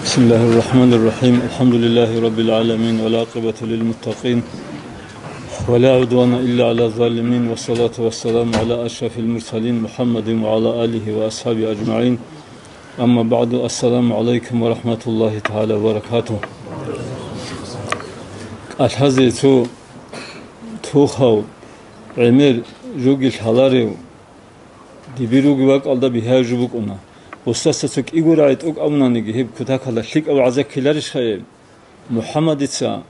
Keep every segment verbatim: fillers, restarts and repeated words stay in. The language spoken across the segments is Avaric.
بسم الله الرحمن الرحيم. الحمد لله رب العالمين، والعاقبة للمتقين، ولا عدوان إلا على الظالمين، والصلاة والسلام على أشرف المرسلين محمد وعلى آله وأصحابه أجمعين. أما بعد، السلام عليكم ورحمة الله تعالى وبركاته. КӀалъазе цо тухав, гӀемер жоги лъаларев, дибир руги бакӀалда бигьа жо букӀуна. Устаса цо кӀиго рагӀи тӀокӀ абунаниги, гьеб кутакалда лъикӀаб гӀаза ккеларищха гьеб? МухӀаммадица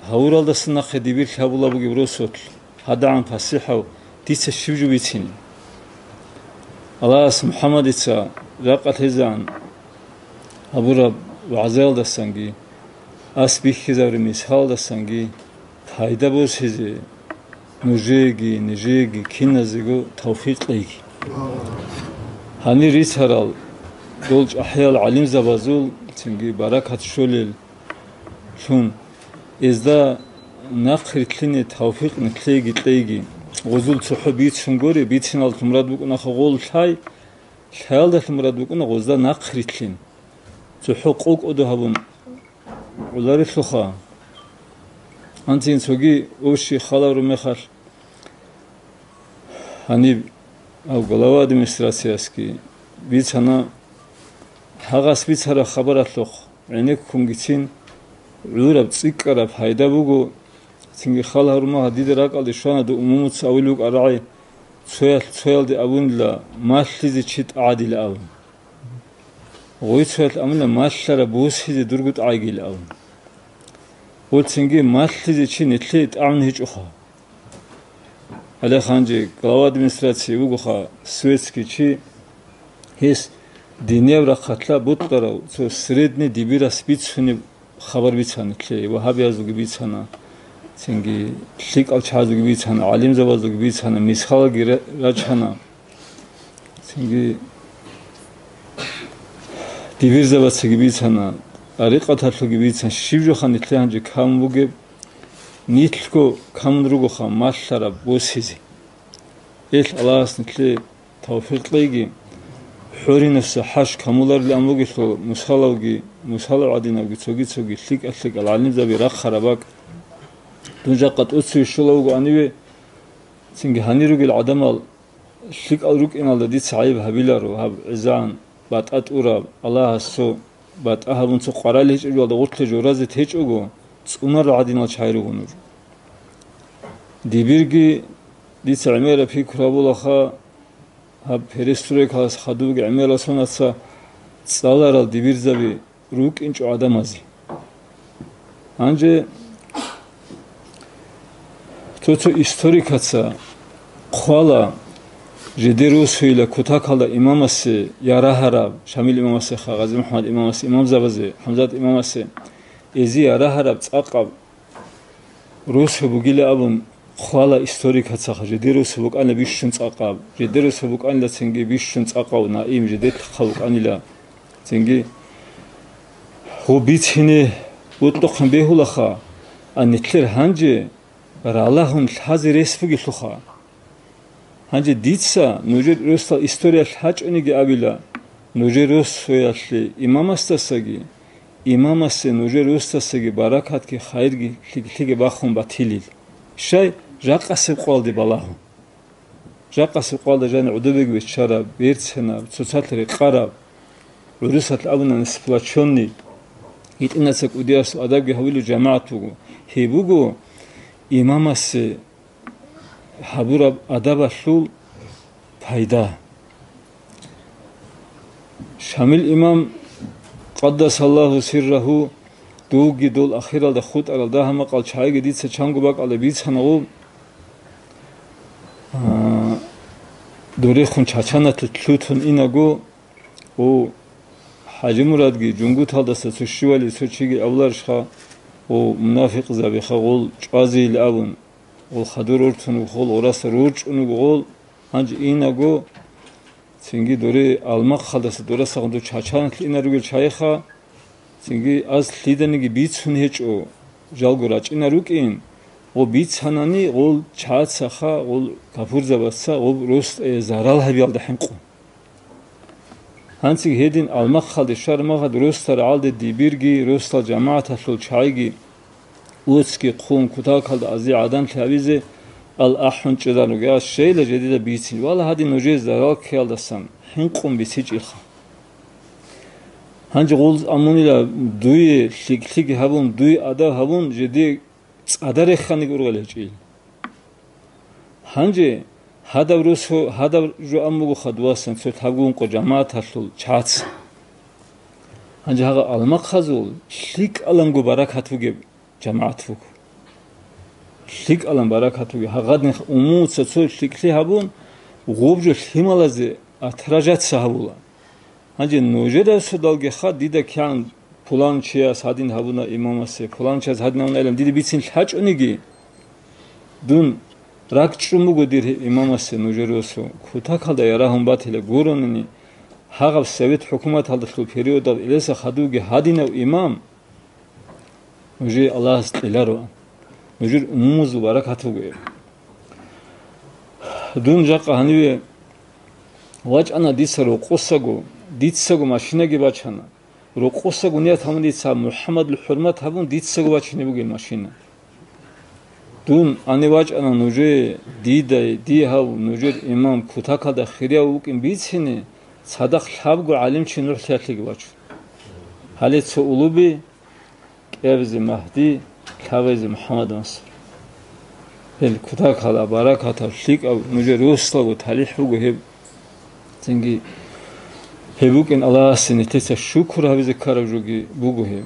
гьавуралдаса нахъе дибир лъабула бугеб росулъ, гьадагӀан пасихӀав, дица щиб жо бицине? Аллагьас МухӀаммадица ракъалъизегӀан гьабураб вагӀзаялдасанги, ас бихьизабураб мисалалдасанги пайда босизе нужееги, нижееги, киназего тавфикъ кьеги. Гьанир рицарал дол чӀахӀиял гӀалимзабазул цинги баракат щолел лъун, эзда нахъ рилълъине тавфикъ нилъееги кьейги. Гъозул цохӀо бицун горе, бициналъул мурад букӀунаха гъол лъай, лъаялдалъун мурад букӀуна гъозда нахъ рилълъин. ЦохӀо къо-кӀодо гьабун гӀоларелъулха. Анцин цоги ущи халавру мехалъ, гьаниб гьав глава администрациясги бицана, гьагъас бицараб хабаралъухъ гӀенеккунгицин гӀураб цӀикӀкӀараб пайда буго. Цинги хал гьарума, гьадида ракӀалде щвана дов умумуца авулев вукӀарагӀи, цоялъ цоялде абунила, малъизе чи тӀагӀадила абун. Гъой цоялъ абунила, малъараб босизе дурго тӀагӀигила абун. Гъой цинги малъизе чи нилъее тӀагӀун гьечӀоха. Гьале гьанже глава администрации вугоха светский чи, гьес динияб рахъалъа бутӀарав цо средний дибирас бицунеб хабар бицана нилъее, вагьабиязулги бицана, цинги лъикӀал чагӀазулги бицана, гӀалимзабазулги бицана, мисалги ра-, рачана. Цинги дибирзабацаги бицана, тӀарикъаталъуги бицана, щиб жоха нилъее гьанже камун бугеб, нилъго камун ругоха малъараб босизе. Ил Аллагьас нилъее тавфикъ кьейги, хӀуринаса хӀаж камуларилан бугелъул, мусалавги, мусалав гӀадинавги, цоги-цоги лъикӀа-лъикӀал гӀалимзаби рахъараб бакӀ. Дун жакъа тӀоцеве щола вуго гьаниве, цинги гьанир ругел гӀадамал лъикӀал рукӀиналда дица гӀайиб гьабиларо, гьаб гӀезегӀан батӀа тӀураб, Аллагьас цо батӀа гьабун цо къварал гьечӀеб жоялда гъорлъе жоразе течӀого, цӀунарал гӀадинал чагӀи руго нуж. Дибирги дица гӀемераб пикру гьабулаха, гьаб перестройкалас хадубги гӀемерал сонаца цӀаларал дибирзаби рукӀинчӀо гӀадамазе. Гьанже цо-цо историкаца хъвала, жидер росуйила кутакалда имамасе ярагьараб, Шамил имамасеха, Гъази МухӀаммад имамасе, имамзабазе, ХӀамзат имамасе, эзи ярагьараб цӀакъаб росу бугила абун хъвала историкацаха, жидер росу букӀанила бищун цӀакъаб, жидер росу букӀанила цинги бищун цӀакъав наим, жидер лъахъа букӀанила цинги. Гьу бицине бутӀухъин бегьулаха, а нилъер гьанже ралагьун лъазе рес бугелъулха. Гьанже дица нужер росдал историялъ гьачӀониги абила, нужер росуялъе имамасдасаги, имамасе нужер росдасаги баракатги хайирги лъикӀлъиги бахун батилил. Щай, жакъасеб къвалде балагьун. Жакъасеб къвалда жани гӀодобеги виччараб, берцинаб, цоцалъ рекъараб, гӀурусалъ абунани сплочённый, гьитӀинаса кӀудиясул адабги гьавилев жамагӀат буго. Гьеб буго имамасе гьабураб адабалъул пайда. Шамил имам, къаддасаллагьу сиррагьу, довги дол ахиралда хутӀарал дагьа-макъал чагӀиги дица чанго бакӀалда бицана гъо, а, дорехун Чачаналъе лъутун инаго, о, ХӀажимурадги Жунгуталдаса цо щивали цо чиги авларищха, о, мунафикъзабиха гъол чӀвазейил абун, гъол хадур рортун вуго гъол, гъораса рорчӀун вуго гъол, гьанже инаго, цинги доре Алмахъалдаса дорасагъун дов Чачаналъ ина ругел чайха, цинги аз лъиданиги бицун гьечӀо, жалго рачӀина рукӀин, гъо бицанани гъол чацаха, гъол капурзабаца гъоб ростӀае зарал гьабиялда хӀинкъун. Гьанцин гьедин алмахъалде щвараб мехалда росдал рагӀалде дибирги, росдал жамагӀаталъул чагӀиги, оцги хъун, кутакалда азе гӀадан лъабизе ал ахӀун чӀезарун ругел, щейила жедида бицин, вала гьадин нужее зарал ккеялдасан хӀинкъун бицичӀелха. Гьанже гъулз амунила дуе лъикӀлъиги гьабун, дуе адаб гьабун, жеде цӀадарехханиги ургъел гьечӀил. Гьанже гьадаб росу, гьадаб жо ан бугоха дуасан цо лъабгун къо жамагӀаталъул чагӀаца. Гьанже гьагъа алмахъазул лъикӀаланго баракат бугеб жамагӀат буго. ЛъикӀалан баракат бугеб. Гьагъадин умумуца цо лъикӀлъи гьабун, гъуб жо лъималазе отражаться гьабула. Гьанже нужеда содалгиха дида кигӀан пулан чияс гьадин гьабуна имамасе, пулан чияс гьадин гьабуна илан дида бицин лъачӀониги, дун ракӀчӀун буго дир гьеб имамасе нужер росу, кутакалда ярагьун батила гуронани, гьагъаб совет хӀукуматалдалъул периодал илеса хадуги гьадинав имам, нужее Аллагьас кьеларо, нужер умумузул баракат буго гьеб. Дун жакъа гьаниве вачӀана дица рокъосаго, дицаго машинаги бачана. Рокъосаго ният гьабун дица МухӀаммадул хӀурмат гьабун, дицаго бачине бугеб машина. Дун ане вачӀана нужее, дидай, дие гьав, нужер имам кутакалда хирияв вукӀин бицине, цадахъ лъабго гӀалимчи НухӀлъиялъеги вачун. Гьале цо улуби, кӀиабизе Магьди, лъабазе МухӀаммад Мансур. Гьел кутакала баракатаб, лъикӀаб, нужер росдалго талихӀ буго гьеб. Цинги гьеб букӀин Аллагьасе нилъеца шукур гьабизе ккараб жоги буго гьеб.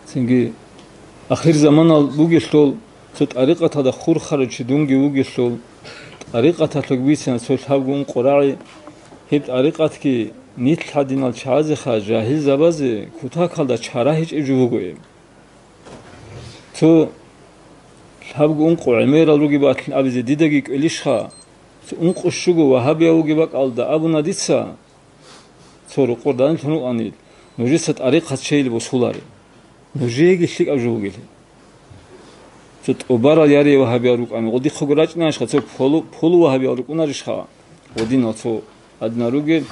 Цинги ахирзаманал бугелъул, цо тӀарикъаталда хурхарав чи дунги вугелъул, тӀарикъаталъуг бицина цо лъабго ункъо рагӀи, гьеб тӀарикъатги нилъ гьадинал чагӀазеха жагьилзабазе кутакалда чара гьечӀеб жо буго гьеб. Цо лъабго ункъо гӀемерал ругеб батилан абизе дидаги кӀвелищха? Цо ункъо щуго вагьабияв вугеб бакӀалда абуна дица, цо рокъор данилъун рукӀанил, нужеца тӀарикъат чейил босулари. Нужееги лъикӀаб жо бугелъи. Цо тӀубарал ярие вагьабиял рукӀани, гъодихъего рачӀинарищха, цо полу-, полу вагьабиял рукӀунарищха? Гъодинал цо гьадинал ругел.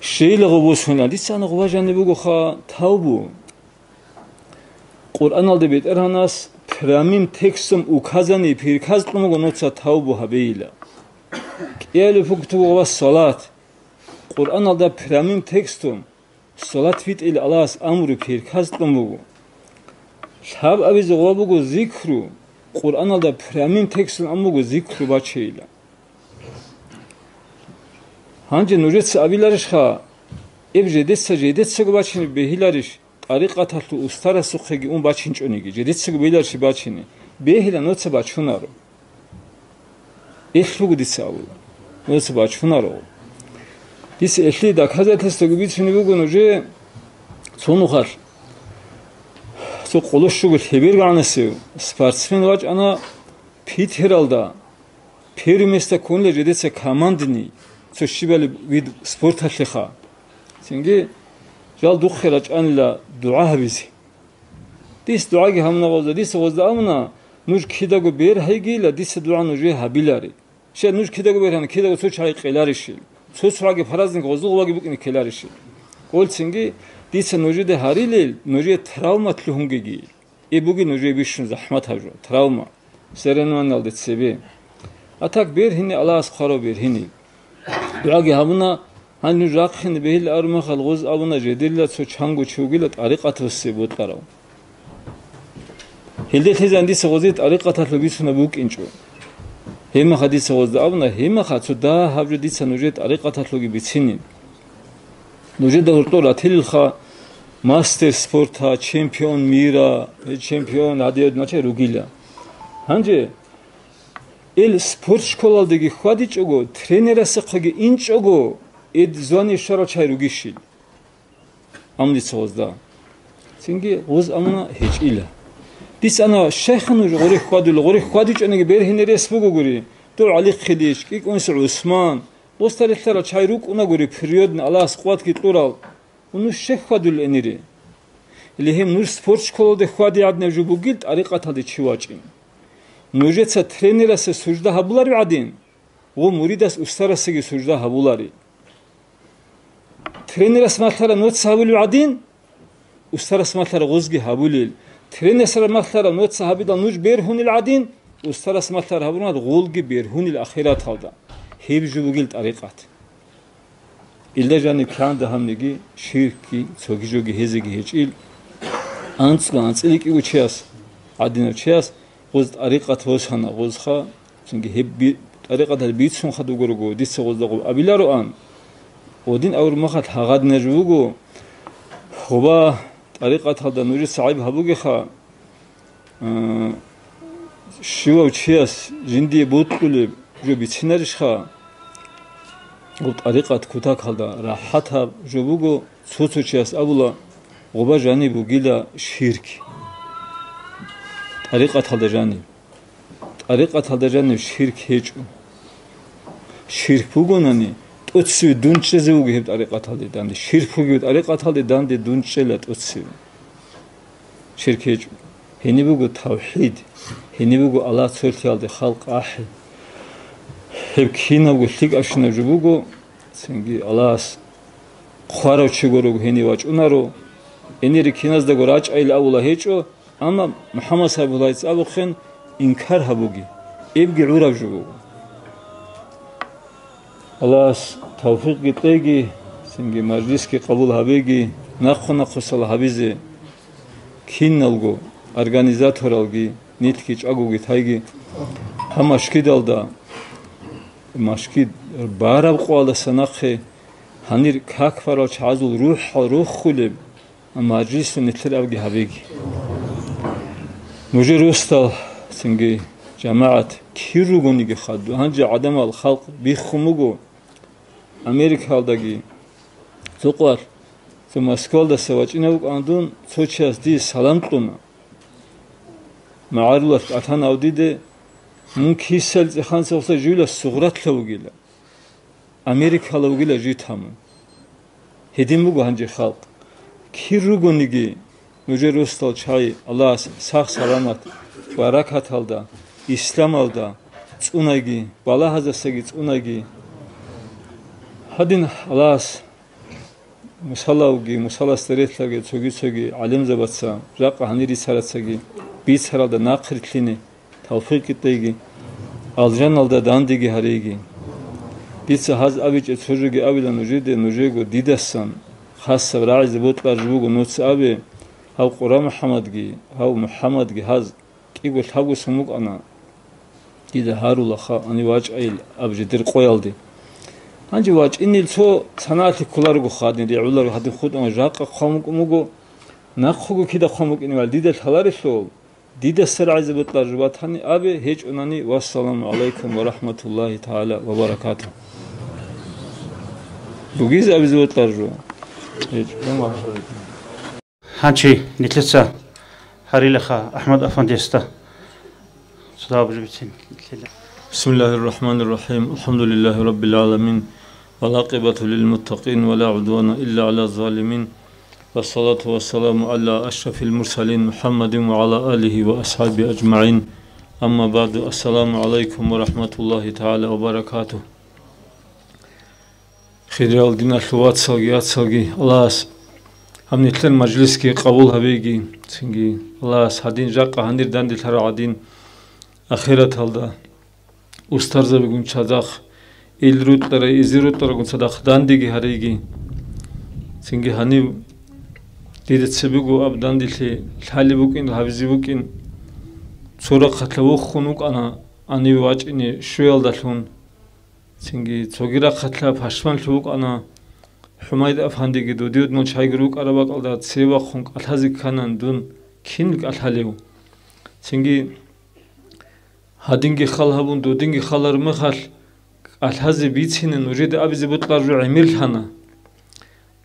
Щейила гъо босунила, дица ана гъова жаниб бугоха тавбу. Къуръаналда БетӀергьанас прямым текстом указание, приказ кьун буго нуца тавбу гьабейила. КӀияле пукту ва салат. Къуръаналда прямым текстом салат витӀил Аллагьас амру, приказ кьун буго. Лъаб абизе гъва буго зикру, Къуръаналда прямым текстом ан буго зикру бачейила. Гьанже нужеца абиларищха, эб жедеца жедецаго бачине бегьиларищ, тӀарикъаталъул устарасухъеги ун бачинчӀониги, жедецаго бегьиларищ бачине? Бегьила, нуца бачунаро. Элъ буго дица абула, нуца бачунаро. Дица элъи доказательствоги бицунеб буго нужее. Цо нухалъ цо къоло щуго лъебергӀанасев спортсмен вачӀана Питералда. Первое место ккунила жедеца командный, цо щибали вид спорталъеха. Цинги жал духъе рачӀанила дугӀа гьабизе. Дис дугӀаги гьабуна гъозда, дица гъозда абуна, нуж кидаго бергьайгила, дица дугӀа нужее гьабилари. Щай нуж кидаго бергьана, кидаго цо чагӀи кьеларищил, цо-цоги праздник гъозул гъобаги букӀине ккеларищил. Гъолцинги дица нужеде гьарилел, нужее травма лъугьунгеги. И бугин нужее бищун захӀмат гьаб жо, травма, соревнованиялде цебе. А так бергьине Аллагьас хъварав бергьини. ДугӀаги гьабуна, гьаниб нуж рахъине бегьилла арумахал гъоз абуна, жедерила цо чанго чи вугила тӀарикъаталъусе бокьарав. Гьелде лъезан дица гъозе тӀарикъаталъул бицунаб букӀинчӀо. Гьебмаха дица гъозда абуна, гьебмаха цо дагьаб жо дица нужее тӀарикъаталъулги бицинин. Нужеда гьоркьор ратилилха мастер спорта, чемпион мира, чемпион гьадияб наче ругила. Гьанже ил спорт школалдеги хьвадичӀого, тренерасухъеги инчӀого, ил звание щварал чай ругищил? Амма дица гъозда. Цинги гъоз амма гьечӀила. Дица ана, шайха нуж гъоре хьвадула, гъоре хьвадичӀониги бергьине рес бугогури, дур ГӀалихъилищ, кӀикӀунси ГӀусман, гъоста релълъарал чай рукӀунагури, природный Аллагьас къуватги кьурал, ва нуж щай хьвадулел гьенире? Или гьеб нуж спорт школалде хьвади гӀадинаб жо бугил тӀарикъаталде чи вачӀин. Нужеца тренерасе сужда гьабулари гӀадин, гъо муридас устарасеги сужда гьабулари. Тренерас малъараб нуца гьабулеб гӀадин, устарас малъараб гъозги гьабулел. Тренерас малъараб нуца гьабидал нуж бергьунел гӀадин, устарас малъараб гьабурал гъолги бергьунел ахираталда. Гьеб жо бугел тӀарикъат. Илда жаниб кигӀан дагьабниги, ширкги, цоги жоги гьезеги гьечӀил, анцӀго анцӀила кӀиго чияс, гӀадинав чияс, гъоз тӀарикъат босана, гъозха, цинги гьеб би-, тӀарикъаталъ бицун хадуб гурого, дица гъозда гъоб абилароан, гъодин аврумахалъ гьагъадинаб жо буго, гъоба тӀарикъаталда нужеца гӀайб гьабугеха, А, щивав чияс жиндие бокьулеб жо бицинарищха? Гъоб тӀарикъат кутакалда рахӀатаб жо буго, цо-цо чияс абула, гъоба жаниб бугила ширк. ТӀарикъаталда жаниб. ТӀарикъаталда жаниб ширк гьечӀо. Ширк бугонани, тӀоцеве дун чӀезе вуго гьеб тӀарикъаталде данде. Ширк бугеб тӀарикъаталде данде дун чӀела тӀоцеве. Ширк гьечӀо. Гьениб буго тавхӀид, гьениб буго Аллагь цолъиялде халкъ ахӀи. Гьеб кинабго лъикӀабщинаб жо буго, цинги Аллагьас хъварав чиго руго гьенив вачӀунаро, гьенир киназдаго рачӀайилан абула гьечӀо, амма МухӀаммад Сайбуллаица абухъен инкар гьабуги, эбги гӀураб жо буго. Аллагьас тавфикъги кьеги, цинги мажлисги къабул гьабеги, нахъу-нахъусала гьабизе киналго организаторалги, нилъги чӀагоги тайги, гьаб машгидалда, машгид бараб къоялдаса нахъе гьанир как барал чагӀазул рухӀал рохулеб, Амма мажлису нилъер абги гьабеги. Нужер росдал, цинги жамагӀат кир ругониги хадуб. Гьанже гӀадамал халкъ биххун буго Америкалдаги цо къвалъ, цо Москвалдаса вачӀинав вукӀан дун, цо чияс дие салам кьуна. МагӀарулалъ кӀалъан авдиде, мун кисал цӀеханцахъса жуйла сугъратлъа вугила. Америкала вугила жи тамун. Гьедин буго гьанже халкъ. Кир ругониги, нужер росдал чагӀи Аллагьас сах-саламат, баракаталда, исламалда цӀунайги, балагьаздасаги цӀунайги. Гьадин Аллагьас Мусалавги, мусаласда релълъарги цоги-цоги гӀалимзабаца, жакъа гьанир рицарацаги бицаралда нахърилълъине тавфикъ кьеги, алжаналда дандеги гьареги. Дица гьаз абичӀеб цо жоги абила нужеде, нужего дидасан хасаб рагӀизе бокьараб жо буго нуца абе, гьав Къура МухӀаммадги, гьав МухӀаммадги гьаз кӀиго лъабго сон букӀана, дида гьарулаха, гьанив вачӀайилан аб жидер къоялде. Гьанже вачӀинел цо санаалъе кколарого хадин, регӀуларого гьадин хутӀун жакъа хъван букӀун буго, нахъего кида хъван букӀиневали дида лъаларелъул, дидаса рагӀизе бокьараб жо батани абе, гьечӀонани, вассаламу гӀалайкум ва рахӀматуллагьи тагӀала ва баракатугь. Бугизе абизе бокьараб жо. ГьечӀо. Гьанчи нилъеца гьарилаха АхӀмад афандиясда. Цо дагьаб жо бицин нилъеда. بسم الله الرحمن الرحيم. الحمد لله رب العالمين. والعاقبة للمتقين ولا عدوان إلا على الظالمين. والصلاة والسلام على أشرف المرسلين محمد وعلى آله وأصحابه أجمعين. أما بعد. السلام عليكم ورحمة الله تعالى وبركاته. Хириял диналъул вацалги яцалги, Аллагьас гьаб нилъер мажлисги къабул гьабеги, цинги Аллагьас гьадин жакъа гьанир данделъарал гӀадин, ахираталда устарзабигун цадахъ, ил рутӀарай, изир рутӀарагун цадахъ дандеги гьареги. Цинги гьанив дида цебего аб данделъи лъалеб букӀин, гьабизе букӀин, цо рахъалъа вуххун вукӀана гьанив вачӀине щуялдалъун. Цинги цоги рахъалъа пашманлъи вукӀана, ХӀумайд афандиги додиюд мун чайги рукӀараб бакӀалда цеве вахъун кӀалъазе кканан дун кинил кӀалъалев? Цинги гьадинги хал гьабун, додинги халараб мехалъ, кӀалъазе бицине нужеда абизе бокьараб жо гӀемерлъана.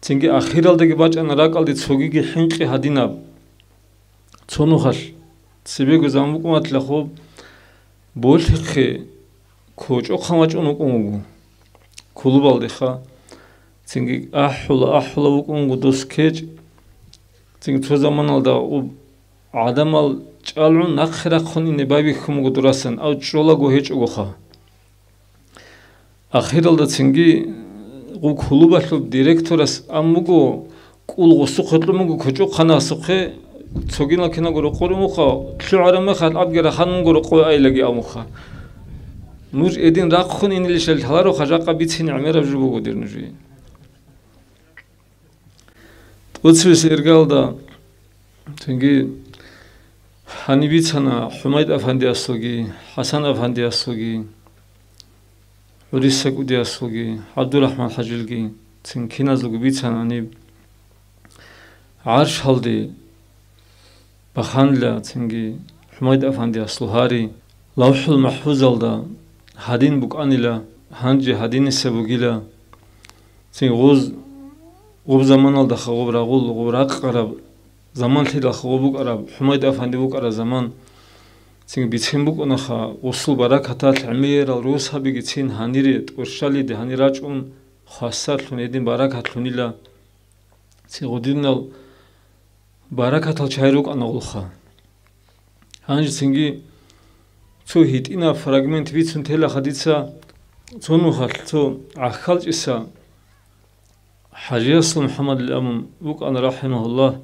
Цинги ахиралдаги бачӀана ракӀалде цогиги хӀинкъи гьадинаб. Цо нухалъ цебего заман букӀун батила хоб, болъихъе кочӀохъан вачӀун вукӀун вуго. Клубалдеха. Цинги ахӀула, ахӀула вукӀун вуго дос кечӀ. Цинги цо заманалда об гӀадамал чӀалгӀун нахъе рахъун ине байбихьун буго дурасан, ав чӀолаго гьечӀогоха. Ахиралда цинги Гъуб клубалъул директорас ан буго, кӀул гъусухъе кьун буго кочӀохъанасухъе, цогинал киналго рокъоре муха, лъугӀараб мехалъ абги рахъан мунго рокъове айлаги абуха. Нуж эдин рахъун инилищал лъалароха, жакъа бицин гӀемераб жо буго дир нужее. ТӀоцевес иргалда цинги гьаниб бицана ХӀумайд афандиясулги, ХӀасан афандиясулги, ГӀурисса кӀудиясулги, ГӀабдурахӀман хӀажилги, цин киназулги бицана гьаниб. ГӀаршалде баханила цинги ХӀумайд афандияс лугьари, ЛавхӀул МахӀфузалда гьадин букӀанила, гьанже гьадинисеб бугила. Цин гъуз, гъуб заманалдаха гъуб рагъул, гъуб ракъараб, заман лъидалха гъуб букӀараб, ХӀумайд афанди букӀараб заман. Цин бицин букӀунаха, гъусул баракаталъ гӀемерал росабиги цин гьанире, тӀурщалиде гьанир рачӀун, хвасарлъун гьедин баракатлъунила. Цин гъудинал баракатал чагӀи рукӀана гъулха. Гьанже цинги цо гьитӀинаб фрагмент бицун телаха дица, цо нухалъ цо гӀахьалчӀиса ХӀажиясул МухӀаммадил абун вукӀана, рахӀимагьуллагь.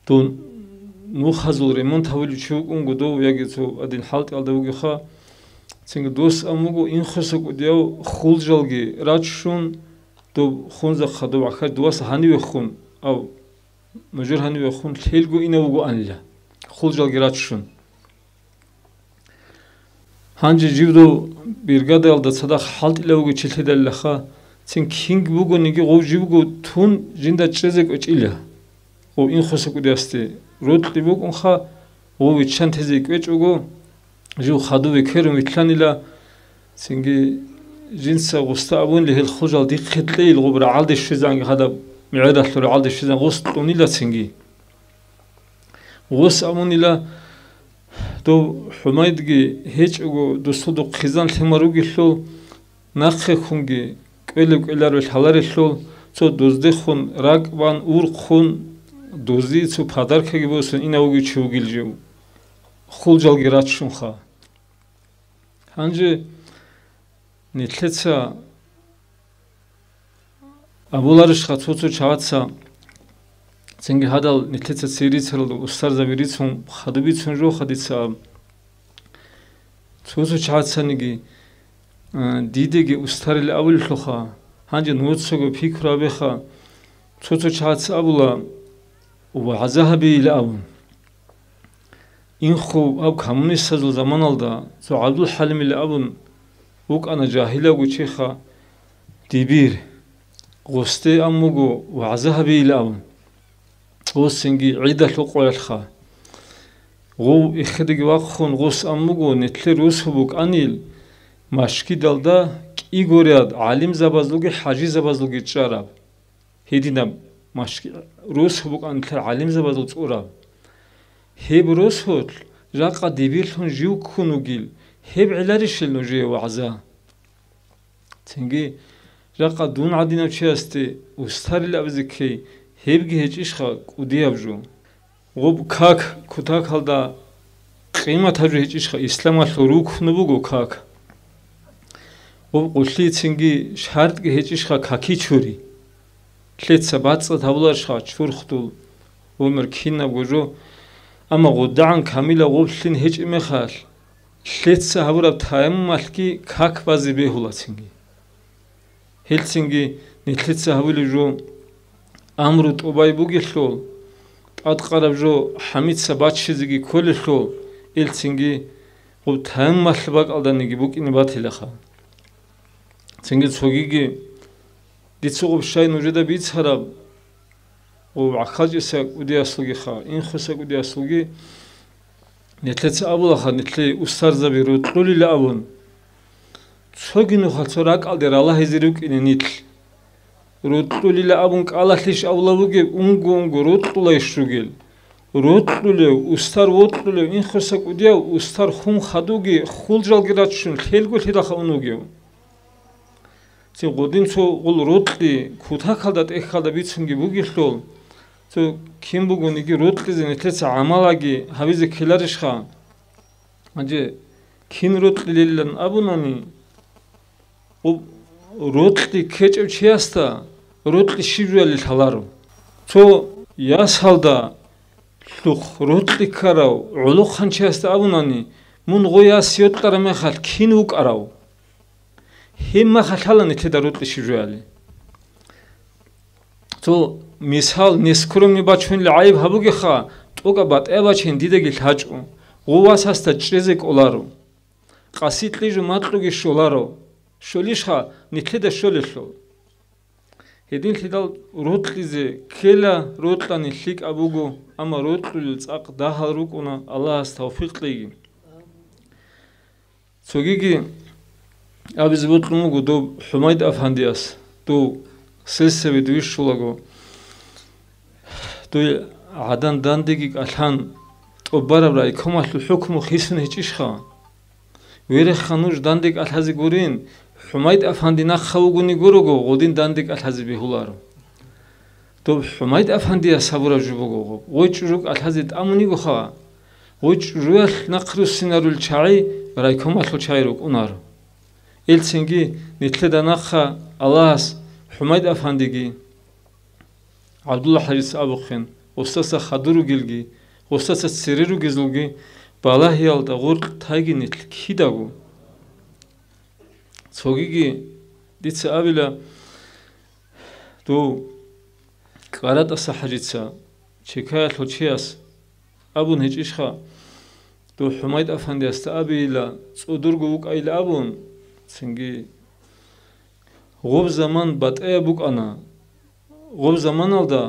Дун нухазул ремонт гьавулев чи вукӀунго дов, яги цо адин хӀалтӀиялда вугеха, цинги дос ан вуго инхоса кӀудияв хулжалги раччун, доб хунзахъа, доб ахар дуваса гьанивехун, ав мажур гьанивехун лъелго инав вугоанила, хулжалги раччун. Гьанже жив дов биргадаялда цадахъ хӀалтӀила вугев чи лъидалилаха, цин кинги бугониги гъов живго тун жинда чӀезе кӀвечӀила. Гъов инхоса кӀудиясде рокьи букӀунха, гъов виччан тезе кӀвечӀого, жив хадуб векерун вилълъанила, цинги жинца гъуста абунила гьел хулжал дихъе кьейил, гъуб рагӀалде щвезанги гьадаб мегӀералъур рагӀалде щвезан гъус кьунила цинги. Гъус абунила, дов ХӀумайдги гьечӀого дусудухъ хъизан лъимал ругелъул, нахъехунги кӀвелеб кӀвеларо лъаларелъул, цо доздехун ракӀбан урхъун, дозие цо подаркаги босун инав вугев чи вугил жив, хулжалги раччунха. Гьанже нилъеца абуларищха цо-цо чагӀаца, цинги гьадал нилъеца цей рицаралда устарзаби рицун, хадуб бицун жоха дица аб. Цо-цо чагӀацаниги, а, дидеги устарила абулелъулха, гьанже нуцаго пикру абеха, цо-цо чагӀаца абула, вагӀза гьабейила абун. Инхъуб гьаб коммунистазул заманалда цо ГӀабдулхӀалимила абун вукӀана жагьилавго чиха дибир, гъусде ан буго вагӀза гьабейила абун. Гъусинги гӀидалъул къоялъха. Гъов эхедаги вахъун гъус ан буго, нилъер росу букӀанил машгидалда кӀигоряд гӀалимзабазулги хӀажизабазулги чӀараб. Гьединаб машги-, росу букӀанилъер гӀалимзабазул цӀураб. Гьеб росулъ жакъа дибирлъун жив ккун вугил, гьеб гӀеларищил нужее вагӀза? Цинги жакъа дун гӀадинав чиясде устарил абизе ккей, гьебги гьечӀищха кӀудияб жо? Гъуб как кутакалда къиматаб жо гьечӀищха, исламалъул рукну буго как. Гъуб къулъи цинги шартӀги гьечӀищха каки чури? Лъеца бацӀцӀад гьабуларищха чурхдул гӀумер кинабго жо, амма гъудагӀан камила гъуб лъин гьечӀеб мехалъ, лъеца гьабураб таяммумалъги как базе бегьула цинги. Гьелцинги нилъеца гьабулеб жо амру тӀубай бугелъул, тӀадкъараб жо хӀамица баччизеги кколелъул, элцинги гъуб таяммалъ бакӀалданиги букӀине батилаха. Цинги цогиги дица гъуб щай нужеда бицараб, гъуб гӀахьалчӀиса кӀудиясулгиха, инхуса кӀудиясулги, нилъеца абулаха, нилъее устарзаби рокьулила абун. Цоги нухалъ цо ракӀалде ралагьизе рукӀине нилъ. Рокьулила абун кӀалалъищ абула бугеб, унго-унго рокьулайищ ругел? Рокьулев, устар вокьулев, инхуса кӀудияв, устар хун хадуги, хулжалги раччун, лъелго лъидаха ун вугев? Цин гъудин цо гъул рокьи кутакалда тӀехьалда бицунги бугелъул, цо кин бугониги рокьизе нилъеца гӀамалаги гьабизе ккеларищха? Гьанже кин рокьилилан абунани, гъуб Рокьи ккечӀев чиясда рокьи щиб жояли лъаларо. Цо ясалда лъухъ рокьи ккарав гӀолохъанчиясда абунани: «Мун гъо яс йокьараб мехалъ кин вукӀарав?» Гьеб мехалъ лъала нилъеда рокьи щиб жояли. Цо мисал, нескромный бачунел гӀайиб гьабугеха, тӀокӀаб батӀияб бачейин дидаги лъачӀо, гъо васасда чӀезе кӀоларо. Къаси кьижу макьуги щоларо. Щолищха нилъеда щолелъул? Гьединлъидал рокьизе ккела, рокьани лъикӀаб буго, амма рокьулел цӀакъ дагьал рукӀуна, Аллагьас тавфикъ кьеги. Цогиги абизе бокьун буго доб ХӀумайд афандияс, дов сельсовет вищулаго, дуй гӀадан дандеги кӀалъан, тӀубараб райкомалъул хӀукму хисун гьечӀищха? Верехха, нуж данде кӀалъазе гурин, ХӀумайд афанди нахъа вугони гурого, гъодин данде кӀалъазе бегьуларо. Доб ХӀумайд афандияс гьабураб жо буго гъоб. Гъой чӀужу кӀалъазе тӀамун йигоха, гъой чӀужуялъ нахъ руссинарул чагӀи райкомалъул чагӀи рукӀунаро. Илцинги нилъеда нахъа Аллагьас ХӀумайд афандиги, ГӀабдулла ХӀажица абухъин, гъосдаса хадур ругелги, гъосдаса цере ругезулги балагьиялда гъоркь тайги нилъ кидаго. Цогиги дица абила, дов КӀаратӀаса ХӀажица, Чекаялъул чияс абун гьечӀищха, дов ХӀумайд афандиясда абейила, цӀодорго вукӀайила абун, цинги гъоб заман батӀаяб букӀана. Гъоб заманалда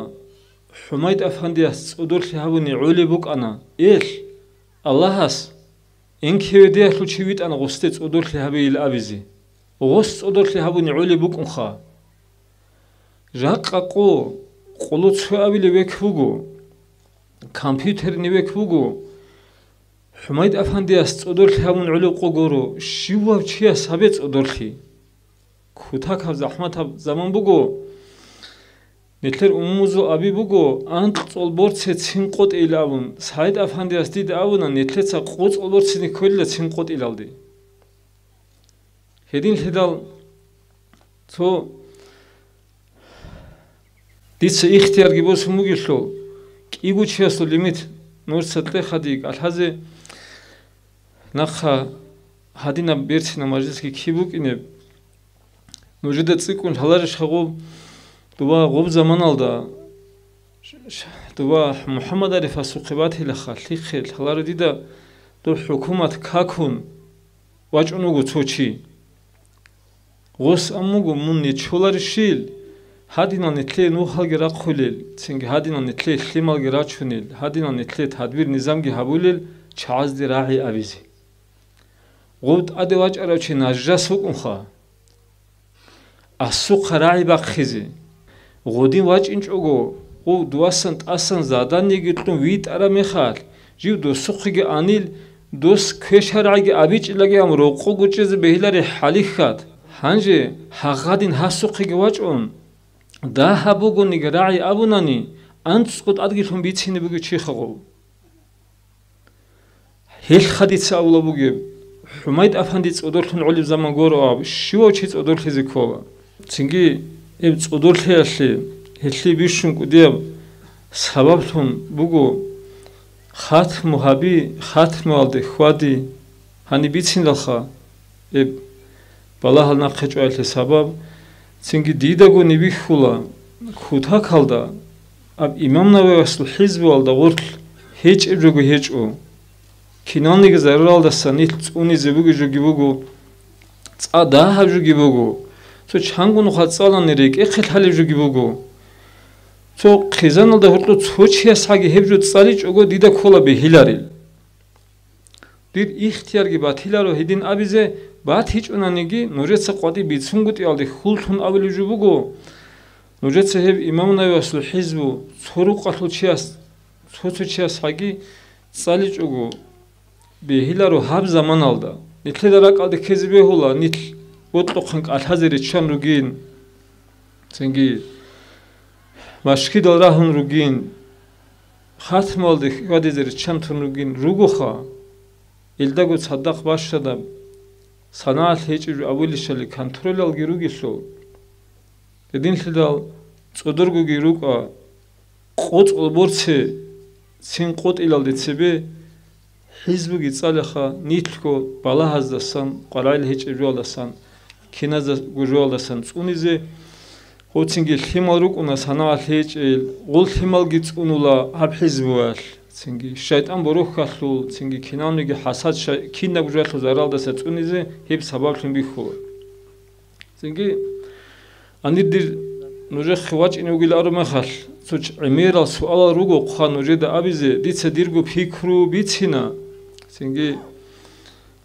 ХӀумайд афандияс цӀодорлъи гьабуни гӀолеб букӀана, элъ, Аллагьас НКВД-ялъул чи витӀана гъосде цӀодорлъи гьабейил абизе. Гъос цӀодорлъи гьабуни гӀолеб букӀунха. Жакъа къо, къоло цо абилеб век буго, компьютерный век буго. ХӀумайд афандияс цӀодорлъи гьабун гӀолеб къо гуро, щивав чияс гьабе цӀодорлъи. Кутакаб захӀматаб заман буго. Нилъер умумузул аби буго, анкь цӀолборце цин къотӀейил абун, СагӀид афандияс дида абуна, нилъеца къо цӀолборцеги кколила цин къотӀилалде. Гьединлъидал цо дица ихтиярги босун бугелъул, кӀиго чиясул лимит нужеца кье хадиги кӀалъазе, нахъа гьадинаб берцинаб мажлисги киб букӀинеб? Нужеда цӀикӀкӀун лъаларищха гъоб, дова гъоб заманалда, ш-, ш-, дова МухӀаммад Арифасухъе батилаха, лъихъе лъаларо дида доб хӀукумат какун вачӀун вуго цо чи. Гъос ам вуго мун нечоларищил, гьадинал нилъее нухалги рахъулел, цинги гьадинал нилъее лъималги рачунел, гьадинал нилъее тадбир-низамги гьабулел чагӀазде рагӀи абизе. Гъов тӀаде вачӀарав чи нажас вукӀунха. Асухъа рагӀи бахъизе. Гъодин вачӀинчӀого, гъов дуасан тӀасан заданиеги кьун витӀараб мехалъ, жив досухъеги анил, дос квешаргӀаги абичӀилаги ам рокъо гучӀизе бегьилари хӀалихьат. Гьанже гьагъадин гьасухъеги вачӀун, дагьаб бугониги рагӀи абунани, анцӀго тӀадги лъун бицине бугев чиха гъов. Гьелъ хадица авла бугеб, ХӀумайд афанди цӀодорлъун гӀолеб заман гуро аб, щивав чи цӀодорлъизе ккола. Цинги гьеб цӀодорлъиялъе гьелъие бищун кӀудияб сабаблъун буго, хатму гьаби, хатмуялде хьвади, гьаниб бицинилалха, гьеб балагьал нахъе чӀваялъе сабаб, цинги дидаго нибихьула, кутакалда, аб имам Нававиясул хӀизбуялда гъорлъ гьечӀеб жого гьечӀо. Киналниги заруралдаса нилъ цӀунизе бугеб жоги буго, цӀа дагьаб жоги буго, цо чанго нуха цӀалани рекӀехъе лъалеб жоги буго. Цо хъизаналда гьоркьоб цо чиясгӀаги гьеб жо цӀаличӀого дида ккола бегьиларел. Дир ихтиярги батиларо гьедин абизе, батичӀунаниги, нужеца къватӀиб бицунгутӀиялде хьуллъун абулеб жо буго, нужеца гьеб имам Нававиясул хӀизбу цо рукъалъул чияс, цо-цо чиясгӀаги цӀаличӀого бегьиларо гьаб заманалда. Нилъеда ракӀалде ккезе бегьула, нилъ бокьухъан кӀалъазе риччан ругин, цинги машгидал рагьун ругин, хатмалде хьвадизе риччан тун ругин ругоха, илдаго цадахъ бащадаб санагӀалъ гьечӀеб жо абулищали контролалги ругелъул, гьединлъидал цӀодоргоги рукӀа, къо-, цӀолборци цин къотӀилалде цебе хӀизбуги цӀалаха, нилъго балагьаздасан, къварагӀел гьечӀеб жоялдасан, киназдаго жоялдасан цӀунизе, гьоцинги лъимал рукӀуна санагӀалъ гьечӀел, гъол лъималги цӀунула гьаб хӀизбуялъ, цинги шайтӀан борохьалъул, цинги кинавниги хӀасад шай-, кинабго жоялъул заралдаса цӀунизе гьеб сабаблъун бихьула. Цинги, гьанир дир нужехъе вачӀине вугилан абураб мехалъ, цо ч-, гӀемерал суалал руго хъван нужеда абизе, дица дирго пикру бицина. Цинги,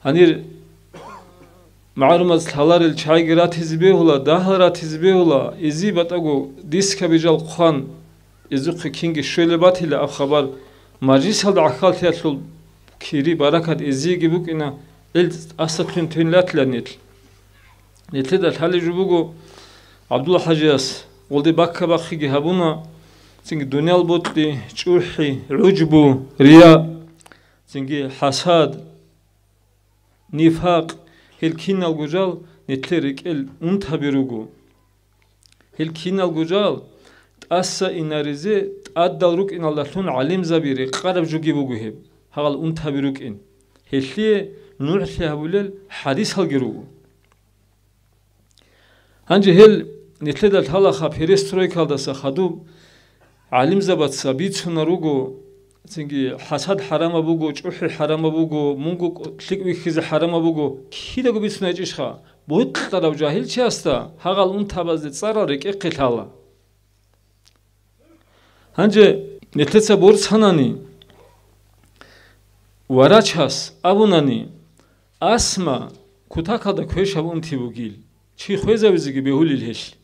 гьанир магӀарумаз лъаларел чагӀиги ратизе бегьула, дагьал ратизе бегьула, изие батӀаго дискаби жал хъван, изухъе кинги щвелеб батила аб хабар, мажлисалда гӀахьаллъиялъул кири-баракат изиеги букӀина, гӀел тӀасалъун тунилатила нилъ. Нилъеда лъалеб жо буго, ГӀабдулла ХӀажияс гъолде бакка-бахъиги гьабуна, цинги дуниял бокьи, чӀухӀи, гӀужбу, рия, цинги хӀасад, нифакъ, гьел киналго жал нилъер рекӀел унтаби руго. Гьел киналго жал тӀаса инаризе тӀадал рукӀиналдалъун гӀалимзаби рекъараб жоги буго гьеб, гьагъал унтаби рукӀин. Гьелъие нугӀлъи гьабулел хӀадисалги руго. Гьанже гьел нилъеда лъалаха перестройкалдаса хадуб гӀалимзабаца бицуна руго, цинги хӀасад хӀарамаб буго, чӀухӀи хӀарамаб буго, мунго кӀ-, лъикӀ вихьизе хӀарамаб буго, кидаго бицунайчӀищха? Бокьарав жагьилчиясда гьагъал унтабазде цӀарал рекӀехъе лъала. Гьанже нилъеца борцанани, врачас абунани, Асма кутакалда квешаб унти бугил, чи хвезавизеги бегьулел гьелъ.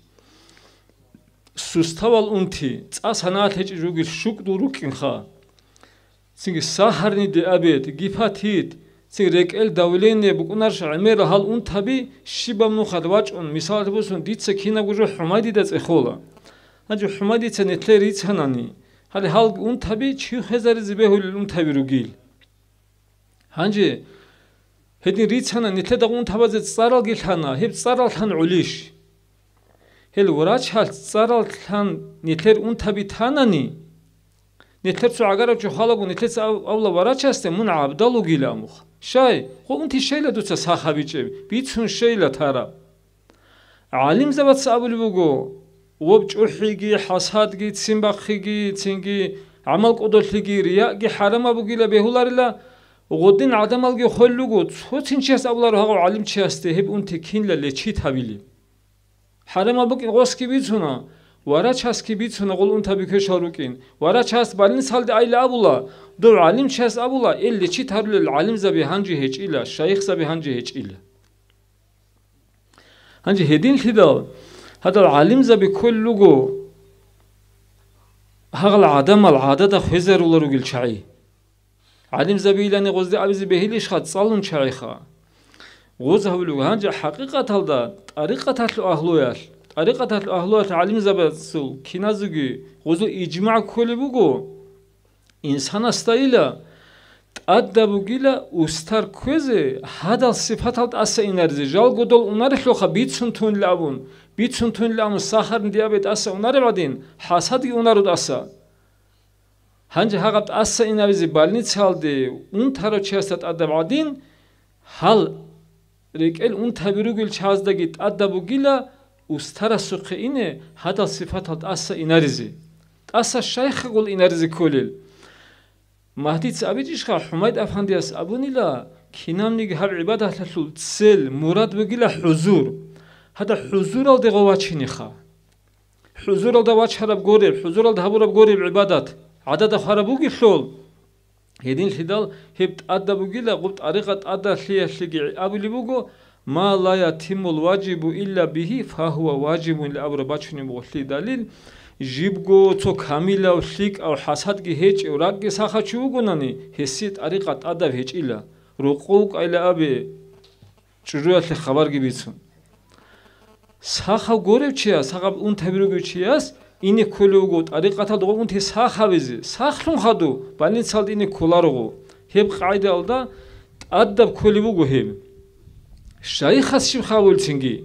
Суставал унти, цӀа санагӀалъ гьечӀеб жогил щукӀдул рукӀинха. Цинги сахарный диабет, гепатит, цинги рекӀел давление букӀунарищ гӀемерал гьал унтаби щибаб нухалъ вачӀун, мисалалъе босун, дица кинабго жо хӀумайдида цӀехола. Гьанже хӀумайдица нилъее рицанани, гьале гьал унтаби чи хвезаризе бегьулел унтаби ругил. Гьанже гьедин рицана нилъеда унтабазе цӀаралги лъана, гьеб цӀарал лъан гӀолищ? Гьел врачалъ цӀарал лъан нилъер унтаби танани, нилъер цо гӀагарав чи хвалаго, нилъеца ав-, авла врачасде мун гӀабдал вугила амухъ. Щай, гъо унти щейла дуца сах гьабичӀеб, бицун щейла тараб. ГӀалимзабаца абулеб буго, гъоб чӀухӀиги, хӀасадги, ццин бахъиги, цинги гӀамал кӀодолъиги, рияги хӀарамаб бугила бегьуларила, гъодин гӀадамалги хвел руго, цо-цин чияс абуларо гьагъав гӀалимчиясде гьеб унти кинла лечит гьабили. ХӀарамаб букӀин гъосги бицуна, врачасги бицуна гъол унтаби квешал рукӀин. Врачас больницалде айла абула, дов гӀалимчияс абула, ил лечит гьарулел гӀалимзаби гьанже гьечӀила, шайихзаби гьанже гьечӀила. Гьанже гьединлъидал гьадал гӀалимзаби кколел руго, гьагъал гӀадамал гӀадада хвезарула ругел чагӀи. ГӀалимзабийилани гъозде абизе бегьилищха цӀалун чагӀиха? Гъоз гьавулев гьанже хӀакъикъаталда тӀарикъаталъул агьлуялъ, тӀарикъаталъул агьлуялъ гӀалимзабазул киназеги гъозул ижмагӀ кколеб буго. Инсанасдайила тӀадаб бугила устар кквезе, гьадал сипатал тӀаса инаризе, жалго дол унарелъулха бицун тунила абун, бицун тунила абун сахарный диабет тӀаса унареб гӀадин, хӀасадги унаро тӀаса. Гьанже гьагъаб тӀаса инаризе больницалде унтарав чиясда тӀадаб гӀадин, гьал рекӀел унтаби ругел чагӀаздаги тӀадаб бугила устарасухъе ине гьадал сипатал тӀаса инаризе. ТӀаса щайха гъол инаризе кколел? Магьдица абичӀищха, ХӀумайд-афандияс абунила, кинабниги гьаб гӀибадаталъул цел, мурад бугила хӀузур. Гьадаб хӀузуралде гъов вачинеха. ХӀузуралда вачараб гореб, хӀузуралда гьабураб гореб гӀибадат гӀадада хвараб бугелъул, гьединлъидал гьеб тӀадаб бугила, гъуб тӀарикъа тӀадалъиялъеги абулеб буго, «Ма ла ятиммул важибу илля бигьи, фагьува важибун» абураб бачунеб гъолъи далил, жибго цо камилав, лъикӀав, хӀасадги гьечӀев, ракӀги сахав чи вугонани, гьесие тӀарикъа тӀадаб гьечӀила, рокъов вукӀайла абе, чӀужуялъе хабарги бицун. Сахав горев чияс, сахаб унтаби ругев чияс ине кколев вуго тӀарикъаталда гъо унти сахавизе, сахлъун хадув больницалда ине кколаруго. Гьеб къагӀидаялда тӀадаб кколеб буго гьеб. Шайхас щиб хабулцинги?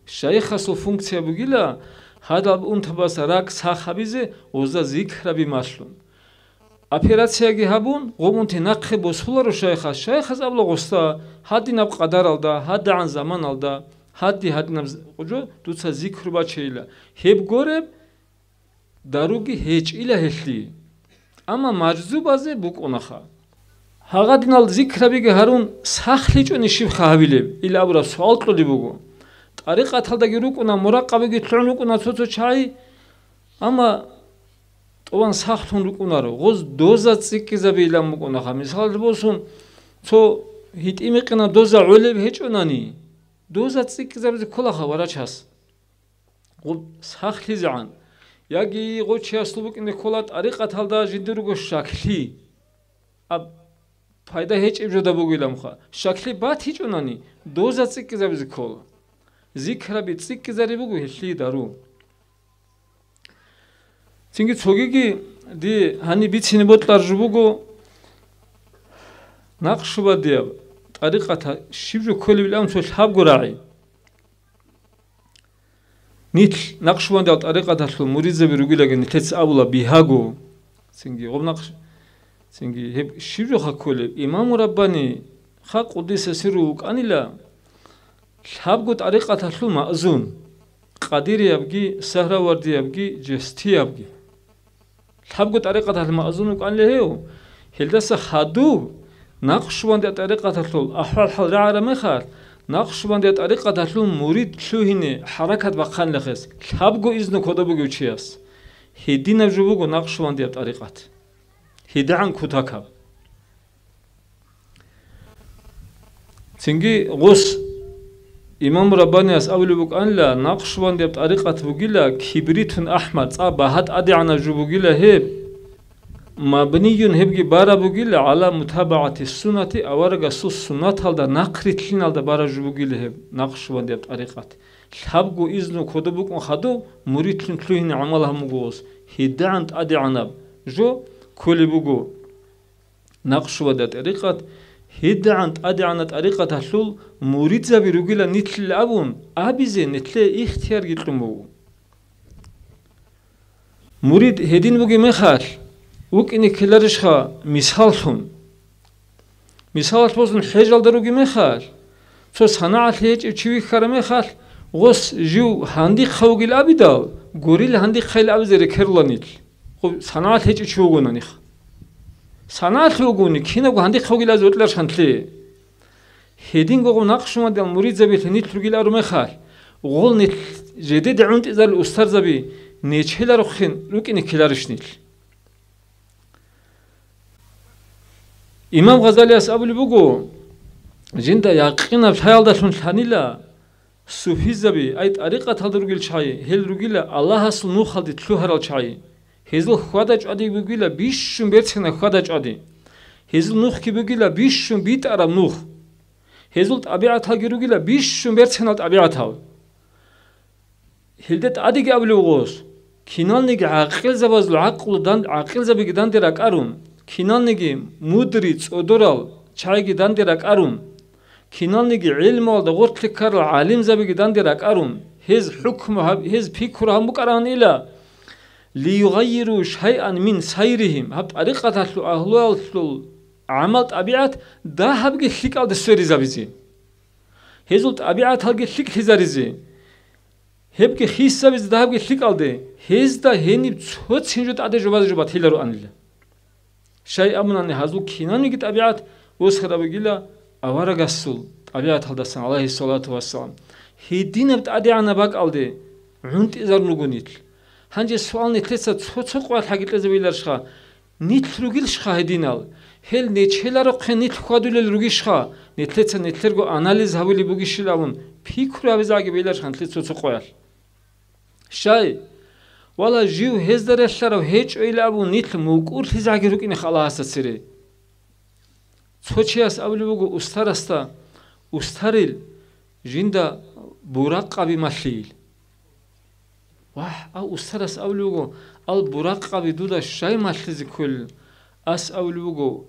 Шайхасул функция бугила, гьадаб унтабаса ракӀ сах гьабизе, гъозда зикраби малъун. Операцияги гьабун, гъоб унти нахъе босуларо шайхас. Шайхас абула гъосда, гьадинаб къадаралда, гьадигӀан заманалда, гьади-гьадинаб з-, жо дуца зикру бачейила. Гьеб гореб, даруги гьечӀила гьелъие. Амма мажзубазе букӀунаха. Гьагъадинал зикрабиги гьарун, сахлъичӀони щибха гьабилеб? Ил абураб суал кьолеб буго. ТӀарикъаталдаги рукӀуна, муракъабиги лъугӀун рукӀуна цо-цо чагӀи, амма тӀуван сахлъун рукӀунаро, гъоз доза цӀикӀкӀизабейилан букӀунаха. Мисалалъе босун, цо гьитӀи-микъина доза гӀолеб гьечӀонани, доза цӀикӀкӀизабизе кколаха врачас. Гъуб сахлъизегӀан. Яги гъочиясул букӀине ккола тӀарикъаталда жиндир руго щаклъи. Аб пайда гьечӀеб жода бугиламха. Щаклъи батичӀунани, доза цӀикӀкӀизабизе ккола. Зикраби цӀикӀкӀизари буго гьелъие дару. Цинги цогиги ди гьаниб бицине бокьаржу буго, Накъшубандияб тӀарикъата щиб жо кколебилан цо лъабго рагӀи. Нилъ Накъшубандиял тӀарикъаталъул муридзаби ругилаги нилъеца абула бигьаго. Цинги гъоб накъш-, цинги гьеб щиб жоха кколеб? Имаму Раббани, ха къуддиса сирругьу вукӀанила, лъабго тӀарикъаталъул маъзун, къадириябги, сагьравардиябги, жестиябги. Лъабго тӀарикъаталъул маъзун вукӀанила гьев. Гьелдаса хадуб, Накъшубандия тӀарикъаталъул ахӀвал-хӀал рагӀараб мехалъ, Накъшубандия тӀарикъаталъул мурид лъугьине хӀаракат бахъанила гьес, лъабго изну кодоб бугев чияс. Гьединаб жо буго Накъшубандияб тӀарикъат. ГьедигӀан кутакаб. Цинги гъос имам Раббаниас абулеб букӀанила, Накъшубандияб тӀарикъат бугила кибритун ахӀмар, цӀа багьа тӀадегӀанаб жо бугила гьеб, мабнийюн, гьебги бараб бугила гӀала мутабагӀати суннати, аварагасул суннаталда нахърилълъиналда бараб жо бугила гьеб Накъшубандияб тӀарикъат. Лъабго изну кодоб букӀун хадуб, муридлъун лъугьине гӀамал гьабун буго гъос, гьедигӀан тӀадегӀанаб жо кколеб буго. Накъшубандия тӀарикъат, гьедигӀан тӀадегӀанаб тӀарикъаталъул муридзаби ругила нилъила абун абизе нилъее ихтиярги кьун буго. Мурид гьедин бугеб мехалъ, вукӀине ккеларищха мисаллъун? Мисалалъ босун, хӀежалда ругеб мехалъ, цо санагӀалъи гьечӀев чи вихьараб мехалъ, гъос жив гьандихъав вугил абидал, гурил гьандихъайил абизе рекеруланилъ. Гъов санагӀалъи гьечӀев чи вугонаниха. СанагӀалъи вугони, кинабго гьандихъав вугил абизе вокьарищха нилъее. Гьединго гъов Накъшубандиял муридзабилъи нилъ ругил ару мехалъ, гъол нилъ жедеде гӀунтӀизарил устарзаби нечеларухъин рукӀине ккеларищ нилъ? Имам Гъазалияс абулеб буго, жинда якъинаб лъаялдалъун лъанила, суфизаби, ай тӀарикъаталда ругел чагӀи, гьел ругила Аллагьасул нухалде лъугьарал чагӀи. Гьезул хьвада-чӀвади бугила бищун берцинаб хьвада-чӀвади. Гьезул нухги бугила бищун битӀараб нух. Гьезул тӀабигӀаталги ругила бищун берцинал тӀабигӀатал. Гьелде тӀадеги абулев гъос, киналниги гӀакъилзабазул гӀакълу дан-, гӀакъилзабиги данде ракӀарун, киналниги мудри цӀодорал чагӀиги данде ракӀарун, киналниги гӀилмуялда гъортлъи ккарал гӀалимзабиги данде ракӀарун, гьез хӀукму гьаб-, гьез пикру гьабун букӀараванила, лиюгъайиру шайъан мин сайригьим, гьаб тӀарикъаталъул агьлуялъул гӀамал-тӀабигӀат дагьабги лъикӀалде сверизабизе. Гьезул тӀабигӀаталги лъикӀлъизаризе. Гьебги хисабизе дагьабги лъикӀалде, гьезда гьениб цо цинжо тӀаде жубазе жо батилароанила. Щай абунани, гьазул кинабниги тӀабигӀат восхараб бугила аварагасул тӀабигӀаталдасан, гӀалайгьиссалату вассалам. Гьединаб тӀадегӀанаб бакӀалде гӀунтӀизарун руго нилъ. Гьанже суал нилъеца цо-цо къоялъ гьагикьезабиларищха? Нилъ ругилищха гьединал? Гьел нечеларухъе нилъ хьвадулел ругищха? Нилъеца нилъерго анализ гьабулеб бугищил абун, пикру гьабизеги бегьиларищха нилъеца цо-цо къоялъ? Щай? Вала, жив гьезда релълъарав гьечӀойилан абун, нилъ мукӀурлъизеги рукӀинеха Аллагьасда цере. Цо чияс абулеб буго устарасда, устарил, жинда буракъаби малъийил. Вагь, а устарас абулеб буго, ал буракъаби дуда щай малъизе кколел? Ас абулеб буго,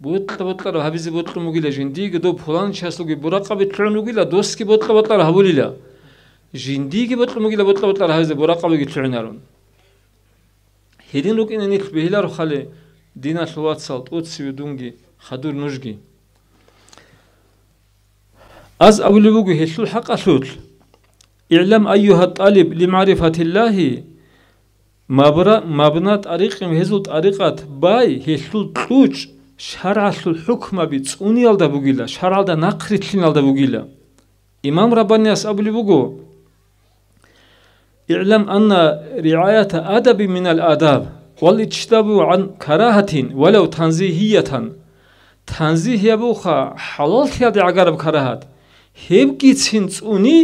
Бокьа-бокьараб гьабизе бокьун бугила жиндиеги, доб пуланчиясулги буракъаби лъугӀун вугила, досги бокьа-бокьараб гьабулила. Жиндиеги бокьун бугила бокьа-бокьараб гьабизе буракъабиги лъугӀинарун. Гьедин рукӀине нилъ бегьиларо хали, диналъул вацал, тӀоцеве дунги, хадур нужги. Аз абулеб буго гьелъул хӀакъалъулъ: «ИгӀлам, айюгьа тӀалиб, ли магӀрифатиллагьи, мабра-, мабна тӀарикъин, гьезул тӀарикъат бай, гьелъул кьучӀ, шаргӀалъул хӀукмаби цӀуниялда бугила, шаргӀалда нахърилълъиналда бугила». Имам Раббаниас абулеб буго: «ИгӀлам анна риаята адаби минал адаб, вал ичтинабу гӀан карагьатин, валав танзигьиятан». Танзигьиябуха хӀалаллъиялде гӀагараб карагьат. Гьебгицин цӀуни,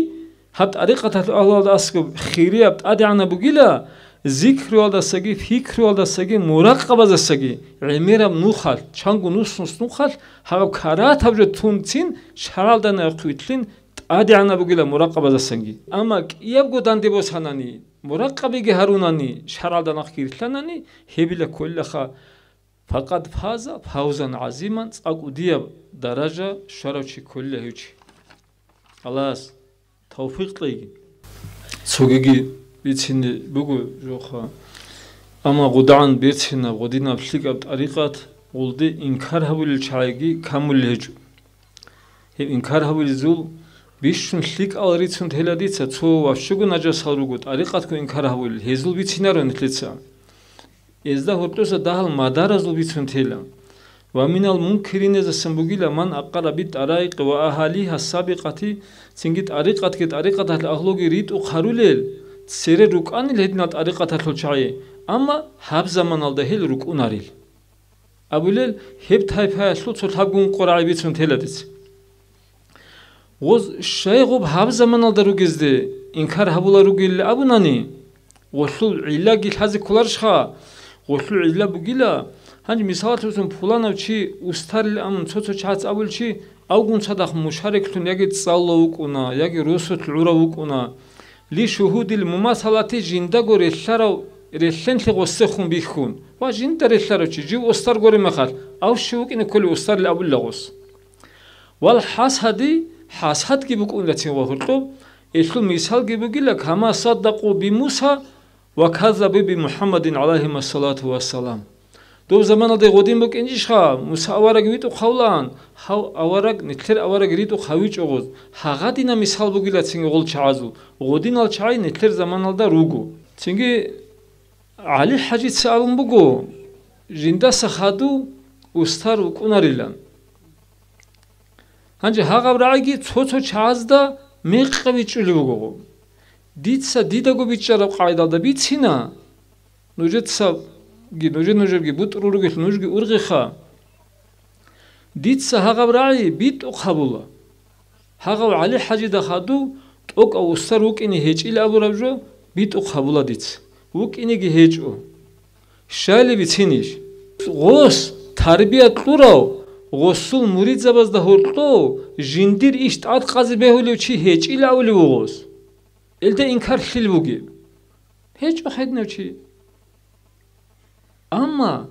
гьаб тӀарикъаталъул агьлуялда аскӀоб хирияб тӀадегӀанаб бугила, зикруялдасаги, фикруялдасаги, муракъабаздасаги, гӀемераб нухалъ, чанго нус-нус нухалъ, гьаб карагьатаб жо тунцин, шаргӀалда нахъвилълъин, тӀадегӀанаб бугила муракъабаздасанги. Амма кӀиябго данде босанани, муракъабиги гьарунани, шаргӀалда нахъги рилълъанани, гьебила кколилаха: «Факъад фаза фавзан гӀазиман», цӀакъ кӀудияб даража щварав чи кколила гьев чи. Аллагьас тавфикъ кьеги. Цогиги бицине буго жоха. Амма гъудагӀан берцинаб, гъудинаб лъикӀаб тӀарикъат гъулде инкар гьабулел чагӀиги камулел гьечӀо. Гьеб инкар гьабулезул бищун лъикӀал рицун тела дица, цо ващуго нажасал руго тӀарикъатго инкар гьабулел, гьезул бицинаро нилъеца. Гьезда гьоркьоса дагьал мадаразул бицун тела. Ва минал мункириназасан бугила ман акъарра бит-тӀарайкъи ва агьалигьа сабикъати, цинги тӀарикъатги тӀарикъаталъ агьлуги ритӀухъ гьарулел, цере рукӀанил гьединал тӀарикъаталъул чагӀи, амма гьаб заманалда гьел рукӀунарил. Абулел, гьеб тайпаялъул цо лъабгун къорагӀи бицун тела дица. Гъоз щай гъоб гьаб заманалда ругезде инкар гьабула ругел абунани, гъолъул гӀиллаги лъазе кколарищха? Гъолъул гӀилла бугила, гьанже мисалалъе босун, пуланав чи устарил амун цо-цо чагӀац абулев чи, авгун цадахъ мушариклъун яги цӀалула вукӀуна, яги росулъ гӀурав вукӀуна. Ли шугьудил мумасалати, жиндаго релълъарав, релълъенлъи гъосехун бихьун. Ва жинда релълъарав чи, жив устар гуреб мехалъ, ав щив вукӀине кколев устарил абулила гъос. Вал хӀасади, хӀасадги букӀунила цин ва гьоркьоб, гьелъул мисалги бугила, кама саддакъу би Муса ва каззабу би МухӀаммадин, гӀалайгьимассалату вассалам. Доб заманалде гъодин букӀинчӀищха, Муса авараг витӀухъ гьавлаан, гьав авараг, нилъер авараг ритӀухъ гьавичӀо гъоз, гьагъадина мисал бугила цинги гъол чагӀазул, гъодинал чагӀи нилъер заманалда руго. Цинги ГӀали-хӀажица абун буго, жиндаса хадув устар вукӀунарилан. Гьанже гьагъаб рагӀиги цо-цо чагӀазда мекъа бичӀчӀулеб буго. Дица дидаго бичӀчӀараб къагӀидалда бицина, нужецаги, нужер-нужерги бутӀрул ругелъул нужги ургъиха. Дица гьагъаб рагӀи битӀухъ гьабула. Гьагъав ГӀали-хӀажида хадув тӀокӀав устар вукӀине гьечӀила абураб жо битӀухъ гьабула дица. ВукӀинеги гьечӀо. Щайли бицинищ? Гъос тарбия кьурав, гъосул муридзабазда гьоркьов жиндир иш тӀадкъазе бегьулев чи гьечӀила абулев вугъос. Гьелда инкарлъил бугеб? ГьечӀо хеднав чи. Амма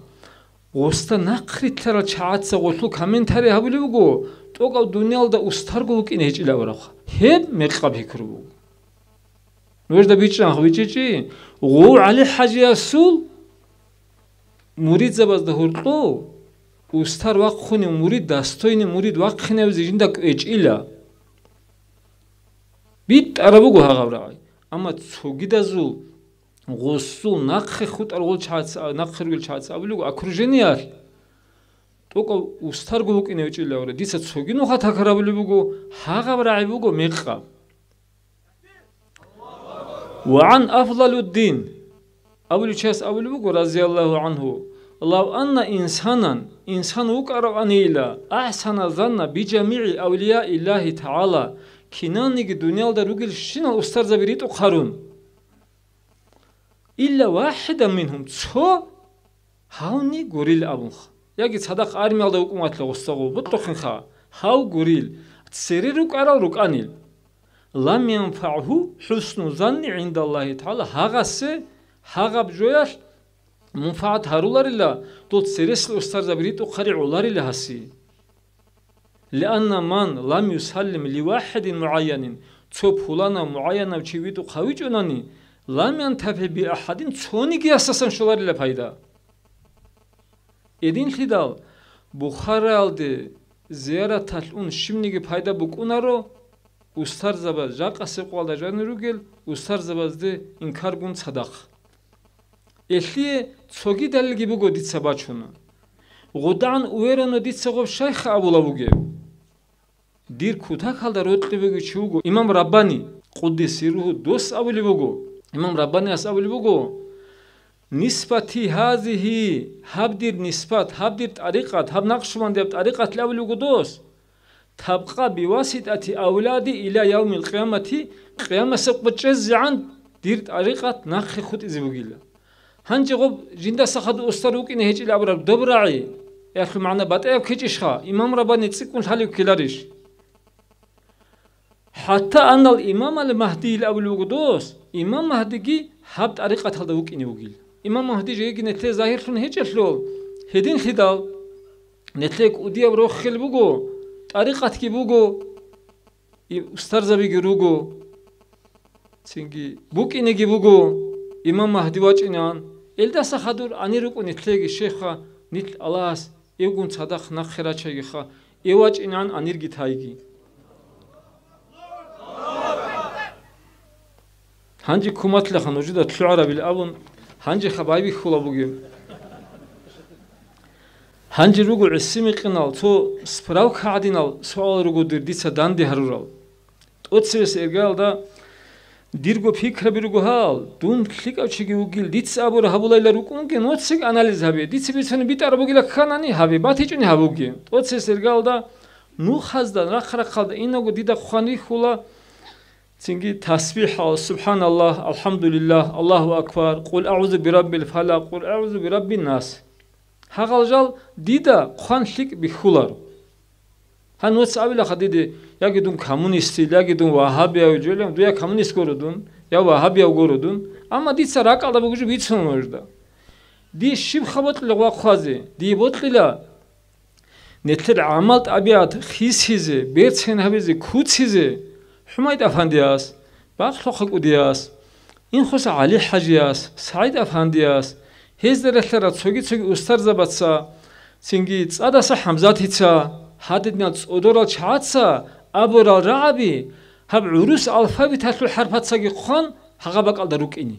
гъосда нахърилълъарал чагӀаца гъолъул комментарий гьабулеб буго, тӀокӀав дуниялда устарго вукӀине гьечӀила абурабха. Гьеб мекъаб пикру буго. Нужда бичӀчӀанха, бичӀчӀичӀи, гъов ГӀали-хӀажиясул муридзабазда гьоркьов устар вахъунев мурид, достойный мурид вахъинавизе жинда кӀвечӀила. БитӀараб буго гьагъаб рагӀи. Амма цогидазул гъосул нахъе хутӀарал гъол чагӀаца, нахъе ругел чагӀаца абулеб буго окружениялъ, тӀокӀав устарго вукӀине гьечӀила абураб. Дица цоги нуха такрар гьабулеб буго, гьагъаб рагӀи буго мекъаб. Ва гӀан Афдалуддин абулев чияс абулеб буго, разияллагьу гӀангьу: «Лав анна инсанан, инсан вукӀараваниила, ахӀсана занна би жамигӀи авлияиллагьи тагӀала, киналниги дуниялда ругелщинал устарзаби ритӀухъ гьарун, илла вахӀидан мингьум, цо гьавни гурил абунха, яги цадахъ армиялда вукӀун ватла гъосда гъо бокьухъинха, гьав гурил, цере рукӀарал рукӀанил, лам янфагӀгьу хӀусну занни гӀиндаллагьи тагӀала, гьагъасе гьагъаб жоялъ мунфагӀат гьаруларила, дол цересел устарзаби ритӀухъари гӀоларила гьасие. Лианна ман лам юсаллим ливахӀидин мугӀайянин, цо пуланав мугӀайянав чи витӀухъ гьавичӀонани, лам янтафи би ахӀадин, цониги гьасасан щоларила пайда. Гьединлъидал Бухараялде зияраталъ ун щибниги пайда букӀунаро, устарзабаз, жакъасеб къоялда жанир ругел устарзабазде инкаргун цадахъ. Гьелъие цоги далилги буго дица бачуна. ГъудагӀан уверано дица гъоб шайх абулеб бугеб. Дир кутакалда рокьи бугев чи вуго имам Раббани, къуддиса сирругьу, дос абулеб буго. Имам Раббаниас абулеб буго: «Нисбати гьазигьи, гьаб дир нисбат, гьаб дир тӀарикъат, гьаб накъшбандияб тӀарикъат», — абулеб буго дос. «Табкъа биваситӀати авлади иля явмил къиямати», къиямасеб къо чӀезегӀан дир тӀарикъат нахъе хутӀизе бугила. Гьанже гъоб жиндаса хадуб устар вукӀине гьечӀил абураб доб рагӀи, ялъул магӀна батӀияб ккечӀищха, имам Раббани цӀикӀкӀун лъалев ккеларищ? «ХӀатта аннал имамал Магьдийил», — абулеб буго дос, имам Магьдиги гьаб тӀарикъаталда вукӀине вугил. Имам Магьди жеги нилъее загьирлъун гьечӀелъул, гьединлъидал нилъее кӀудияб рохел буго, тӀарикъатги буго, и устарзабиги руго, цинги букӀинеги буго имам Магьди вачӀинегӀан. Элдаса хадур гьанир рукӀун нилъеги щейха, нилъ Аллагьас эвгун цадахъ нахъе рачайгиха, эв вачӀинегӀан гьанирги тайги. Гьанже куматлъаха нужеда лъугӀарабил абун, гьанжеха байбихьула бугеб. Гьанже руго гӀиси-микъинал цо справка гӀадинал суал руго дир дица данде гьарурал. ТӀоцебесеб иргаялда дирго пикраби руго гьал, дун лъикӀав чиги вугил, дица абура гьабулайла рукӀунги, нуцаги анализ гьабе, дица бицунеб битӀараб бугила кканани гьабе, батичӀони гьабуге. ТӀоцебесеб иргаялда нухазда, рахъ-рахъалда инаго дида хъван рихьула, цинги тасбихӀал, субхӀаналлагь, алхӀамдулиллагь, Аллагьу акбар, къул агӀузу бираббил фалакъ, къул агӀузу бираббин нас. Гьагъал жал дида хъван лъикӀ бихьуларо. Гьануц абилаха диде, яги дун коммунистил, яги дун вагьабияв, жолем, дуя коммунист горо дун, я вагьабияв горо дун, амма дица ракӀалда бугеб жо бицуна нужда. Дие щиб ха бокьила гъва хъвазе? Дие бокьила нилъер гӀамал-тӀабигӀат хисизе, берцин гьабизе, куцизе ХӀумайд Афандияс, Бакълъухъа кӀудияс, Инхоса ГӀали-хӀажияс, СагӀид Афандияс, гьезда релълъарал цоги-цоги устарзабаца, цинги ЦӀадаса ХӀамзатица, гьадинал цӀодорал чагӀаца абурал рагӀаби гьаб гӀурус алфавиталъул хӀарпацаги хъван гьагъа бакӀалда рукӀине.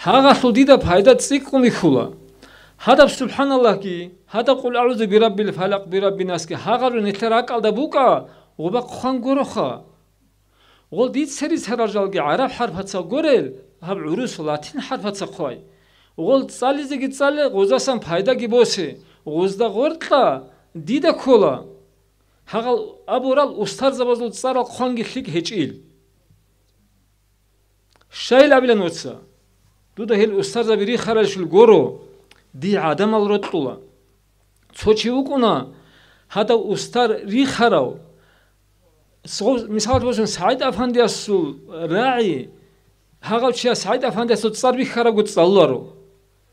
Гьагъалъул дида пайда цӀикӀкӀун бихьула. Гьадаб субхӀаналлагьги, гьадаб къул агӀузу бираббил фалакъ, бираббин насги гьагъаб жо нилъер ракӀалда букӀа, гъуба хъван гуроха. Гъол дица рицарал жалги гӀараб хӀарпаца горел, гьаб гӀурус латин хӀарпаца хъвай. Гъол цӀализеги цӀале, гъозасан пайдаги босе, гъозда гъоркьа дида ккола. Гьагъал абурал устарзабазул цӀарал хъванги лъикӀ гьечӀил. Щайил абилан, вацал, дуда гьел устарзаби рихаралъул горо, дие гӀадамал рокьула. Цо чи вукӀуна, гьадав устар рихарав. Цо, мисалалъе босун, СагӀид Афандиясул рагӀи, гьагъав чияс СагӀид Афандиясул цӀар бихьарабго цӀалуларо.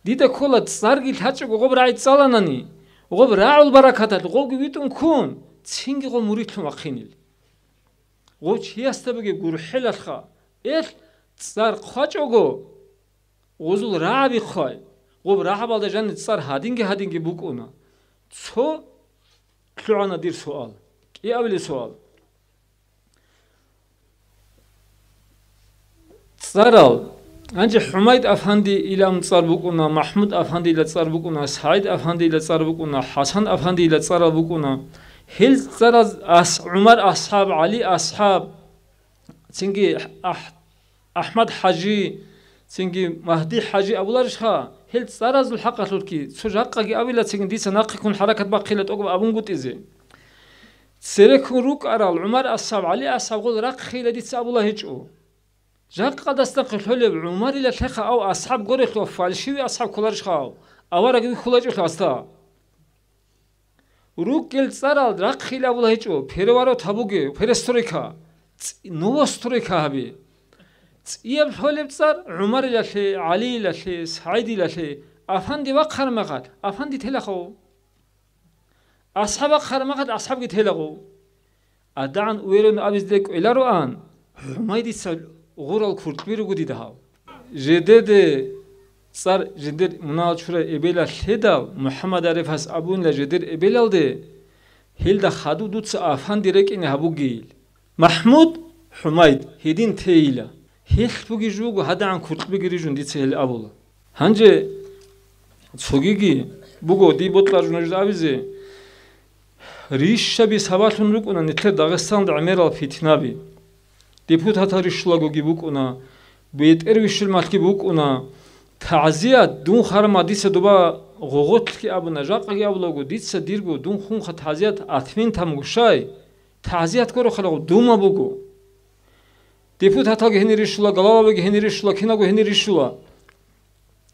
Дида ккола, цӀарги лъачӀого гъоб рагӀи цӀаланани, гъоб рагӀул баракаталъ гъобги витӀун ккун, цинги гъо муридлъун вахъинил. Гъов чиясда бугеб гурхӀелалъха, эл цӀар хъвачӀого, гъозул рагӀаби хъвай, гъоб рагӀабалда жанир цӀар гьадинги-гьадинги букӀуна. Цо лъугӀана дир суал, кӀиабилеб суал. ЦӀарал, гьанже ХӀумайд Афанди илан цӀар букӀуна, МахӀмуд Афандила цӀар букӀуна, СагӀид Афандила цӀар букӀуна, ХӀасан Афандила цӀарал букӀуна. Гьел цӀараз ас-, ГӀумар асхӀаб, ГӀали асхӀаб, цинги АхӀ-, АхӀмад ХӀажи, цинги Магьди ХӀажи абуларищха? Гьел цӀаразул хӀакъалъулъги цо жакъаги абила, цинги дица нахъе ккун хӀаракат бахъила тӀокӀаб абунгутӀизе. Цереккун рукӀарал ГӀумар асхӀаб, ГӀали асхӀаб гъол рахъхӀила дица абула гьечӀо. Жакъа дастахъе лъолеб ГӀумарила лъеха ав асхӀаб горелъул фальшивый асхӀаб кколарищха ав? Авараг вихьулачӀолъул аста. РукӀел цӀарал рахъхӀила абула гьечӀо, переворот гьабуге, перестройка, ц-, новостройка гьабе. ЦӀияб лъолеб цӀар ГӀумарилалъе, ГӀалиилалъе, СагӀидилалъе, афанди вахъараб мехалъ, афанди телаго. АсхӀаб вахъараб мехалъ, асхӀабги телаго. АдагӀан уверенно абизе кӀвелароан, ХӀумайдица гъурал куркьби руго дида гьав. Жидеде цӀар жидер мунагьал чурай эбелалъ лъедал, МухӀаммад Арифас абунила жидер эбелалде, гьелда хадуб дуца афанди рекӀине гьабугейил. МахӀмуд ХӀумайд гьедин тейила. Гьелъ бугей жуго гьадагӀан куркьбиги рижун дица гьел абула. Гьанже цогиги буго дие бокьараб жо нужеда абизе, рищаби сабаблъун рукӀуна нилъер Дагъистаналда гӀемерал фитнаби. Депутатал рищулагоги букӀуна, бетӀер вищулмалъги букӀуна. ТагӀзият, дун хвараб мехалъ дица доба гъогъолъги абуна, жакъаги абулаго, дица дирго дун хунха, тагӀзият отменить гьабун буго, щай? ТагӀзият гуро хвараб мехалъ дума буго. Депутаталги гьенир рищула, главабиги гьенир рищула, кинабго гьенир рищула.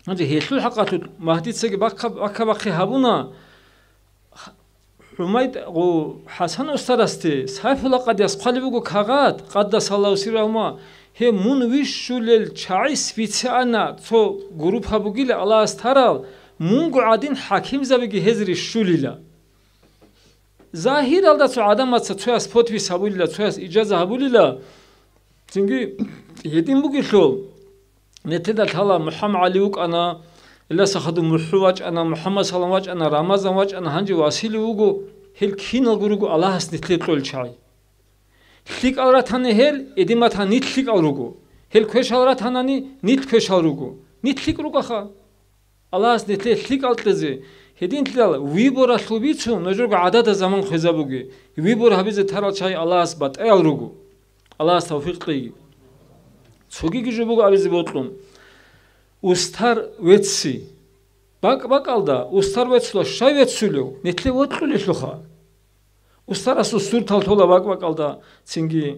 Гьанже гьелъул хӀакъалъулъ Магьдицаги бахъа-, бахъа-бахъи гьабуна. ХӀумайд гъу-, ХӀасан устарасде, Сайфулла къадияс хъвалеб буго кагъат, къаддасаллагьу сиррагьума, гьеб мун вищулел чагӀи специально цо группа бугила Аллагьас тарал, мунго гӀадин хӀакимзабиги гьез рищулила. Загьиралда цо гӀадамаца цояс подпись гьабулила, цояс ижаза гьабулила. Цинги гьедин бугелъул, нилъеда лъала МухӀаммад ГӀали вукӀана, Иляс ахадуб МухӀу вачӀана, МухӀаммад Салам вачӀана, Рамазан вачӀана, гьанже Василий вуго, гьел киналго руго Аллагьас нилъее кьолел чагӀи. ЛъикӀал ратани гьел, эдематан нилъ лъикӀал руго. Гьел квешал ратанани, нилъ квешал руго. Нилъ лъикӀ рукӀаха. Аллагьас нилъее лъикӀал кьезе, гьединлъидал выборалъул бицун нужерго гӀадада заман хвезабуге, выбор гьабизе тарал чагӀи Аллагьас батӀаял руго. Аллагьас тавфикъ кьеги. Цогиги жо буго абизе бокьун. Устар вецци. БакӀ-бакӀалда устар веццула, щай веццулев? Нилъее вокьулелъулха. Устарасул суртал лъола бакӀ-бакӀалда цинги.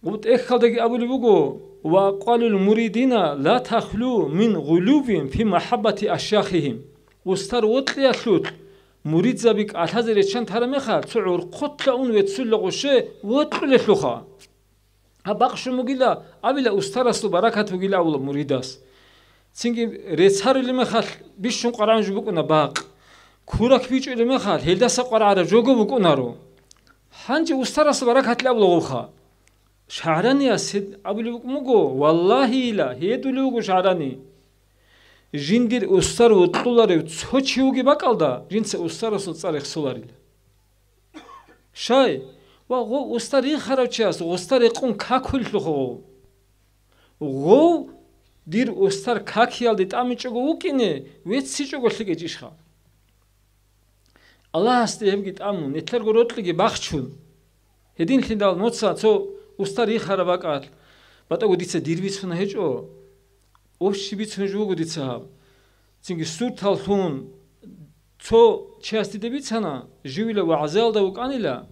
Гъуб тӀехьалдаги абулеб буго: «Ва акъвалул муридина ла тахлу мин гъулувин фи махӀаббати ашяхихим». Устар вокьиялъулъ муридзаби кӀалъазе реччан тараб мехалъ, цо гӀурхъулъа ун веццулила гъуще вокьулелъулха. Гьаб бакъ щун бугила абила, устарасул баракат бугила абула муридас. Цинги рецц гьарулеб мехалъ бищун къварагӀун жо букӀуна бакъ. Курак бичӀулеб мехалъ гьелдаса къварагӀараб жого букӀунаро. Гьанже устарасул баракатли абула гъовха. ШагӀраниялъ гьед абулеб букӀун буго, валлагьила, гьедулев вуго ШагӀрани. Жиндир устар вокьуларев цо чи вугеб бакӀалда, жинца устарасул цӀар рехсоларила. Щай? Ва гъов устар рихарав чияс гъустар рекъун какулелъулха гъов. Гъов дир устар какиялде тӀамичӀого вукӀине, веццичӀого лъикӀичӀищха? Аллагьасде гьебги тӀамун, нилъерго рокьиги бахчун. Гьединлъидал нуца цо устар рихараб бакӀалъ, батӀаго дица дир бицуна гьечӀо, общий бицунеб жо буго дица гьаб. Цинги сурталлъун цо чияс дида бицана, живила вагӀзаялда вукӀанила,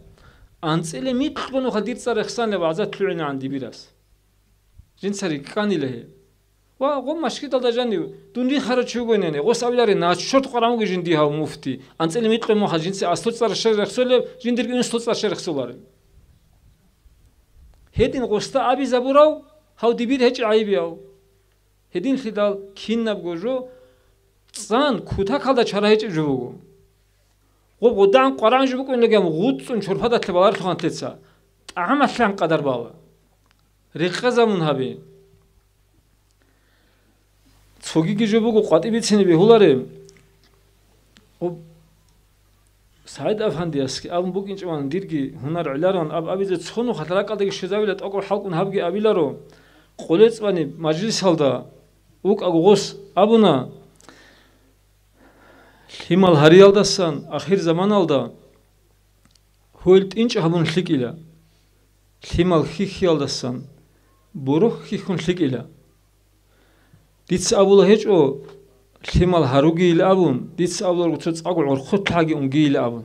анцӀила микьго нуха дир цӀар рехсанила вагӀзат лъугӀинегӀан дибирас. Жинца рикӀкӀанила гьеб. Ва гъо машгидалда жанив, дун рихарав чи вугонине, гъос абилари, начорт къваран вуго жинди гьав муфти, анцӀила микьго муха жинца аслу цӀар щай рехсолеб, жиндирги инслу цӀар щай рехсолареб. Гьедин гъосда абизабурав, гьав дибир гьечӀеб гӀайибияв. Гьединлъидал кинабго жо цӀан кутакалда чара гьечӀеб жо буго. Гъоб гъудагӀан къварагӀун жо букӀунилан гьаб гъуцӀцӀун чорпадалъе баларлъухъантлъица, тӀагӀамалъан къадар бала. Рекъезабун гьабе. Цогиги жо буго къватӀиб бицине бегьулареб. Гъоб СагӀид Афандиясги абун букӀинчӀеван, дирги гьунар гӀеларан аб-, абизе цо нухалъ ракӀалдаги щвезавила, тӀокӀаб хӀалкӀун гьабги абиларо. Къолецбани мажлисалда вукӀаго гъос абуна, лъимал гьариялдасан ахирзаманалда гьуйл тӀинчӀ гьабун лъикӀила, лъимал хьихьиялдасан борохь хьихьун лъикӀила. Дица абула гьечӀо лъимал гьаругейилан абун, дица абуларго цо цӀакъго гӀурхъулъаги унгейилан абун.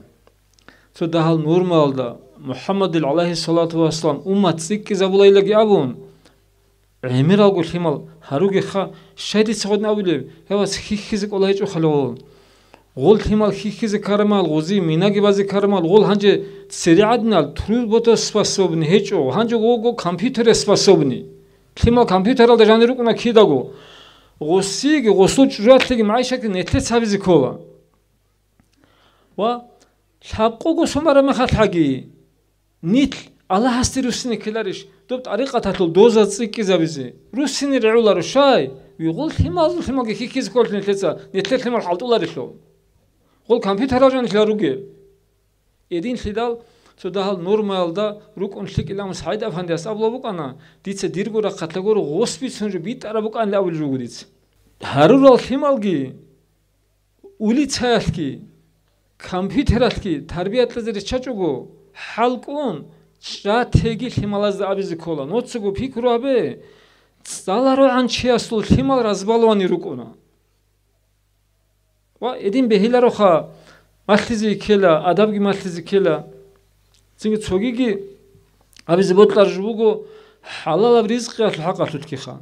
Цо дагьал нурмалда МухӀаммадил, гӀалайгьиссалату вассалам, уммат цӀикӀкӀизабулайилаги абун, гӀемералго лъимал гьаругеха. Щай дица гъодин абулеб? Гьавас хьихьизе кӀола гьечӀо халавал. Гъол лъимал хьихьизе ккарамал, гъози минаги базе ккарамал, гъол гьанже цере гӀадинал трудботоспособный гьечӀо, гьанже гъого компьютере способный. Лъимал компьютералда жанир рукӀуна кидаго. Гъосиги, гъосул чӀужуялъеги, магӀишатги нилъеца гьабизе ккола. Ва лъабкъого сон бараб мехалъги, нилъ Аллагьасде руссине ккеларищ, доб тӀарикъаталъул доза цӀикӀкӀизабизе? Руссине регӀуларо щай? Вигъул лъималазул лъималги хьихьизе кколелъул нилъеца, нилъер лъимал хӀалтӀуларелъул. Гъол компьютерал жанилъа ругел. Эдинлъидал цо дагьал нормаялда рукӀун лъикӀилан СагӀид-афандияс абула букӀана, дица дирго рахъалъа гуро гъос бицун жо битӀараб букӀанилан абулеб жо буго дица. Гьарурал лъималги, улицаялъги, компьютералъги тарбиялъазе риччачӀого, хӀалкӀун, чӀа теги лъималазда абизе ккола. Нуцаго пикру гьабе, цӀаларогӀан чиясул лъимал разбаловани рукӀуна. Ва эдин бегьилароха, малъизе ккела, адабги малъизе ккела. Цинги цогиги абизе бокьараб жо буго, хӀалалаб ризкъиялъул хӀакъалъулъгиха.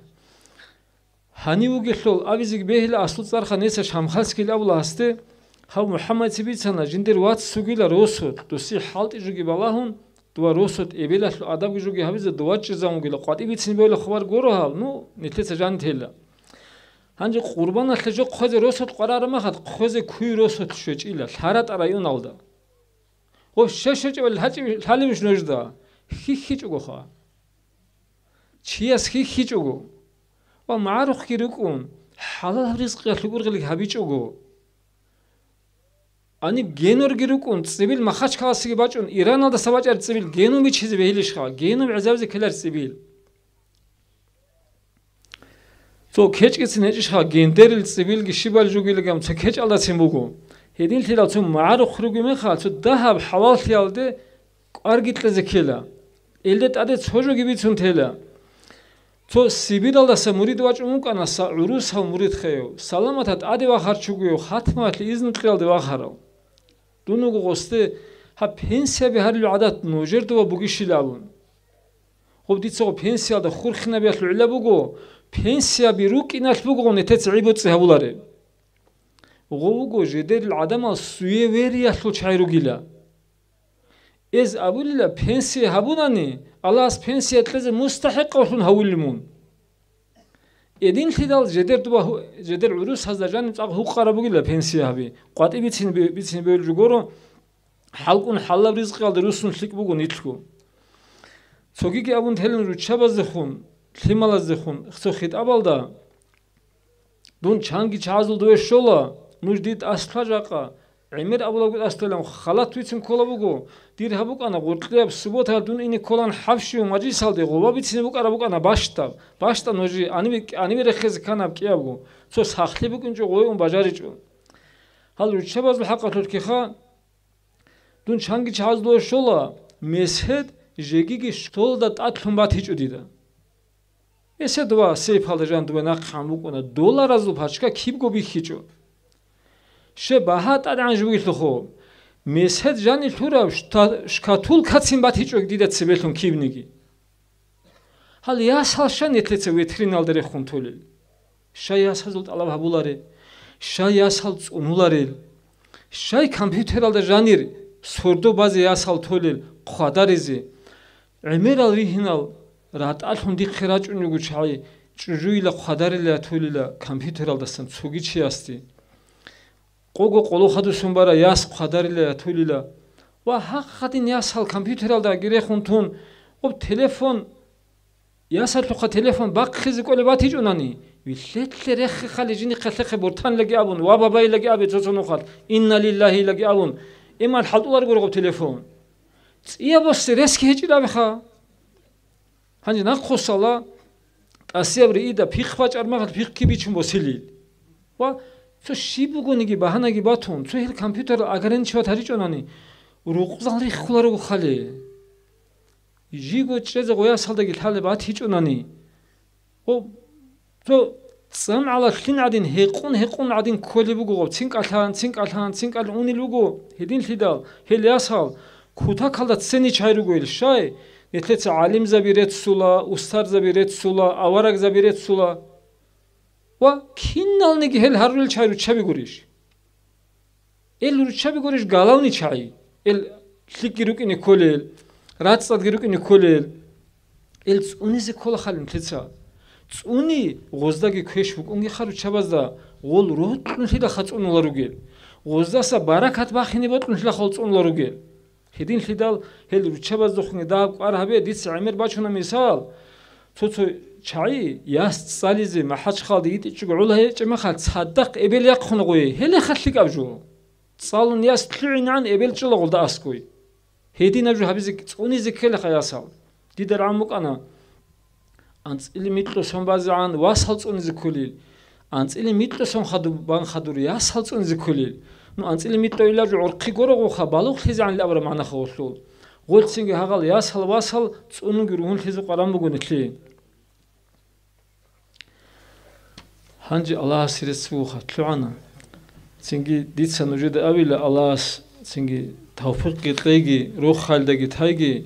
Гьанив вугелъул абизеги бегьила аслу цӀарха неца Шамхальскийил абула гьасде, гьав МухӀаммадица бицана, жиндир вац цогила росулъ, досие хӀалтӀи жоги балагьун, дова росулъ эбелалъул адабги жоги гьабизе дова чӀезавунгила, къватӀи бицине бойла хабар гуро гьав, ну, нилъеца жан тела. Гьанже къурбаналъе жо хъвезе росулъ къварараб мехалъ, хъвезе куй росулъ щвечӀила, ЛъаратӀа районалда. Гъо, щай щвечӀебали лъачӀи-, лъалевищ нужда? ХьихьичӀогоха. Чияс хьихьичӀого ва магӀарухъги рукӀун, хӀалалаб ризкъиялъул ургъелги гьабичӀого. Гьаниб генорги рукӀун, цӀибил Махачкаласеги бачӀун, Ираналдаса бачӀараб цӀибил генун бичизе бегьилищха, генун гӀезабизе ккелареб цӀибил. Цо кечӀгицин гьечӀищха, гендерил цӀибилги щибал жугилигам цо кечӀалдацин буго. Гьединлъидал цо магӀарухъ ругеб мехалъ, цо дагьаб хӀалаллъиялде кӀварги кьезе ккела. Илде тӀаде цо жоги бицун тела. Цо Сибиралдаса мурид вачӀун вукӀана, са гӀурусав мурид хеяв, саламатаб тӀаде вахарчугояв, хатмаялъе изну кьеялде вахарав. Дун вуго гъосде, гьаб пенсияби гьарулел гӀадат нужерда ва бугищилан абун. Гъоб дица гъо пенсиялда хурхинабиялъул гӀилла буго, пенсияби рукӀиналъ буго гъо нетеца гӀи-боцӀи гьабулареб. Гъо вуго жидерил гӀадамал суевериялъул чагӀи ругила. Эз абулила, пенсия гьабунани, Аллагьас пенсия кьезе мустахӀикъавлъун гьавулел мун. Эдинлъидал жедер дуба гьу-, жедер гӀурусазда жаниб цӀакъ гьукъараб бугила пенсия гьаби, къватӀи бицин бе-, бицин бевел жугоро, хӀалкӀун хӀалаб ризкъиялда руссун лъикӀ буго нилъго. Цогиги абун телин руччабаздехун, лъималаздехун цо хитӀабалда, дун чанги чагӀазул дове щола, нуж дид аслъа жакъа, ГӀемер абулабго тӀасдалан халат вицин ккола буго, дир гьаб букӀана гъоркьияб суббота дун ине кколан хӀабщив мажлисалде гъоба бицине букӀараб букӀана бащдаб, бащдаб нужи, аниве, аниве рехезе кканаб кӀиябго, цо сахлъи букӀинчӀо гъой ун бажаричӀо. Гьал руччабазул хӀакъалъулъгиха, дун чанги чагӀазулъ щола, месед жегиги щолда тӀадлъун батичӀо дида. Эсед ва сейфалда жан дубай нахъ гьан букӀуна, долларазул пачка кибго бихьичӀо. Ще багьа тӀадегӀан жугьилъухъо, месед жани лъурав шта-, шкатулкацин батичӀо дида цебелъун кибниги. Гьал ясал щай нилъеца витриналда рехун толел? Щай ясазул тӀалаб гьабуларел? Щай ясал цӀунуларел? Щай компьютералда жанир сордо базе ясал толел хъвадаризе? ГӀемерал ригьинал ратӀалъун дихъе рачӀун руго чагӀи, чӀужуйила хъвадарила ятулила компьютералдасан цоги чиясде. Къого къоло хадусун бара яс хъвадарила ятулила. Ва гьахъ гьадин ясал компьютералдаги рехун тун, гъуб телефон, ясалъухъа телефон бахъизе кӀолеб батичӀунани, вилълъетлъе реххехъали жинихъалъехъе буртанилаги абун, ва бабайилаги абе цо-цо нухалъ, инна лиллагьилаги абун, имал хӀалтӀуларгур гъуб телефон. ЦӀияб боссе ресги гьечӀилабиха. Гьанже нахъусала тӀасияб риида пихъ бачӀар мехалъ пихъги бичун босилил. Ва цо щиб бугониги багьанаги батун, цо гьел компьютерал ограничивать гьаричӀонани, рукъзал риххуларого хали. Жиго чӀезе гъоясалдаги лъалеб батичӀонани. Гъо, цо цӀан гӀала лъин гӀадин, гьекъун-гьекъун гӀадин кколеб буго гъо, цинкӀалъан, цинкӀалъан, цинкӀал унел буго, гьединлъидал, гьел ясал, кутакалда ццени чай ругойил щай, нилъеца гӀалимзаби реццула, устарзаби реццула, аварагзаби реццула. Ва киналниги гьел гьарулел чай руччаби гурищ? Ил руччаби гурищ галавни чай? Ил лъикӀги рукӀине кколел, рацӀцӀадги рукӀине кколел. Ил цӀунизе ккола халин лъица. ЦӀуни гъоздаги квеш букӀунгиха руччабазда, гъол рокьулъилаха цӀунула ругел. Гъоздаса баракат бахине бокьулъилаха гъол цӀунула ругел. Гьединлъидал гьел руччабаздехунги дагьаб кӀвар гьабе, дица гӀемер бачуна мисал. Цо-цо чагӀи яс цӀализе МахӀачхъалда йитӀичӀого гӀоло гьечӀеб мехалъ, цадахъ эбел яхъуна гъое, гьелеха лъикӀаб жо. ЦӀалун яс лъугӀинегӀан эбел чӀола гъолда аскӀой. Гьединаб жо гьабизе цӀунизе ккелаха ясал. Дида рагӀун букӀана, анцӀила микьго сон базегӀан васал цӀунизе кколел, анцӀила микьго сон хадуб-, бан хадур ясал цӀунизе кколел. Ну, анцӀила микьго илаб жо гӀорхъи горогъуха, балугълъизегӀанил абураб магӀнаха гъолъул. Гъолцинги гьагъал ясал-васал цӀунунги ругьунлъизе къваран буго нилъее. Гьанже Аллагьасе рецц бугоха, лъугӀана. Цинги дица нужеда абила, Аллагьас цинги тавфикъги кьеги, рохалдаги тайги,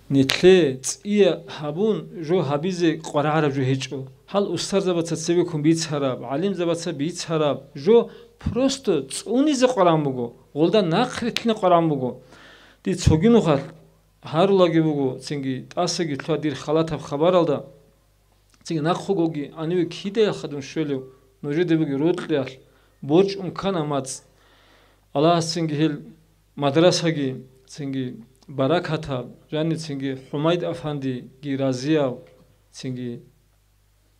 нилъе цӀия гьабун, жо гьабизе къварагӀараб жо гьечӀо. Гьал устарзабаца цебеккун бицараб, гӀалимзабаца бицараб жо просто цӀунизе къваран буго, гъолда нахърилълъине къваран буго. Дир цоги нухалъ гьарулаги буго, цинги тӀасаги лъугьа дир халатаб хабаралда. Цинги нахъугоги гьаниве кидаялъ хадуб щвелев нужеда бугеб рокьиялъ борчӀун ккана мацӀ. Аллагьас цинги гьел мадрасаги, цинги баракатаб, жаниб цинги ХӀумайд афандиги разияв, цинги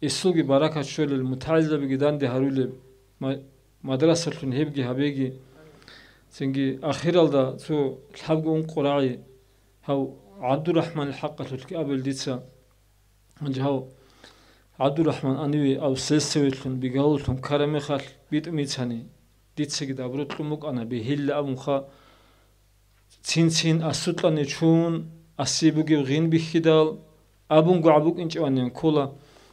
эсулги баракат щолел, мутагӀилзабиги данде гьарулеб ма-, мадрасалъун гьебги гьабеги. Цинги ахиралда цо лъабго ункъо рагӀи гьав ГӀабдурахӀманил хӀакъалъулъги абел дица. Гьанже гьав ГӀабдурахӀман гьаниве ав сельсоветлъун, бегавуллъун ккараб мехалъ битӀун бицани, дицаги дабур кьун букӀана, бегьилла абунха, цин-цин асукьани чун, аси бугеб гъин бихьидал, абунго гӀабукӀинчӀеванин ккола,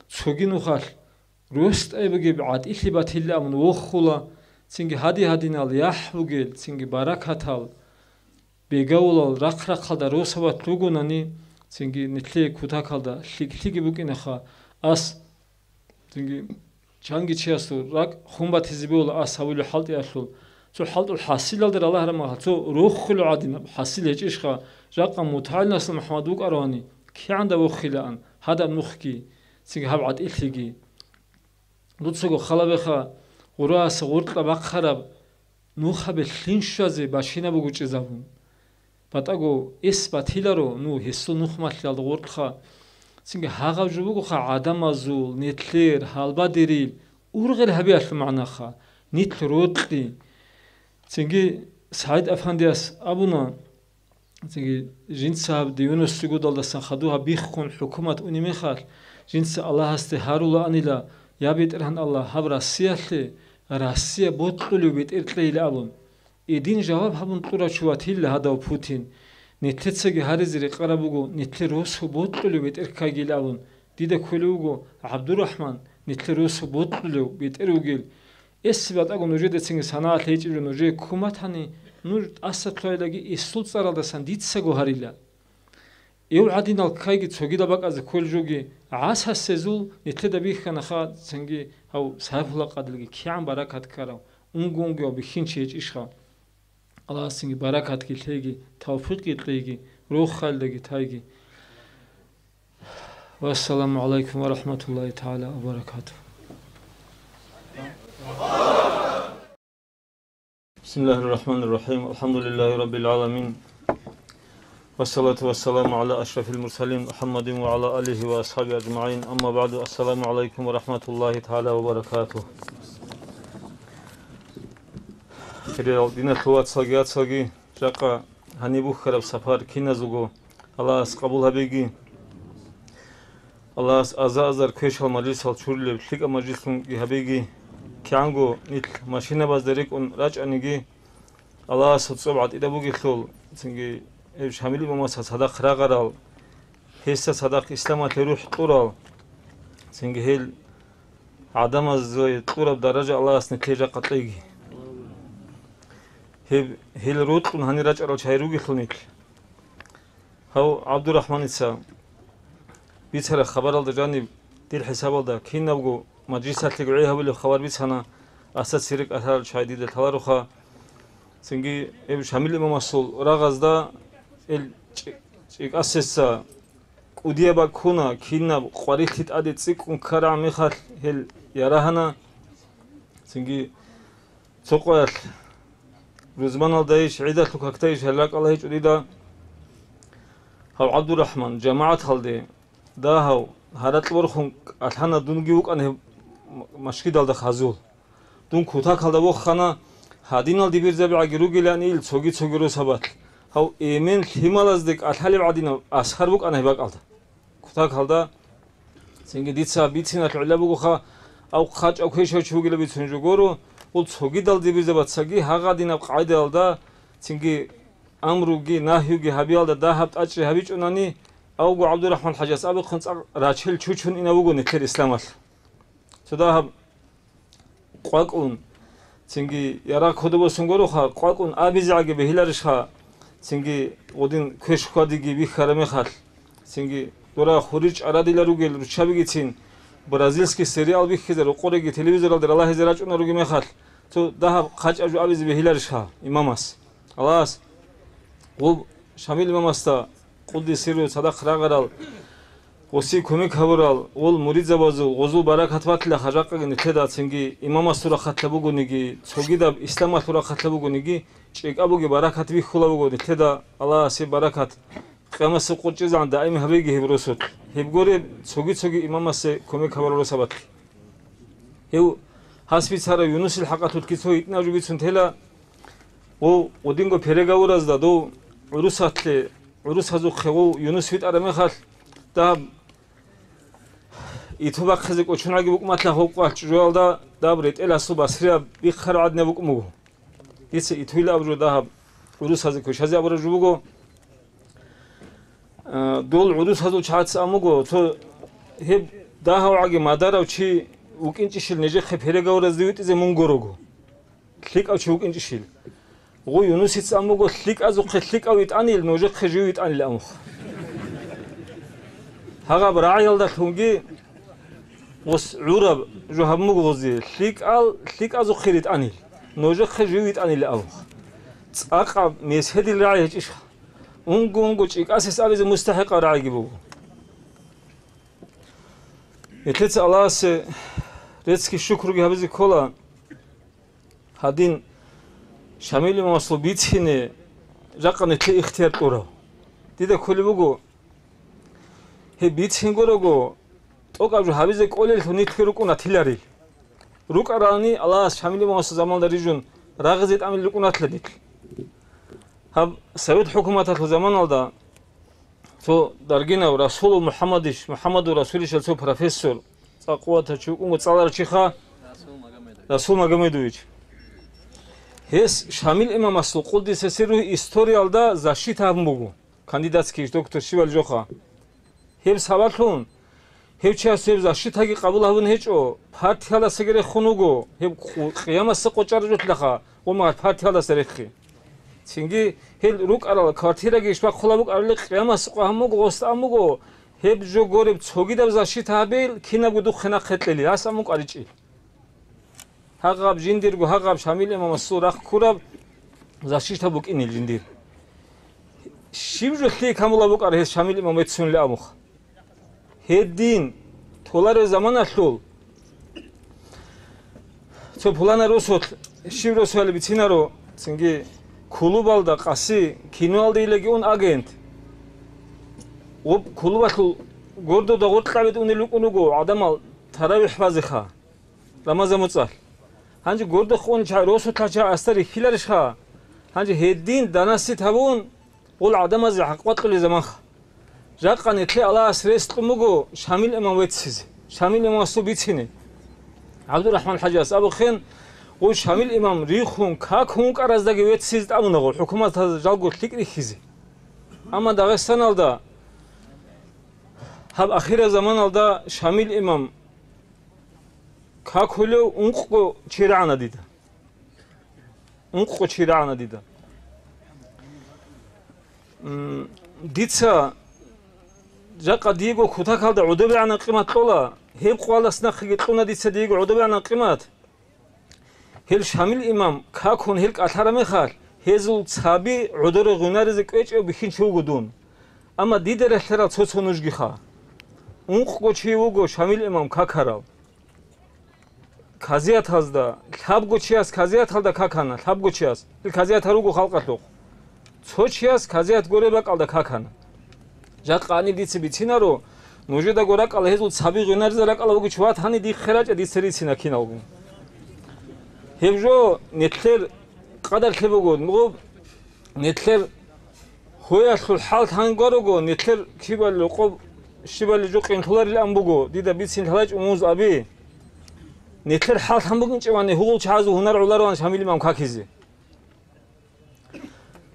цоги нухалъ росдай бугеб гӀатӀилъи батилла абун вохула, цинги гьади-гьадинал яхӀ бугел, цинги баракатал, бегавулал рахъ-рахъалда росабат ругонани, цинги нилъее кутакалда лъикӀ-лъикӀги букӀинаха, ас, цинги чанги чиясул ракӀ хун батизе бегьула ас гьавулев хӀалтӀиялъул. Цо хӀалтӀул хӀасилалда ралагьараб мехалъ, цо рохулев гӀадинаб хӀасил гьечӀищха, жакъа мутагӀиласул МухӀаммад вукӀаравани, кигӀанда вохилаан гьадаб нухги, цинги гьаб гӀатӀилъиги. Дуцаго халабеха гъураса гъуркьа бахъараб нухабе лъим щвазе башина бугучӀезабун. БатӀаго эс батиларо ну гьесул нухмалъиялда гъоркьха. Цинги гьагъаб жо бугоха гӀадамазул, нилъер, гьалбадерил ургъел гьабиялъул магӀнаха, нилъ рокьи. Цинги СагӀид Афандияс абуна, цинги жинца гьаб девяностые годалдасан хадув гьаб биххун хӀукумат унеб мехалъ, жинца Аллагьасде гьарулаанила, я БетӀергьан Аллагь, гьаб Россиялъе Россия бокьулев бетӀер кьейила абун. Эдин жаваб гьабун кьурав чи ватилла гьадав Путин. Нилъецаги гьаризе рекъараб буго, нилъер росу бокьулев бетӀер ккагил абун. Дида кколев вуго ГӀабдурахӀман, нилъер росу бокьулев бетӀер вугел. Эс батӀаго нужеда цинги санагӀалъ гьечӀеб жо нужее ккун батани, нуж тӀаса лъугьайлаги эсул цӀаралдасан дицаго гьарила. Эв гӀадинал ккайги цогидал бакӀазе кколел жоги гӀасасезул нилъеда бихьанаха, цинги гьав Сайфулла къадилги кигӀан баракат ккарав, унго-унгояв бихьинчи гьечӀищха. Аллагьас цинги баракатги лъейги, тавфикъги кьейги, рохалдаги тайги. Вассаламу гӀалайкум ва рахӀматуллагьи тагӀала ва баракатугь. بسم الله الرحمن الرحيم. الحمد لله رب العالمين. والصلاة والسلام على أشرف المرسلين محمد وعلى آله وأصحابه أجمعين. أما بعد. السلام عليكم ورحمة الله تعالى وبركاته. Хириял диналъул вацалги яцалги, жакъа гьаниб бухьараб сапар киназулго Аллагьас къабул гьабеги. Аллагьас аза-азар квешал мажлисал чурулеб лъикӀаб мажлислъунги гьабеги. КигӀанго нилъ машинабазда рекӀун рачӀаниги, Аллагьасул цӀоб гӀатӀидаб бугелъул, цинги гьев Шамил имамасда цадахъ рагъарал, гьесда цадахъ исламалъе рухӀ кьурал, цинги гьел гӀадамазда кьураб даража Аллагьас нилъее жакъа кьеги. Гьеб, гьел рокьун гьанир рачӀарал чагӀи ругелъул нилъ. Гьав ГӀабдурахӀманица бицараб хабаралда жаниб, дир хӀисабалда кинабго мажлисалъе гӀей гьабулеб хабар бицана, асда церекӀ лъарал чагӀи дида лъалароха. Цинги гьев Шамил имамасул рагъазда ил чӀи-, чӀикӀасесца кӀудияб баккуна, кинаб къварилъи тӀаде цӀикӀкӀун ккарагӀан мехалъ гьел ярагьана. Цинги цо къоялъ рузманалда иш, гӀидалъул какда иш гьел ракӀалда гьечӀо дида. Гьав ГӀабдурахӀман, жамагӀаталде дагьав гьаракь борхун кӀалъана, дунги вукӀана гьеб машгидалда хазул. Дун кутакалда вохана, гьадинал дибирзабигӀаги ругилан ил цоги-цоги росабалъ. Гьав эмен лъималазде кӀалъалеб гӀадинаб асар букӀана гьеб бакӀалда. Кутакалда, цинги дица бициналъ гӀилла бугоха, ав хъачӀав квешав чи вугилан бицун жо гуро, гъул цогидал дибирзабацаги гьагъадинаб къайдаялда, цинги амруги нагьюги гьабиялда дагьаб тӀачӀи гьабичӀунани, авго ГӀабдурахӀман хӀажияс абухъун цӀакъ рачел чучун инав вуго нилъер исламалъ. Цо дагьаб къвакӀун, цинги ярагъ кодобосун гуроха, къвакӀун абизегӀаги бегьиларищха, цинги гъудин квеш хьвадиги бихьараб мехалъ, цинги дора хурир чӀарадила ругел руччабигицин бразильский сериал бихьизе рокъореги телевизоралда ралагьизе рачӀуна ругеб мехалъ, цо дагьаб хъачӀаб жо абизе бегьиларищха имамас? Аллагьас гъуб Шамил имамасда къуддиса сирругьу цадахъ рагъарал, гъосие кумек гьабурал гъул муридзабазул гъозул баракат батила хажакъаги нилъеда, цинги имамасул рахъалъа бугониги, цогидаб исламалъул рахъалъа бугониги, чӀикӀабуги баракат бихьула буго нилъеда, Аллагьасе баракат, къиямасеб къо чӀезегӀан даим гьабеги гьеб росулъ, гьеб гуреб цоги-цоги имамасе кумек гьабурал росабалъ. Гьев гьас бицарав Юнусил хӀакъалъулъги цо гьитӀинаб жо бицун тела, гъов гъудинго переговоразда дов гӀурусалъе, гӀурусазухъе гъов Юнус витӀараб мехалъ, дагьаб иту бахъизе кӀочонаги букӀмалъа гьоб къвалъ чӀужуялда даб ретӀел асул басрияб бихъараб гӀадинаб букӀун буго. Дица итуйилаб жо дагьаб гӀурусазе квешазе абураб жо буго. Э, дол гӀурусазул чагӀаца амуго, цо гьеб дагьавгӀаги мадарав чи вукӀинчӀищил нижехъе переговоразде витӀизе мун гурого. ЛъикӀав чи вукӀинчӀищил. Гъу Юнусица амуго, лъикӀазухъе лъикӀав витӀанил, нужехъе жив витӀанил амухъ. Гьагъаб рагӀиялдалъунги гъос гӀураб жо гьабун буго гъозе, лъикӀал лъикӀазухъе ритӀанил, нужехъе жив витӀанил амухъ. ЦӀакъаб мес гьедил рагӀи гьечӀищха? Унго-унго чӀикӀасес абизе мустахӀикъал рагӀиги буго. Нилъеца Аллагьасе реццги шукруги гьабизе ккола, гьадин Шамил имамасул бицине жакъа нилъее ихтияр кьурав. Дида кколеб буго, гьеб бицин гурого, тӀокӀаб жо гьабизе кӀолеллъун нилъги рукӀун ратиларил. РукӀаралани Аллагьас Шамил имамасул заманалда рижун рагъизе тӀамил рукӀун ратила нилъ. Гьаб Совет хӀукуматалъул заманалда цо даргинав Расулов МухӀаммадиш, МухӀаммадул Расулишал цо профессор, цӀакъ къуватав чи вукӀун цӀаларав чиха, Расул Магомедович. Гьес Шамил имамасул къуддиса сирругьу историялда защита гьабун буго, кандидатский доктор щибал жоха. Гьеб сабаблъун гьев чияс гьеб защитаги къабул гьабун гьечӀо, партиялдасаги рехун вуго, гьеб къу-, къиямасда къо чӀараб жолъаха, гъумагьар партиялдаса рехи. Цинги гьел рукӀарал квартираги ишбахъула букӀарали къиямасда къо гьабун буго, гъосда абун буго, гьеб жо гуреб цогидаб защита гьабейил, кинабго духъе нахъе кьели, гьас абун букӀаричӀи. Гьагъаб жиндирго, гьагъаб Шамил имамасул рахъ ккураб защита букӀинил жиндир. Щиб жо лъие камула букӀар гьес Шамил имам веццунилан абухъ? Гьедин толареб заманалъул цо пуланай росулъ, щиб росуялъ бицинаро, цинги клубалда къаси, киноялда илаги ун агент. Гъуб клубалъул гордода гъоркьабид унел рукӀун руго гӀадамал таравихӀ базеха. Рамазан муцӀалъ. Гьанже гордо хун ча-, росулъа ча аста рихьиларищха? Гьанже гьедин данасит гьабун, гъул гӀадамазе хӀакъ бакьулел заманха. Жакъа нилъе Аллагьас рес кьун буго Шамил имам веццизе, Шамил имамасул бицине. ГӀабдурахӀман хӀажияс абухъен, гъул Шамил имам рихун, какун вукӀараздаги веццизе тӀамуна гъул хӀукуматаз жалго лъикӀ рихьизе. Амма Дагъистаналда гьаб ахираб заманалда Шамил имам какулев ункъго чи рагӀана дида. Ункъго чи рагӀана дида. М, дица жакъа диего кутакалда гӀодобегӀанаб къимат кьола, гьеб къвалас нахъеги кьуна дица диего гӀодобегӀанаб къимат. Гьел Шамил имам какун гьел кӀалъараб мехалъ, гьезул цаби гӀодоре гъунаризе кӀвечӀев бихьинчи вуго дун. Амма дида релълъарал цо-цо нужгиха. Ункъго чи вуго Шамил имам какарав. Казиятазда, лъабго чияс казияталда какана, лъабго чияс. Ил казият гьаруго халкъалъухъ. Цо чияс казият гуреб бакӀалда какана. Жакъа гьаниб дица бицинаро, нужедаго ракӀала гьезул цаби гъинариза ракӀала вугев чи ватани дихъе рачӀа дица рицина киналго. Гьеб жо нилъер къадарлъи буго, нугъуб нилъер гьуялъул хӀал лъан гуро, нилъер кибали рокъоб щибали жо къинлъуларилан буго, дида бицин лъалачӀо муз аби. Нилъер хӀал лъан букӀинчӀевани гьугъул чагӀазул гьунар гӀолароан Шамил имам какизе.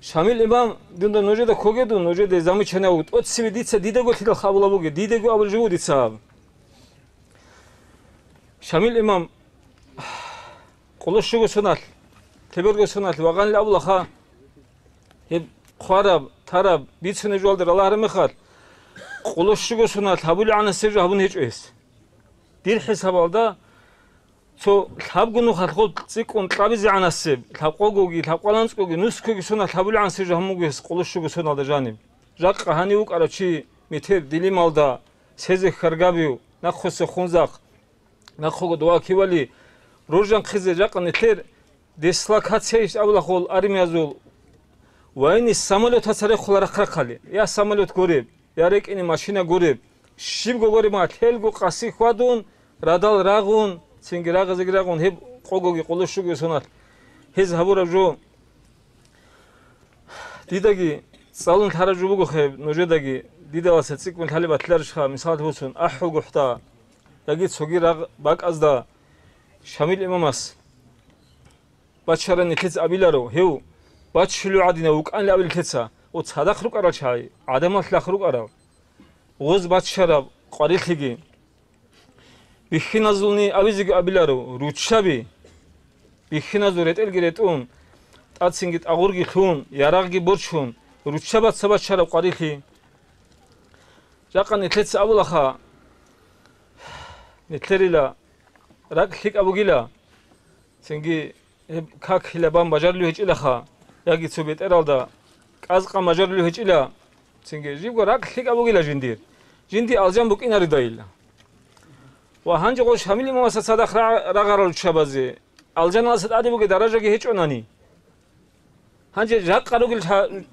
Шамил имам, дунда нужеда когедун, нужеда замечание тӀоцеве дица дидаго лъидал хабула буге, дидаго абул жугу дица аб. Шамил имам къулущуго соналъ, лъеберго соналъ вагъанил абулаха, гьеб хъвараб, тараб, бицунеб жугьалда ралагьараб мехалъ, къулущуго соналъ гьабулегӀанасеб жо гьабун гьечӀо гьес. Дир хӀисабалда, цо лъабго нухалъ гъоб цӀикӀкӀун кьабизегӀанасеб, лъабкъогоги, лъабкъваланцӀгоги, нускоги соналъ гьабулегӀанасеб жо гьабун буго гьес къулущуго соналда жаниб. Жакъа гьанив вукӀарав чи метер дилималда, сезе хьаргабив, нахъуса хунзахъ, нахъого дова кивали, роржанхъизе жакъа нилъер дислокацияйищ абулахъул армиязул, вайни самолетаца рехула рахъ-рахъали, я самолет гуреб, я рекӀине машина гуреб, щибго гуреб ма, лъелго къаси хьвадун, радал рагъун, цинги рагъизеги рагъун, гьеб къогоги къулущуги соналъ гьез гьабураб жо. Дидаги цӀалун лъараб жо буго хеб, нужедаги дидаласа цӀикӀкӀун лъалеб батиларищха, мисалалъе босун, АхӀулгохӀда яги цоги рагъ бакӀазда Шамил имамас бачара нилъеца абиларо, гьев баччулев гӀадинав вукӀанилан абила нилъеца, ва цадахъ рукӀарал чагӀи, гӀадамалъ лъахъ рукӀарал, гъоз баччараб къварилъиги. Бихьиназулни абизеги абиларо, руччаби, бихьиназул ретӀелги ретӀун, тӀацинги тӀагъурги лъун, ярагъги борчун, руччабаца баччараб къварилъи. Жакъа нилъеца абулаха, нилъерила ракӀ лъикӀаб бугила, цинги гьеб как хилабан бажарулев гьечӀилаха, яги цо бетӀералда кӀазкъан бажарулев гьечӀила, цинги жибго ракӀ лъикӀаб бугила жиндир, жинди алжан букӀинаридайила. Ва гьанже гъо Шамил имамаса цадахъ ра-, рагъарал руччабазе, алжаналаса тӀаде бугеб даражаги гьечӀонани. Гьанже жакъа ругел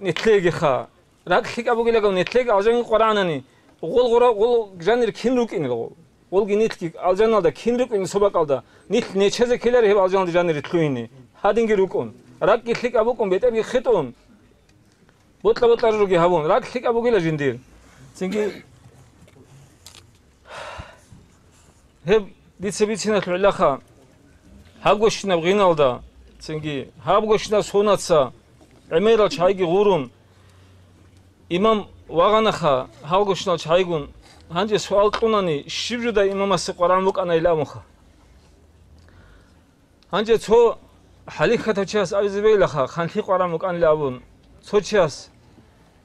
нилъеегиха. РакӀ лъикӀаб бугелаго нилъеги алжанги къварагӀанани, гъол гъура-, гъол жанир кин рукӀинел гъол? Гъолги нилъги алжаналда кин рукӀинел цо бакӀалда? Нилъ нечезе ккелари гьеб алжаналда жанир лъугьине. Гьадинги рукӀун. РакӀги лъикӀаб букӀун, бетӀерги хитӀун. Бокьа-бокьараб жоги гьабун. РакӀ лъикӀаб бугила жиндир. Цинги Гьеб дица бициналъул гӀиллаха, гьаб гощинаб гъиналда, цинги гьаб гощинаб сонаца гӀемерал чагӀиги гъурун, имам вагъанаха гьал гощинал чагӀигун, гьанже суал кьунани, щиб жуда имамасе къварагӀун букӀанайилан абунха. Гьанже цо хӀалихьатав чияс абизе бегьилаха, ханлъи къваран букӀанилан абун. Цо чияс,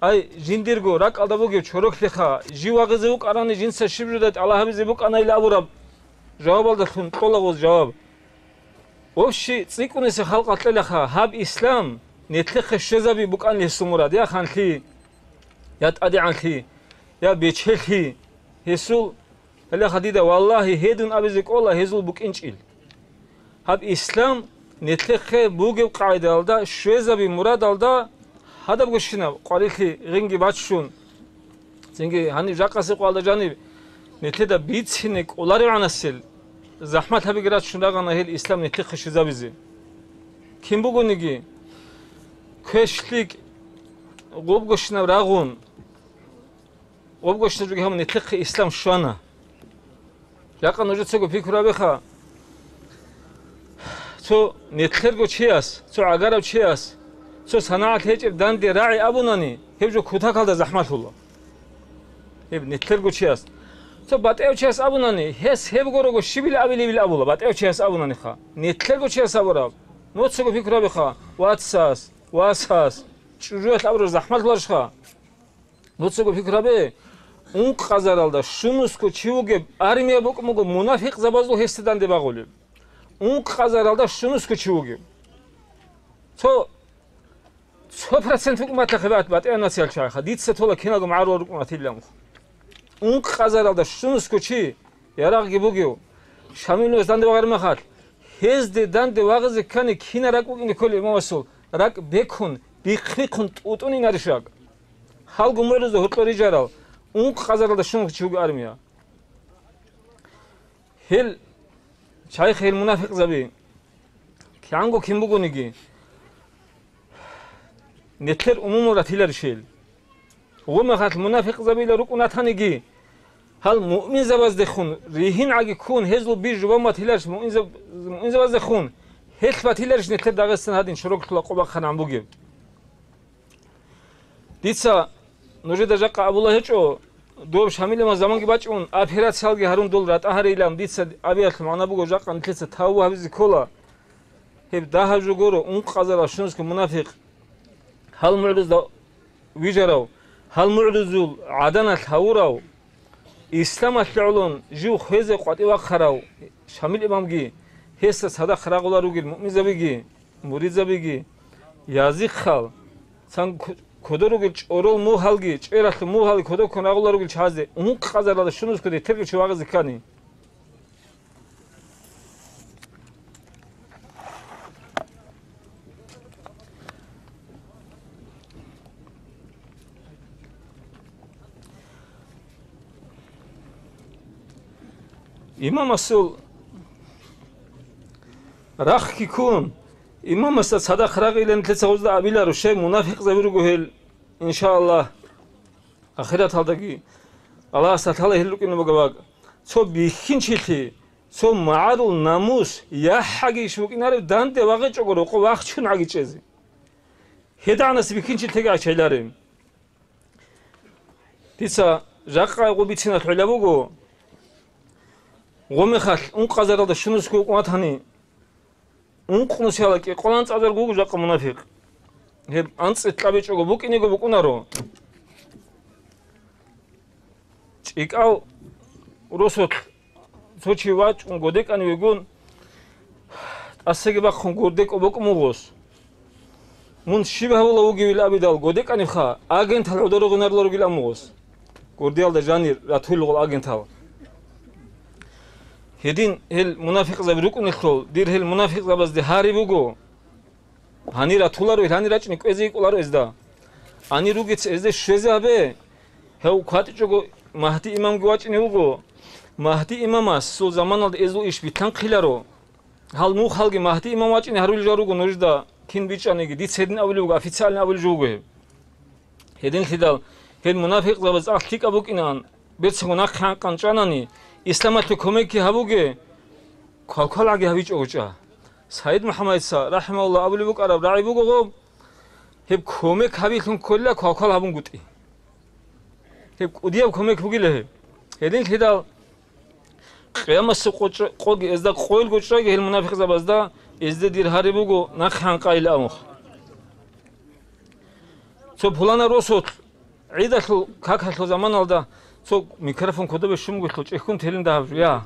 ай, жиндирго ракӀалда бугеб чороклъиха, жив вагъизе вукӀарани жинца щиб жуда тӀалаб гьабизе букӀанайилан абураб жавабалдалъун кьола гъоз жаваб. Общий цӀикӀкӀунесеб халкъалъ кьелаха, гьаб ислам нилъехъе щвезаби букӀанила гьесул мурад, я ханлъи, я тӀадегӀанлъи, я бечелъи. Гьесул, гьелаха дида, валлагьи, гьедун абизе кӀола гьезул букӀинчӀел. Гьаб ислам нилъехъе бугеб къагӀидалда, щвезаби мурадалда, гьадаб гощинаб къварилъи гъинги баччун, цинги гьаниб жакъасеб къоялда жаниб нилъеда бицине кӀоларебгӀанасел захӀмат гьабиги рачун рагъана гьел ислам нилъехъе щвезабизе. Кин бугониги, квеш лъикӀ, гъоб гощинаб рагъун, Гъоб гощинаб жоги гьабун, нилъехъе ислам щвана. Жакъа нужецаго пикру гьабеха, цо нилъерго чияс, цо гӀагарав чияс, цо санагӀат гьечӀеб данде рагӀи абунани, гьеб жо кутакалда захӀмалъула. Гьеб нилъерго чияс. Цо батӀияв чияс абунани, гьес гьеб горого щибил абилебил абула, батӀияв чияс абунаниха. Нилъерго чияс абураб, нужецаго пикру гьабеха, вацас, васас, чӀужуялъ абураб захӀмалъуларищха? Нужецаго пикру гьабе, ункъазаралда щунусго чи вугеб армия букӀун буго мунафикъзабазул гьесда данде багъулеб. Ункъазаралда щунусго чи вугеб. Цо, Цо процент букӀун батахъе бат-, батӀияб нациялъул чагӀиха. Дица тола киналго магӀарулал рукӀун батилан. Ункъазаралда щунусго чи ярагъги бугев, Шамил нугьес данде вагъараб мехалъ, гьезде данде вагъизе ккани кинаб ракӀ букӀине кколеб имамасул, ракӀ бекун, бихъ-бихъун тӀутӀун инарищ ракӀ? Гьалго мугӀрузда гьоркьор рижарал, ункъазаралда щунусго чи вуго армия. Гьел чайхъ, гьел мунафикъзаби, кигӀанго кин бугониги, нилъер умумул ратиларищ гьел? Гъо мехалъ мунафикъзабила рукӀун ратаниги, гьал муъминзабаздехун ригьин гӀаги ккун, гьезул биж жубан батиларищ муъминзаб-, муъминзабаздехун, гьелъ батиларищ нилъер Дагъистан гьадин чороклъула къо бахъанагӀан бугеб? Дица нужеда жакъа абула гьечӀо, доб Шамил имамас заманги бачӀун, операциялги гьарун дол ратӀа гьарейилан дица абиялъул магӀна буго, жакъа нилъеца тавбу гьабизе ккола. Гьеб дагьаб жо гуро, ункъазарал щунусго мунафикъ. Гьал мугӀрузда вижарав, гьал мугӀрузул гӀаданалъ гьавурав, исламалъе гӀолон жив хвезе къватӀив вахъарав Шамил имамги, гьесда цадахъ рагъула ругел муъминзабиги, муридзабиги, язихъал, цан ку-, кодор ругел чӀорол мугьалги, чӀвералъул мугьалги кодоккун рагъула ругел чагӀазде ункъазаралда щунусго детерго чи вагъизе ккани. Имамасул рахъги ккун, имамасда цадахъ рагъилан нилъеца гъозда абиларо, щай мунафикъзаби руго гьел, иншааллагь, ахираталдаги Аллагьасда лъала гьел рукӀине бугеб бакӀ. Цо бихьинчилъи, цо магӀарул намус, яхӀаги иш букӀинареб данде вагъичӀого рокъо вахчун гӀаги чӀезе. ГьедагӀанас бихьинчилъиги гӀачайларе. Дица жакъа гъо бициналъ гӀолеб буго, гъо мехалъ ункъазаралда щунусго вукӀун ватани, ункънусиялда кӀикъоялда анцӀазарго вуго жакъа мунафикъ. Гьеб анцӀила кьабичӀого букӀинего букӀунаро. ЧӀикӀав росулъ цо чи вачӀун годекӀанив вугун, тӀасаги бахъун гурде кӀо бокӀун вугос. Мун щиб гьавула вугевил абидал, годекӀанивха, агентал гӀодор гъунарулел ругилан вугос. Гурдиялда жанир ратулел гъол агентал. Гьедин гьел мунафикъзаби рукӀунелъул, дир гьел мунафикъзабазде гьари буго. Гьанир ратуларо, гьанир рачӀине кӀвезе йикӀуларо гьезда. Гьанир ругеца гьезде щвезе гьабе. Гьев кватӀичӀого Магьди имамги вачӀине вуго. Магьди имамасул заманалда гьезул иш билълъанхъиларо. Гьал мухалги Магьди имам вачӀине гьарулел жал руго нужда кин бичӀчӀаниги, дица гьедин абулеб буго, официально абулеб жо буго гьеб. Гьединлъидал гьел мунафикъзабаз ахӀ лъикӀаб букӀинаан, берцинго нахъе гӀанкъан чӀанани, исламалъе кумекги гьабуге, квалквал гӀаги гьабичӀого чӀа. Сайид МухӀаммадица, рахӀимагьуллагь, абулеб букӀараб рагӀи буго гъоб, гьеб кумек гьабилъун кколила квалквал гьабунгутӀи. Гьеб кӀудияб кумек бугила гьеб. Гьединлъидал Къиямасеб къо-, къоги эзда къойил гочӀаги гьел мунафикъзабазда, эзде дир гьари буго нахъе гӀанкъайилан абун. Цо пулана росулъ гӀидалъул какалъул заманалда цо микрофон кодобе щун бугелъул чӀехьун телин дагьаб жо, я.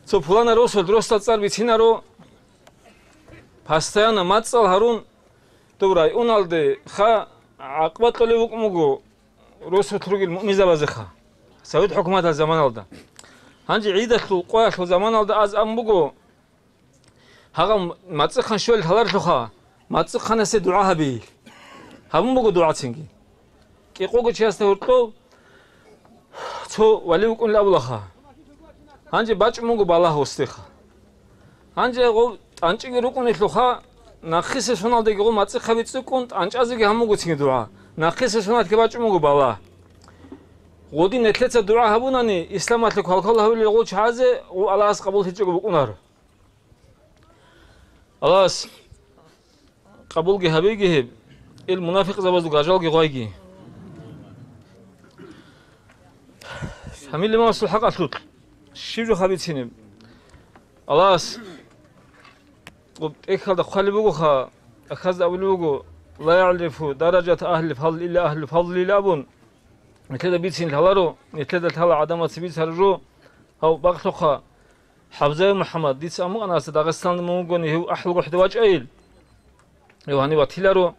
Цо пулана росулъ росдал цӀар бицинаро, постоянно мацӀал гьарун, доб районалде ха гӀакъуба кьолеб букӀун буго росулъ ругел муъминзабазеха, Совет хӀукуматалъ заманалда. Гьанже гӀидалъул къоялъул заманалда аз абун буго, гьагъал мацӀихъан щвел лъаларлъуха, мацӀихъанасе дугӀа гьабейил. Гьабун буго дугӀацинги. КӀикъого чиясда гьоркьов цо вали вукӀунел абулаха. Гьанже бачӀун буго балагь гьосдеха. Гьанже гъов тӀанчӀиги рукӀунелъулха, нахъисеб соналдаги гъов мацӀихъаби цӀикӀкӀун тӀанчӀазеги гьабун буго цинги дугӀа. Нахъисеб соналъги бачӀун буго балагь. Гъодин нилъеца дугӀа гьабунани, исламалъе квалквал гьавулел гъол чагӀазе гъов Аллагьас къабуллъичӀого букӀунар. Аллагьас къабулги гьабеги гьеб, ил мунафикъзабазул гажалги гъвайги. Шамил имамасул хӀакъалъулъ щиб жо гьабицинеб? Аллагьас гъоб тӀехьалда хъвалеб бугоха, ахазда абулеб буго: «Ла ягӀрифу даражата агьлил фадли илла агьлул фадли», – абун. Нилъеда бицин лъаларо, нилъеда лъала гӀадамаца бицараб жо, гьав бакълъухъа. ХӀабзаев МухӀаммад, дица амукъана, аса Дагъистаналда мун вугони гьев АхӀулгохӀде вачӀайил. Гьев гьанив ватиларо.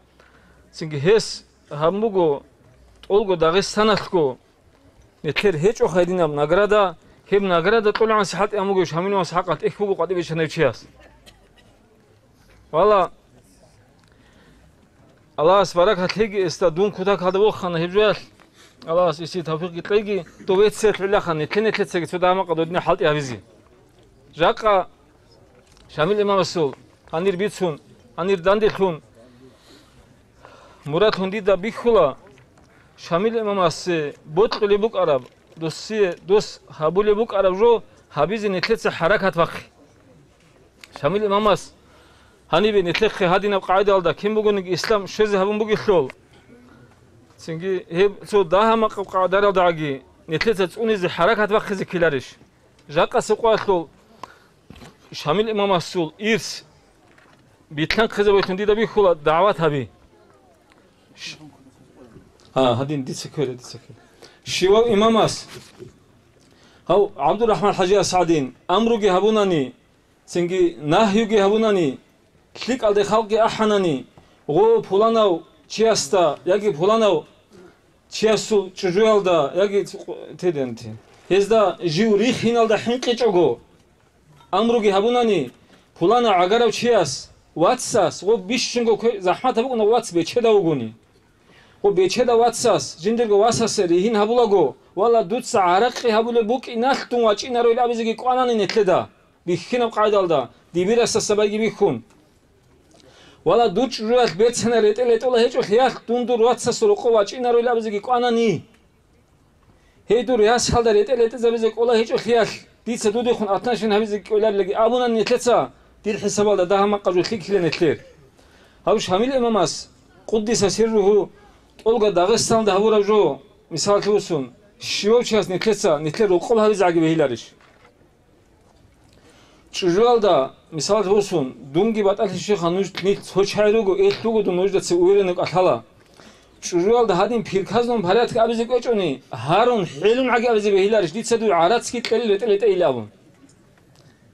Цинги гьес гьабун буго тӀолго Дагъистаналъго нилъер гьечӀо гьединаб награда, гьеб награда кьолебгӀанасеб хӀалтӀи гьабун буго Шамил имамасул хӀакъалъ тӀехь буго къватӀибе биччанав чияс. Вала, Аллагьас баракат лъеги эсда, дун кутакалда вохана гьеб жоялъ. Аллагьас эсие тавфикъги кьеги, дов веццаялъ гӀолохъан нилъе-нилъецаги цо дагьа-макъа додинаб хӀалтӀи гьабизе. Жакъа Шамил имамасул гьанир бицун, гьанир данделъун мурадлъун дида бихьула, Шамил имамасе бокьулеб букӀараб, досие дос гьабулеб букӀараб жо гьабизе нилъеца хӀаракат бахъе. Шамил имамас гьанибе нилъехъе гьадинаб къагӀидалда кин бугониги ислам щвезе гьабун бугелъул, цинги гьеб цо дагьа-макъаб къагӀидаралдагӀаги нилъеца цӀунизе хӀаракат бахъизе ккеларищ? Жакъасеб къоялъул Шамил имамасул ирс битлъанхъизе бойтун дида бихьула дагӀват гьаби. Ш-, а, гьадин, дица ккола, дица ккола. Щивав имамас, гьав ГӀабдурахӀман ХӀажияс гьадин, амруги гьабунани, цинги нагьюги гьабунани, лъикӀалде халкъги ахӀанани, гъо, пуланав чиясда яги пуланав чиясул чӀужуялда яги цӀикъ-, теден те, гьезда жив рихиналда хӀинкъичӀого, амруги гьабунани, пуланав гӀагарав чияс, вацас, гъо, бищунго кве-, захӀматаб букӀунеб вац бечедав вугони. Гъо, бечедав вацас, жиндирго васасе ригьин гьабулаго, вала, дуца гӀаракъи гьабулеб букӀиналъ дун вачӀинароил абизеги кӀванани нилъеда, бихьинаб къагӀидалда, дибирасдаса байги бихьун. Вала, дур чӀужуялъ берцинаб ретӀел ретӀула гьечӀолъиялъ дун дур вацасул рокъов вачӀинароил абизеги кӀванани. Гьей, дур ясалда ретӀел ретӀизабизе кӀола гьечӀолъиялъ, дица дудехун отношение гьабизе кӀоларилаги абунани нилъеца, дир хӀисабалда дагьа-макъа жо лъикӀлъила нилъер. Гьав Шамил имамас, къуддиса сирругьу, тӀолго Дагъистаналда гьабураб жо, мисаллъи босун, щивав чияс нилъеца, нилъер рокъоб гьабизе гӀаги бегьиларищ? ЧӀужуялда, мисалалъ босун, дунги батӀалъи щвеха нуж нилъ цо чагӀи руго, ил руго дун нужда цебе уверенно кӀалъала. ЧӀужуялда гьадин приказном порядке абизе кӀвечӀони, гьарун, хӀелун гӀаги абизе бегьиларищ, дица дуе гӀарацги кьел ретӀел ретӀейилан абун.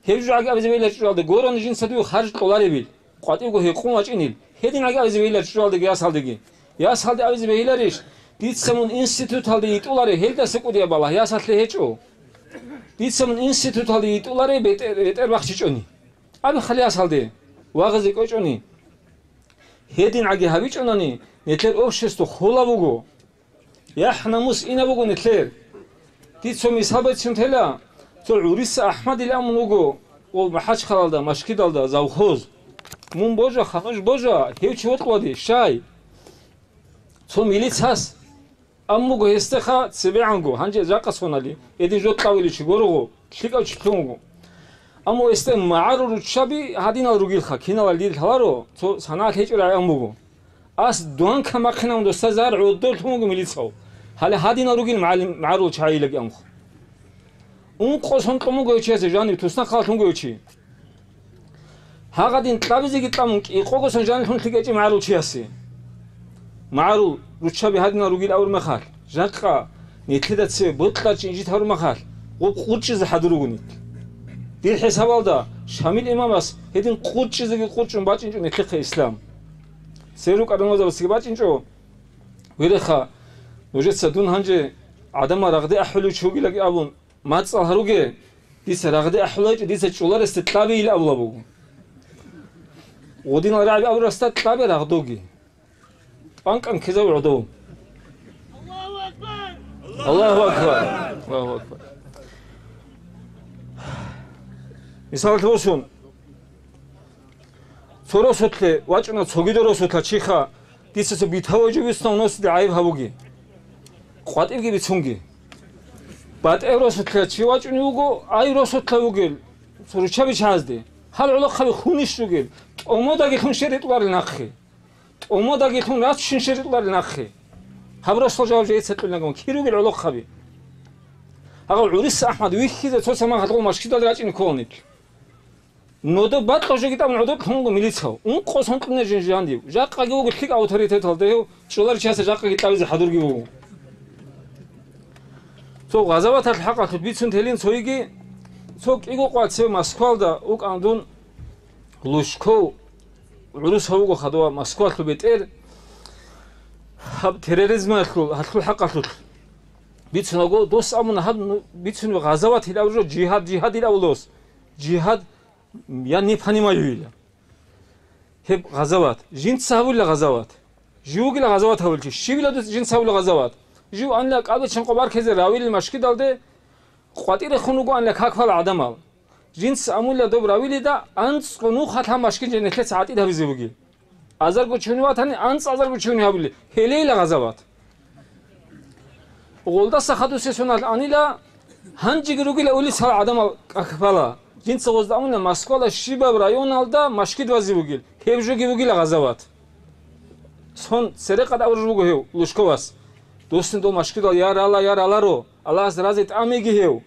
Гьеб жо гӀаги абизе бегьиларищ чӀужуялда, горони жинца дуе харж кьоларебил, къватӀивго гьекъун вачӀинил, гьедин гӀаги абизе бегьиларищ чӀужуялдаги ясалдаги. Ясалде абизе бегьиларищ, дица мун институталде йитӀуларе, гьелдаса кӀудияб балагь ясалъе гьечӀо. Дица мун институталде йитӀуларе бетӀер, бетӀер бахчичӀони. Абихъали ясалде вагъизе кӀвечӀони. Гьедин гӀаги гьабичӀонани, нилъер общество хула буго. ЯхӀ-намус ина буго нилъер. Дир цо мисал бицун тела, цо ГӀуриса АхӀмадил амун вуго, ва МахӀачхъалалда, Машкидалда, завхоз. Мун божа, хануж божа, гьев чи вокьулади, щай? Цо милицас ам буго гьесдеха цебегӀанго, гьанже жакъа сонали, эдин жо кьавили чи горого, лъикӀав чи лъун вуго. Амма гьесде магӀарул руччаби гьадинал ругилха, киналал дир лъаларо, цо санагӀалъ гьечӀо рагӀи ам буго. Ас дугьан камахъинавун досда зар гӀодор лъун вуго милицав. Гьале гьадинал ругил магӀалим-, магӀарул чагӀилаги амхъ. Ункъо сон кьун вуго гьев чиясе жанив, туснахъалалъ вуго гьев чи. Гьагъадин кьабизеги кьамун, кӀикъого сон жанилъун лъикӀечӀи магӀарул чиясе. МагӀарул руччаби гьадинал ругил авур мехалъ, жакъа нилъеда цеве бокьарчӀин жит гьарумахалъ, гъуб къурчӀизе хӀадур ругони. Дир хӀисабалда, Шамил имамас гьедин къурчӀизеги къурчӀун бачӀинчӀо нилъехъе ислам. Церукъа рамазабасги бачӀинчӀо, вереха, нужеца дун гьанже гӀадамал рагъде ахӀулев чи вугилаги абун, мацӀал гьаруге, дица рагъде ахӀулайчӀо, дица чӀоларесде кьабейил абула буго. Гъудинал рагӀаби абурасда кьабе рагъдоги. ТӀанкӀан ккезаб гӀодов. Аллагьу акбар! Аллагьу акбар! Мисалалъе босун, цо росулъе вачӀуна цогидал росулъа чиха, дица цо битавай жо бицунав носиде гӀайиб гьабуги. КъватӀибги бицунги. БатӀев росулъа чи вачӀунев вуго, ай росулъа вугел, цо руччаби чагӀазде. Гьал гӀолохъаби хунищ ругел, тӀомодагилъун шер ритӀуларел нахъе. ТӀомодагилъун рацущин шер ритӀуларел нахъе. Гьаб росулъа жаваб жеца кьулинагун, кир ругел гӀолохъаби? Гьагъав ГӀуриса АхӀмад вихьизе цо самахалъ гъол машгидалде рачӀине кколанилъ. Нодо бакьа жоги тӀамун гӀодор лъун вуго милицияв. Ункъо сон кьуна жин жандив. Жакъаги вуго лъикӀ авторитеталда гьев, чӀоларичиясе жакъаги кьабизе хӀадурги вуго. Цо гъазаваталъ хӀакъалъулъ бицун телин цойги, цо кӀиго къват цеве Москвалда вукӀан дун Лужков гӀурус гьавуго хадув Москвалъул бетӀер. Гьаб терроризмалъул, гьалъул хӀакъалъулъ бицунаго, дос абуна гьаб ну-, бицунеб гъазават гьел абураб жо, жигьад, жигьад гьел абулос. Жигьад, я не понимаю ила. Гьеб гъазават. Жинца гьабула гъазават. Живгила гъазават гьабулчи. Щивила дус жинца гьабула гъазават. Жив анила кӀалбичан къо баркезе равилин машгидалде, къватӀире хун ругоанила какбала гӀадамал. Жинца амула доб равилида анцӀго нуха лъан машгин жо нилъеца гӀатӀид гьабизе бугил. Азарго чуни ватани, анцӀ азарго чуни гьабули, гьелейила гъазават. Гъолдаса хадусе соналъ анила, гьанжеги ругила улицал гӀадамал какбала. Жинца гъозда амуна Москвала щибаб районалда машгид вази бугил, гьеб жоги бугила гъазават. Сон церекъад авружу буго гьев, Лужковас. Досин дол машгидал я рала, я раларо, Аллагьас разе тӀамиги гьев.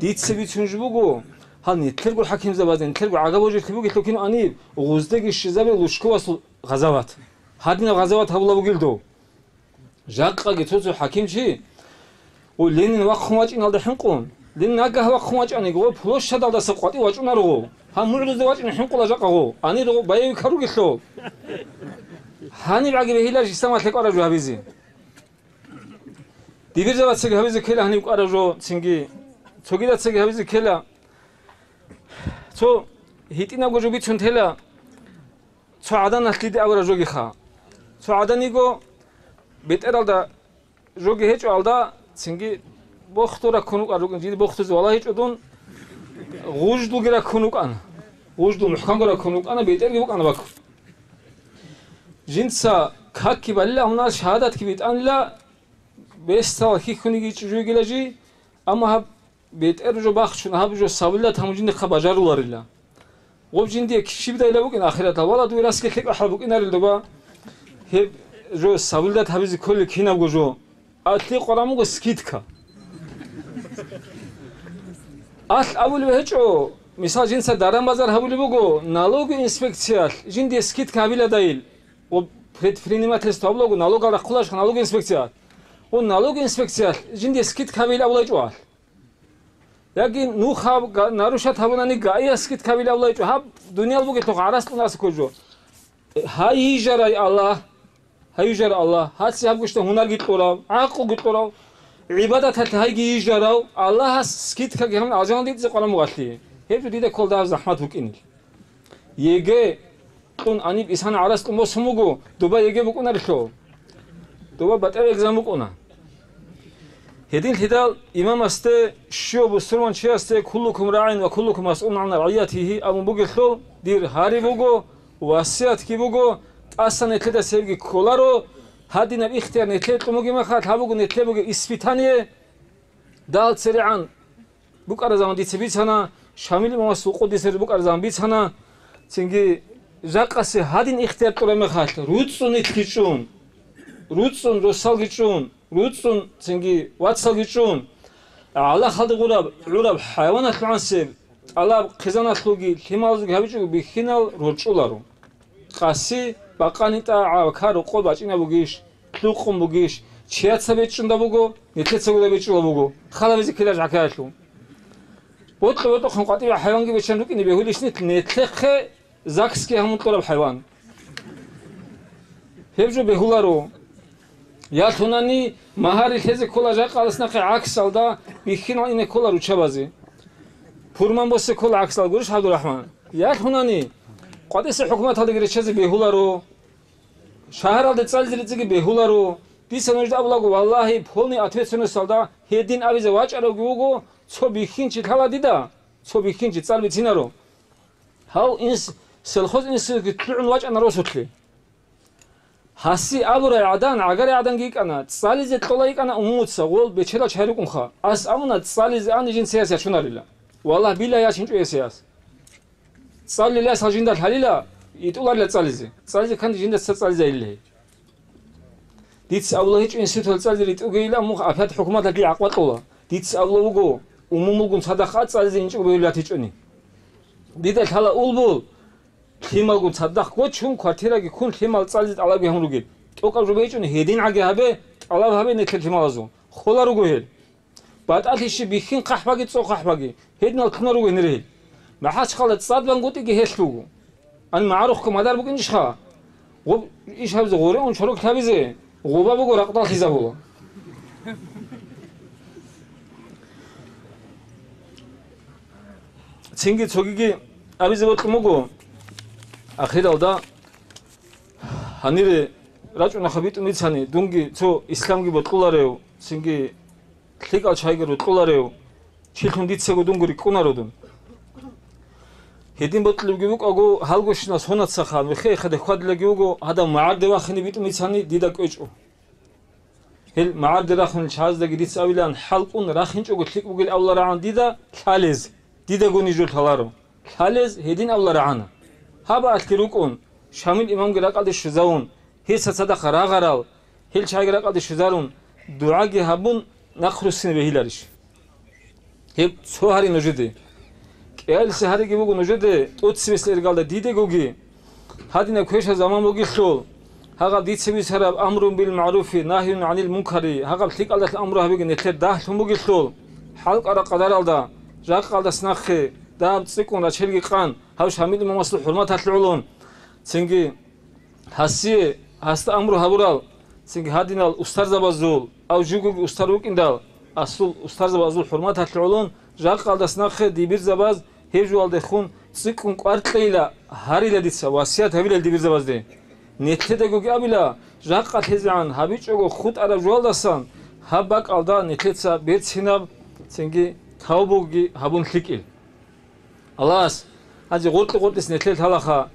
Дица бицун жо буго, гьал нилъерго хӀакимзабазда, нилъерго гӀагабожелъи бугелъул кин аниб, гъуздеги щизабе Лужковасул гъазават. Гьадинаб гъазават гьабула бугел дов. Жакъаги цо-цо хӀакимчи, о, Ленин вахъун вачӀиналда хӀинкъун, Ленин агагь вахъун вачӀаниги, о, площадалдаса къватӀив вачӀунарого, гьаб мугӀрузда вачӀине хӀинкъула жакъаго, анир боевикал ругелъул. ГьанибгӀаги бегьила жисамалъе кӀвараб жо гьабизе. Дибирзабацаги гьабизе ккела гьаниб кӀвараб жо, цинги цогидацаги гьабизе ккела. Цо гьитӀинабго жо бицун тела, цо гӀаданалъ диде абураб жогиха. Цо гӀадан йиго, бетӀералда жоги гьечӀоалда, цинги бохту раккун вукӀан рукӀин, жиде бохтузе вала гьечӀо дун, гъуждулги раккун вукӀана. Гъуждул мухӀканго раккун вукӀана, бетӀерги букӀана баккун. Жинца какги балила, гьунар шагьадатги битӀанила, бесдал хьихьуниги чӀужуйгила жи, амма гьаб бетӀер жо бахчун, гьаб жо сабилат гьамун жиндихъа бажаруларила. Гъоб жиндие кичибдайила букӀин ахиратал, вала дуе расги лъикӀа хӀал букӀинарил дуба. Гьеб жо сабилат гьабизе кколел кинабго жо. Алъи къваран буго скидка. Алъ абулеб гьечӀо, мисал, жинца даран-базар гьабулеб буго, налоговый инспекциялъ жиндие скидка гьабиладайил, ва предпринимательство гьабулаго, налогал рахъулашха налоговый инспекциялъ. Ва налоговый инспекциялъ жиндие скидка гьабил абулайчӀо алъ. Яги нуха га-, нарушат гьабунани гаия скидка гьабил абулайчӀо, гьаб дуниял бугелъул гӀарац кьун аса кколчӀо. Гьай йижарай Аллагь, гьай йижарай Аллагь, гьасе гьаб гушда гьунарги кьурав, гӀакълуги кьурав, гӀибадаталъе гьайги йижарав, Аллагьас скидкаги гьабун алжаналде дица къваран бугалъи. Гьеб жо дида кколда гьаб захӀмат букӀинел. Еге кьун аниб исана гӀарац кьун босун буго, дуба еге букӀунарелъул. Дуба батӀев экзамен букӀуна. Гьединлъидал имамасде, щив бусурманчиясде: «Куллукум рагӀин ва куллукум масъулун гӀан рагӀиятигьи», – абун бугелъул, дир гьари буго, васиятги буго, тӀасан нилъеда цебги кколаро, гьадинаб ихтияр нилъее кьун бугеб мехалъ, гьаб буго нилъее бугеб испытание, дал церегӀан букӀараб заман дица бицана, Шамил имамас вукъудисер букӀараб заман бицана, цинги жакъасе гьадин ихтияр кьураб мехалъ, руцӀцӀун нилъги чӀун, руцӀцӀун росалги чӀун, руцӀцӀун цинги вацалги чӀун, гӀалахалде гъураб гӀураб хӀайваналъул гӀансеб тӀалаб хъизаналъулги лъималазулги гьабичӀого бихьинал рорчӀуларо. Къаси, бакъани тӀагӀа ва кар-рокъор бачӀинаб бугищ, лъукъун бугищ, чияца бечӀчӀунда буго, нилъецагуда бечӀчӀула буго, халабизе ккелаш гӀакаялъул. Бокьа-бокьухъун къватӀиве хӀайванги бечан рукӀине бегьулищ нилъ, нилъехъе загсги гьамун кьураб хӀайван. Гьеб жо бегьуларо. Ялъунани магьари лъезе ккола жакъалас нахъе гӀаксалда, бихьинал ине ккола руччабазе. Пурман босе ккола гӀаксал, гурищ, ГӀабдурахӀман? Ялъунани къватӀиса хӀукуматалдаги реччазе бегьуларо. Шагьаралде цӀализе рецӀиги бегьуларо. Дица нужда абулаго, валлагьи, полный ответственносталда гьедин абизе вачӀаравги вуго, цо бихьинчи лъала дида, цо бихьинчи цӀар бицинаро. Гьав инс-, сельхоз институтги лъугӀун вачӀана росулъе. Гьаси абурай гӀадан, гӀагарай гӀаданги йикӀана, цӀализе кьола йикӀана умумуца, гъол бечедал чай рукӀунха. Ас абуна, цӀализе ани жинца яс ячунарила. Валлагь, билла ячинчӀо яс яс. ЦӀаллъилаясал жинда лъалила, итӀуларила цӀализе. ЦӀализе канде жинда цо цӀализайилли. Дица абула гьечӀо институтал цӀализе ритӀугейилан, мух опять хӀукуматалъги гӀакъбакьула. Дица абула вуго, умумулгун цадахъ а цӀализе инчӀого бегьулеб батичӀони. Дида лъала улбул, лъималгун цадахъ гочун, квартираги ккун, лъимал цӀализе тӀалабги гьабун ругел. ТӀокӀаб жо бейчӀони, гьедин гӀаги гьабе, тӀалаб гьабе нилъер лъималазул. Хола руго гьел. БатӀалъи щиб бихьин хъахӀбаги цӀо хъахӀбаги, гьединал ккунар руго гьенир гьел. МахӀачхъала цӀад бангутӀиги гьелъ буго. Ан магӀарухъго мадар букӀинчӀха? Гъоб иш гьабизе, гъоркьун чорок лъабизе, Гъоба буго, ракъдал хизабула. Цинги цогиги абизе бокьун буго, ахиралда гьанире рачӀунаха битӀун бицани, дунги цо исламги бокьуларев, цинги лъикӀал чайги рокьуларев, чилъун дицаго дунго рикӀкӀунаро дун. Гьедин бокьулебги букӀаго, гьалгощинал сонацаха, мехеихъа дехьвадилаги вуго, гьадав магӀарде вахине битӀун бицани, дида кӀвечӀо. Гьел магӀарде рахунел чагӀаздаги дица авилан хӀалкӀун рахинчӀого лъикӀ бугел авларагӀан дида лъалез, дидаго нижер лъаларо. Лъалез гьедин авларагӀана. Гьаб алъи рукӀун, Шамил имамги ракӀалде щвезавун, гьесда цадахъ рагъарал, гьел чагӀиги ракӀалде щвезарун, дугӀаги гьабун, нахъ руссине бегьиларищ? Гьеб цо гьари нужеде. КӀиялисе гьариги буго нужеде, тӀоцебесеб иргалда дидегоги, гьадинаб квешаб заман бугелъул, гьагъаб дица бицараб амрун бил магӀруфи, нагьюн гӀанил мункари, гьагъаб лъикӀалдалъун амру гьабиги нилъер дагьлъун бугелъул, хӀалкӀараб къадаралда, жакъалдаса нахъе, дагьаб цӀикӀкӀун рачелги къан, гьав Шамил имамасул хӀурматалъе гӀолон, цинги гьасие, гьасда амру гьабурал, цинги гьадинал устарзабазул, ав жугоги устар вукӀиндал, асул устарзабазул хӀурматалъе гӀолон, жакъалдаса нахъе дибирзабаз гьеб жоялдехун цӀикӀкӀун кӀвар кьейила, гьарила дица, васият гьабилал дибирзабазде. Нилъедагоги абила, жакъа лъезегӀан гьабичӀого хутӀараб жоялдасан, гьаб бакӀалда нилъеца берцинаб, цинги тавбуги гьабун лъикӀил. Аллагьас гьанже гъоркье-гъоркьес нилъер лъалаха,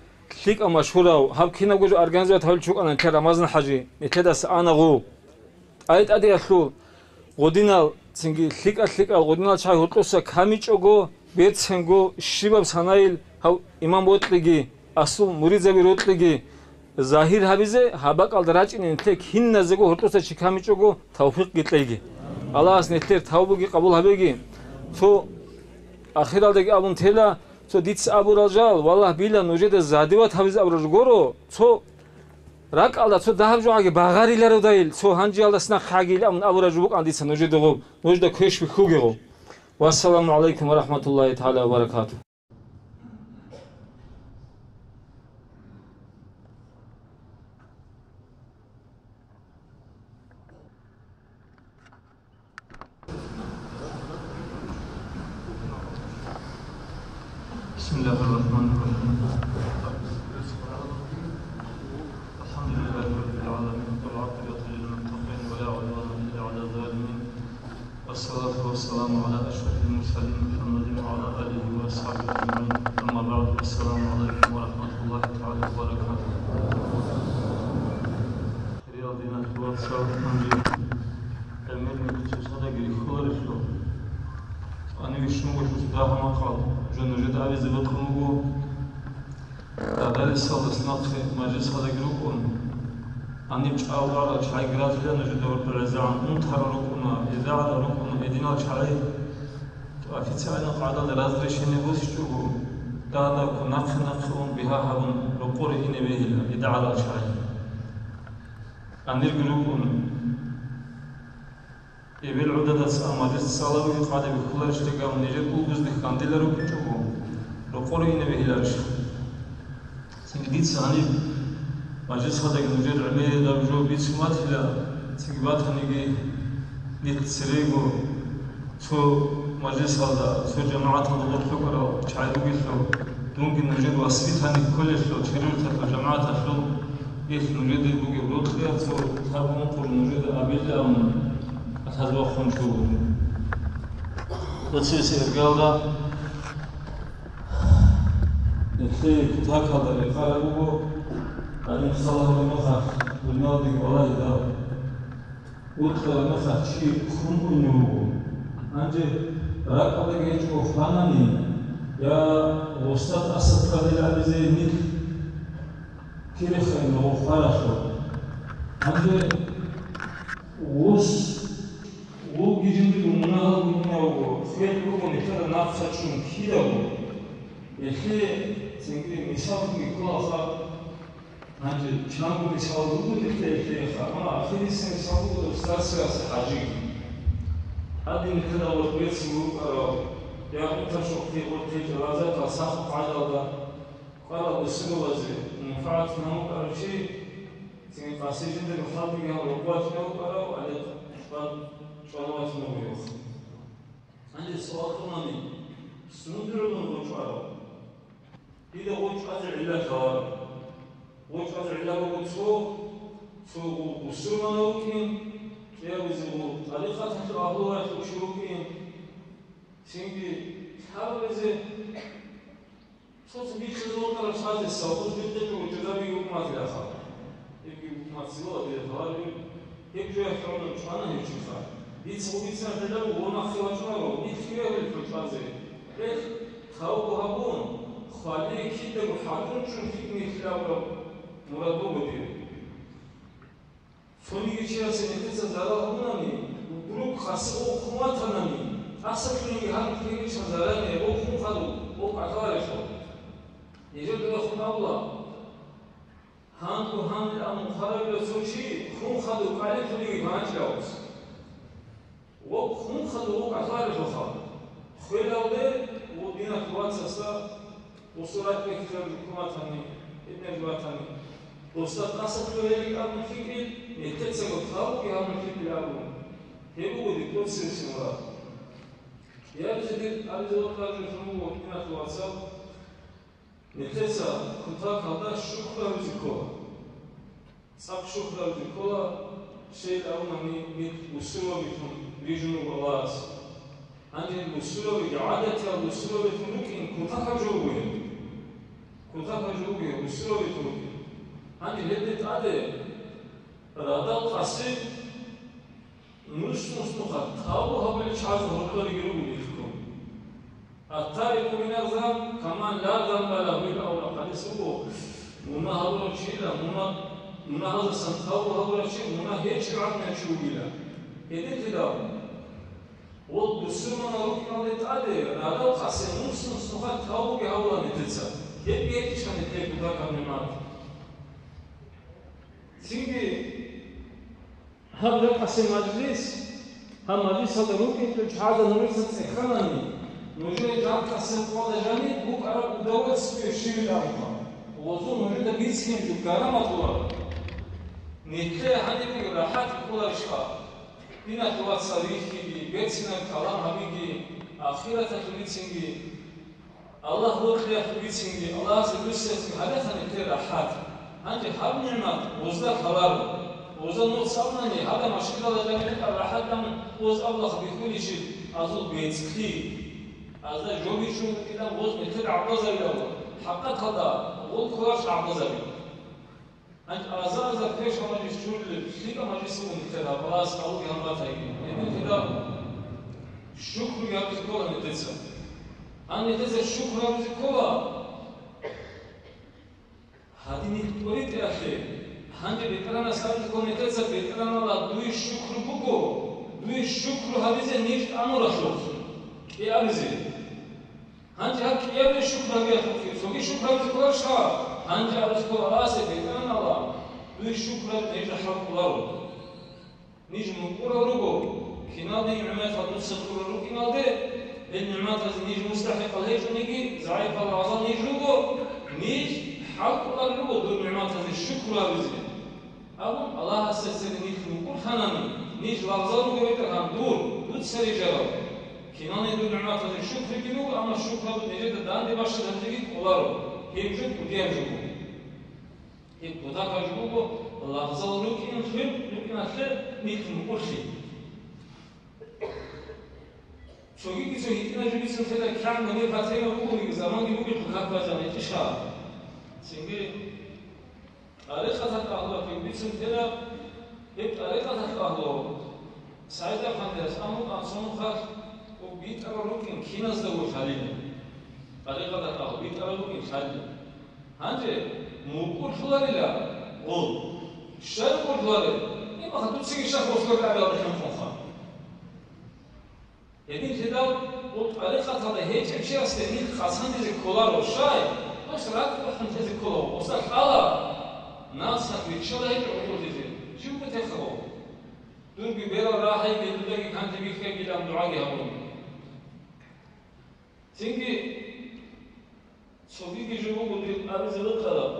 лъикӀав машгьурав, гьаб кинабго жо организовать гьавил чукӀана нилъер Рамазан-хӀажи, нилъедаса ана гъов. ТӀай-тӀадеялъул гъодинал, цинги лъикӀа-лъикӀал гъодинал чагӀи гьоркьоса камичӀого, берцинго, щибаб санайил гьав имам бокьиги, асул муридзаби рокьиги, загьир гьабизе, гьаб бакӀалда рачӀине нилъер киназего гьоркьоса чи камичӀого тавфикъги кьеги. Аллагьас нилъер тавбуги къабул гьабеги. Цо ахиралдаги абун тела, цо дица абурал жал, валлагь, била нужеда задиват гьабизе абурал жо гуро, цо ракӀалда цо дагьаб жогӀаги багъарилародайил, цо гьанжеялдаса нахъегӀагийил абун абурал жо букӀана дица нужеда гъоб, нужеда квеш бихьугего. Вассаламу гӀалайкум ва рахӀматуллагьи тагӀала ва баракатугь. بسم الله الرحمن الرحيم. الحمد لله رب العالمين، والعاقبة للمتقين، ولا عدوان إلا على الظالمين. والصلاة والسلام على أشرف المرسلين محمد وعلى آله وأصحابه أجمعين. أما بعد، السلام عليكم ورحمة الله تعالى وبركاته. Хириял диналъул вацал, гьанже гӀемерги цоцаздаги рихьуларелъул, гьанив ишмугелъул дагьа-макъал жо нужеда абизе бокьун буго. Даралисалдас нахъе мажлисалдаги рукӀун, гьаниб чӀалгӀарал чагӀиги ратила нужеда гьоркьор гӀезегӀан, унтарал рукӀуна, гӀезегӀанал рукӀуна, гьединал чагӀи официальный къагӀидалда разрешение босичӀого, дагь-дагьккун нахъе-нахъе ун бигьа гьабун рокъоре ине бегьила гӀедегӀанал чагӀи. Гьанирги рукӀун. Эбел гӀодадаса мажлис цӀаларуги къаде бихьуларищ дагьаб нижер улбузде хьандила рукӀинчӀого, рокъоре ине бегьиларищ? Цинги дица гьаниб мажлисалдаги нужер гӀемераб жо бицун батила, цинги батаниги нилъ церего цо мажлисалда, цо жамагӀаталда гъорлъ рукӀарал чагӀи ругелъул, дунги нужер воспитанник кколелъул, чирурталъул, жамагӀаталъул, гьелъ нужеде бугеб рокьиялъул гьаб ункъо нужеда абилла абун, тӀатаз вахъун чӀугун. Оцебесеб иргалда нилъее кутакалда рекъараб буго, гьаниб салагьулеб мехалъ, дуниялалдеги балагьидал. Вукьараб мехалъ чи хун унев вуго. Гьанже ракӀалдаги гьечӀого хванани, я гъустат асад къадил абизе нилъ кире хайин гъо хваралъур. Гьанже гъус, гъулги жиндирго мунагьал мунев вуго, хвел руго нилъеда нахъа чӀун кидаго. Гьелъие цинги мисалги кколаха. Гьанже чанго мисал буго нилъеда гьелъиеха, амма ахирисеб мисал буго дов старцевас ХӀажиги. Гьадин нилъеда гъоркьбецин вукӀарав, я унтарчӀухъги гъоркье жалазатал сахаб къагӀидалда ккарал бусурбабазе мунпагӀат гьамукӀарав чи, Цинги къаси жиндаго хадуги гьаб рокъов вачӀинев вукӀарав, гьале чӀван-, чӀван вачӀунев вугев. Гьанже суал кьунани, сундулилан гъов чӀварав? Дида гъов чӀвазе гӀилла лъаларо. Гъов чӀвазе гӀилла буго цо, цо гъов бусурманав вукӀин, кӀиабизе гъов тӀарикъаталъул агьлуялъул чи вукӀин, цинги лъабабизе цоцин бихьизабургъараб чӀвазе совгъуз бихъичӀого чӀужабиги букӀун батила хабар. Гьебги букӀун батила, дида лъалареб. Гьеб жоялъ гӀоло чӀвана гьев чихъа. Дица гъубицин гӀелабу гъунахъе вачӀунаро, нилъги вегьулел хӀучӀазе. Гьелъ тавбу гьабун, хвалие кидаго хӀадурчӀун лъикӀ нилъ абураб мурад буго дир. Цониги чиясе нилъеца зарал гьабунани, гурухъ къаси гъов хъун ватанани, тӀасалъуниги гьаниб ккеличӀеб зарани гъов хъун хадуб, гъов кӀалъаларелъул. Нижер дурахун абула, гьанго гьанилан мухъарабила цо чи хъун хадуб кӀалъалъулиги гьанчӀавас. Ва хъун хадуб гъов кӀалъаларелъулха. Хвелалде ва диналъул вацасда Усурат бихьизаб жукуматани, гьеб мер батани, досда тӀаса лъугьейилин абун лъикӀил, нилъецаго тавбуги гьабун лъикӀил абун. Гьеб буго дир тӀоцебесеб мурад. Гьабизе дир абизе вокьараб жо лъун буго, диналъул вацал, нилъеца кутакалда шукру гьабизе ккола. ЦӀакъ шукру гьабизе ккола, щайин абунани нилъ бусурбабилъун рижун руго Аллагьас. Гьанже бусурбабиги, гӀадатиял бусурбабилъун рукӀин кутакаб жо буго гьеб. Кутакаб жо буго гьеб, бусурбабилъун рукӀин. Гьанже гьелде тӀаде радал къаси, нус-нус нухалъ тавбу гьабулел чагӀазда гьоркьориги руго нилъго. Ат-таибу мина-з-занб каман ла занба лагьу, абураб хӀадис буго, мунагь гьабурав чила, мунагь, мунагьаздасан тавбу гьабурав чи мунагь гьечӀеб гӀадинав чи вугила. Гьединлъидал, гъол бусурманал рукӀиналде тӀаде радал къаси нус-нус нухалъ тавбуги гьабула нилъеца. Гьебги гьечӀищха нилъее кутакаб нигӀмат? Цинги, гьаб жакъасеб мажлис, гьаб мажлисалда рукӀинчӀо чагӀазда нужеца цӀеханани, нужее жакъасеб къоялда жаниб букӀараб удовольствие щивилаанха, гъозул нужеда бицинеб жо гӀарамалъуларо. Нилъее гьаниб рахӀат кколарищха? Диналъул вацал рихьиги, берцинаб калам гьабиги, ахираталъул бицинги. Аллагь вокьиялъул бицинги, Аллагьасе дуссиялъги гьабиха нилъее рахӀат. Гьанже гьаб нигӀмат гъозда лъаларо. Гъозда нух цӀалунани, гьадаб машинала жаниб букӀараб рахӀатан гъоз абулаха бихьулищил азул бецӀлъи. Азда жо бичӀчӀун букӀилан гъоз нилъер гӀаблазабиларо. ХӀакъикъаталда гъол кколарищ гӀаблазаби? Гьанже аза-аза квешал мажлис чурулел, лъикӀаб мажлис буго нилъер гьаб, Аллагьас къабулги гьабун батаги. Гьединлъидал шукруги гьабизе ккола нилъеца. Гьанже нилъеца шукру гьабизе ккола. Гьадин нилъ тӀоритӀеялъе. Гьанже БетӀергьанас абизе ккола нилъеца, БетӀергьанала дуе шукру буго, дуе шукру гьабизе ниж тӀамуралъухъ кӀиабизе. Гьанже гьаб кӀиабилеб шукру гьабиялъухъе цоги шукру гьабизе кколарищха? Гьанже абизе ккола Аллагьасе, БетӀергьанала, дуе шукру гьабизе нижда хӀал кӀоларо. Ниж мукӀурал руго, киналниги нигӀматал дуца кьурал рукӀиналде, гьел нигӀматазе ниж мустахӀикъал гьечӀониги, загӀипал лагъзал ниж руго, ниж хӀал кӀоларел руго дур нигӀматазе шукру гьабизе. Абун Аллагьасда цере нилъ мукӀурлъанани, ниж лагъзал руго, БетӀергьан, дур, дуца рижарал. Киналниги дур нигӀматазе шукруги буго, амма шукру гьабун нижеда данде бащад гьабизеги кӀоларо, гьеб жо кӀудияб жо буго. Гьеб кутакаб жо буго, лагъзал рукӀин-, рукӀиналъе нилъ мукӀурлъи. Цогиги цо гьитӀинаб жо бицун лъела, кигӀан гьеб гьатӀираб бугониги, заманги бугелъул как бажан гьечӀищха? Цинги тӀарикъаталъ агьлуялъ бицун лъела, гьеб тӀарикъаталъ агьлу СагӀид-афандияс амру-, анцӀнухъалъ битӀарал рукӀин киназдаго лъалила. ТӀарикъаталъ агьлу битӀарал рукӀин лъалила. Гьанже мукӀурлъуларила гъол. Щай мукӀурлъуларел? Имаха дуцаги щай хосгор абиялда хӀинкъунха. Гьединлъидал гъол тӀарикъаталда гьечӀев чиясде нилъ къацандизе кколаро. Щай? Дос ракӀ бахъун тезе ккола, гъосда лъала, напсалъ виччала гьечӀо гӀодолъизе. Чи вукӀутеха гъов? Дурги берал рагьайги, дудаги канлъи бихьайгилан дугӀаги гьабун. Цинги цогиги жо буго дир абизе рукӀараб.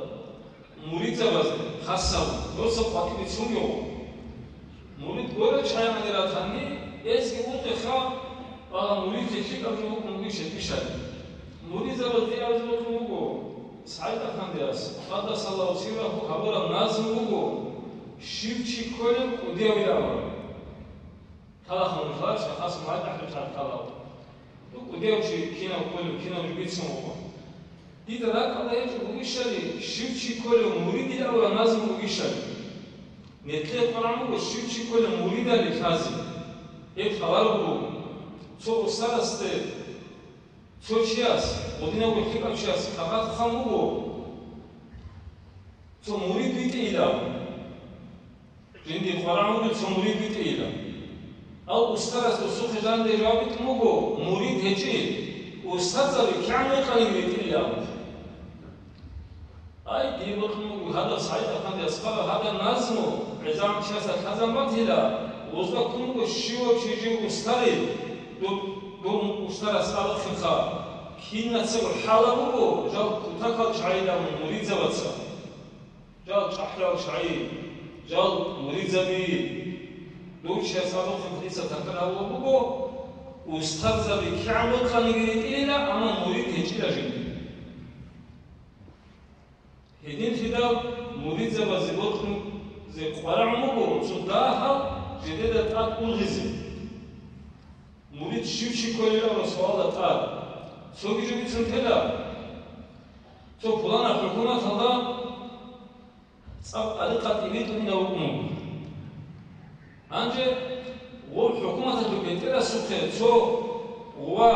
Муридзабазда хасаб гьорсаб къватӀибе цунги гъо. Мурид гурел чагӀи гӀадин ратани, гьезги унтӀеха, ва мурид гьелъикӀаб жо вукӀун вугищ гьеб бищали. Муридзабазда абизе бокьун буго, СагӀид-Афандияс, къаддасаллагьу сиррагьу, гьабураб назму буго, щив чи кколев кӀудияв вилавра. Талахъун хъалачӀа, хас мугьадахӀ ручӀарал кӀудияв чи кинав кколев, кинав жо бицун вуго. Дида ракӀалда гьечӀо бугищали, щив чи кколев муридил авараг назму бугищали. Нилъее къваригӀун буго, щив чи кколев муридали лъазе. Гьеб хабар буго. Цо устарасде, цо чияс, гъодинав гьелъикӀав чияс хабар хъван буго, цо мурид витӀейилан. Жиндир къваригӀун вуго цо мурид витӀейилан. Ав устарас досухъе жанде жаваб битӀун буго, мурид гьечӀи, устарзаби кигӀан векъанин витӀейилан. Ай, дие бокьун буго, гьадаб СагӀид-Афандияс хъвараб гьадаб назму гӀезегӀан чиясда лъазабун батила, гъозда ккун буго щивав чи жив устарин, доб-, доб устарас абухъинха, кинацаго хӀалаб буго жал кутакал чагӀи, жал муридзабаца. Жал чӀахӀиял чагӀи, жал муридзаби. Дов чияс абухъин хадисалда такарар гьабулеб буго, устарзаби кигӀан бокьаниги ритӀейила, амма мурид гьечӀила жиндир. Гьединлъидал муридзабазе бокьун, зе къваригӀун буго цо дагьал жидеда тӀад ургъизе. Мурид щив чи кколилан суалда тӀад. Цоги жо бицун тела. Цо пуланаб хӀукуматалда цӀакъ тӀарикъат тӀибитӀунилан вукӀун вуго. Гьанже гъов хӀукуматалъул бетӀерасухъе цо ва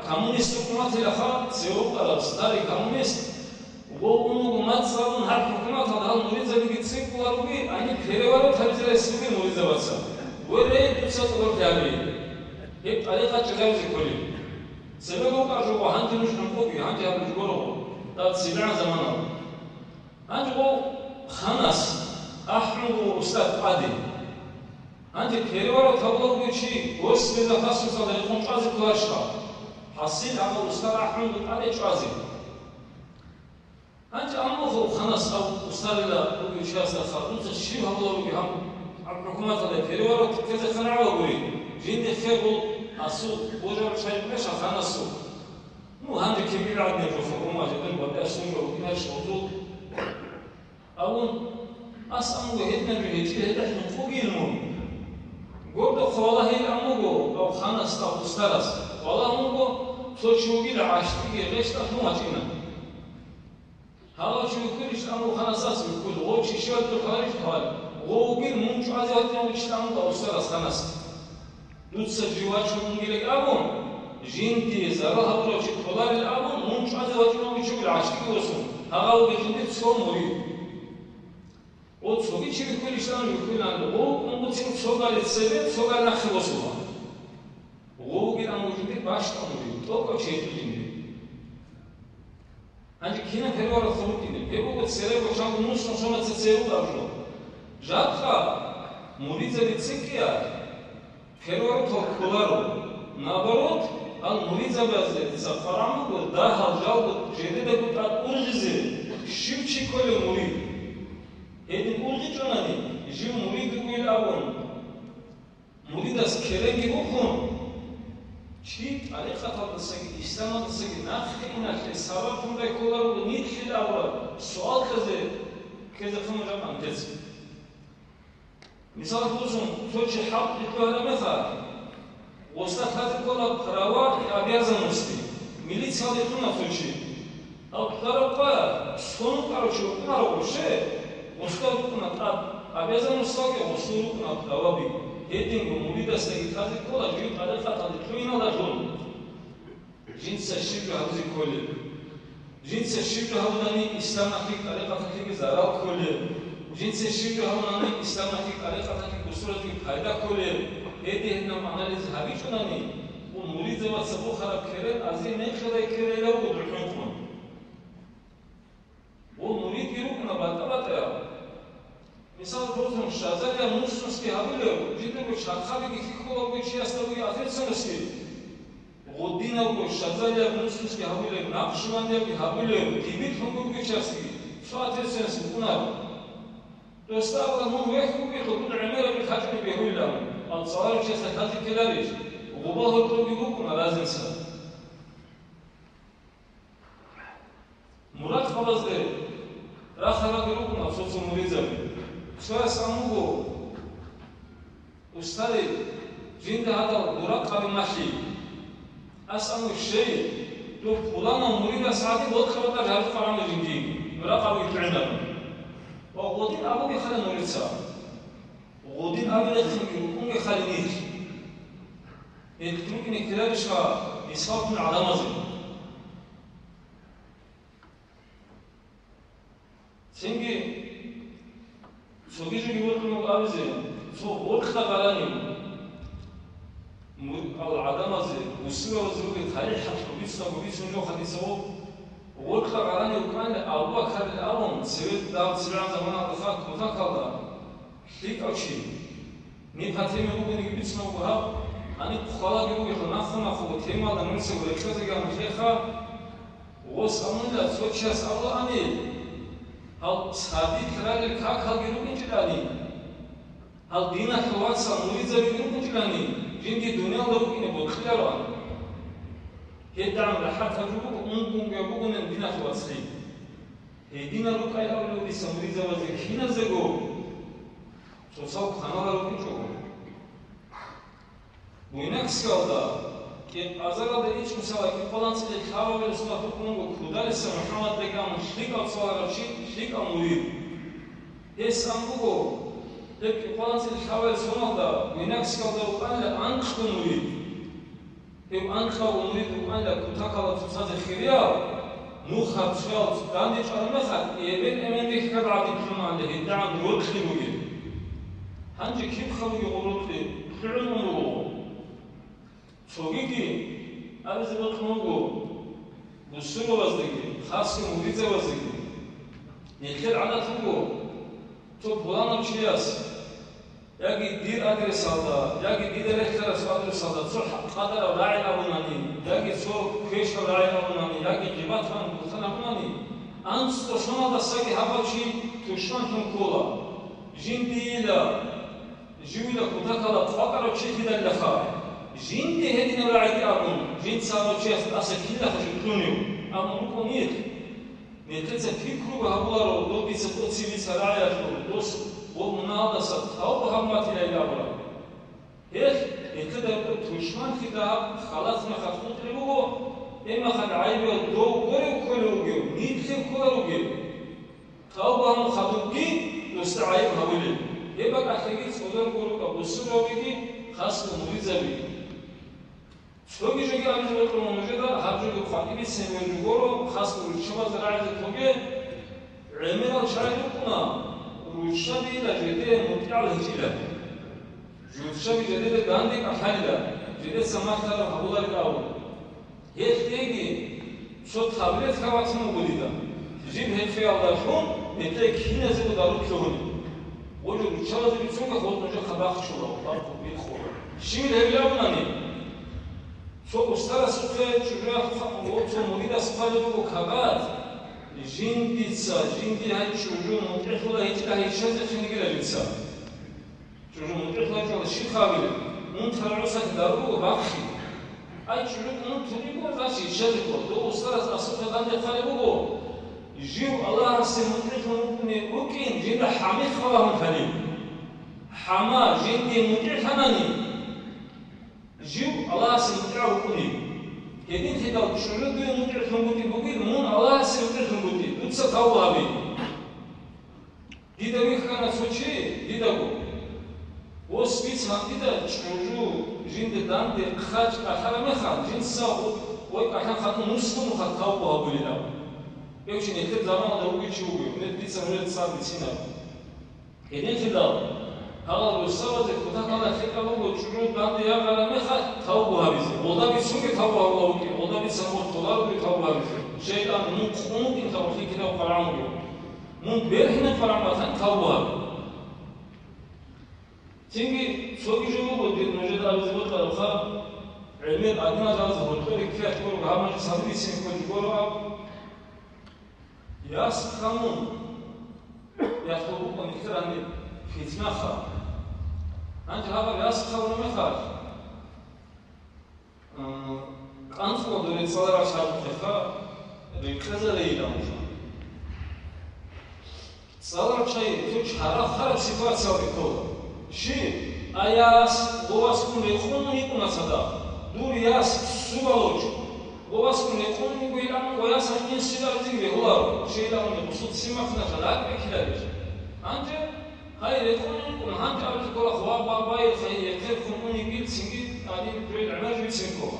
коммунист хӀукуматилаха, цевукъараб старый коммунист, гъов ун вуго мацӀ гьабун гьаб хӀукуматалда гьал муридзабиги цӀикӀкӀулароги, гьаниб переворот гьабизе рес бугин муридзабаца. Ве рей, дуца тӀогорлъи гьабе. Гьеб тӀарикъат чӀезабизе кколеб. Цебе букӀа жо, гъо, гьанже нуж хӀинкъуги, гьанже гьаб нуж гурого, даб цебегӀан заманалда. Гьанже гъо ханас ахӀун буго устар тӀаде. Гьанже переворот гьабулев вугев чи госбезопасносталда рекъон чӀвазе кколарищха? ХӀасил гьаб устар ахӀун буго тӀаде чӀвазе. Гьанже амма гъо ханас гьав устарила вугев чиясда хадуца щиб гьабулев вугев гьаб, гьаб хӀукуматалда переворот ккезе хъарагӀа гури, жиндихъе гъо асул божарав чагӀи букӀаниха ханасул. Ну, гьанже кибил гӀадин жо хабума, жидер батӀа сунжа вукӀинач гъозул. Абун, ас амго гьединаб жо гьечӀи гьелдалъун къугил мун. Гордо хъвалагьил амуго, гьав ханас, гьав устарас. Хъвалагьун вуго, цо чи вугила гӀащтӀиги гъещтӀалъун вачӀина. Гьалав чи вихьулищ амуго ханасас вихьул, гъов чи щивав хъваларищ хъвал, гъов вугил мун чӀвазе вачӀинав вичил амуго устарас ханас. Дуца жив вачун вугилан абун, жиндие зарал гьабурав чи кколарил абун, мун чӀвазе вачӀунав вичи вугил гӀащтӀиги восун, гьагъав вугев жиндир цо мурид. О, цоги чи вихьулищ ан вихьулан, гъов унбуцин цо гали цебе, цо гали нахъе восула. Гъов вугилан вугев жиндир бащдал мурид, тӀокӀав чи гьечӀо жиндир. Гьанже кинаб переворот гьабураб? Гьеб буго церего чанго нусго сонаца цеве вугеб жо. Жакъа муридзаби цӀикӀкӀиялъ переворот гьабуларо. Наоборот, гьал муридзабазеца хъваран буго дагьал жалго жидедаго тӀад ургъизе, щив чи кколев мурид. Гьедин ургъичӀонани, жив мурид вугилан абун, муридас керенги бухун, чи тӀарикъаталдасаги исламалдасаги нахъе иналъе сабаблъун райкколаро нилъил абураб суал кьезе, кьезе хъумужа къантеца. Мисал босун, цо чи хӀалтӀи лъугьараб мехалъ, гъосда лъазе ккола права и обязанности, милициялде лъуна цо чи. Гьав лъараб къоялъ сон вукӀарав чи вукӀунаро вообще, гъосда рукӀуна тӀад обязанносталги, гъосда рукӀуна праваби. Гьединго муридасдаги лъазе ккола жив тӀарикъаталде лъугьиналдалъун. Жинца щиб жо гьабизе кколеб? Жинца щиб жо гьабунани исламалъеги тӀарикъаталъеги зарал кколеб? Жинца щиб жо гьабунани исламалъеги тӀарикъаталъеги бусурбабазеги пайда кколеб? Гьедин гьединаб анализ гьабичӀонани, ва муридзабаца бухараб керен азие мекъидай керейилан буго духӀинхъун. Ва муридги рукӀуна батӀа-батӀаял. Мисал босун, Шазалияб мусусги гьабулев, жидерго чархалиги хьихьулев вугев чиясда бугеб ответственностьги. Гъодинавго Шазалияб мусусги гьабулев, Накъшбандиябги гьабулев, дибирлъун бугев чиясги. Цо ответственность букӀунаро. Досда абула, мун вехь вугелъул, дуда гӀемераб гьачӀунеб бегьулилан, анцӀаларев чиясда хӀалтӀи ккеларищ? Гъуба гьоркьоги букӀуна разница. Муракъабазде рахараги рукӀуна цо-цо муридзаби. Цояс ан вуго, Устарей, жинда гьадал муракъаби малъи. Ас ан вуго, щей, доб пуланав муридас гьадин бокьараб гьарухъ гьарамда жиндиги, муракъаби кьугӀинарун. Ва гъодин абуге хъале мурица. Гъодин абилехъинги рукӀунге хъале нилъ. Нилъ рукӀине ккеларищха мисаллъун гӀадамазе? Цинги цоги жоги вокьун абизе, цо гъоркьа гъаранив муридал гӀадамазе, бусурбабазе ругел тарихӀалъул бицунго бицун жо хадисаб, гъоркьа гъаранив вукӀанила Абу-Бакарил абун, цеве дагь цебегӀан заманалда ха кутакалда лъикӀав чи. Нилъ гьатеми бугониги бицунго гьаб, гьаниб хъвалаги бугелъул нахъа-нахъего темалда нурцаго рекьазеги гьаниб лъеха, Гъос амунила цо чияс абулаани, гьал цадихъ ралел какалги рукӀинчӀилани, гьал диналъул вацал муридзабиги рукӀинчӀилани, жинги дуниялда рукӀине бокьилароан. ГьедигӀан рахӀатаб жо буго, ункъонгояб бугонин диналъул вацлъи. Гьединал рукӀайилан дица муридзабазе киназего цоцал кваналел рукӀинчӀого. Буйнакскалда, кӀикъоялда ичӀ мисалда кӀикъоялда анцӀила лъабабилеб соналъ букӀун буго Кудалиса МухӀаммад бегьулев лъикӀав цӀаларав чи, лъикӀав мурид. Гьес ан буго, гьеб кӀикъоялда анцӀила лъабабилеб соналда Буйнакскалда вукӀанила анкьго мурид. Гьев анкьавго мурид вукӀанила кутакалда цоцазе хирияв, нухалъ цоял данде чӀараб мехалъ, эбел-эмен рихьарал гӀадин лъугьунаан гьедигӀан рокьи бугеб. Гьанже кибха бугеб гъоб рокьи? ЛъугӀун ун буго. Цогиги абизе бокьун буго бусурбабаздеги, хасго муридзабаздеги. Нилъер гӀадат буго, цо пуланав чияс яги дир адресалда, яги дида рехарас адресалда цо хӀа-, къадараб рагӀи абунани, яги цо квешаб рагӀи абунани, яги гъибаталъул бутӀа абунани, анцӀго соналдасаги гьабав чи тушманлъун ккола. Жиндийила, живила кутакалда къвакӀарав чи лъидалилаха. Жинди гьединаб рагӀиги абун, жинца гьав чияс тӀаса кинлаха жо кьунев, абун рукӀун нилъ. Нилъеца пикруго гьабуларо, доб дица тӀоцебе бица рагӀиялъул, дос гъоб мунагьалдаса тавба гьабун батилайилан абураб. Гьелъ, нилъеда тушманлъи дагьаб халац мехалъ хутӀулеб буго, гьеб мехалъ гӀайибал дов гурев кколев вугев, нилъер кколарев вугев. Тавба гьабун хадубги досда гӀайиб гьабулеб. Гьеб бакӀалъеги цӀолорго рукӀа бусурбабиги, хасго муридзабиги. Цоги жоги абизе бокьун нужеда, гьаб жоги къватӀибе цеве жо гуро, хасго руччабазда рагӀизе тоге, гӀемерал чагӀи рукӀуна, руччабийила жеде мутӀигӀал гьечӀила. Руччаби жедеда данде кӀалъалила, жедеца малъараб гьабуларилан абун. Гьелъ деги цо таблетка батун буго дида. Жиб гьечӀеялдалъун гьеб киназего дару лъугьуна. Гъожо руччабазе бицунго гъоз нужехъа бахчула, бахъун бихъула. Щивил гьеб абунани? Цо устарасухъе чӀужуялъ хъа-, цо муридас хъвалеб буго кагъат, жиндица, жинди гьай чӀужу мутӀигӀлъула гьечӀила гьечӀезе хинигила жинца. ЧӀужу мутӀигӀлъачӀого щиб гьабилеб? Унтарал гӀусалъ дару буго бахъи. Ай, чӀужу унтулеб буго, значит, щвезе ккола. Дов устарас асухъе данде хъвалеб буго, жив Аллагьасе мутӀигӀлъун вукӀине вукӀин, жинда хӀамихъ валагьун хӀалеб. ХӀама жинде мутӀигӀлъанани, жив Аллагьасе мутӀигӀав вукӀунеб. Гьединлъидал чӀужу дуе мутӀигӀлъун букӀин бугин, мун Аллагьасе мутӀигӀлъун букӀин, дуца тавба гьабе. Дида вихьана цо чи, дидаго. Ос бицан дида чӀужу жинде данде хъачӀ кӀалъараб мехалъ, жинца гъо-, гъой кӀалъан хадуб нусго нухалъ тавба гьабулилан. Гьев чи нилъер заманалда вугев чи вугев, нилъ дица нужер цӀар бицинаб. Гьединлъидал, гьалал росабазе кутакалда лъикӀаб буго чӀужу данде ягъараб мехалъ тавба гьабизе. Гъолда бицунги тавба гьабула вукӀин, гъолда бицан гъор толарулги тавба гьабизе. ШайтӀан, мун къунукъин тавба лъикӀидав къварагӀан вугев. Мун бергьинаб къварагӀан батани тавба гьабе. Цинги цоги жо буго, дир нужеда абизе бокьарабха, гӀемер адмазалъ гьоркьор риккиялъ гуро, гьаб мажлис гьабизе кколеб гуро аб. Яс хъамун, яхъубукъа михьарани фитнаха. Гьанже гьабаб яс хъамун мехалъ, а, кӀанцӀула доре цӀаларал чагӀазухъеха рекъезарейилан. ЦӀаларал чагӀи цо чарахъараб ситуациялде ккола. Щиб? А яс, гъовасгун рекъон йикӀуна цадахъ. Дур яс, сугьалочӀ. Гъовасгун рекъон йигойилан, гъоясал инсиларзин бегьуларо, щейилан гъусул цимахъна шарагь бекиларищ. Гьанже, гьай, рекъон йикӀун, гьанже абизе ккола, хва бабаил хай, ехъерхъун унигил цинги, гьадин, дугӀил гӀемер бицин ккола.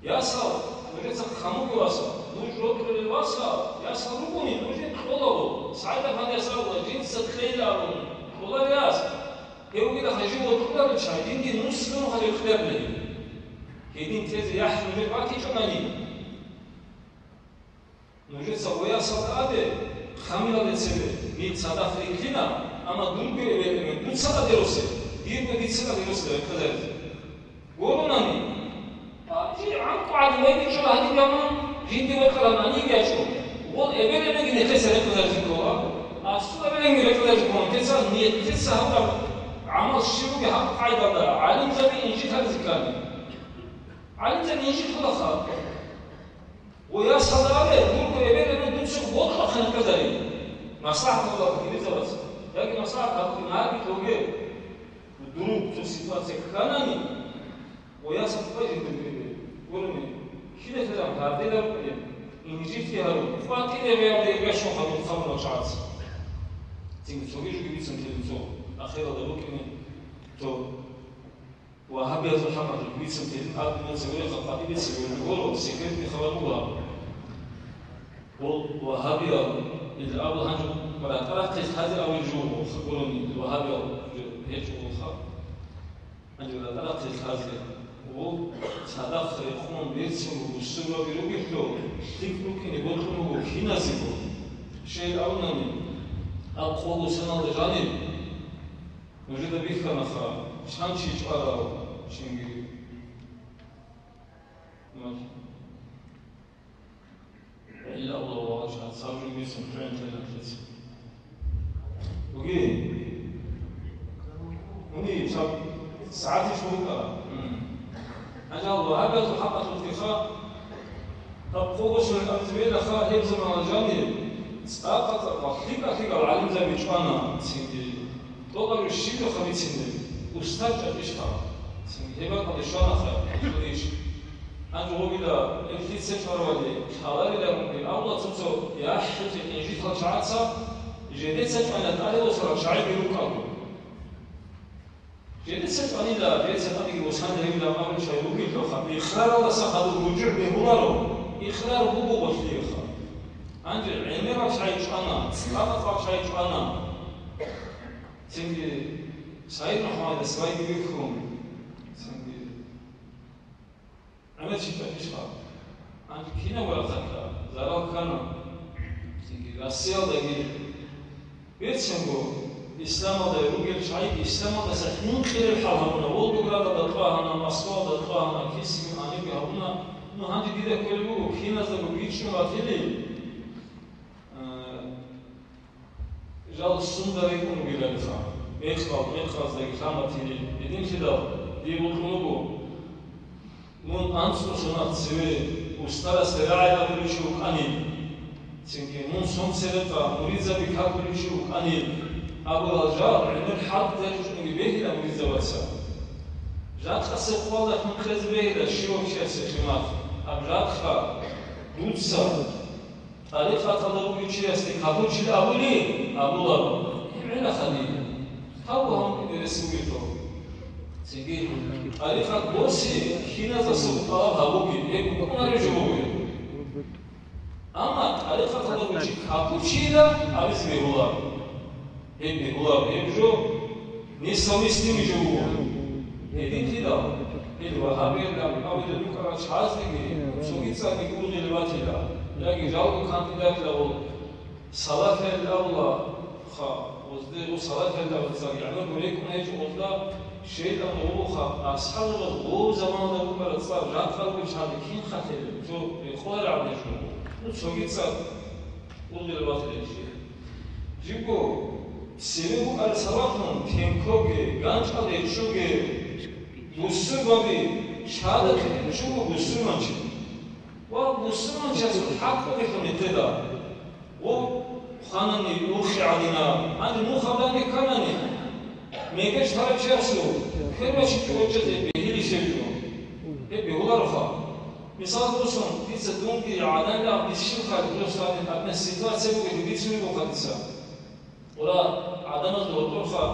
Ясал, нужеца хъамуге васал, нуж рокьулел васал, ясал ругони, нужин кьолаго, сагӀидаб гьаниясал ва жинца кьейилан абун, кьолар яс, гьев вугила гьажив вокьуларел чагӀи, динги нусилан гьарихъ рекъдерни. Гьедин тезе яхӀ нужер батичӀонани. Нужеца гъоясалда абе, хъамилалде цебе, нилъ цадахъ рихьила, амма дурго эбел-эмен дуца къадирусе, дирго дица къадирусе рехъизаризе. Гуронани, а, жи гӀанкӀу гӀадин вайги чӀола гьадин гьаман, жинди векъаран гьаниб ячӀо. Гъол эбел-эменги нилъеца рехъизаризе ккола, асул эбел-эменги рехъизаризе ккола, нилъеца, нилъеца гьабураб гӀамал щиб бугеб гьаб къайдалда, гӀалимзаби инжитаризе ккани. ГӀалимзаби инжитулаха. Ва ясалда абе, дурго эбел-эмен дуца бокьухъе рекъезари. МаслахӀат гьабулаха гьелизабаца. Яги маслахӀат гьабуги наги тоге. Дуру цо ситуация кканани, ва ясал къвай жиндир бебе. Гурони, кида феран гьардила рукӀин, инжитги гьарун, къватӀире гъиялде иргащун хадур хъамурал чагӀаца. Цинги цоги жуги бицун ккелин цо, ахиралда рукӀине, то Вагьабиязул хӀакъалъулъ бицун ккелин абуни цеве къадибе цеве жугоро, секретный хабар буго. Гъол вагьабиял, ил абул гьанже ратӀа-рахъе лъазе авел жуго, гурони вагьабиял гьечӀо гъолха. Гьанже ратӀа-рахъе лъазе. Гъол цадахъ рекъон берцинго бусурбаби ругелъул, лъикӀ рукӀине бокьун буго киназего. Щайин абунани, гьаб къо бусаналда жаниб, Нужеда бихьанаха, чан чи чӀварав чинги. Гьеле Аллагьу гьав чан сабру бицун хӀуен тайна кьеца. Уги. Уни саб сагӀатищ букӀа. Гьанже Аллагь гьабиязул хӀакъалъулъгиха, гьаб къого сорокъабизе белаха, гьеб замана жанир цӀакъа-цӀакъа, лъикӀа-лъикӀал гӀалимзаби чӀвана, цинги тӀокӀаб щибаха бицинеб, устар чӀватӀищха, цинги гьеб бакӀалде щванаха, гьелъул иш. Гьанже гьобила, гьеб лъица чӀваравали, лъаларилан гьунги, авла цо-цо яхӀ-хӀетӀе инжитал чагӀаца, жидеца чӀванила тӀаде босарал чагӀиги рукӀаго. Жидеца чӀванила, жидеца тӀадеги босанила гьебилан абулел чагӀи ругелъулха, икъраралдаса хадуб ружугӀ бегьуларо, икърар буго гъолъиеха. Гьанже гӀемерал чагӀи чӀвана, цӀакъ-цӀакъ чагӀи чӀвана. Цинги Саид МухӀаммадас вайги вихьун, цинги ГӀемер чи чӀватӀищха? Гьанже кинаб рахъалъа зарал ккана? Цинги Россиялдаги. Берцинго исламалда ругел чагӀи исламалдаса хӀинкъулеб хӀал гьабуна, Волгоградалда тӀагӀана, Москваялда тӀагӀана, кисиги гьанибги гьабуна. Ну, гьанже дида кколеб буго, киназдаго бичӀчӀун батили, а, Жал сунда рекӀун вугилариха, мекъал, мекъаздаги лъаматили, гьединлъидал дие бокьун буго, мун анцӀго соналъ цеве устарасда рагӀи гьабулев чи вукӀанин, цинги мун сон церекъа муридзаби какулев чи вукӀанин абурал жал гӀемер хӀалтӀизаричӀониги бегьила муридзабаца. Жакъасеб къоялда хӀинкъизе бегьила щивав чиясе къимат, гьаб жакъа дуца ТӀарикъаталда вугев чиясде капурчил абули абуларо, гьеб гӀелаха дие. Тавба гьабун рес бугелъул. Цинги тӀарикъат босе киназасаго тӀалаб гьабуге, гьеб букӀунарев жо буго. Амма тӀарикъаталда вугев чи капурчила абизе бегьуларо. Гьеб бегьуларо, гьеб жо несовместимый жо буго. Гьединлъидал, гьел вагьабиялда абулел рукӀарал чагӀаздеги цогидаздаги ургъел батила, яги жалго кандидатла гъол салафиялда абула, ха, гъозде гъол салафиялда абула цӀар гӀемер гурекӀун гьечӀо гъозда, шайтӀан гъолуха, асхӀабзабаз гъол заманалда букӀарал цӀар жакъа ругел чагӀазде кин хатилеб, цо рекъолареб гьечӀо. Ну, цогидаз Жибго цеве букӀараб сабаблъун тенкоги, ганчӀалде чӀоги, бусурбаби чада тӀаде чӀого бусурманчи. Ва бусурманчиясул хӀакъ бугелъул нилъеда. Гъоб хванани, нухъе гӀадина, гьанже нухалда нилъ кканани, мегеж тарав чиясул квер бачинчӀого чӀезе бегьилищ гьеб жо? Гьеб бегьулароха. Мисал босун, дица дунги гӀадамилан бищун хъалиб, просто гьадин гьадинаб ситуация бугелъул бицунеб буго дица. Гъура гӀадамазда гьоркьорха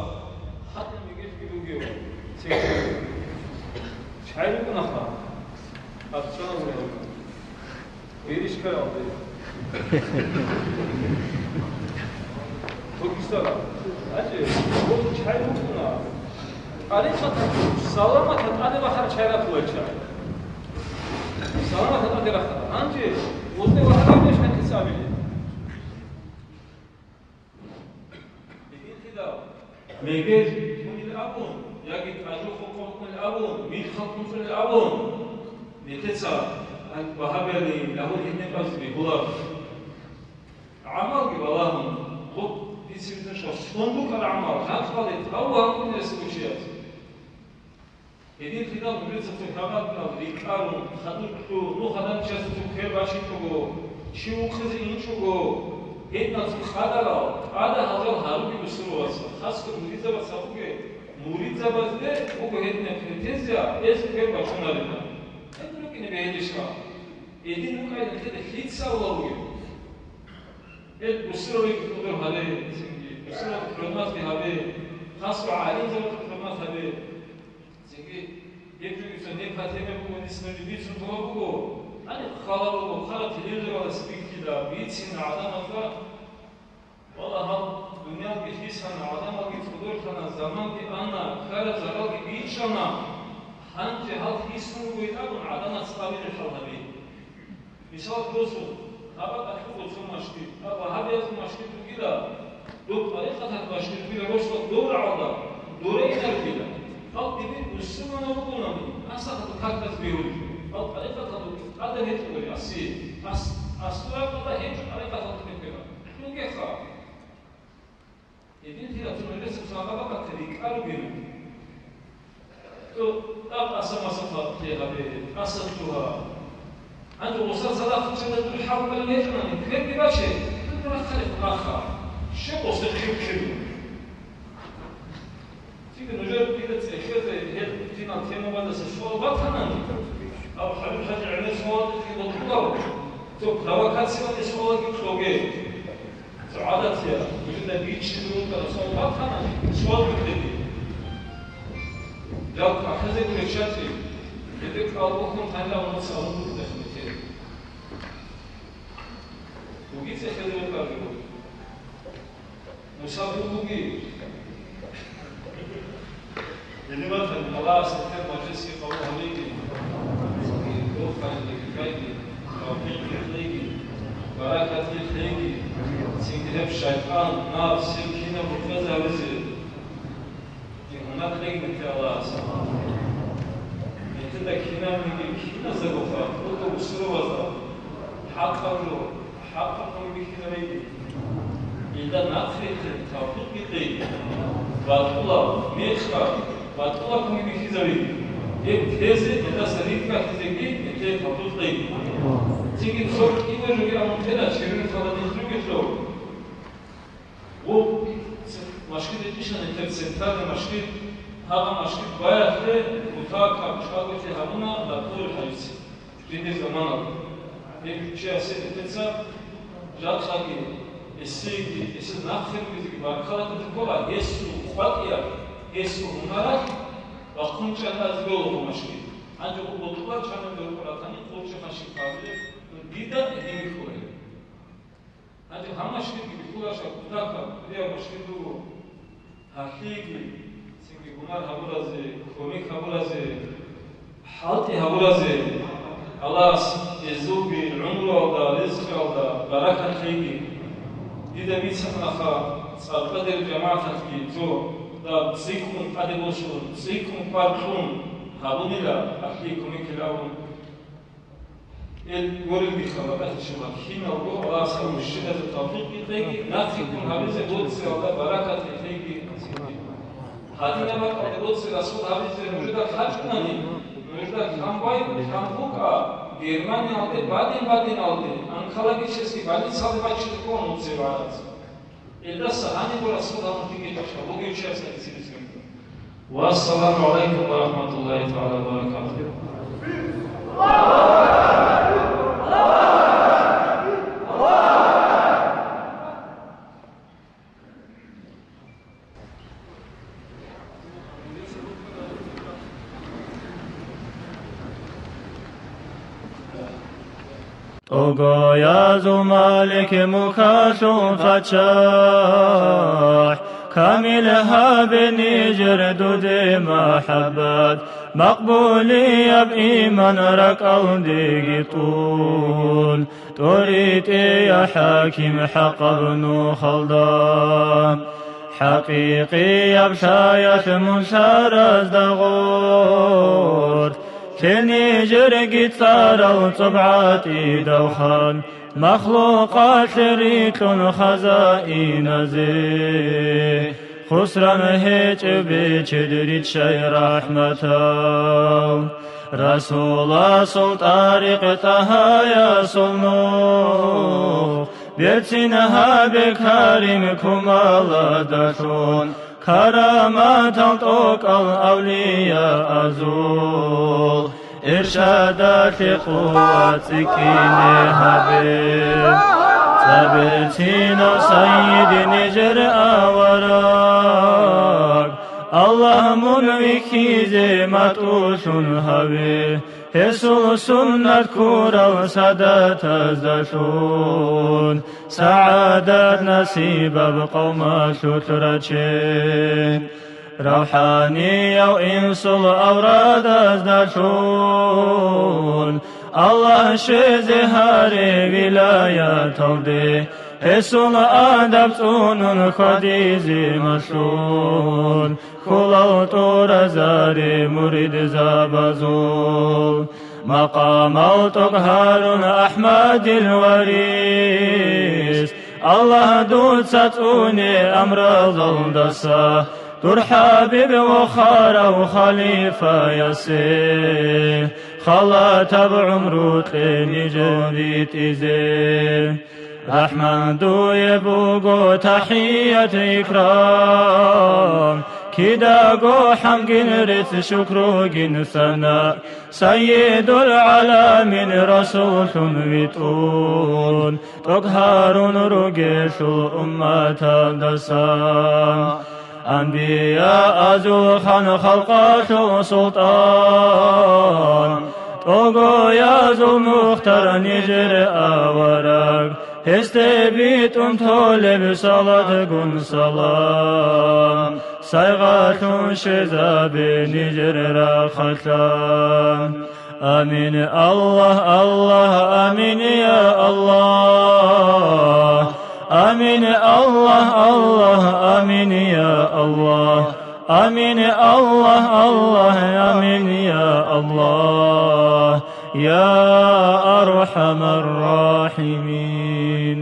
гьадин мегелъги ругев. Чай рукӀунаха. Абцана угӀуна. Иришкаралде. Туркистана. Гьанже, гъоб чай рукӀуна. ТӀарикъаталъ саламаталъ тӀаде бахъараб чай рахъулел чай. Саламаталъ тӀаде рахъараб. Гьанже гъозде вагьараб неш гьанкьиса абилеб. Гьединлъидал мегеж тунил абун, яги тӀажу-хъулухъ букӀунел абун, михъал кунчӀулел абун, нилъеца вагьабиял лагьун гьитӀинабазе бегьуларо. ГӀамалги балагьун, гъоб дица бицунеб жо, сондукъал гӀамал, жакъа бале, тӀавугьан кӀунаресего чияс. Гьединлъидал нужеца цо хӀаматал рикӀкӀарун, хадур кьун, нух гьадинчиясул цо квер бачинчӀого, чи вухъизе инчӀого, гьединал цо къадарал, тӀада гьалжал гьаруге бусурбабаца, хасго муридзабаз гьабуге, муридзабазде буго гьединаб претензия, гьез квер бачунарила. Гьеб рукӀине бегьилищ? Гьедин рукӀайилан лъица авулав вугев? Гьел бусурбабиги кӀодор гьаре, цинги бусурбабазда хӀурматги гьабе, хасго гӀалимзабазда хӀурмат гьабе. Цинги гьеб жо дица неб гьатӀине буго, дица нужее бицун ккола буго. Гьаниб хвалеб буго, хъала телевизоралда, спиккида бицина гӀадамазда. Валлагь, гьаб дуниялги хисана, гӀадамалги цӀодорлъана, заманги ана, ккараб заралги бичӀчӀана. Гьанже гьал хисун ругоин абун гӀадамаца абилеб хӀал гьабе. Мисал босун, гьаб бакӀалъ буго цо мажгит, гьаб вагьабиязул мажгит ругила, доб тӀарикъаталъул мажгит ругила, росдал дов рагӀалда, доре инаргила. Гьал дибир бусурманав вугони, асахъа какдаз бегьулищ. Гьал тӀарикъаталда тӀадаб гьечӀо гъоре, аси, ас-, асул ракӀалда гьечӀо тӀарикъаталда ккела. Лъугеха. Гьединлъидал цо нужеца цо гьаб бакӀалъ рикӀкӀаругену. Цо тӀаса-масаха лъе гьабе, тӀаса лъугьа. Гьанже гъосда цадахъ чӀезе дур хӀал кколеб гьечӀонани, кверги баче, дур рахъалихъ раха. Щиб гъосда хъиб-хъиб? Цинги нужер дида цӀехезе гьел динал темабаздаса суал батанани, гьав ХӀалил-хӀажи гӀемер суалги бокьуларо, цо провокациялъе суалги кьоге. Цо гӀадатия, нужеда бичӀчӀизе рукӀараб суал батанани, суал букьеги. Жал кӀалъазе гуреб чӀачӀи, гьебе кӀал бухьун гьанив гьанив цӀалун букӀунеб метер. Буги цӀехезе рукӀараб жо. Муса бугоги. Гьеле батани, Аллагьас нилъер мажлисги къабул гьабеги, духъ гьабиги, тавфикъги кьеги, баракатги кьеги, цинги гьеб шайтӀан, напс, гьеб кинаб букъезе гьабизе. Гьунар кьеги нилъее Аллагьас. Нилъеда кинабниги киназдаго хъван, руго бусурбабазда хӀакъаб жо, хӀакъаб ккун бихьизабеги. Илда нахърилъе тавфикъги кьеги. БатӀулаб, мекъаб, батӀулаб ккун бихьизабеги. Гьеб тезе, гьелдаса ритӀкӀалъизеги нилъее тавфикъ кьеги. Цинги цо кӀиго жоги абун тела, чирун хала нилъ ругелъул. Гъоб машгид гьечӀищани, центральный машгид, гьагъа машгид баялъе гутакаб чӀаголъи гьабуна Батур хӀажица жиндир заманалда. Гьев чиясе нилъеца жакъаги, эсеги, эсез нахъе ругезеги баркала кьезе ккола, гьесул къватӀияб, гьесул гьунаралъ бахъун чӀана азболого машгид. Гьанже гъоб бокьуларчӀанги рукӀун ратани, къо чи хъанщи хъвалеб, дида гьениб бихьулеб. Гьанже гьаб машгидги бихьуларищ, кутакаб кӀудияб машгид буго. Гьалъиеги, цинги гьунар гьабуразе, кумек гьабуразе, хӀалтӀи гьабуразе, Аллагьас гьезулги гӀумруялда, ризкъиялда баракат лъеги. Дида бицанаха, цӀакъадер жамагӀаталъги цо даб цӀикӀкӀун тӀаде босун, цӀикӀкӀун квар кьун гьабунила, гьалъие кумекилан абун. Ил гурелги хабар, иншаллагь, киналго Аллагьас гьаб мужчиназе тавфикъ кьеги, нахъе ккун гьабизе, боцӀиялда баракат кьеги насиб кьеги. Гьадинаб бакӀалде боцӀи Расул гьабизе нужеда хъачӀунани, нужеда камбай, камбукӀа, Германиялде, Баден-Баденалде, анкологический больницалде бачине ккун нуцеб гӀарац. Илдаса гьаниб Расул гьабултиги башалуги участники сиризган. Вассаламу гӀалайкум ва рахматуллагьи тагӀала ва баракатугьу. ТӀогоязул малик, мухьалъул пачагь, камил гьабе нижер дуде махӀаббат, макъбулияб иман ракӀалдеги тӀун. ТӀоритӀея хӀаким хӀакъаб нухалда, хӀакъикъияб лъаялъ мун лъаразда гъорт, лъе нижерги цӀарал цӀоб гӀатӀидал хан, махлукъалъе рикьун хазаиназе. Хусран гьечӀеб бечед риччай рахӀматал, Расуласул тӀарикъ ТӀагьаясул нух, берцин гьабе карим кумаладалъун, караматал тӀокӀал авлияазул. Иршадалъе къуват цӀикӀкӀине гьабе, цӀаберцинав сайид нижер авараг, Аллагь мун вихьизе матӀулъун гьаве, гьесул суннат ккурал садатаздалъун, сагӀадат насибаб къавмалъулъ раче. РавхӀанияв инсул аврадаздалъун, Аллагь щвезе гьаре вилаяталде, гьесул адаб цӀунун хьвадизе малъун, хьулал тӀуразаре муридзабазул. Макъамал тӀокӀ гьарун АхӀмадил варис, Аллагь дуца цӀуне амралалдаса, дур хӀабиб вохарав халифаясе, халатаб гӀумру кье нижер ритӀизе. РахӀман дуе буго тахӀият-икрам, кидаго хӀамгин рецц, шукругин сана, Сайидул гӀаламин Расуллъун витӀун, тӀокӀ гьарун ругелъул умматалдаса. Анбияазул хан, халкъалъул султӀан, тӀогоязул мухтар нижер авараг, гьесде битӀун толеб салатгун салам, сайгъалъун щвезабе нижер рахъалъа. Амин, Аллагь, Аллагь, амин, я Аллагь. Амин, Аллагь, Аллагь, амин, я Аллагь. Амин, Аллагь, Аллагь, амин, я Аллагь. Я архӀамар рахӀимин.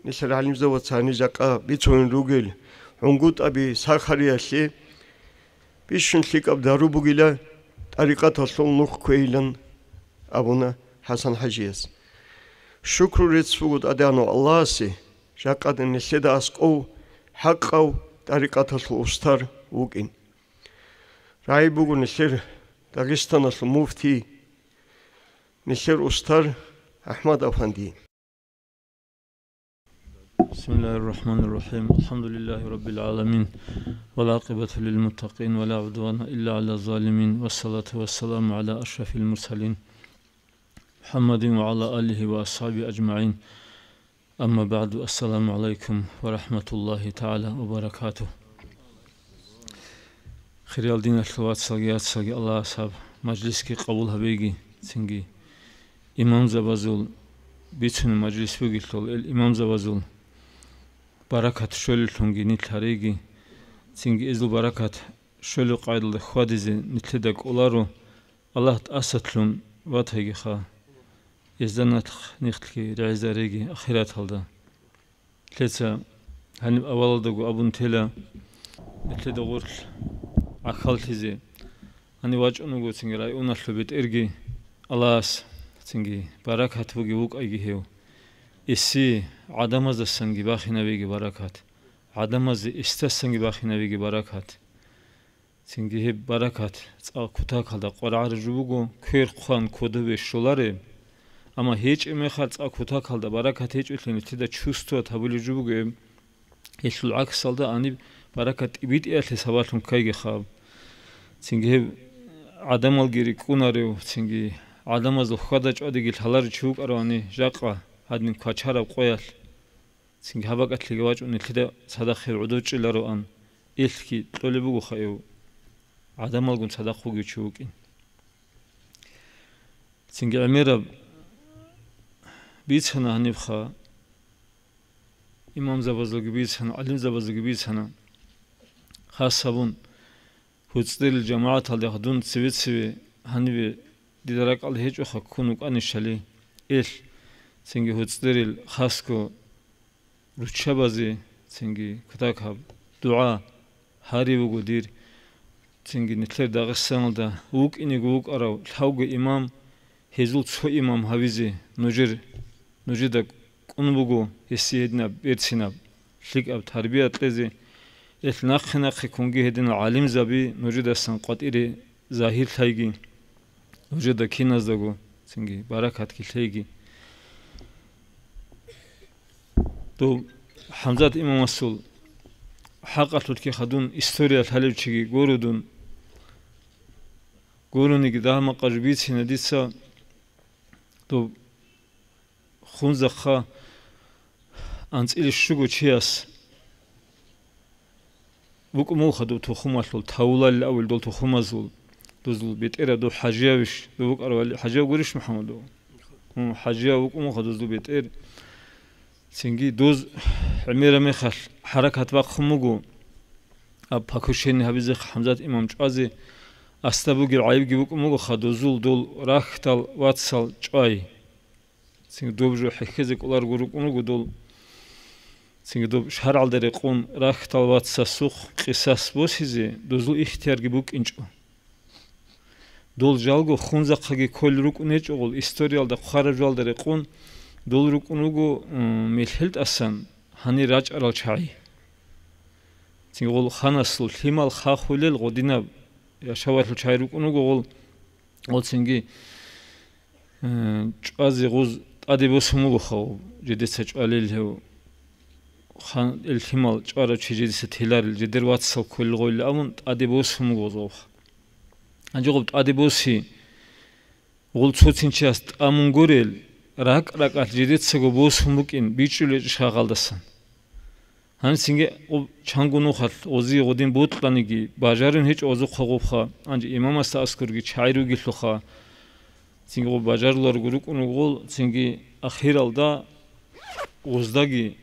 Нилъер гӀалимзабаз цани жакъа бицунел ругел ГӀунгутӀаби Сахариялъе бищун лъикӀаб дару бугила, тӀарикъаталъул нух кквейилан абуна ХӀасан-хӀажияс. Шукру-рецц буго ТӀадегӀанав Аллагьасе, жакъа нилъеда аскӀов хӀакъав тӀарикъаталъул устар вукӀин. РагӀи буго нилъер Дагъистаналъул муфтий, нилъер устар АхӀмад-афанди. بسم الله الرحمن الرحيم. الحمد لله رب العالمين. والعاقبة للمتقين ولا عدوان إلا على الظالمين. والصلاة والسلام على أشرف المرسلين محمد وعلى آله وأصحابه أجمعين. أما بعد. السلام عليكم ورحمة الله تعالى وبركاته. Хириял диналъул вацалги яцалги, Аллагьас гьаб мажлисги къабул гьабеги, цинги имамзабазул бицунеб мажлис бугелъул, ил имамзабазул баракат щолеллъунги нилъ гьареги, цинги изул баракат Щолеб къайдалда хьвадизе нилъеда кӀоларо, Аллагь тӀасалъун ватайгиха, гьезда нахъ нихлъги регӀизареги ахираталда. Лъеца гьаниб авалалдаго абун тела, нилъеда гъорлъ гӀахьаллъизе. Гьанив вачӀун вуго цинги районалъул бетӀерги, Аллагьас цинги баракат бугев вукӀайги гьев. Эсие гӀадамаздасанги бахинавеги баракат, гӀадамазде эсдасанги бахинавеги баракат. Цинги гьеб баракат цӀакъ кутакалда къваригӀараб жо буго, квер хъван кодове щолареб. Амма гьечӀеб мехалъ цӀакъ кутакалда баракат гьечӀолъи нилъеда чувствовать гьабулеб жо буго гьеб. Гьелъул гӀаксалда гьаниб баракат тӀибитӀиялъе сабаблъун ккайгиха. Цинги гьеб гӀадамалги рикӀкӀунарев, цинги гӀадамазул хьвада-чӀвадиги лъаларев чи вукӀаравани жакъа гьадин квачараб къоялъ. Цинги гьаб бакӀалъиги вачӀун нилъеда цадахъ гьев гӀодов чӀелароан, элъги кьолеб бугоха гьев, гӀадамалгун цадахъ вугев чи вукӀин. Цинги гӀемераб бицана гьанибха, имамзабазулги бицана, гӀалимзабазулги бицана. Хас гьабун, ГьуцӀерил жамагӀаталдеха дун цеве-цеве гьаниве дида ракӀалда гьечӀоха ккун вукӀанищали, элъ, цинги ГьуцӀерил хасго руччабазе, цинги кутакаб дугӀа гьарив вуго дир, цинги нилъер Дагъистаналда вукӀинего вукӀарав лъабго имам, гьезул цо имам гьавизе нужер, нужеда кӀун буго гьесие гьединаб берцинаб, лъикӀаб тарбия кьезе. Элъ нахъе-нахъе кунги гьединал гӀалимзаби нужедасан къватӀире загьирлъайги, нужеда киназдаго цинги баракатги лъейги. Дов ХӀамзат имамасул хӀакъалъулъги хадун история лъалев чиги гуро дун. Гурониги дагьа-макъа жо бицина дица. Дов Хунзахъа анцӀила щуго чияс букӀун бугоха дов тухумалъул, Тавулал авул дол тухумазул, дозул бетӀерав дов ХӀажиявищ, дов вукӀарав ХӀажияв гурищ МухӀаммадов? Гьун, ХӀажияв вукӀун бугоха дозул бетӀер. Цинги доз гӀемераб мехалъ хӀаракат бахъун буго, аб покушение гьабизе ХӀамзат имам чӀвазе, асда бугеб гӀайибги букӀун бугоха дозул дол рахьдал вацал чӀвай. Цинги доб жо хӀехьезе кӀоларго рукӀун руго дол. Цинги доб шаргӀалда рекъон рахьдал вацасухъ къисас босизе дозул ихтиярги букӀинчӀо. Дол жалго Хунзахъаги кколел рукӀун гьечӀо гъол, историялда хъвараб жалда рекъон дол рукӀун руго, м, мелъел тӀасан гьанир рачӀарал чагӀи. Цинги гъол ханасул лъимал хахулел гъодинаб яшавалъул чагӀи рукӀун руго гъол, гъол цинги Э, чӀвазе гъоз тӀаде босун бугоха, жидеца чӀвалел гьев. Хан ил лъимал чӀварав чи жидеца теларел, жидер вацал кколел гъойилан абун тӀаде босун буго гъоз гъов. Гьанже гъоб тӀаде боси, гъол цоцин чияс тӀамун гурел, ракӀ-ракӀалъ жидецаго босун букӀин бичӀчӀулел шагъалдасан. Гьанцинги гъоб чанго нухалъ гъозие гъодин бокьаниги бажарун гьечӀо гъозухъа гъобха, гьанже имамасда аскӀорги чагӀи ругелъулха. Цинги гъоб бажаруларго рукӀун ругол, цинги ахиралда гъоздаги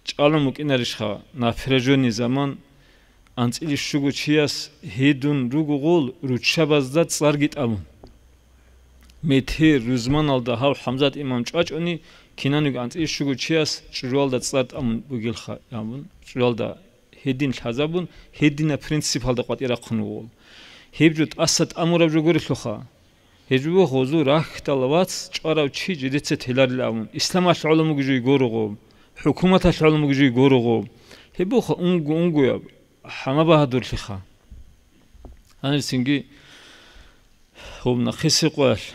чӀалун букӀинарищха напряжённый заман, анцӀила щуго чияс гьедун ругогъол руччабазда цӀарги тӀамун. Метер рузманалда гьав ХӀамзат имам чӀвачӀони, кинаниги анцӀила щуго чияс чӀужуялда цӀар тӀамун бугелха, абун, чӀужуялда гьедин лъазабун, гьединаб принципалда къватӀирахъун вугъул. Гьеб жо тӀаса тӀамураб жо гурелъулха. Гьеб жо буго гъозул рахьдал вац чӀварав чи жидеца теларил абун, исламалъ гӀоло мугижий гурого, хӀукуматалъ гӀоло мугижий гурого. Гьеб буха унго-унгояб хӀама-багьадурлъиха. Гьанир цинги гьоб нахъисеб къоялъ,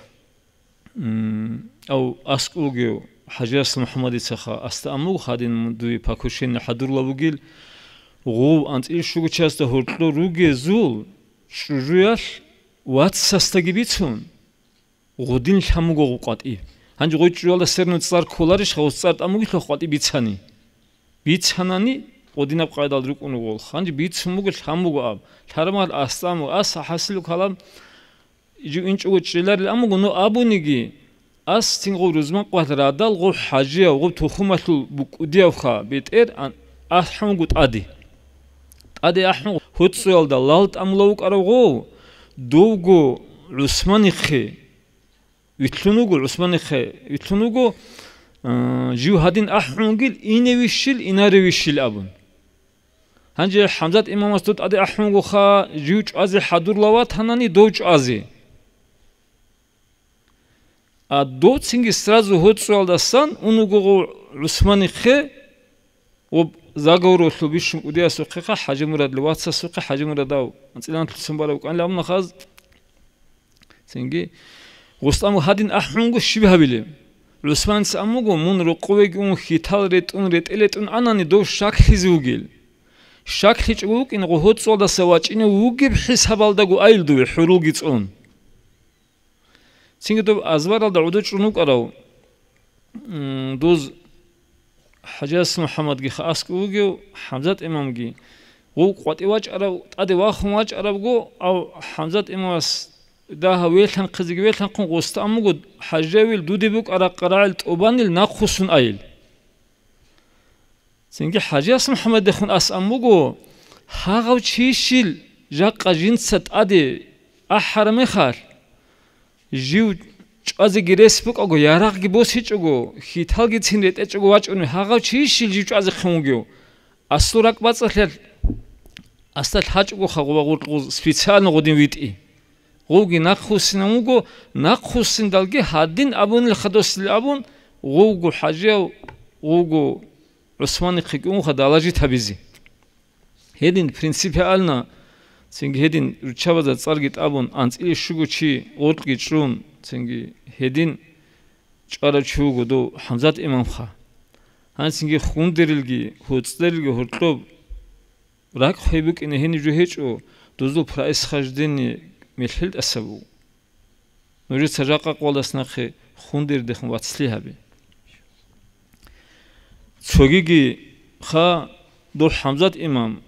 м, ав аскӀов вугев ХӀажияс МухӀаммадицаха, асда амуг гьадин дуе покушение хӀадурла вугил, гъов анцӀила щуго чиясда гьоркьор ругезул чӀужуялъ вацасдаги бицун, гъудин лъан буго гъуб къватӀиб. Гьанже гъой чӀужуялда серну цӀар кколарищха, гъос цӀар тӀамугилъухъ къватӀиб бицани? Бицанани, гъудинаб къайдал рукӀун вуголха. Гьанже бицун буго, лъан буго аб. Лъарамал асламу, ас хӀасилу калам, жив инчӀого чӀеларил амуго, но абуниги, ас цин гъов рузман къват радал, гъов хӀажияв, гъов тухумалъул букӀудиявха бетӀер ан-, ахӀун вуго тӀаде. ТӀаде ахӀун ГьоцӀоялда лал тӀамулав вукӀарав гъов, довго ГӀусманихъе вилълъун вуго, ГӀусманихъе вилълъун вуго, а, жив гьадин ахӀун вугил, иневищил, инаревищил абун. Гьанже ХӀамзат имамас дов тӀаде ахӀун вугоха, жив чӀвазе хӀадурла ватанани дов чӀвазе. А дов цинги сразу гьоцӀоялдасан ун вуго гъов ГӀусманихъе, ва заговоралъул бищун кӀудиясухъеха, ХӀажимурадли вацасухъе, ХӀажимурадав анцӀила анлъуцин барав вукӀанилан абуна хаз. Цинги гъустан гьадин ахӀун вуго, щиб гьабилеб? ГӀусманица абун буго, мун рокъовеги ун, хьитал ретӀун, ретӀел ретӀун анани, дов щаклъизе вугил. ЩаклъичӀого вукӀин, гъо гьоцӀолдаса вачӀине вугеб хӀисабалдаго айил дове хӀурулги цӀун. Цинги доб азбаралда гӀодов чӀун вукӀарав, м, доз ХӀажияс МухӀаммадги ха аскӀов вугев, ХӀамзат имамги, гъов къватӀи вачӀарав, тӀаде вахун вачӀаравго, ав ХӀамзат имамас дагьав велъанхъизеги велъанхъун гъоста абун буго, ХӀажиявил дуде букӀараб къарагӀил тӀубанил нахъвуссун айил. Цинги ХӀажияс МухӀаммадехун ас абун буго, гьагъав чийищил жакъа жинца тӀаде ахӀараб мехалъ, жив чӀвазеги рес букӀаго, ярагъги босичӀого, хьиталгицин ретӀечӀого вачӀунев гьагъав чийищил жив чӀвазехъин вугев? Аслу ракӀбацӀцӀалъиялъ асда лъачӀого хагъуба гъуркьуз специально гъудин витӀи. Гъовги нахъвуссинан вуго, нахъвуссиндалги гьадин абунил хадосил абун, гъовго ХӀажияв, гъовго ГӀусманихъе кӀунха далажит гьабизе. Гьедин принципиально, цинги гьедин руччабазда цӀарги тӀабун, анцӀила щуго чи гъоркьги чӀун, цинги гьедин чӀварав чи вуго дов ХӀамзат имамха. Гьанцинги хундерилги, гьоцӀдерилги гьоркьоб ракӀ хвей букӀине гьениб жо гьечӀо, дозул происхождение мелъел тӀаса буго. Нужеца жакъа къвалдас нахъе хундердехун вацлъи гьабе. Цогиги ха дов ХӀамзат имам,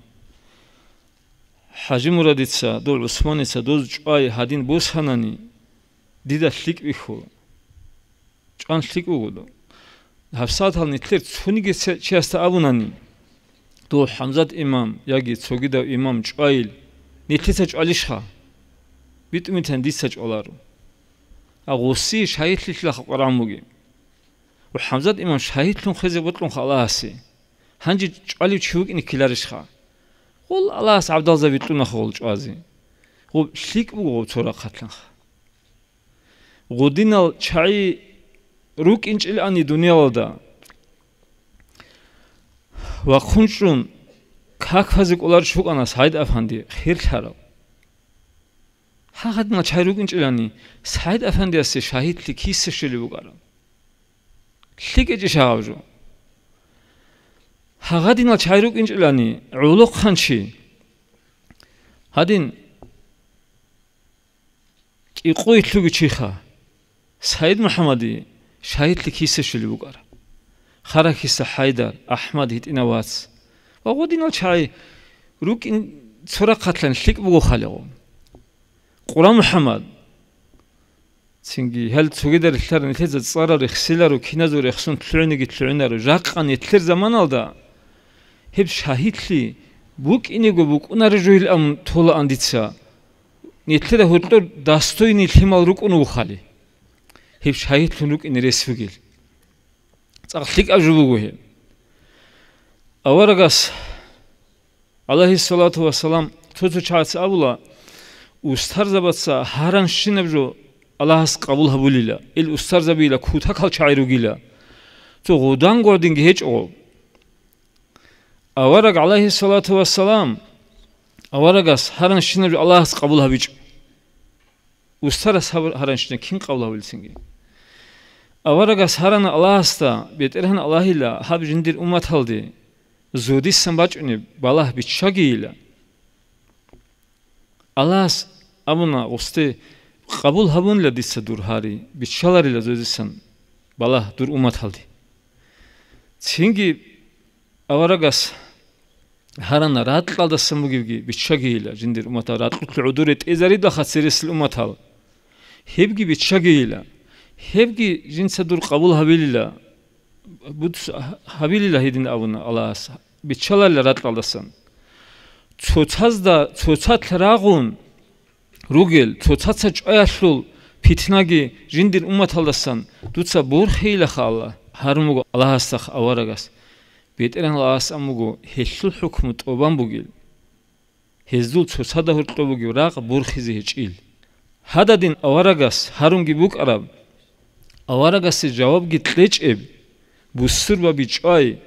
ХӀажимурадица, дов ГӀусманица доз чӀвай гьадин босанани, дида лъикӀ бихьула. ЧӀван лъикӀ вуго дов. ГьабсагӀатал нилъер цониги це-, чиясда абунани, дов ХӀамзат имам яги цогидав имам чӀвайил, нилъеца чӀвалищха? БитӀумитан дица чӀваларо. А гъуси шагьидлъилъа хакъаран бугеб. Ва ХӀамзат имам шагьидлъун хвезе бокьунха Аллагьасе. Гьанже чӀвалев чи вукӀине ккеларищха? Гъул Аллагьас гӀабдалзаби кьунаха гъул чӀвазе. Гъуб лъикӀ буго гъуб цо рахъатлъанха. Гъудинал чагӀи рукӀинчӀилани дуниялалда. Вахъун чӀун, каквазе кӀоларищ вукӀана СагӀид-афанди, хирлъарав. Гьагъадинал чагӀи рукӀинчӀилани, СагӀид-афандиясе шагьидлъи киса щвелеб букӀараб? ЛъикӀечӀищ гьагъаб жо? Гьагъадинал чагӀи рукӀинчӀилани, гӀолохъанчи. Гьадин, кӀикъоялъуги чиха, СагӀид-МухӀаммади шагьидлъи киса щвелеб букӀараб? Харахьиса ХӀайдар, АхӀмад гьитӀинав вац. Ва гъодинал чагӀи рукӀин цо рахъатлъан лъикӀ буго халигъун. Къура МухӀаммад. Цинги гьал цогида релълъарал нилъеца цӀарал рехсиларо, киназул рехсун лъугӀиниги лъугӀинаро, жакъа нилъер заманалда гьеб шагьидлъи букӀинего букӀунаро жойилан толаан дица. Нилъеда гьоркьор достойный лъимал рукӀун вухали, гьеб шагьидлъун рукӀине рес бугел. ЦӀакъ лъикӀаб жо буго гьеб. Аварагас, гӀалайгьиссалату вассалам, цо-цо чагӀаца абула, устарзабаца гьаранщинаб жо Аллагьас къабул гьабулила, ил устарзабийила кутакал чагӀи ругила, цо гъудан гъординги гьечӀо. Авараг, гӀалайгьиссалату вассалам, аварагас гьаранщинаб жо Аллагьас къабул гьабичӀо. Устарас гьаб-, гьаранщина кин къабул гьавилцинги. Аварагас гьарана Аллагьасда, БетӀергьан Аллагьила, гьаб жиндир умматалде зодисан бачӀунеб балагь биччагийила. Аллагьас абуна гъусде, къабул гьабунила дица дур гьари, биччаларила зодисан балагь дур умматалде. Цинги аварагас гьарана, ракьалдасан бугебги биччагийила, жиндир умматал ракьулъ гӀодоре тӀезаридалха цересел умматал. Гьебги биччагийила, гьебги жинца дур къабул гьабилила, буц-, гьабилила гьедин абуна Аллагьас, биччаларила ракьалдасан. Цоцазда цоцалъ рагъун ругел, цоцаца чӀваялъул питнаги жиндир умматалдасан дуца борхейилаха, Аллагь, гьарун буго Аллагьасдахъ аварагас. БетӀергьан Аллагьас ан буго, гьелъул хӀукму тӀубан бугел. Гьезул цоцазда гьоркьоб бугеб рагъ борхизе гьечӀил. Гьададин аварагас гьарунги букӀараб, аварагасе жавабги кьечӀеб, бусурбаби чӀвай,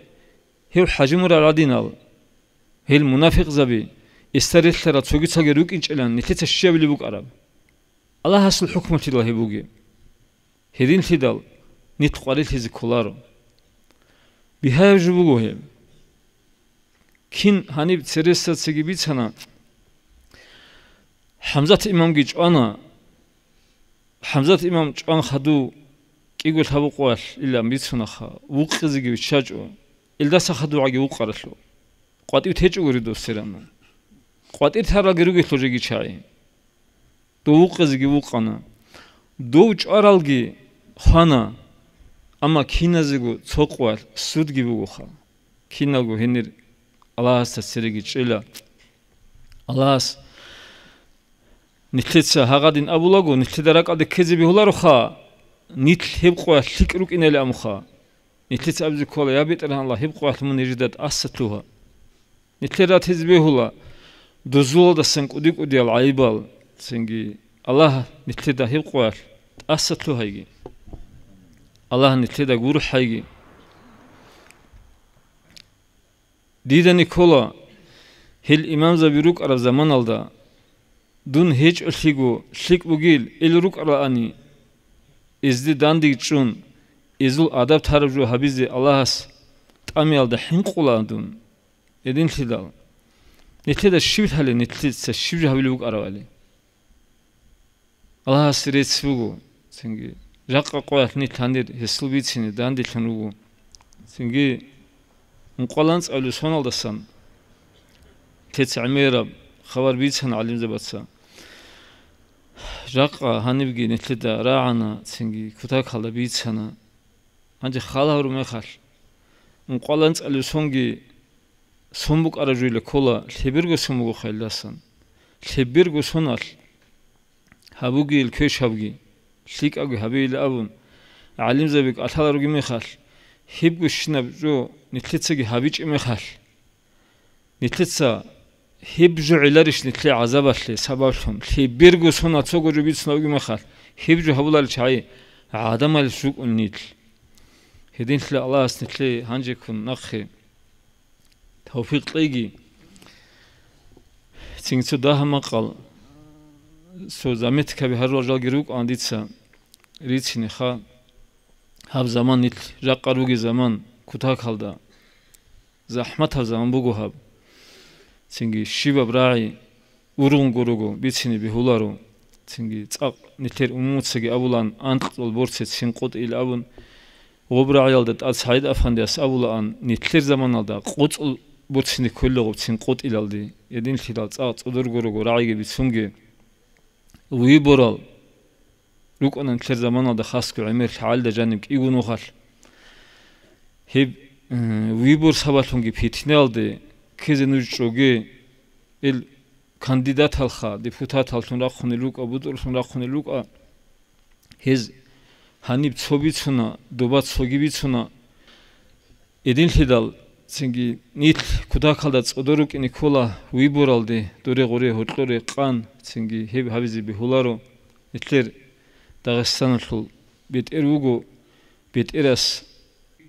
гьев хӀажимурал гӀадинал, гьел мунафикъзаби, эсда релълъарал цогицаги рукӀинчӀилан нилъеца щибабилеб букӀараб? Аллагьасул хӀукмалъидал гьеб бугеб. Гьединлъидал нилъ къварилъизе кколаро. Бигьаяб жо буго гьеб. Кин гьаниб цересда цеги бицана, ХӀамзат имамги чӀвана. ХӀамзат имам чӀван хадув кӀиго лъабукъоялъ илан бицунаха, вукъизеги виччачӀо, илдаса хадугӀаги вукъаралъур. КъватӀив течӀогури дов церамун. КъватӀир таралги ругелъул жеги чагӀи. Дов вукъизеги вукъана. Дов чӀваралги хвана, амма киназего цо къоялъ судги бугоха. Киналго гьенир Аллагьасда цереги чӀела. Аллагьас нилъеца гьагъадин абулаго, нилъеда ракӀалде ккезе бегьулароха, нилъ гьеб къоялъ лъикӀ рукӀинали амуха. Нилъеца абизе ккола, я БетӀергьан Аллагь, гьеб къоялъ мун нижеда тӀаса лъугьа. Нилъер ратизе бегьула дозулалдасан кӀуди-кӀудиял гӀайибал, цинги Аллагь нилъеда гьеб къоялъ тӀаса лъугьайги. Аллагь нилъеда гурхӀайги. Дида никола, гьел имамзаби рукӀараб заманалда, дун гьечӀолъиго лъикӀ бугил, ил рукӀаралани, изде дандечӀун, изул адаб тараб жо гьабизе Аллагьас тӀамиялда хӀинкъула дун. Гьединлъидал нилъеда щиб лъалеб, нилъеца щиб жо гьабилеб букӀаравали? Аллагьасе рецц буго, цинги жакъа къоялъ нилъ гьанир гьесул бицине данделъун руго. Цинги ункъвал анцӀабилеб соналдасан нилъеца гӀемераб хабар бицана гӀалимзабаца. Жакъа гьанибги нилъеда рагӀана, цинги кутакалда бицана. Гьанже хал гьарун мехалъ, ункъвал анцӀабилеб сонги сон букӀараб жойила ккола лъеберго сон бугоха илдасан. Лъеберго соналъ гьабугейил квешабги, лъикӀабги гьабейилан абун, гӀалимзаби кӀалъаларуги мехалъ, гьебгощинаб жо нилъецаги гьабичӀеб мехалъ, нилъеца гьеб жо гӀеларищ нилъее гӀазабалъе сабаблъун, лъеберго соналъ цого жо бицунеб бугеб мехалъ, гьеб жо гьабуларел чагӀи гӀадамалищ рукӀун нилъ? Гьединлъидал Аллагьас нилъее гьанжеккун нахъе тавфикъ кьеги. Цинги цо дагьаб макъал, цо заметкаби гьарурал жалги рукӀана дица рицинеха. Гьаб заман нилъ жакъа ругеб заман кутакалда. ЗахӀматаб заман буго гьаб. Цинги щибаб рагӀи ургъунго руго, бицине бегьуларо. Цинги цӀакъ нилъер умумуцаги абулаан, анкьцӀул борци цин къотӀил абун, гъоб рагӀиялда тӀад СагӀид Афандияс абулаан, нилъер заманалда къоцӀул борцине кколила гъоб цин къотӀилалде. Гьединлъидал цӀакъ цӀодорго руго рагӀиги бицунги. Выборал рукӀана нилъер заманалда хасго гӀемер лъагӀалида жаниб кӀиго нухалъ. Гьеб, э, выбор сабаблъунги питнаялде ккезе нуж чӀоге, ил кандидаталха, депутаталлъун рахъунел рукӀа, бутӀруллъун рахъунел рукӀа, гьез гьаниб цо бицуна, доба цоги бицуна. Гьединлъидал цинги нилъ кутакалда цӀодор рукӀине ккола выборалде, доре-гъоре гьоркьоре къан, цинги гьеб гьабизе бегьуларо. Нилъер Дагъистаналъул бетӀер вуго, бетӀерас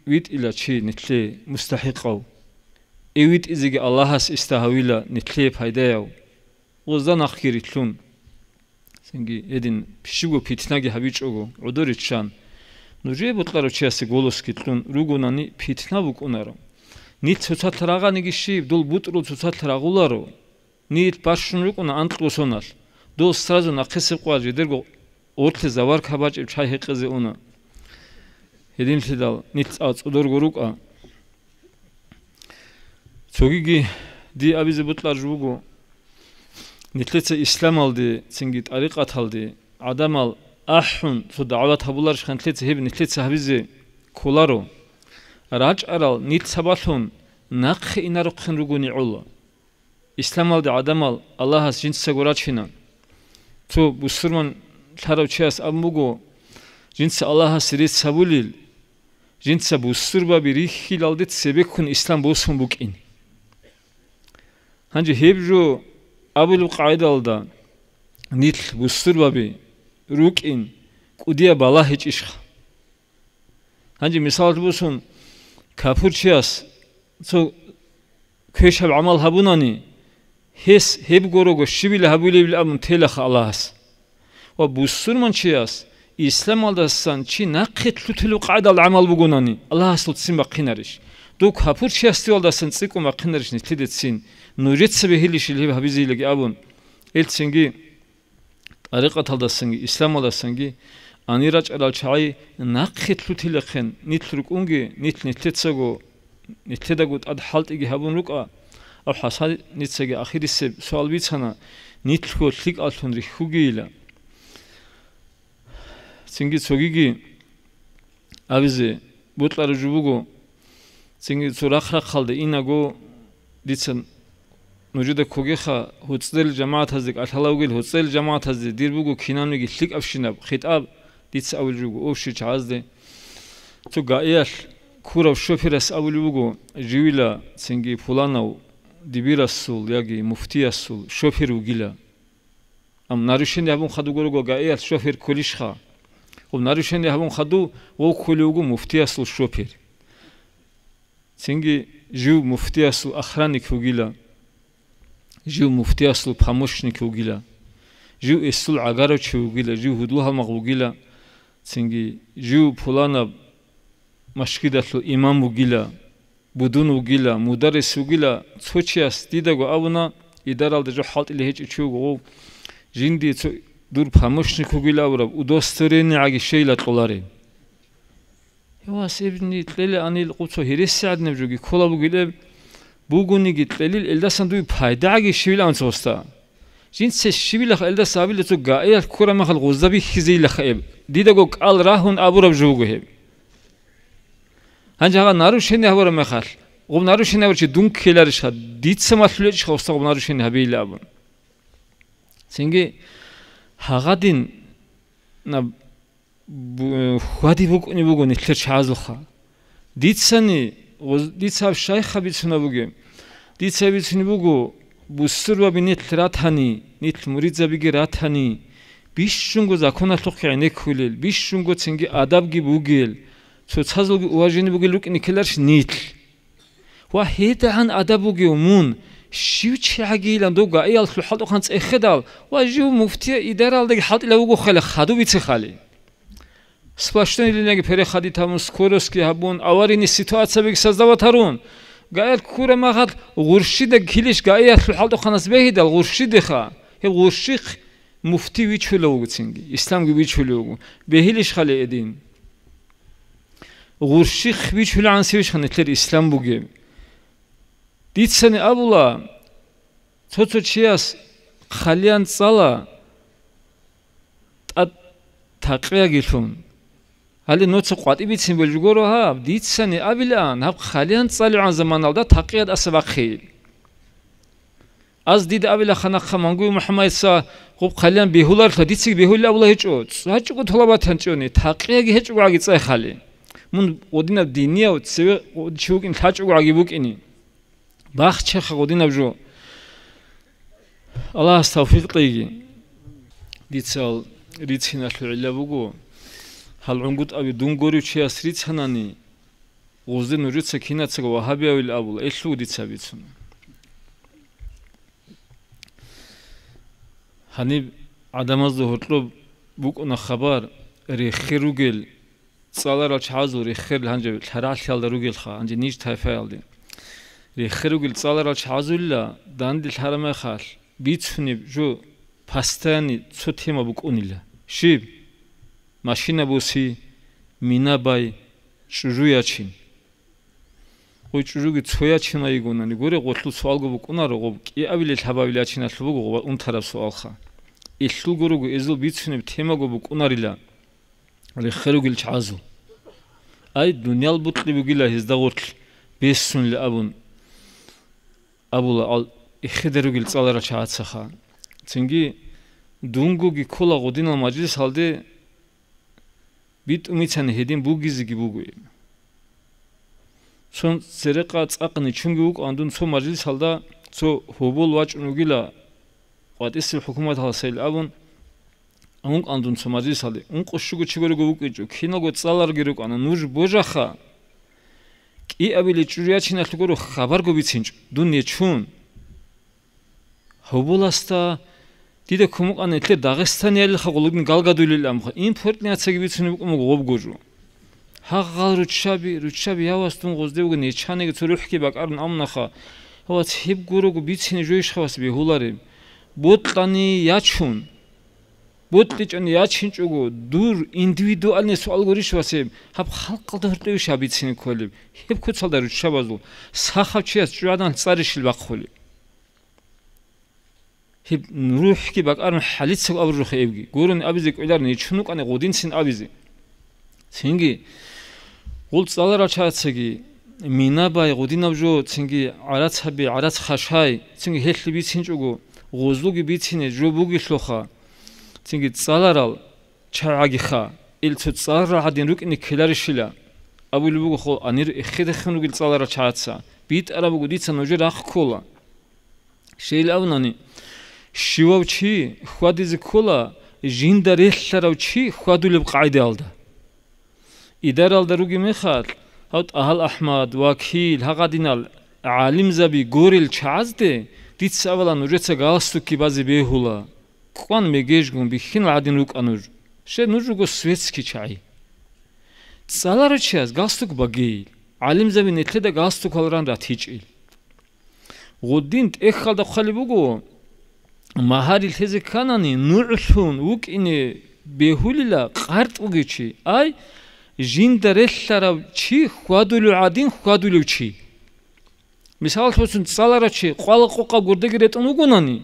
витӀила чи нилъее мустахӀикъав. Эв витӀизеги Аллагьас иста гьавила нилъее пайдаяв. Гъозда нахъги рилълъун. Цинги гьедин щибго питнаги гьабичӀого, гӀодор риччан, нужее бокьарав чиясе голосги кьун ругонани, питна букӀунаро. Нилъ цоцалъ рагъаниги щиб, дол бутӀрул цоцалъ рагъуларо. Нилъ бащун рукӀуна анкьго соналъ. Дол сразу нахъисеб къвал жидерго орлъи заварка бачӀеб чай гьекъезе уна. Гьединлъидал нилъ цӀа-, цӀодорго рукӀа. Цогиги дие абизе бокьараб жо буго, нилъеца исламалде, цинги тӀарикъаталде гӀадамал ахӀун, цо дагӀват гьабуларищха нилъеца, гьеб нилъеца гьабизе кколаро. РачӀарал нилъ сабаблъун нахъе инарухъин ругони гӀола. Исламалда гӀадамал Аллагьас жинцаго рачина. Цо бусурман лъарав чияс абун буго, жинца Аллагьасе рецц гьабулел, жинца бусурбаби рихьилалде цебеккун ислам босун букӀин. Гьанже гьеб жо абулеб къагӀидалда нилъ бусурбаби рукӀин кӀудияб балагь гьечӀищха? Гьанже мисалалъ босун, капурчияс цо квешаб гӀамал гьабунани, гьес гьеб горого щибила гьабулебил абун телаха Аллагьас. Ва бусурманчияс исламалдасан чи нахъе лъутулеб къагӀидал гӀамал бугонани, Аллагьасул ццин бахъинарищ? Дов капурчиясдивалдасан цӀикӀкӀун бахъинарищ нилъеде ццин? Нужеца бегьилищил гьеб гьабизейилаги абун, ил цинги тӀарикъаталдасанги, исламалдасанги ани рачӀарал чагӀи нахъе лъутилахъен, нилъ рукӀунги, нилъ нилъецаго, нилъедаго тӀад хӀалтӀиги гьабун рукӀа, аб ХӀасаницаги ахирисеб суал бицана, нилъго лъикӀаллъун рихьугейила. Цинги цогиги абизе бокьараб жо буго, цинги цо рахъ-рахъалда инаго дица нужеда ккогеха, гьуцӀел жамагӀатазде кӀалъала вугел, гьуцӀел жамагӀатазде дир буго кинабниги лъикӀабщинаб хитӀаб дица абулеб жо буго, ов, щив чагӀазде. Цо гаиялъ ккурав шоферас абулеб буго, живила цинги пуланав дибирасул яги муфтиясул шофер вугила. Ам нарушение гьабун хадув гурого гаиялъ шофер кколищха? Гъуб нарушение гьабун хадув вов кколев вуго муфтиясул шофер. Цинги жив муфтиясул охранник вугила, жив муфтиясул помощник вугила, жив эсул гӀагарав чи вугила, жив гьудлу-гьалмагъ вугила, цинги жив пуланаб машгидалъул имам вугила, будун вугила, мударрис вугила, цо чияс дидаго абуна, идаралда жо хӀалтӀилей гьечӀев чи вуго гъов, жиндие цо дур помощник вугила абураб удостоверениеги щейила кьоларе. Вас, ибни кьеле анил къуцо гьересиагӀдинаб жоги ккола бугилеб, бугониги кьелил, элдасан дуе пайдагӀаги щивилан цо гъоста. Жинца щибилахъ элдаса абила цо гаиялъ ккураб мехалъ гъузда бихьизейилахъа эб, дидаго кӀал рагьун абураб жо буго гьеб. Гьанже гьагъа нарушение гьабураб мехалъ, гъуб нарушение гьабурав чи дун ккеларищха, дица малъулечӀха гъоста гъуб нарушение гьабейилан абун. Цинги гьагъадин наб бу-, хьвади букӀунеб буго нилъер чагӀазулха. Дицани, гъуз-, дица гьаб щайха бицунеб бугеб? Дица бицунеб буго, бусурбаби нилъ ратани, нилъ муридзабиги ратани, бищунго законалъухъе гӀенеккулел, бищунго цинги адабги бугел, цоцазулги уважение бугел рукӀине ккеларищ нилъ? Ва гьедагӀан адаб бугев мун, щив чи гьагийилан дов гаиялъул хӀалтӀухъан цӀехедал ва жив муфтия идаралдаги хӀалтӀила вуго хала хадуб бицехали. Сплошной линияги переходить гьабун, скоростьги гьабун, аварийный ситуациябиги создавать гьарун. Гаялъ ккураб мехалъ гъурщида килищ гаиялъул хӀалтӀухъанас бегьидал гъурщидеха, гьеб гъурщихъ муфти вичулев вуго цинги, исламги вичулев вуго. Бегьилищ хали эдин? Гъурщихъ вичулегӀансевищха нилъер ислам бугеб? Дицани абула, цо-цо чияс хъалиян цӀала тӀад такъиягилъун. Гьале нуца къватӀиб бицин бел жугоро гьаб, дицани абилаан, гьаб хъалиян цӀалевгӀан заманалда такъият аса бахъейил. Аз дида абилаха нахъа Мангуев МухӀаммадица гъуб хъалиян бегьуларелъа, дицаги бегьулел абула гьечӀо, цӀачӀого толабатанчӀони, такъияги гьечӀого гӀаги цӀехали. Мун гъодинаб динияв цеве чи вукӀин лъачӀого гӀаги букӀини. Бахчеха гъодинаб жо. Аллагьас тавфикъ кьейги. Дицал рицинал гӀилла буго, гьал гӀунгутӀаби дун горев чияс рицанани, гъузде нужеца кинацаго вагьабиявил абула, элъул дица бицун. Гьаниб гӀадамазда гьоркьоб букӀуна хабар, реххе ругел цӀаларал чагӀазул реххерил гьанже лъарагӀлъиялда ругелха, гьанже ниж тайфаялде. Реххе ругел цӀаларал чагӀазулила данде лъарамахалъ бицунеб жо постоянный цо тема букӀунила. Щиб? Машина боси, мина бай, чӀужу ячин. Гъой чӀужуги цо ячина йигонани, гуре, гъолъул суалго букӀунаро, гъоб кӀиабилел гьабабил ячиналъул буго гъоба унтараб суалха. Илъул гурого эзул бицунеб темаго букӀунарила реххе ругел чагӀазул. Ай, дуниял букьи бугила гьезда гъорлъ бессунли абун. Абула ал-, эхеде ругел цӀаларал чагӀацаха. Цинги дунгоги ккола гъодинал мажлисалде, битӀумицани гьедин бугизеги буго. Цо церекъа цӀакъ ничунги вукӀан дун цо мажлисалда, цо гьобол вачӀун вугила, къватӀисел хӀукуматаласайил абун, вукӀан дун цо мажлисалде. Ункъо щуго чи гурого вукӀинчӀо, киналго цӀаларги рукӀана, нуж божаха, кӀиабили чӀужу ячиналъе гуро хабарго бицинчӀо, дун нечун. Гьоболасда дида кумукъана, нилъер дагъистаниялилха гъулгин галгадулел амха, импортный яцаги бицунеб букӀун буго гъоб гожо. Гьагъал руччаби, руччаби явас дун гъозде буго, нечаниги цо рухӀги бакӀарун амунаха, гьавац гьеб гурого бицине жойищха вас бегьулареб? Бокьани ячун. БокьичӀони ячинчӀого, дур индивидуальный суал гурищ вас гьеб? Гьаб халкъалда гьоркьовищ гьаб бицине кколеб? Гьеб куцалда руччабазул сахав чияс чӀужугӀадан цӀарищил бахъулеб? Гьеб рухӀги бакӀарун хӀалицаго абурухъе эбги. Гурони абизе кӀвеларин, гьечун вукӀани гъудинцин абизе. Цинги гъул цӀаларал чагӀацаги, мина бай, гъудинаб жо, цинги гӀарац гьаби, гӀарац хашай, цинги гьелъи бицинчӀого, гъузлуги бицине жо бугелъулха, цинги цӀаларал чагӀагиха, ил цо цӀаларал гӀадин рукӀине ккеларищила? Абулеб буго хъул, анир эхеде хун ругел цӀаларал чагӀаца, битӀараб буго дица нужер рахъ ккола. Щайил абунани, щивав чи хьвадизе ккола жинда релълъарав чи хьвадулеб къагӀидаялда. Идаралда ругеб мехалъ, гьав ТӀагьал АхӀмад, Вакил, гьагъадинал гӀалимзаби горел чагӀазде дица абала, нужеца галстукки базе бегьула, кӀван мегежгун бихьинал гӀадин рукӀа нуж. Щай нуж руго светский чагӀи. ЦӀаларав чияс галстук багейил, гӀалимзаби нилъеда галстукал ран ратичӀел. Гъудин тӀехьалда хъвалеб буго, магьари лъезе кканани, нугӀлъун вукӀине бегьулила къартӀ вугев чи, ай, жинда релълъарав чи хьвадулев гӀадин хьвадулев чи. Мисалалъе босун, цӀаларав чи къвала-къокъаб гурдеги ретӀун вугонани,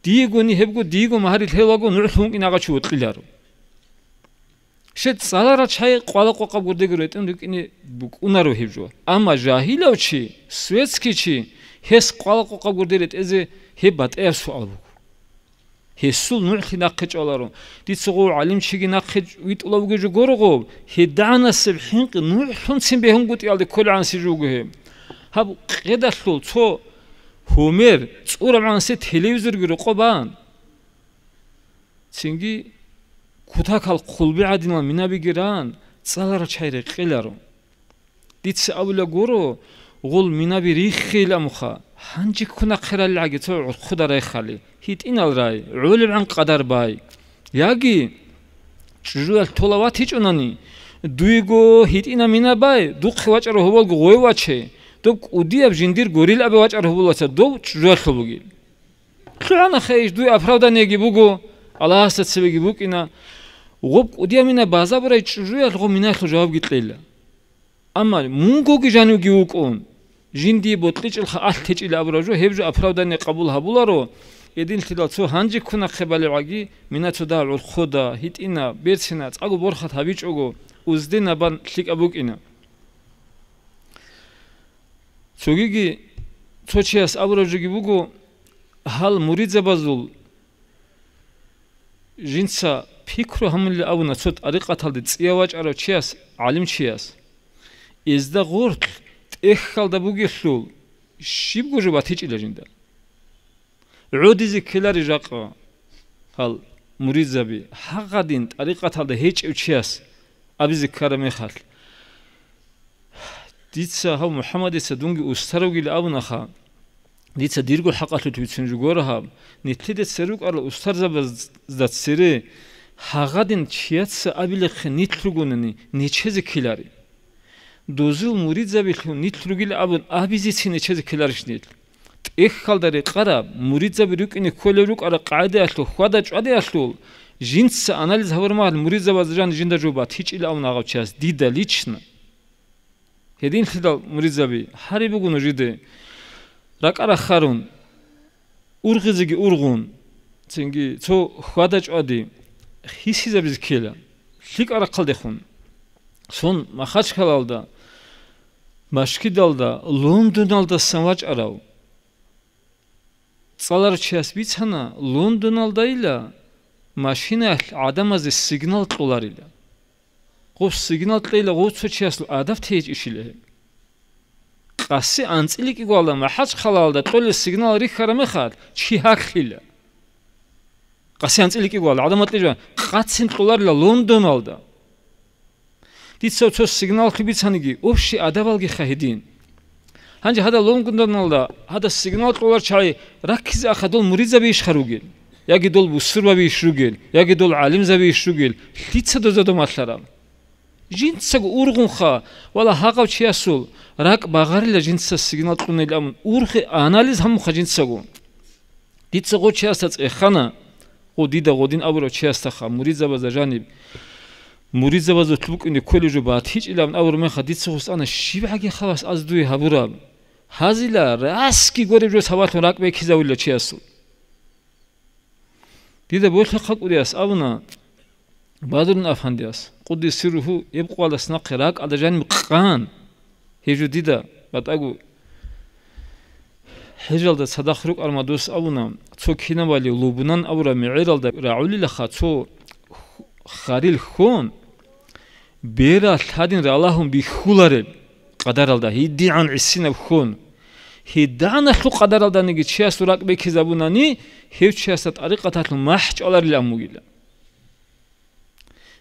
диегони гьебго диего магьари лъелаго нугӀлъун вукӀине гьав чи вокьиларо. Щай цӀаларал чагӀи къвала-къокъаб гурдеги ретӀун рукӀине букӀунаро гьеб жо. Амма жагьилав чи, светский чи, гьес къвала-къокъаб гурде ретӀезе гьеб батӀияб суал буго. Гьесул нугӀлъи нахъе чӀваларо. Дица гъов гӀалимчиги нахъе витӀулав вугев жо гурого, гьедагӀанасеб хӀинкъи нугӀлъунцин бегьунгутӀиялде кколегӀанси жо вуго гьеб. Гьаб къедалъул цо гьумер цӀурабгӀанасеб телевизорги рокъоб бан. Цинги кутакал хъулби гӀадинал минабиги ран, цӀаларал чагӀи рекъеларо. Дица абула гуро, гъул минаби риххейилан муха, гьанже ккун ахъералилгӀаги цо гӀурхъуда райхали, гьитӀинал рай, гӀолебгӀан къадар бай. Яги чӀужуялъ тола ватичӀунани, дуего гьитӀина мина бай, духъе вачӀарав гьоболго гъой ваче, доб кӀудияб жиндир гурил абе вачӀарав гьоболаца дов чӀужуялъул бугил. ЛъугӀана хейищ, дуе оправданиеги буго, Аллагьасда цебеги букӀина. Гъоб кӀудияб мина базабурай чӀужуялъ гъоб минаялъул жавабги кьела. Амма мунгоги жанивги вукӀун, жиндие бокьичӀелха алъ течӀила абураб жо, гьеб жо оправдание къабул гьабуларо, гьединлъидал цо гьанже ккун ахъе балебгӀаги, мина цо дагь гӀурхъуда, гьитӀина, берцина, цӀакъго борхат гьабичӀого, узденабан лъикӀаб букӀина. Цогиги цо чияс абураб жоги буго, гьал муридзабазул жинца пикру гьамулел абуна цо тӀарикъаталде цӀия вачӀарав чияс, гӀалимчияс. Изда гъоркь тӀехьалда бугелъул щибго жо батичӀила жинда. ГӀодизе ккелари жакъа гьал муридзаби, гьагъадин тӀарикъаталда гьечӀев чияс абизе ккараб мехалъ. Дица гьав МухӀаммадица дунги устар вугилан абунаха, дица дирго хӀакъалъулъ бицун жо гуро гьаб, нилъеда церукӀарал устарзабазда цере гьагъадин чияца абилахъе нилъ ругонани нечезе ккелари. Дозул муридзабилъун нилъ ругилан абун абизецин нечезе ккеларищ нилъ? ТӀехьалда рекъараб, муридзаби рукӀине кколел рукӀараб къагӀидаялъул хьвада-чӀвадиялъул, жинца анализ гьабураб мехалъ муридзабаз жан жинда жо батичӀила абун гьагъав чияс, дида лично. Гьединлъидал муридзаби гьари буго нужеде, ракӀа рахарун, ургъизеги ургъун, цинги цо хьвада-чӀвади хисизабизе ккела, лъикӀал рахъалдехун. Сон Махачкалалда, Машкидалда, Лондоналдасан вачӀарав ЦӀаларав чияс бицана, Лондоналдайила машинаялъ гӀадамазе сигнал кьоларила. Гъоб сигнал кьейила гъов цо чиясул адаб тейичӀищила гьеб. Къаси анцӀила кӀигоялда МахӀачхъалаялда кьолел сигнал рихьараб мехалъ чи гьархьила. Къаси анцӀила кӀигоялда гӀадамал кьижан къацин кьоларила Лондоналда. Дица цо сигналлъи бицаниги, общий адабалгиха гьедин. Гьанже гьадаб Лондоналда гьадаб сигнал кьолар чагӀи раккизе ахъа дол муридзабийищха ругел, яги дол бусурбабийищ ругел, яги дол гӀалимзабийищ ругел, лъица доза дов малъараб? Жинцаго ургъунха, вала, гьагъав чиясул ракӀ багъарила жинца сигнал кьунел абун, ургъи анализ гьамунха жинцаго. Дица гъо чиясда цӀехана, гъо дида гъодин абурав чиясдаха, муридзабазда жаниб, муридзабазулъ букӀине кколеб жо батичӀилан абураб мехалъ, дица гъос ана, щиб гӀаги хавас аз дуе гьабураб? Гьазила расги гореб жо сабаблъун ракӀ бекизавулила чиясул. Дида Болъихъа кӀудияс абуна, Бадрун афандияс, къуддиса сирругьу, гьеб къоялдаса нахъе ракӀалда жаниб къан, гьеб жо дида батӀаго хӀежалда цадахъ рукӀарма дос абуна, цо кинабали Лубнан абураб мегӀералда рагӀулилаха цо харил хьон, бера лъадин ралагьун бихьулареб къадаралда, гьедигӀан гӀисинаб хьон. ГьедигӀаналъул къадаралданиги чиясул ракӀ бекизабунани, гьев чиясда тӀарикъаталъул махӀ чӀваларилан бугила.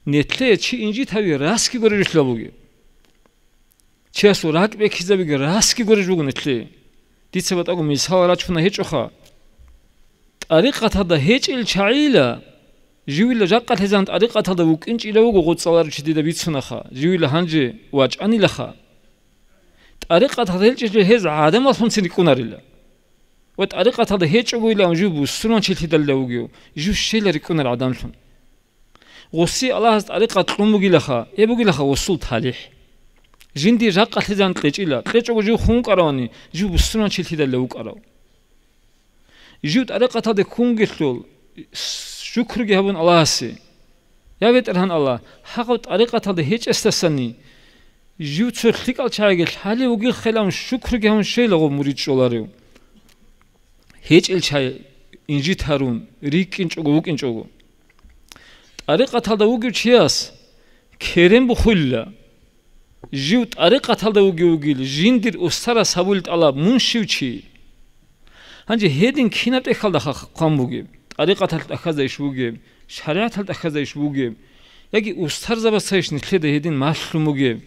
Нилъее чи инжит гьави расги гурищ бугеб? Чиясул ракӀ бекизабиги расги гурищ буго нилъее. Дица батӀаго мисал рачуна гьечӀоха. ТӀарикъаталда гьечӀел чагӀила, живила жакъа лъезан тӀарикъаталда вукӀинчӀила вуго гъоцӀаларав чи дида бицунаха, живила гьанже вачӀанилаха. ТӀарикъаталда гьечӀел гьез гӀадамаллъунцин рикӀкӀунарила. Ва тӀарикъаталда гьечӀогойилан жив бусурманчилъидалила вугев, жив щела рикӀкӀунар гӀадамлъун. Гъуси Аллагьас тӀарикъат кьун бугилаха, гьеб бугилаха гъусул талихӀ. Жинди жакъа лъезан кьечӀила, кьечӀого жив хун вукӀаравани, жив бусурманчилъидалила вукӀарав. Жив тӀарикъаталде ккунгелъул, шукруги гьабун Аллагьасе. Я БетӀергьан Аллагь, гьагъав тӀарикъаталда гьечӀесдасани, жив цо лъикӀал чагӀиги лъалев вугелхъилан шукруги гьабун щвейила гъов мурид чӀоларев. ГьечӀел чагӀи инжит гьарун, рикӀкӀинчӀого вукӀинчӀого. ТӀарикъаталда вугев чияс керен бухулила. Жив тӀарикъаталда вугев вугил, жиндир устарас гьабулел тӀалаб, мун щив чи? Гьанже гьедин кинаб тӀехьалда ха-, хъван бугеб? ТӀарикъаталъ тӀахьазайищ бугеб? ШаригӀаталъ тӀахьазайищ бугеб? Яги устарзабацайищ нилъеда гьедин малъун бугеб?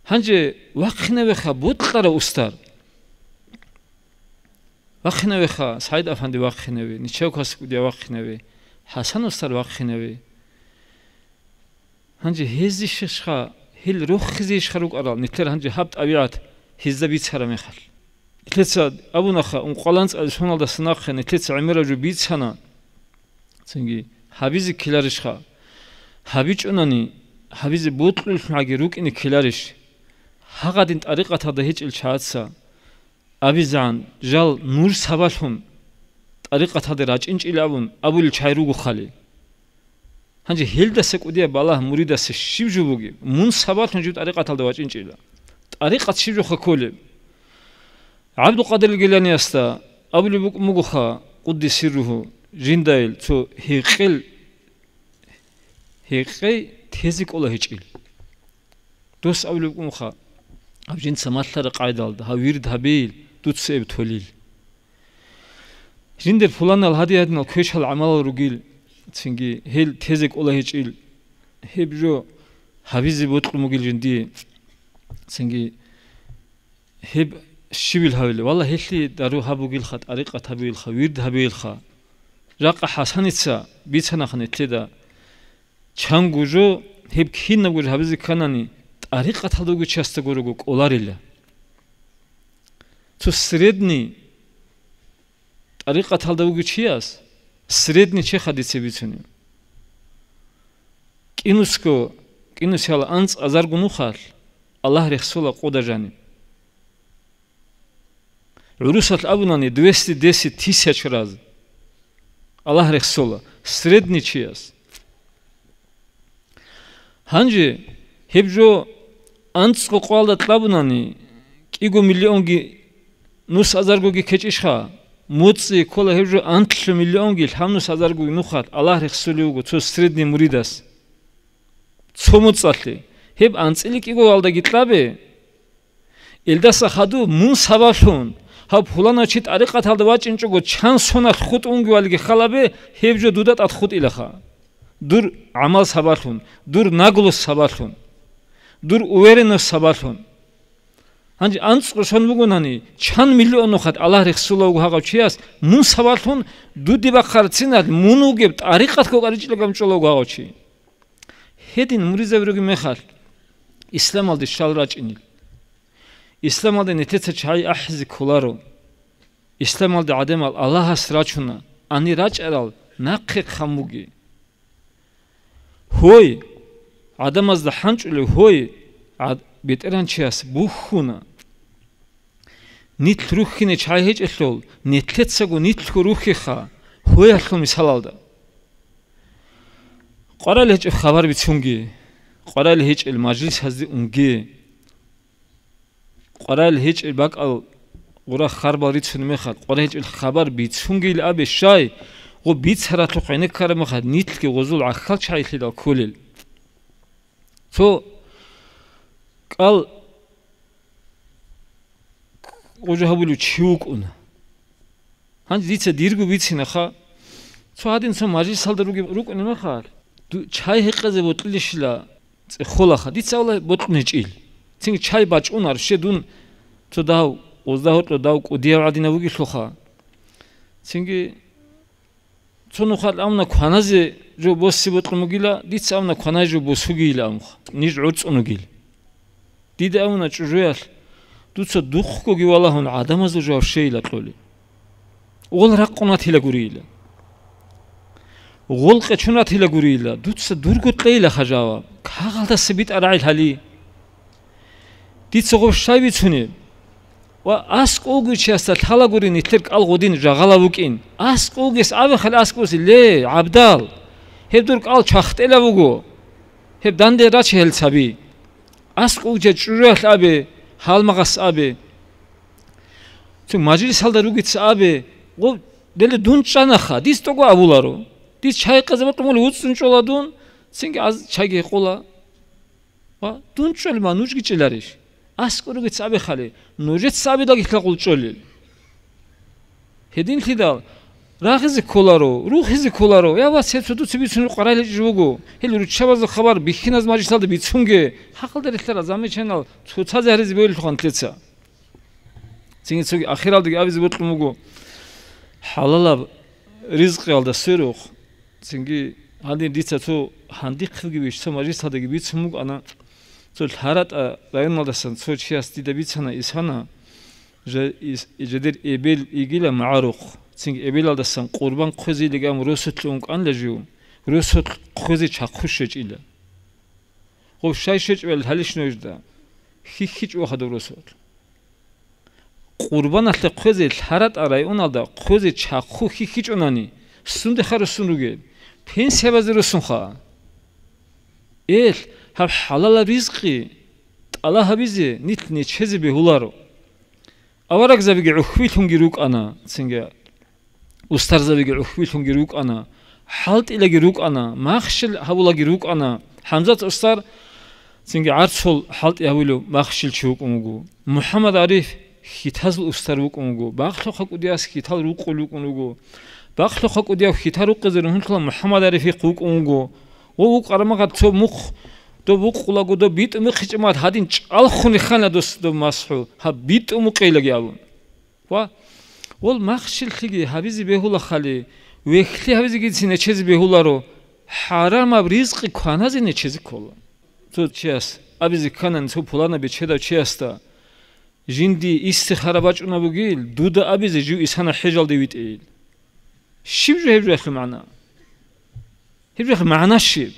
Гьанже вахъинавеха бокьарав устар. Вахъинавеха, СагӀид-афанди вахъинаве, Ничавкас кӀудияв вахъинаве, ХӀасан устар вахъинаве. Гьанже гьезищха, гьел рохизейищха рукӀарал, нилъер гьанже гьаб тӀабигӀат гьезда бицараб мехалъ. Нилъеца абунаха, ункъоялда анцӀила соналдаса нахъе нилъеца гӀемераб жо бицана, цинги гьабизе ккеларищха? ГьабичӀунани, гьабизе бокьулелъун гӀаги рукӀине ккеларищ? Гьагъадин тӀарикъаталда гьечӀел чагӀаца абизегӀан, жал нур сабаблъун тӀарикъаталде рачӀинчӀила абун абулел чагӀи руго хали. Гьанже гьелдаса кӀудияб балагь муридасе щиб жо бугеб? Мун сабаблъун жив тӀарикъаталда вачӀинчӀила. ТӀарикъат щиб жоха кколеб? ГӀабдулкъадир Гиланиясда абулеб букӀун бугоха, къуддиса сирругьу, жиндайил цо гьекъел, гьекъей тезе кӀола гьечӀел. Дос абулеб букӀунха, гьаб жинца малъараб къайдалда, гьав вирд гьабейил, дуца эб толил. Жиндир пуланал гьадин-гьадинал квешал гӀамалал ругил, цинги гьел тезе кӀола гьечӀил, гьеб жо гьабизе бокьун бугил жиндие, цинги гьеб щибил гьавили? Валла, гьелъие дару гьабугилха, тӀарикъат гьабугилха, вирд гьабугилха. Жакъа ХӀасаница бицанаха нилъеда. Чанго жо, гьеб кинабго жо гьабизе кканани, тӀарикъаталда вугев чиясда гурого кӀоларила. Цо средний тӀарикъаталда вугев чияс, средний чеха дица бицунев. КӀинусго, кӀинусиялда анцӀазарго нухалъ Аллагь рехсола къода жаниб. ГӀурусалъ абунани, двести десять тысяч раз Аллагь рехсола средний чияс. Гьанже гьеб жо анцӀго къоялда кьабунани, кӀиго миллионги нусазаргоги ккечӀищха? МуцӀи ккола гьеб жо анлъго миллионги лъабнус гьазарго нухалъ Аллагь рехсулев вуго цо средний муридас. Цо муцӀалъе. Гьеб анцӀила кӀиголалдаги кьабе. Илдаса хадуб мун сабаблъун, гьав пуланав чи тӀарикъаталда вачӀинчӀого чан соналъ хутӀунги валиги халабе, гьеб жо дуда тӀад хутӀилаха. Дур гӀамал сабаблъун, дур наглость сабаблъун, дур уверенность сабаблъун. Гьанже анцӀго сон бугонани, чан миллион нухалъ Аллагь рехсулав вуго гьагъав чияс, мун сабаблъун дуде бахъарциналъ мун вугеб тӀарикъат кколаричӀила гамчӀолав вуго гьагъав чи. Гьедин муридзаби ругеб мехалъ, исламалде щал рачӀинел. Исламалде нилъеца чагӀи ахӀизе кколаро. Исламалде гӀадамал Аллагьас рачуна, гьанир рачӀарал нахъе хъамуги. Гьой, гӀадамазда хӀанчӀулев гьой, гӀад-, БетӀергьанчияс бухьуна. Нилъ рухьине чагӀи гьечӀелъул, нилъецаго нилъго рухьеха, гьоялъул мисалалда. Къварал гьечӀеб хабар бицунги, къварал гьечӀел мажлисазде унги, къварал гьечӀел бакӀал гъура харбал рицун мехалъ, къварал гьечӀел хабар бицунгейил абе щай, гъо бицаралъухъ гӀенеккараб мехалъ, нилъги гъозул гӀахьал чагӀилъидал кколел. Цо кӀал гъужа гьабулев чи вукӀуна. Гьанже дица дирго бицинаха, цо гьадин цо мажлисалда ругеб-, рукӀунеб мехалъ, ду-, чай гьекъезе бокьилищила цӀехолаха. Дица абула бокьун гьечӀил. Цинги чай бачӀунар, ще дун цо дав, гъозда гьоркьо дав кӀудияв гӀадинав вугелъулха. Цинги цо нухалъ абуна кваназе жо босе бокьун бугила, дица абуна кваназе жо босугейила абунха, ниж гӀорцӀун вугил. Дида абуна чӀужуялъ, дуца духъгоги валагьун гӀадамазул жаваб щейила кьолеб. Гъол ракъун ратила гурийила. Гъол къечун ратила гурийила, дуца дурго кьейилаха жаваб, кагъалдаса битӀарагӀел гьали. Дица гъоб щай бицунеб? Ва аскӀов вугев чиясда лъала гури нилъер кӀал гъодин жагъалав вукӀин. АскӀов вугес абе хал аскӀовсе, ле, ГӀабдал, гьеб дур кӀал чвахтӀелав вуго. Гьеб данде раче гьел цаби. АскӀов вугев чӀужуялъ абе, гьалмагъас абе. Цо мажлисалда ругеца абе, гъо, деле дун чӀанаха, дис тӀого абуларо. Дис чай къезе бокьун вуцӀцӀун чӀола дун, цинги аз чайги гьекъола. Ва дун чӀолеб ма нужги чӀеларищ? АскӀов ругеца абе хали, нужеца абидаги лъагъул чӀолел. Гьединлъидал рагъизе кколаро, рухизе кколаро, я, вас, гьеб цо дуца бицунеб къварал гьечӀеб буго, гьел руччабазул хабар бихьиназ мажлисалда бицунге, гьахъалда релълъарал замечаниеял цоцазе гьаризе бегьулелъулха нилъеца. Цинги цоги ахиралдаги абизе бокьун буго, хӀалалаб ризкъиялда сверухъ. Цинги гьанир дица цо гьандихъеги вищ цо мажлисалдаги бицун букӀана. Цо ЛъаратӀа районалдасан цо чияс дида бицана, исана, жа-, ис-, жидер эбел йигила магӀарухъ. Цинги эбелалдасан къурбан хъвезейилан росулъе ункъанила жив, росулъ хъвезе чахъу щвечӀила. Гъов щай щвечӀебали гьалищ нужда? ХихьичӀо хадур росулъ. Къурбаналъе хъвезе ЛъаратӀа районалда хъвезе чахъу хихьичӀонани, сунде ха руссун ругел? Пенсиябазе руссунха. Эл, гьаб хӀалалаб ризкъи тӀалаб гьабизе нилъ нечезе бегьуларо. Аварагзабиги гӀухьбилъунги рукӀана, цинги устарзабиги гӀухьбилъунги рукӀана, хӀалтӀилаги рукӀана, махщел гьавулаги рукӀана. ХӀамзат устар цинги гӀарцул хӀалтӀи гьавулев махщел чи вукӀун вуго. МухӀаммад Ариф хьитазул устар вукӀун вуго. Багълъухъа кӀудияс хьитал рукъулев вукӀун вуго. Багълъухъа кӀудияв хьитал рукъизе ругьунлъула МухӀаммад Арифихъ вукӀун вуго. Ва вукъарамагъад цо мухъ, доб вукъулаго, доб битӀу мухъичӀамагъад гьадин чӀалхъуни хана дос доб масхӀу, гьаб битӀу мукъейлаги абун. Ва, вол махщеллъиги гьабизе бегьула хали, вехьлъи гьабизегицин нечезе бегьуларо, хӀарамаб ризкъи кваназе нечезе ккола. Цо чияс абизе кканани цо пуланаб бечедав чиясда, жинди истихара бачӀунаб бугил, дуда абизе жив исана хӀежалде витӀейил. Щиб жо гьеб жоялъул магӀна? Гьеб жоялъул магӀна щиб?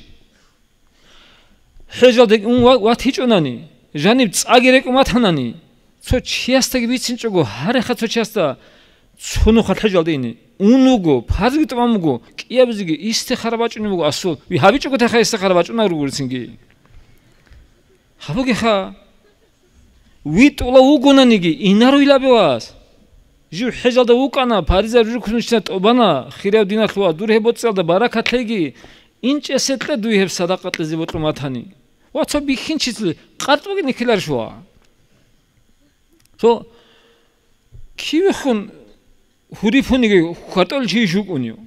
ХӀежалде ун ва-, ватичӀунани, жаниб цӀаги рекӀун ватанани, цо чиясдаги бицинчӀого, гьареха цо чиясда цо нухалъ хӀежалде ине. Ун вуго, парзги тӀамун буго, кӀиабизеги истихара бачӀунеб буго асул. Ви гьабичӀого теха истихара бачӀунар ругурцинги. Гьабугеха, витӀула вугонаниги, инаруйла абе вас. Жив хӀежалда вукӀана, паризаби рукнучна тӀубана, хирав диналъ вац, дур гьеб боцӀиялда баракат лъеги, инчӀесе кье дуе гьеб садакъа кьезе бокьун батани. Ва цо бихьинчиясул къартӀ бугин ккеларищ ва? Цо кивехун гьурипуниги хьвартӀолел чи вукӀунев.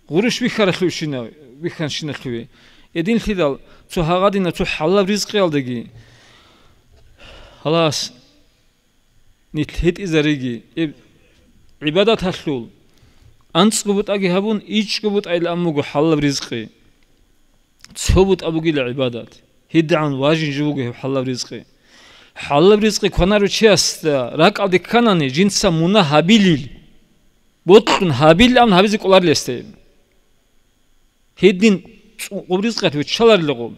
Гъурущ вихьаралъувщина-, вихьанщиналъуве. Эдинлъидал цо гьагъадина цо хӀалалаб ризкъиялдаги. Халас. Нилъ гьетӀизариги, эб гӀибадаталъул анцӀго бутӀаги гьабун, ичӀго бутӀайилан буго хӀалалаб ризкъи. Цо бутӀа бугила гӀибадат. ГьедигӀан важин жо буго гьеб хӀалалаб ризкъи. ХӀалалаб ризкъи кванаро чиясда ракӀалде кканани, жинца мунагь гьабилил, бокьун гьабилилан гьабизе кӀоларила гьесда. Гьедин цӀу-, гъуб ризкъиялъ виччаларила гъуб.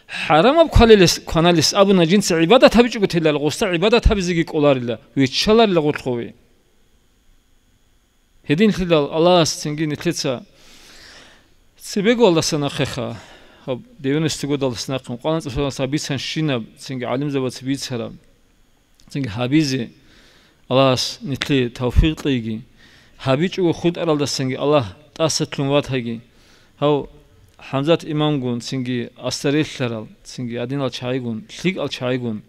ХӀарамаб квалелес, кваналес абуна жинца гӀибадат гьабичӀого телал, гъосда гӀибадат гьабизеги кӀоларила, виччаларила гъолъ гъове. Гьединлъидал Аллагьас цинги нилъеца цебегоялдаса нахъеха, гьаб девяностые годалдаса нахъе, къваланцӀа бицанщинаб цинги гӀалимзабаца бицараб. Цинги гьабизе Аллагьас нилъее тавфикъ кьейги, гьабичӀого хутӀаралдасанги Аллагь тӀасалъун ватаги. Гьав ХӀамзат имамгун, цинги астарелъарал, цинги гьадинал чагӀигун, лъикӀал чагӀигун,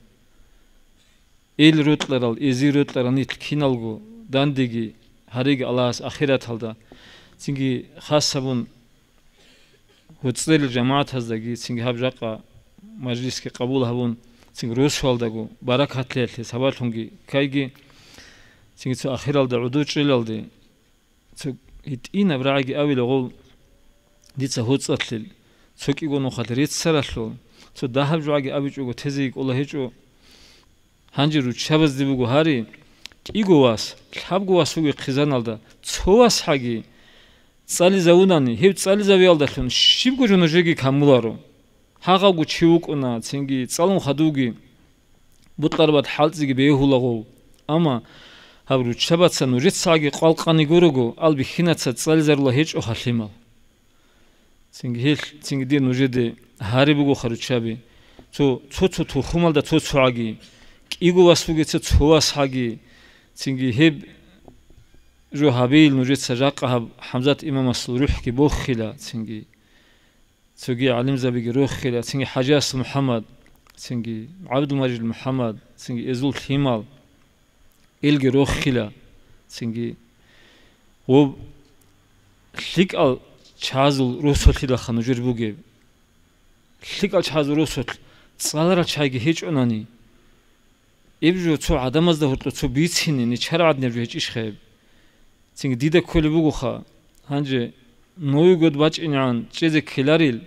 ил рокьарал, эзир рокьарал нилъ киналго дандеги гьареги Аллагьас ахираталда, цинги хас гьабун, гьуцӀерил жамагӀатаздаги цинги гьаб жакъа мажлисги къабул гьабун, цинги росуялдаго баракатлъиялъе сабаблъунги ккайги, цинги цо ахиралда гӀодов чӀелалде, цо гьитӀинаб рагӀиги авила гъол дица гьоцӀалъил, цо кӀиго нухалъ реццаралъул, цо дагьаб жугӀаги абичӀого тезеги кӀола гьечӀо. Гьанже руччабазде буго гьари, кӀиго вас, лъабго вас вугев хъизаналда цо васгӀаги цӀализавунани, гьев цӀализавиялдалъун щибго жо нужеги камуларо. Гьагъавго чи вукӀуна, цинги цӀалун хадувги бутӀарабад хӀалцӀиги бегьулаго. Амма гьаб руччабаца нужецаги къвалкъани гурого, ал бихьинаца цӀализарула гьечӀоха лъимал. Цинги гьелъ, цинги дир нужеде гьари буго харучаби. Цо, цо-цо тухумалда цо-цогӀаги, кӀиго вас вугеца цо васгӀаги, цинги гьеб жо гьабейил нужеца жакъа гьаб ХӀамзат имамасул рухӀги бохила, цинги цоги гӀалимзабиги рохила, цинги ХӀажияс МухӀаммад, цинги ГӀабдулмажид МухӀаммад, цинги эзул лъимал. Илги рохила, цинги гъоб лъикӀал чагӀазул росулъидалха нужер бугеб. ЛъикӀал чагӀазул росулъ цӀаларал чагӀиги гьечӀонани, иб жо цо гӀадамазда гьоркьо цо бицине нечар гӀадинаб жо гьечӀищха гьеб? Цинги дида кколеб бугоха, гьанже Новый год бачӀинегӀан чӀезе ккеларил,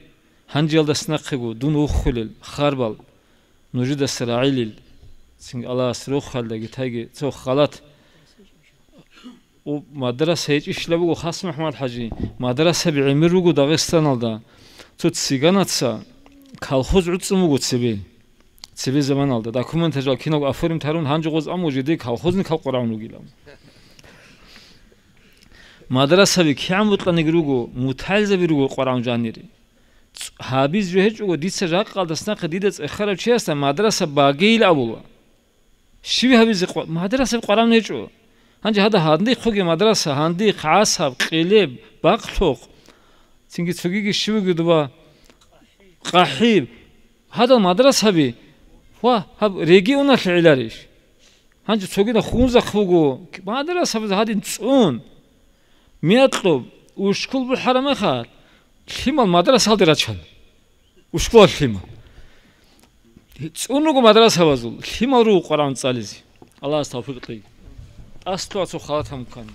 гьанжеялдас нахъего дун вуххулел харбал нужедаса рагӀилил, цинги Аллагьас рохалдаги тайги цо халат. У, мадраса гьечӀищила буго Хас МухӀаммад ХӀажи, мадрасаби гӀемер руго Дагъистаналда. Цо цыганаца колхоз гӀуцӀун буго цебе. Цебе заманалда документал жал киналго оформить гьарун, гьанже гъоз аму жеде колхозникал къварагӀун ругилан. Мадрасаби кигӀан бутӀаниги руго, мутагӀилзаби руго къварагӀун жанири. Цо-, гьабиз жо гьечӀого, дица жакъалдас нахъе дида цӀехарав чиясда мадраса багейил абула. Щив гьабизе къва-, мадрасаби къварагӀун гьечӀо. Гьанже гьада гьандихъуги мадраса, гьандихъ, гӀасаб, къелеб, бакълъухъ, цинги цогиги щивги дуба къахӀиб. Гьадал мадрасаби ва гьаб регионалъ гӀеларищ? Гьанже цогидал хунзахъ буго, мадрасабазе гьадин цӀун. Мекъаб ушкул бухӀараб мехалъ, лъимал мадрасалде рачана. Ушкулалъ лъимал. ЦӀун руго мадрасабазул, лъимал руго къварагӀун цӀализе. Аллагьас тавфикъ кьеги. ТӀасалъугьа цо халат гьамуккани.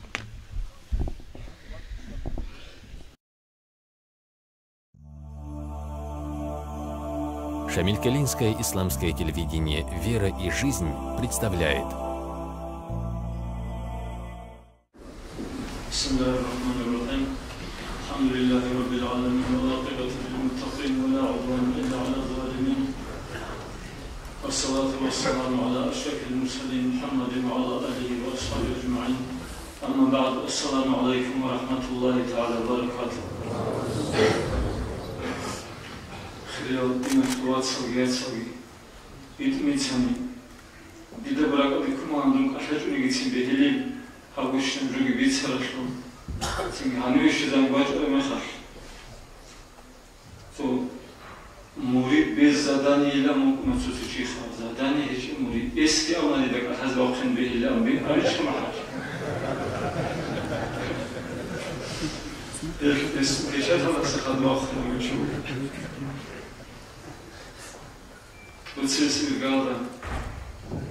Шамилькалинское исламское телевидение «Вера и жизнь» представляет. بسم الله الرحمن الرحيم. الحمد لله رب العالمين، والعاقبة للمتقين، ولا عدوان إلا على الظالمين. والصلاة والسلام على أشرف المرسلين محمد وعلى آله وأصحابه أجمعين. أما بعد، السلام عليكم ورحمة الله تعالى وبركاته. Хириял диналъул вацалги яцалги, итӀмицани, дида баракат ккун дун кӀалъачӀунигицин бегьилин, Гьаб гущин жоги бицаралъур. Цинги гьаниве щвезан бачӀараб мехалъ, цо мурид без задание йилан букӀуна цо-цо чиха. Задание гьечӀеб мурид. Эсги абуна дида кӀалъазе вахъин бегьилан, бин абичӀо махӀал. Эх, эс печаталдаса хадур вахъин абичӀо. Дуцесеб иргалда,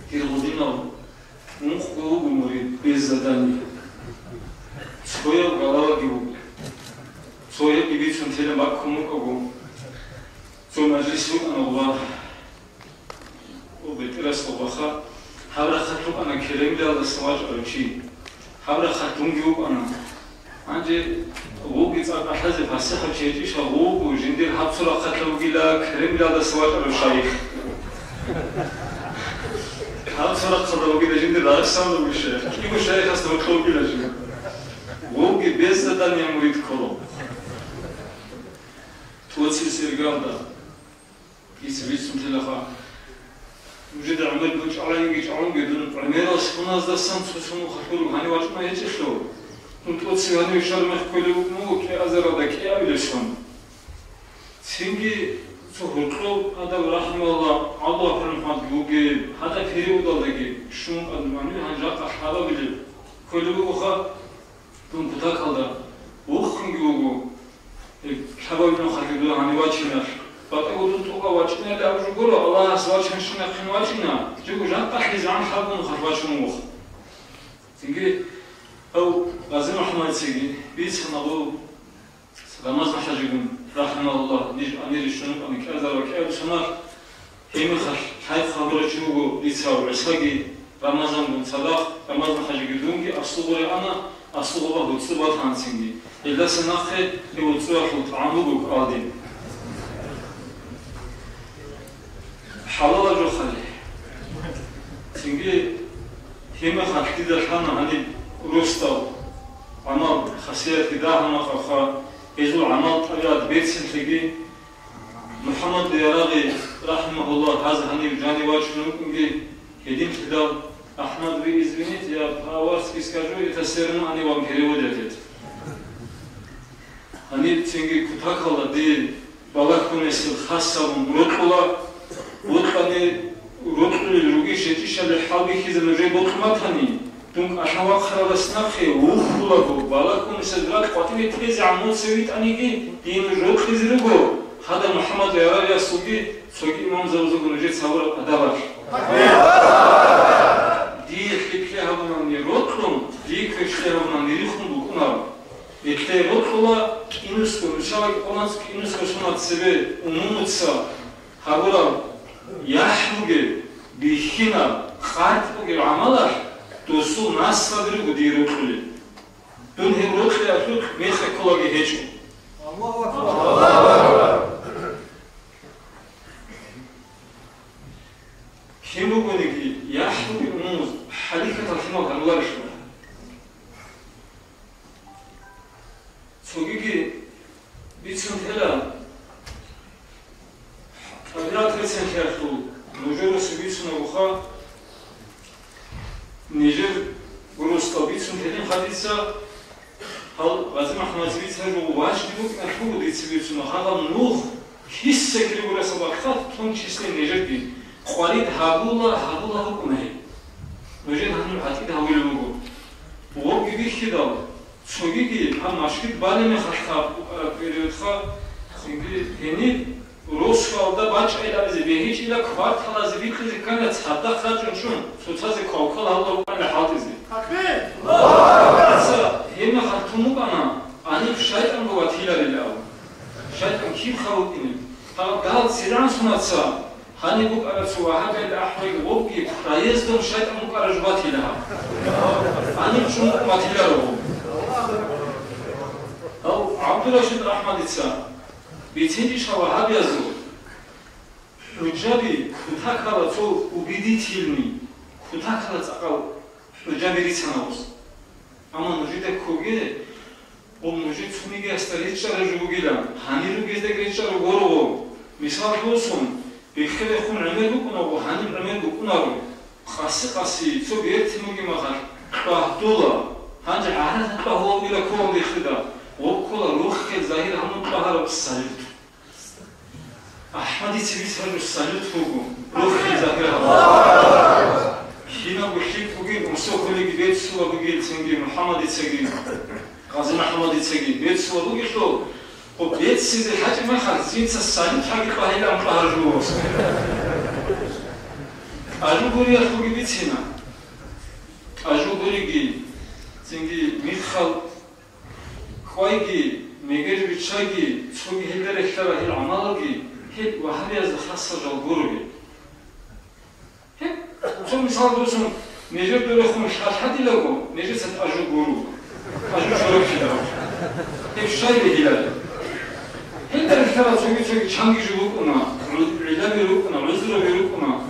дир гъудинал ункъго вуго мурид без задание. Цояв галаваги вуго. Цоябги бицун телебаккун вукӀаго, цо мажлис вукӀана гъуба. О, бетӀерас гъубаха, гьаб рахъалъ вукӀана Керемлиялдаса вачӀарав чи. Гьаб рахъалъ дунги вукӀана. Гьанже гъуги цӀакъ кӀалъазе пасихӀав чи гьечӀищ, гъугу жиндир гьаб цо рахъалъа вугила Кремльалдаса вачӀарав шайих. Гьаб цо рахъалда вугила жиндир Дагъистаналда вугев шайих. КӀиго шайихасда гьоркьов вугила жив. Гъуги без задания мурид ккола. ТӀоцебесеб иргалда. Дица бицун телаха. Нужеда гӀемер дун чӀалайинги чӀалунги, дун гӀемерал соназдасан цо-цо нух халъур гьанив вачӀуна гьечӀелъул. Дун тӀоцебе гьанив щвараб мех кколев вукӀун вуго кӀиазаралда кӀиабилеб сон. Цинги цо гьоркьоб гьадав, рахӀимагьуллагь, Аллагь хӀурматги вугев, гьадаб периодалдаги щун гьанив гьанив гьанжакъа лъабабилеб кколев вугоха. Дун кутакалда вухинги вуго, э, лъабабилан хадур дуда гьанив вачиналъ. БатӀаго дун тӀокӀав вачӀинали абу жо гуро, Аллагьас вачанщинахъин вачӀина, жего жакъа хӀизан лъабун хадур вачун вух. Цинги гьав Гъази МухӀаммадицаги бицана гъов Рамазан хӀажигун, рахӀимагьуллагь, ниж амири щун вукӀана кӀиазар ва кӀиаб соналъ. Гьеб мехалъ лъай хъван гурев чи вуго дица ГӀисаги, Рамазангун цадахъ, Рамазан хӀажиги дунги аслугъуре ана, аслугъуба гьуцӀу батанцинги. Гьелдаса нахъе гьев гьуцӀуялъул тӀагӀам буго кӀалдиб. ХӀалалаб жо хъали. Цинги гьеб мехалъ дида лъана гьаниб росдал гӀамал, хасиятги дагьаб мехалъха, гьезул гӀамал-тӀабигӀат берцинлъиги, МухӀаммад Ярагъи, рахӀимагьуллагь, гьаз гьанив жанив вачун вукӀунги, гьединлъидал, Ахмад, вы извините, я по-аварски скажу, это всё равно они вам переводят это. Гьаниб цинги кутакалда дие балагьунесеб хасабун рокьула, бокьани рокьулел ругищ гьечӀищали хӀалбихьизе нужее бокьун батани, дун кӀалъан вахъаралдаса нахъе вухьулаго, балагьунесеб ракь къватӀибе тезе гӀан нуца витӀаниги, дие нуж рокьизе руго, гьадаб МухӀаммад Ярагъиясулги цоги имамзабазулго нужеца гьабураб адабалъ. Дие лъикӀлъи гьабунани рокьун, дие квешлъи гьабунани рихун букӀунаро. Гьелъие рокьула кӀинусго, нушала кӀикъонац кӀинусго сунат цебе умумуца гьабураб яхӀ бугеб, бихьинаб, къаркъ бугеб гӀамалалъ досул наслаби руго дие рокьулел. Дун гьеб рокьиялъухъ мекъи кколаги гьечӀо. Аллагьу акбар! Кин бугониги, яхӀ бугеб умумуз хӀалихьатал лъимал гьаруларищ? Цогиги бицун тела, тӀабигӀат рецинлъиялъул нужеросе бицунагуха, нижер гурустал бицун телин хадица, гьал Гъази МухӀаммадица бицараб жо важни букӀиналъ буго дица бицуна, гьагъаб нух киса кири гураса бахъат, в том числе нижерги, къварид гьабула, гьабула букӀуна гьеб. Нужер гьаниб гӀатӀид гьавулеб буго. Гъобги бихьидал, цогиги гьаб машгид балеб мехалъха букӀараб периодха, цинги гьениб росуалда бачӀайилабизе бегьичӀила кварталазе бикьизе ккана цадахъ рачӀун чӀун, цоцазе квалквал гьабула букӀана хӀалтӀизе. Такбир! Аллагьу акбар! Гьеб мехалъ тун букӀана, гьаниб шайтӀанго ватиларилан. ШайтӀан киб хабукӀине? Гьаб гьал цӀиран сунаца, гьаниб букӀараб цо вагьабиял ахӀвай гъобги проездом шайтӀан букӀараб жубатила гьаб. Гьаниб чӀун букӀун батиларо гъоб. Гьав ГӀабдурашид АхӀмадица бицинчӀищха вагьабиязул хӀужаби кутакала цо убедительный, кутакала цӀакъал хӀужаби рицана гъос. Амма нужеда ккоге, гъоб нужер цонигиясда речӀчӀараб жо бугилан, гьанир ругездаги речӀчӀараб гуро гъоб. Мисал босун, биххерехун гӀемер букӀунаго, гьаниб гӀемер букӀунаро. Къаси-къаси, цо бертин бугеб мехалъ, кьвагьдула. Гьанже гӀагьлазда кьвагьула вугила кколан рехида. Гъуб ккола рохел загьир гьамун кьвагьараб салют. АхӀмадица бицараб салют буго, рохел загьир гьабун. Кинабго лъикӀ бугин, Умсоколиги бецула бугин, цинги МухӀаммадицаги, ГъазимухӀаммадицаги бецула бугелъул, гъо бецизе гьачӀеб мехалъ, жинца салют гьаги кьвагьилан кьвагьараб жо. ТӀажу гуриялъулги бицина. ТӀажу гуриги, цинги миххал кьвайги, мегеж биччаги, цоги гьелда релълъарал гьел гӀамалалги, гьел вагьабиязда хасаб жал гуро гьел. Гьеб, цо мисал босун, нижер дурехун лъалъадилаго, нижеца тӀажу гуро, тӀажу чорохъидал. Гьеб щай бегьилареб? Гьелда релълъарал цоги-цоги чанги жо букӀуна, гӀу-, гӀиллаби рукӀуна, гӀузруби рукӀуна.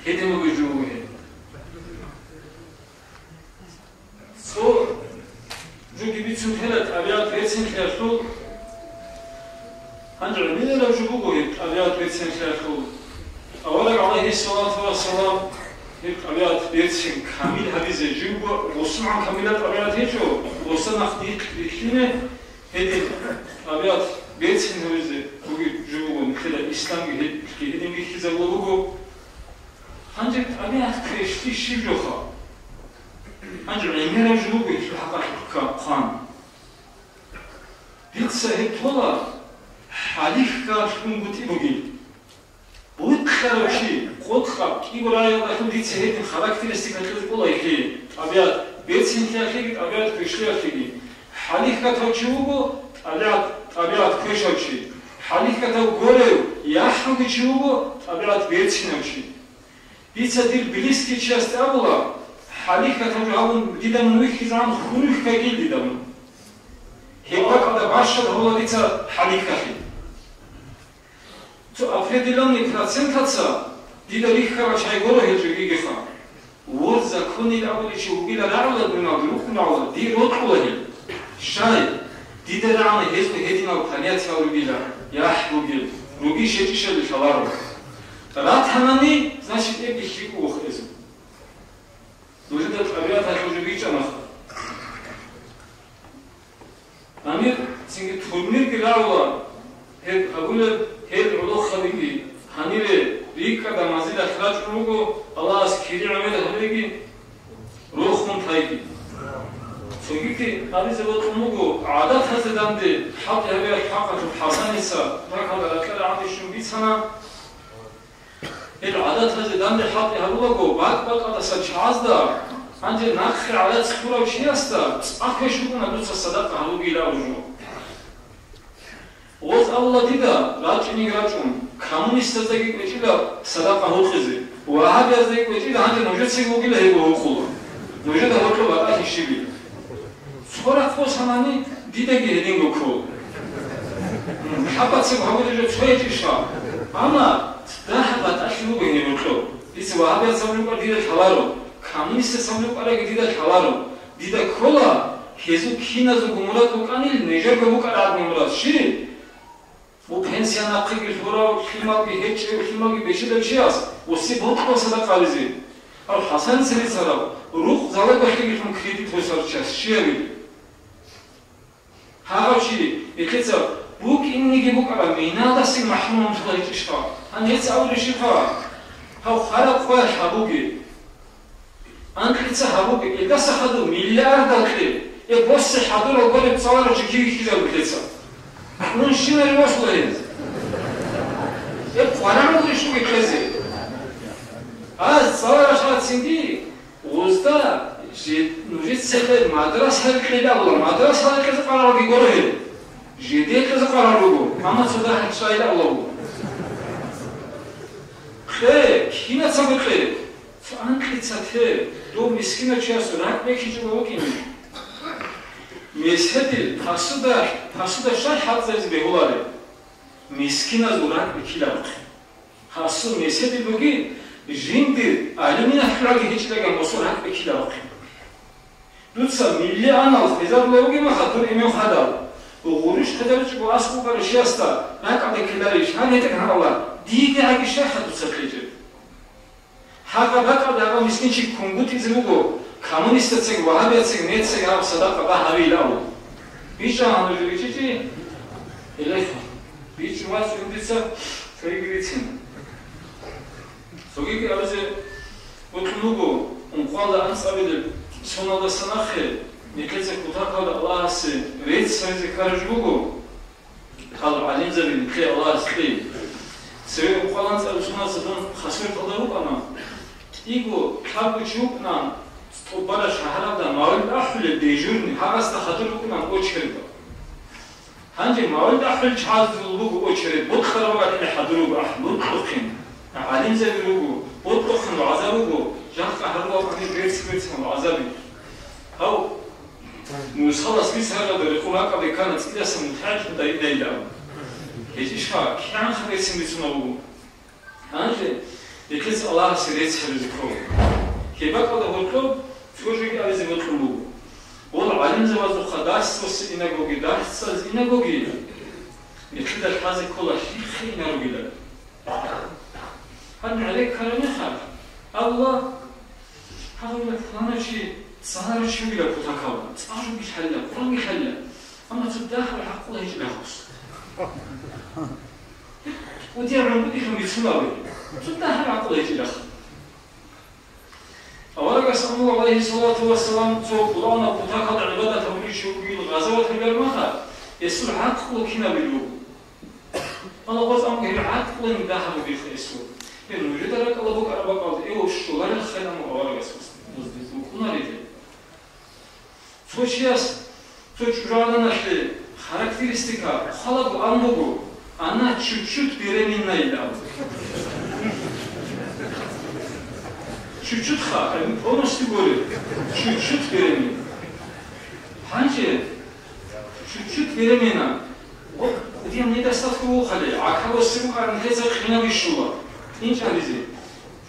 Гьедин буго жо буго гьеб. Цо жоги бицун тела тӀабигӀат берцинлъиялъул. Гьанже гӀемераб жо буго гьеб тӀабигӀат берцинлъиялъул. Авараг, гӀалайгьиссалату вассалам, гьеб тӀабигӀат берцин камил гьабизе, живго гъосулгӀан камилаб тӀабигӀат гьечӀо, гъоса нахъ дихъ рилълъине, гьедин тӀабигӀат берцин гьабизе бугеб жо буго, нилъеда исламги гьеб-, гьедин бихьизабула буго. Гьанже тӀабигӀат квешлъи щиб жоха? Гьанже гӀемераб жо буго гьелъул хӀакъалъулъ хъван. Дица гьеб тола хӀалихьалъунгутӀи бугин. БутӀарав чи, къокъаб, кӀиго рагӀиялдалъун дица гьедин характеристика кьезе кӀола гьелъие, тӀабигӀат берцинлъиялъеги, тӀабигӀат квешлъиялъеги. ХӀалихьатав чи вуго, тӀабигӀат, тӀабигӀат квешав чи. ХӀалихьатав горев, яхӀ бугев чи вуго, тӀабигӀат берцинав чи. Дица дир близкий чиясде абула, хӀалихьатав жо гьабун дида мун вихьизегӀан хьун вихьайги дида мун. Гьеб бакӀалда бащад гьабула дица хӀалихьалъи. Цо определённый процентаца дида рихьарал чагӀи гуро гьел жогигиха. Ворд законил абулев чи вугила рагӀула дуналда рукӀуна гӀоло, дир рокьула гьел. Щай, дида рагӀана гьезул гьединал понятиял ругила, яхӀ бугел, руги щечӀищали лъаларо. Ратанани, значит, эбги лъикӀ вохезе. Нужеда тӀабигӀаталъул жо бичӀчӀанаха. Гьанир цинги турнирги рагӀула, гьеб гьабулеб, гьел гӀолохъабиги гьанире рикӀкӀада манзилалъ рачӀун руго, Аллагьас кири гӀемер гьабеги, рохун тайги. Цогиги гьабизе бокьун буго, гӀадатазе данде хӀалтӀи гьабиялъ хӀакъалъулъ ХӀасаница ракӀалда ракьа рагӀаде щун бицана. Гьел гӀадатазе данде хӀалтӀи гьабулаго, бакӀ-бакӀалдаса чагӀазда, гьанже нахъе гӀарац хурав чиясда цӀакъ квеш букӀуна дуца садакъа гьабугейилан жо. Гъоз абула дида, рачӀинеги рачӀун, коммунистаздаги кӀвечӀила садакъа гьукъизе, вагьабияздаги кӀвечӀила, гьанже нужецаги вугила гьеб гьукъула. Нужеда гьоркьоб батӀалъи щибил? Цо рахъ босанани, дидаги гьединго ккола. М, хӀабацаб гьабулеб жо цоячӀищха? Амма дагьаб батӀалъи буго гьениб гьоркьоб. Дица вагьабиясаб рукӀа дида лъаларо, коммунистасаб рукӀараги дида лъаларо. Дида ккола, гьезул киназулго мурад букӀанил, нижерго букӀараб мурад щиб? Бу пенсия нахъеги лъурав, лъималги гьечӀев, лъималги бечедав чияс гъосие бокьула садакъа гьабизе. Гьав ХӀасан цере царав, рукъ залагалъеги лъун кредит гьосарав чияс щиб гьабилеб? Гьагъав чи, гьелъица букӀинниги букӀараб, миналдасаги махӀрумун туларичӀищха? Гьанже гьес абулеб щибха? Гьав хвараб къоялъ гьабуге. Анкьица гьабуге, илдаса хадув миллиардал кье, э, босе хӀадурал гуреб цӀаларав чи кив вихьизабулеца? Унщинал росла гьез. Э, къварагӀулищ бугеб кьезе? А цӀаларав шагьарцинги, гъозда, же-, нужеца цебе мадраса рекъелъ абула, мадраса рекъезе къварагӀалги гуро гьеб. Жеде кьезе къварагӀал руго, амма цо дагьал чӀайилан абула буго. Кье, кинацаго кье. Цо анкьица те, дов мискинав чиясул ракӀ бекичӀого вукӀине. Меседил, посуда, посуда щай хӀалтӀизаризе бегьулареб? Мискиназул ракӀ бекиларухъе. Гьасул меседил бугин, жиндир алюминий хӀуралги гьечӀилан гьасул ракӀ бекиларухъе. Дуца миллионал хвезарулев вугеб мехалъ дур эмен хадав, гъурущ хвезаричӀого аскӀов букӀарав чиясда ракӀалде ккеларищ, гьаб гьетӀер гьарала, дидегӀаги щайха дуца кьечӀеб? Гьагъа бакӀалда гьагъав мискинчи кунгутӀизе вуго, Коммунистацаги, вагьабияцаги, нецаги гьаб садакъа бан гьабейилан абун. БичӀчӀана нуж, бичӀчӀичӀищ? Гьеле, бичӀчӀун вацӀцӀун дица цоги бицин. Цогиги абизе бокьун буго, ункъоялда анцӀабилеб соналдаса нахъе, нилъеца кутакалда Аллагьасе рецц гьабизе ккараб жо буго. Гьал гӀалимзаби нилъее Аллагьас кьей. Цеве ункъоялда анцӀабилеб соналдаса дун хасур кьалда рукӀана. КӀиго, лъабго чи вукӀана, тӀубараб шагьаралда мавлид ахӀулел дежурный, гьагъасда хадур вукӀана очередь. Гьанже мавлид ахӀулел чагӀазул буго очередь, бокьараб гӀадин хадур руго ахӀ, бокьухъин. ГӀалимзаби руго, бокьухъин вагӀза буго, жакъа гьарулал гьаниб берцин-берцин вагӀзаби. Гьав, нусалас бицаралда рекъон ракӀалде ккана цӀидасан мутагӀилъун дайинайилан. ГьечӀищха, кигӀанха берцин бицунеб буго. Гьанже нилъеца Аллагьасе рецц гьабизе ккола. Гьеб бакӀалда гьоркьоб цо жоги абизе бокьун буго. Гьел гӀалимзабазухъа дарс босизе инагоги, дарс цӀализе инагоги, нилъеда лъазе ккола лъихъе инаругилан. Гьаниб гӀенеккараб мехалъ, Аллагь, гьагъабила пуланав чи цӀаларав чи вугила кутакалда, цӀар жоги лъалила, Къуръанги лъалила, амма цо дагьаб гӀакълу гьечӀила гьес. КӀудияб гӀунгутӀилъун бицунеб буго, цо дагьаб гӀакълу гьечӀилаха. Аварагас амру, гӀалайгьиссалату вассалам, цо Къуръанаб кутакалда гӀибадат гьабулев чи вугев гъазават гьабулеб мехалъ, гьесул гӀакълу кинабилеб буго. Аллагьас амру гьеб гӀакълуни дагьаб бугеха гьесул. Гьеб нужеда ракӀалда букӀараб бакӀалда, эв, щоларелха, амру аварагас букӀунарила. Цо чияс, цо чӀужугӀаданалъе характеристика хъвалаго абун буго, она чуть-чуть беременна илан. Чуть-чуть ха, полностью говорю, чуть-чуть беременна. Гьанже чуть-чуть беременна. Вот, кӀудияв недостаток вухале, гӀакабасе букӀараб нилъеца къинав ишула. ИнчӀабизе.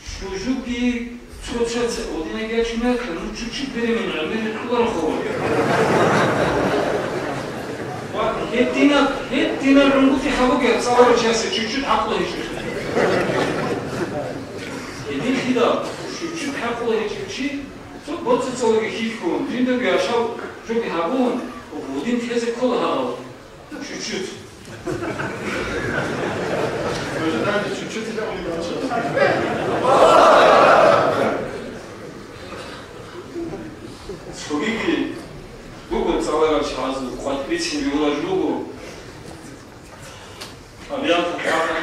Щужуги цо-цо-цо, гьединаги ячунарха, ну, чуть-чуть беременна, гӀемер кьоларохо. Ва гьединаб, гьединаб гӀунгутӀи гьабуге цӀаларав чиясе чуть-чуть гӀакълу гьечӀеб. Гьединлъидал чуть-чуть гӀакълу гьечӀев чи, цо боцӀи-цӀалги хьихьун, жиндаго яшав жоги гьабун, гьедин тезе ккола гьагъав. Чуть-чуть. Уже даже чуть-чуть это не получилось. Цогиги буго цӀаларал чагӀазул къватӀиб бицин бегьулареб буго. ТӀабигӀат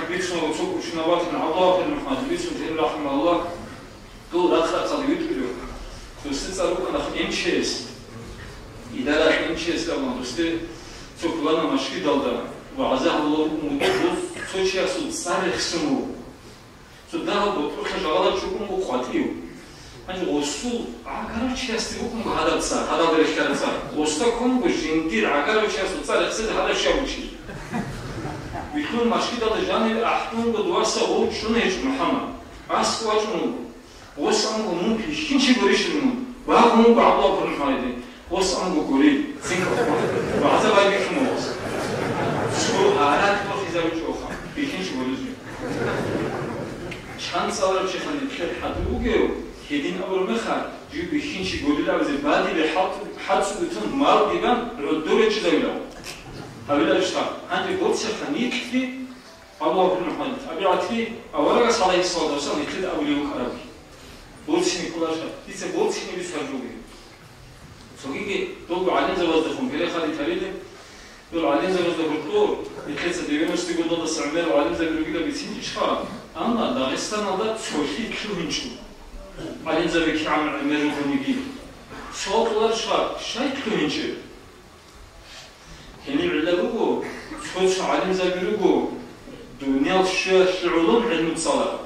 бицун цо кучунаб батун, Аллагьу ахир МухӀаммад бицун тен, рахимаһуллагь. Дол рахъ-рахъалде витӀулев, досда цӀар рукӀана МЧС, идаралъ МЧС абун, досда цо пуланаб машгидалда вагӀза гьабулев вукӀун вуго, цо чиясул цӀар рехсон вуго. Цо дагьаб бутӀрулъа жагъалаб чӀукӀун вуго къватӀив. Гьанже гъосул гӀагарав чиясде букӀун буго гьадаб цӀар, гьадаб рехьараб цӀар. Гъосда ккун буго жиндир гӀагарав чиясул цӀар рехсезе гьадаб щай вуго чи. Вилълъун машгидалда жаниве ахӀдунго дуаса гъов чӀун гьечӀо МухӀаммад. АскӀов вачӀун вуго. Гъос ан вуго, мун бихьинчи гурищ мун, багъун вуго гьабулаб гьунмайде. Гъос ан вуго гурищ, цинкъ вагӀза байбихьун вуго гъос. Цо гьаракь бахизабичӀоха, бихьинчи гурищ. Чан цӀаларав чи ханиб хӀадур вугев, гьедин абураб мехалъ, жив бихьинчи гурилан абизе бадибе хӀалцӀ-, хӀалцӀуги тун мал дибан гӀодор речӀезавилан. Гьавилалищха, гьанже боцеха нилъги Аллагьу ахир МухӀаммад, тӀабигӀатги аварагас, гӀалайгьиссалату вассалам, нилъеда абулеб букӀарабги. Борцине кколарищха, дица борцине бицараб жоги. Цогиги долго гӀалимзабаздехун переходить гьарилеб, дол гӀалимзабазда гьоркьор, нилъеца девяностые годалдаса гӀемерал гӀалимзаби ругилан бицинчӀищха, амма Дагъистаналда цолъи лъугьинчӀо. ГӀалимзаби кигӀан гӀемер ругониги. Суал кьоларищха, щай лъугьинчӀеб? Гьениб гӀилла буго, цо-цо гӀалимзаби руго, дуниял щвеялъе гӀоло гӀилму цӀаларал.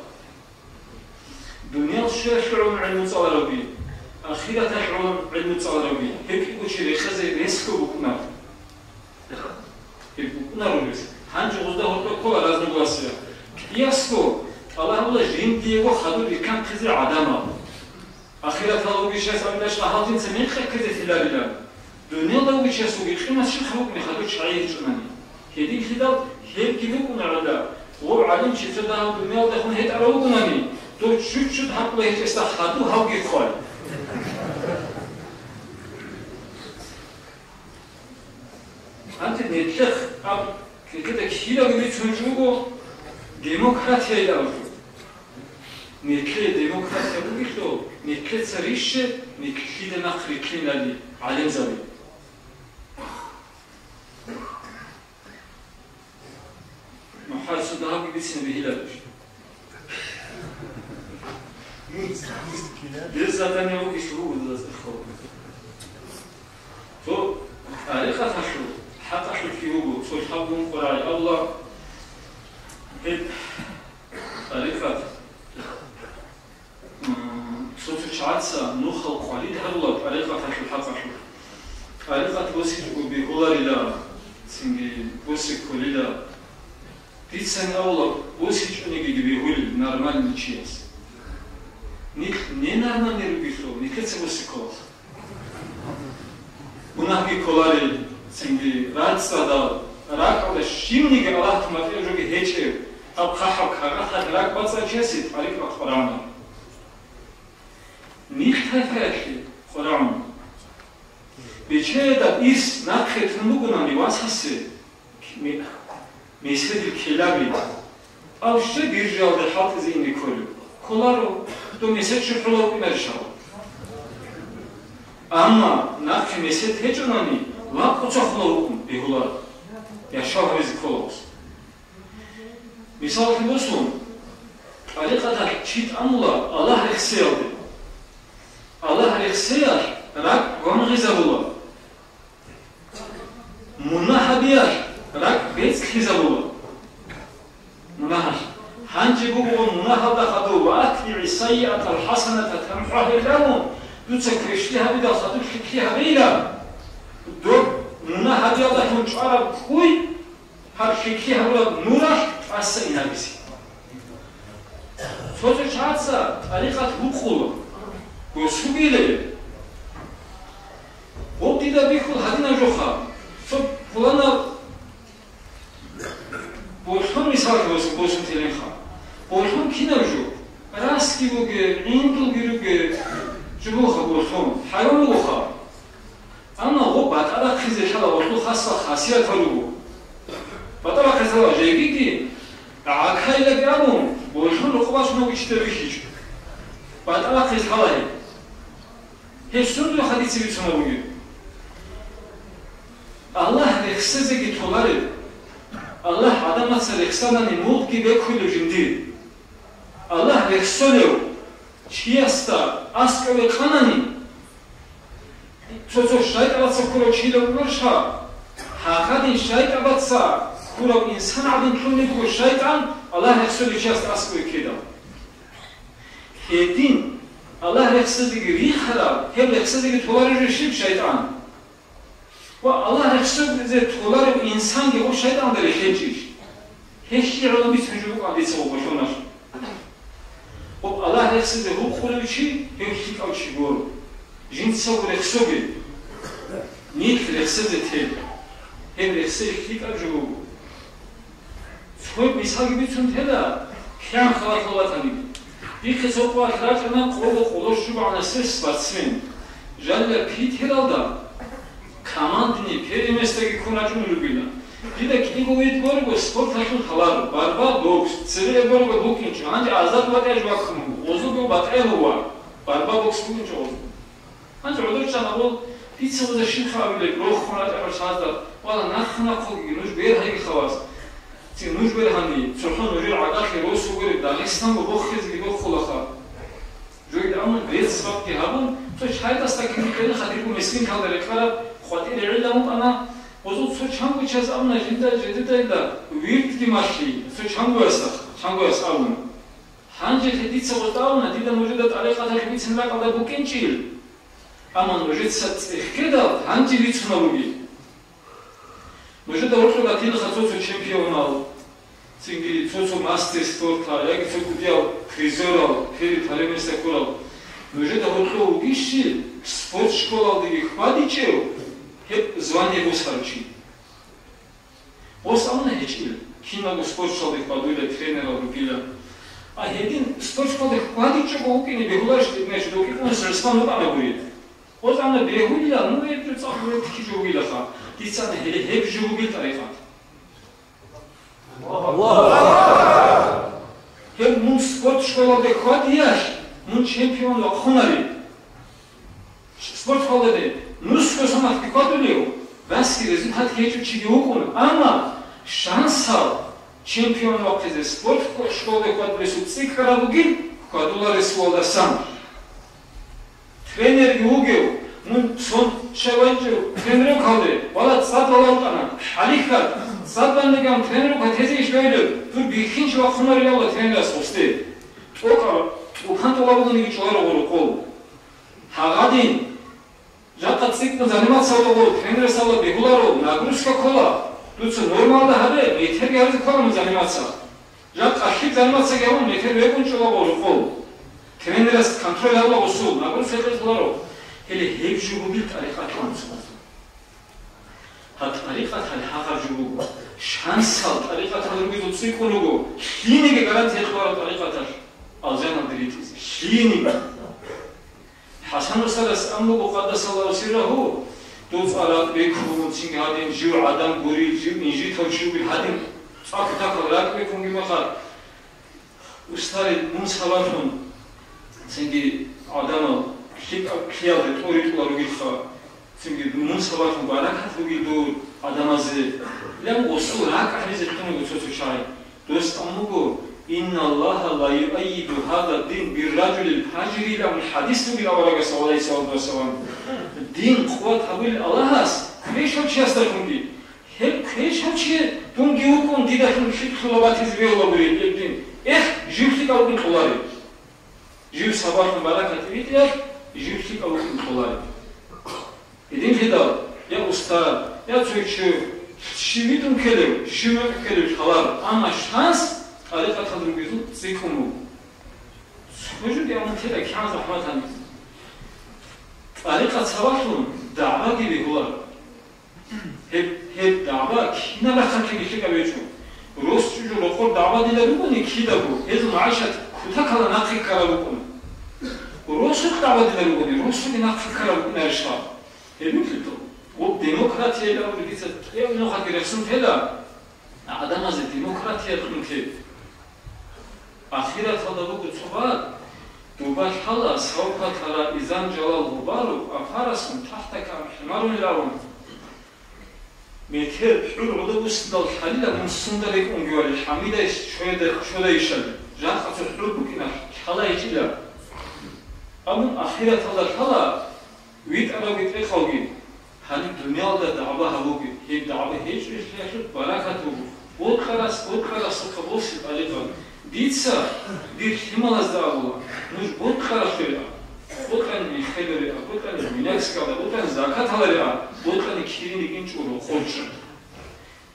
Дуниял щвеялъе гӀоло гӀилму цӀаларавги, ахираталъе гӀоло гӀилму цӀаларавги, гьеб кӀиго чи рекъезе ресго букӀунаро. Гьеб букӀунаро рес. Гьанже гъозда гьоркьоб ккола разногласия. КӀиясго тӀалаб гьабула жиндиего хадур рикканхъизе гӀадамал. Ахираталда вугев чияс абилач гьал жинца мекъи ккезе лъиларилан. Дуниялда вугев чиясулги къимат щибха букӀунеб хадур чагӀи гьечӀонани. Гьединлъидал гьебги букӀуна гӀелда, гъов гӀалимчи цо дагьав дуниялдехун гьетӀарав вугонани, дов чуть-чуть гьабула гьечӀесда хадув гьавги хъвай. Гьанже нилъехъ аб кьикьида ккелаго бицун жуго демократия абу. Нилъее демократия бугелъул, нилъеца рища нилъеда нахъ рилълъинали гӀалимзаби. Мухьарсун дагьабги бицине бегьиларищ? Без задания вугищ вугудас ихо. Цо тӀарикъаталъул хӀакъалъулъги вуго, цо лъабгун къварай Аллагь. Гьеб тӀарикъат М, цо-цо чагӀаца нухал къварид гьарула тӀарикъаталъул хӀакъалъулъ. ТӀарикъат босичӀого бегьуларила, цинги босе кколила. Дицани абула, босичӀониги бегьулел нормальный чияс. Нилъ ненормальный ругелъул, нилъеца босе кколаха. Мунагьги кколарел, цинги рацӀцӀадал, ракӀалда щибниги Аллагьас матӀияб жоги гьечӀеб, гьаб хъахӀаб кагъаталъ ракӀ бацӀцӀанчиясе тӀарикъат къварагӀуна. Нилъ тайпаялъе къварагӀуна. Бечедаб ирс нахъе тун бугонани васасе, ме-, меседил ккелаби. Алщай биржаялде хӀалтӀизе ине кколев. Кколаро, дов месед щухӀула вукӀинарищ гьав? Амма нахъе месед гьечӀонани, ва кӀуцахъула вукӀун бегьуларо. Яшав гьавизе ккола гъос. Мисаллъи босун, тӀарикъаталъ чи тӀамула Аллагь рехсеялде. Аллагь рехсеялъ ракӀ гвангъизабула. Мунагь гьабиялъ ракӀ бецӀлъизабула. Мунагьалъ. Гьанже буго мунагьалда хадув: «Ва атбигӀи сайиатал хӀасаната тамхӀугьа», гьелъ абун, дуца квешлъи гьабидал хадуб лъикӀлъи гьабейилан. Доб мунагь гьабиялдалъун чӀвараб куй гьаб лъикӀлъи гьабураб нуралъ тӀаса инабизе. Цо-цо чагӀаца тӀарикъат вукъула, госугиле. Гъоб дида бихьул гьадинаб жоха, цо пуланаб болъон мисалги босун, босун телинха. Болъон кинаб жо? Расги бугеб, гӀиндулги ругеб жо бугоха болъон, хӀайван бугоха. Амма гъоб батӀа бахъизе лъала гъолъул хасал хасиятал руго. БатӀа бахъизе лъала жегиги, гӀакайлаги абун, болъон рокъоб бачун вугев чи бихьичӀо. БатӀа бахъизе лъала гьеб. Гьеб сундул хадиса бицунеб бугеб? Аллагь рехсезеги толареб. Аллагь гӀадамаца рехсанани мулкги бекулев жиндир. Аллагь рехсолев чиясда аскӀове къанани, цо-цо шайтӀанаца ккурав чилав унарша, гьагъадин шайтӀабаца ккурав инсан гӀадин кьунеб буго шайтӀан Аллагь рехсолев чиясда аскӀове ккедал. Гьедин Аллагь рехсезеги рихарав, гьеб рехсезеги толарев жо щиб? ШайтӀан. Ва Аллагь рехсезе толарев инсанги гъоб шайтӀанда рехечӀищ? Гьелъие гӀоло бицун жо букӀана дица гъоб болъоналъ. Гъоб Аллагь рехсезе гьукъулев чи, гьев лъикӀав чи гуро. Жинцаго рехсоге, нилъ рехсезе тел. Гьеб рехсей лъикӀаб жо буго. Цо мисалги бицун тела, кигӀан халатал ватани. Дихъе цо къоялъ рачӀана къого къоло щугӀанасеб спортсмен. Жалила Питералда командный первенствоги ккун рачӀунел ругила. Дида кӀиго вид борго спорталъул гьалар: борьба, бокс, цебе борго букӀинчӀо, гьанже азарго батӀияб жо бахъун буго, гъозулго батӀияб буго, борьба, бокс букӀинчӀо гъозул. Гьанже гӀодор чӀана гъол, дица гъозда щибха абилеб, рохун ратӀа гьорсазда, вала, нахъа-нахъалги нуж бергьайги хавас. Цин нуж бергьани, цохӀо нужер гӀагарлъи росу гуреб Дагъистанго бохизеги бохулаха. Жойда амун бецбакги гьабун, цо чайдасда кири кьериха дирго мискинталда рекъараб къватӀире гӀилла ункъана, гъозул цо чанго чияс абуна жинда жидедайилла вирдги малъи, цо чангоясда, чангояс абуна. Гьанже дица гъозда абуна, дида нужеда тӀарикъаталъ бицин ракӀалда букӀинчӀил. Амма нужеца цӀехкедал гьанже бицунаб бугеб. Нужеда гьоркьоб батилаха цо-цо чемпионал, цинги цо-цо мастер спорта, яги цо кӀудиял призерал, первый, второй места ккурал. Нужеда гьоркьоб вугищи спортшколалдеги хьвадичӀев гьеб звание босарав чи? Бос абуна гьечӀила, киналго спортшколалде хьвадула, тренерал ругила. А гьедин спортшколалде хьвадичӀого вукӀине бегьуларищ, значит, рукӀи-, рукӀине ресурс букӀана гури. Бос абуна бегьулила, ну, гьеб жо цӀакъ гьеб ккижо вугилаха. Дицана гьеле гьеб жо бугел тӀарикъат. Гьеб мун спорт школалде хьвадиялъ, мун чемпион вахъунари. Спорт школалде нусго самахъги хьвадулев, расги результат гьечӀев чиги вукӀун, амма шансал чемпион вахъизе спорт школалде хьвадулесул цӀикӀкӀараб бугин хьвадуларесулалдасан. Тренерги вугев, мун сон щай вачӀев тренерухъалде, вала цӀад валавтӀана, хӀалихьат, цӀад ваннеган тренерухъа тезе иш гайилев, дур бихьинчи вахъунарилавла тренерас гъосде. ТӀокӀаб, тӀукан тӀолаб бугониги чӀоларо гъорокъов. Гьагъадин, жакъа цӀикӀкӀун заниматься гьабуго, тренерас абула бегьуларо, нагрузка ккола, дуца нормалда гьабе, метерги гьаризе ккола мун заниматься. Жакъа лъикӀ заниматься гьабун, метер векӀун чӀола гъорокъов. Тренерас контроль гьабула гъосул, нагрузка кьезе кколаро. Гьеле гьеб жо бугел тӀарикъат. Гьаб тӀарикъат гьале гьагъаб жо буго. Шансал тӀарикъатал ругезул цӀикӀкӀун руго, лъиниги гарантия кьоларо тӀарикъаталъ алжаналде ритӀизе. Лъиниги. ХӀасан устарас ан буго, къаддасаллагьу сиррагьу, дуца ракӀ бекун, цинги гьадин жив гӀадан гурил, жив инжитав чи вугил гьадин, цӀакъ-такъал ракӀ бекунги мехалъ, устарил мун сабаблъун, цинги гӀадамал лъикӀаб-, лъиялде тӀоритӀула ругелха, цинги мун сабаблъун баракат бугел дур гӀадамазе, лам гъосул ракӀ гьаризе ккун буго цо-цо чагӀи. Дос ан буго, «Инналлагьа ла юайиду гьаза дин бирражулил фажири», ила мун хӀадис бугел аварагас, гӀалайгьиссалату вассалам. Дин къуват гьабулел Аллагьас квешав чиясдалъунги, гьеб квешав чи дунги вукӀун, дидалъун лъикӀлъула батизе бегьула гурел гьеб дин. Эх, жив лъикӀав вукӀин кьолареб. Жив сабаблъун баракат витӀиялъ, жив лъикӀав вукӀин кьолареб. Гьединлъидал, я устар, я цо чи, щив витӀун ккелев, щив витӀун ккелев лъалар, амма шанс тӀарикъатал ругезул цӀикӀкӀун буго. Цо жоги амун тела кигӀан захӀмат гьанизе. ТӀарикъат сабаблъун дагӀбаги бегьуларо. Гьеб, гьеб дагӀба кинаб рахъалъеги лъикӀаб гьечӀо. Рос чӀужу рокъор дагӀба дила ругони кидаго, гьезул магӀишат кутакала нахъе ккараб букӀуна. Росулъ дагӀба дила ругони, росулги нахъе ккараб букӀунарищха? Гьеб микьидал. Гъуб демократия абуни дица кӀияб нухалъги рехсун тела, гӀадамазе демократия кьун те. Ахираталда буго цо бакӀ, дуба лъала, савпа тара изан жалал гъубару, афарасун тахтака хӀимарун равун. Метер хӀур гӀодобусидал лъалила мун сунда рекӀунги вали, хӀамидай щведа-, щведайищали, жакъа цо хӀур букӀина лъалайчӀила. Амма ахираталда лъала витӀаравги тӀехъавги. Гьаниб дуниялда дагӀба гьабуге, гьеб дагӀба гьечӀолъиялъул баракат буго. Бокьарас, бокьарасухъа босе тӀарикъан. Дица дир лъималазда абула, нуж бокьаралъуреа, бокьани миххелуреа, бокьани минакскала, бокьани закаталареа, бокьани кирин рикӀинчӀо рокъорчӀа.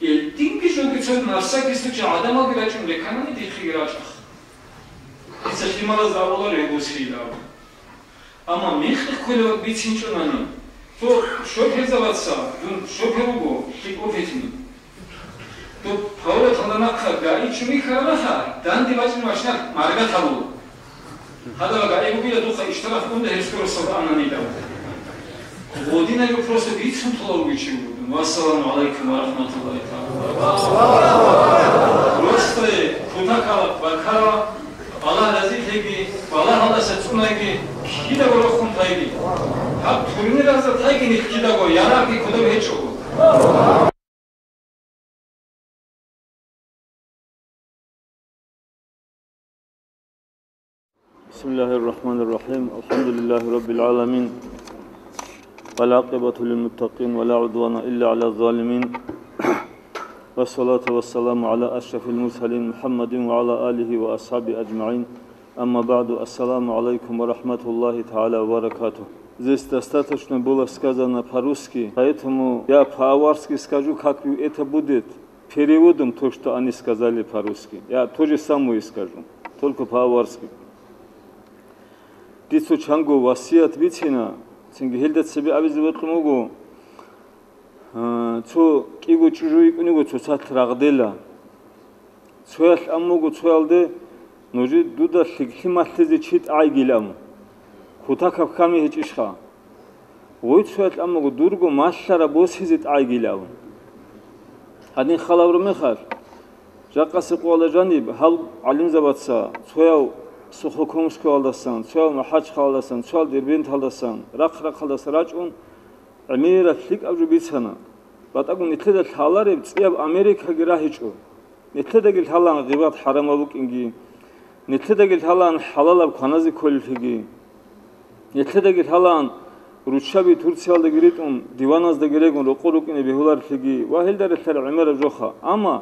Гьелдинги жоги цо нарсаги суча гӀадамалги рачӀун реканани дихъеги рачӀахъ. Дица лъималазда абуларо гьеб босейилан. Амма михъ кколев бицинчӀунани, цо шопьезабаца, дун шопье вуго, лъикӀ опытный. Доб Павлаталда нахъа гаи чуми ккарабаха, данде бачӀун машина маргат гьабула. Гьадала гаи бугила духъа иштарах унда гьеб скоросталда ананилан. Гъодинаго просто бицун тола вугев чи вуго. Вассаламу гӀалайкум ва рахматуллагьи тагӀала ва баракатугьу. Просто кутакала бакара, Аллагь разилъеги, балагьалдаса цӀунаги, кидаго рохун тайги. Гьаб турниразда тайги нилъ кидаго, ярагъги кодоб гьечӀого. بسم الله الرحمن الرحيم. الحمد لله رب العالمين. والعاقبة للمتقين ولا عدوان إلا على الظالمين. والصلاة والسلام على أشرف المرسلين محمد وعلى آله وأصحابه أجمعين. أما بعد. السلام عليكم ورحمة الله تعالى وبركاته. Здесь достаточно было сказано по-русски, поэтому я по-аварски скажу, как это будет переводом, то, что они сказали по-русски. Я то же самое скажу, только по-аварски. Дица чанго васият бицина, цинги гьелда цебе абизе бокьун буго, а, цо кӀиго чӀужу йикӀун йиго, цоцалъ рагъдела. Цоялъ ан буго цоялде, нуж дуда лъикӀлъи малъизе чи тӀайгилан. Кутакаб хьами гьечӀищха? Вой цоялъ аммаго дурго малъараб босизе тӀайгилав. Гьадин халавра мехалъ, жакъасе къояла жаниб гьал гӀалимзабаца, цояв Сухокумскуялдасан, цояв МахӀачхъалдасан, цояв Дербенталдасан, рахъ-рахъалдаса рачӀун, гӀемераб лъикӀаб жо бицана. БатӀаго нилъеда лъалареб цӀияб Америкаги рагьичӀо. Нилъедаги лъалаан гъибат хӀарамаб букӀинги, нилъедаги лъалаан хӀалалаб кваназе кколелъиги, нилъедаги лъалаан руччаби Турциялдаги ритӀун, диваназдаги регун рокъор рукӀине бегьуларелъиги ва гьелда релълъараб гӀемераб жоха. Амма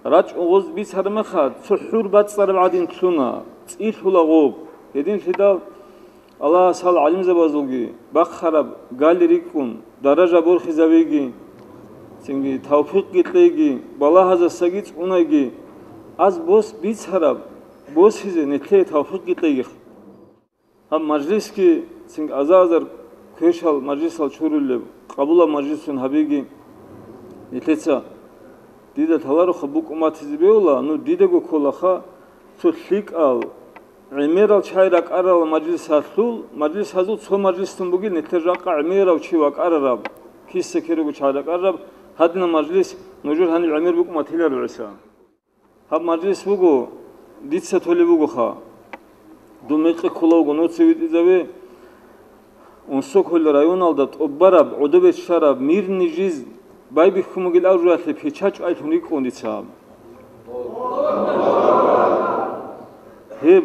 рачӀун гъоз бицараб мехалъ, цо хӀур бацӀцӀараб гӀадин лъуна, цӀилъула гъоб. Гьединлъидал Аллагьас гьал гӀалимзабазулги бахъараб гали рикӀкӀун, даража борхизавеги, цинги тавфикъги кьеги, балагьазасаги цӀунайги, аз бос бицараб босизе нилъее тавфикъги кьеги. Гьаб мажлисги, цинги аза-азар квешал мажлисал чурулеб, къабулаб мажлисун гьабиги, нилъеца дида лъалароха букӀун батизе бегьула, ну дидаго кколаха цо лъикӀал, гӀемерал чагӀи ракӀарал мажлисалъул, мажлисазул цо мажлисдун бугил нилъер жакъа гӀемерав чи вакӀарараб, киса-кирего чагӀи ракӀарараб, гьадинаб мажлис нужер гьаниб гӀемер букӀун батиларо гӀиса. Гьаб мажлис буго, дица толеб бугоха. Дун мекъи ккола вуго, нуца витӀизаве. Унсокол районалда тӀубараб, гӀодобе щвараб, мирный жизнь байбихьун бугел абуралъе печать чӀвайлъун рикӀкӀун дица гьаб. Гьеб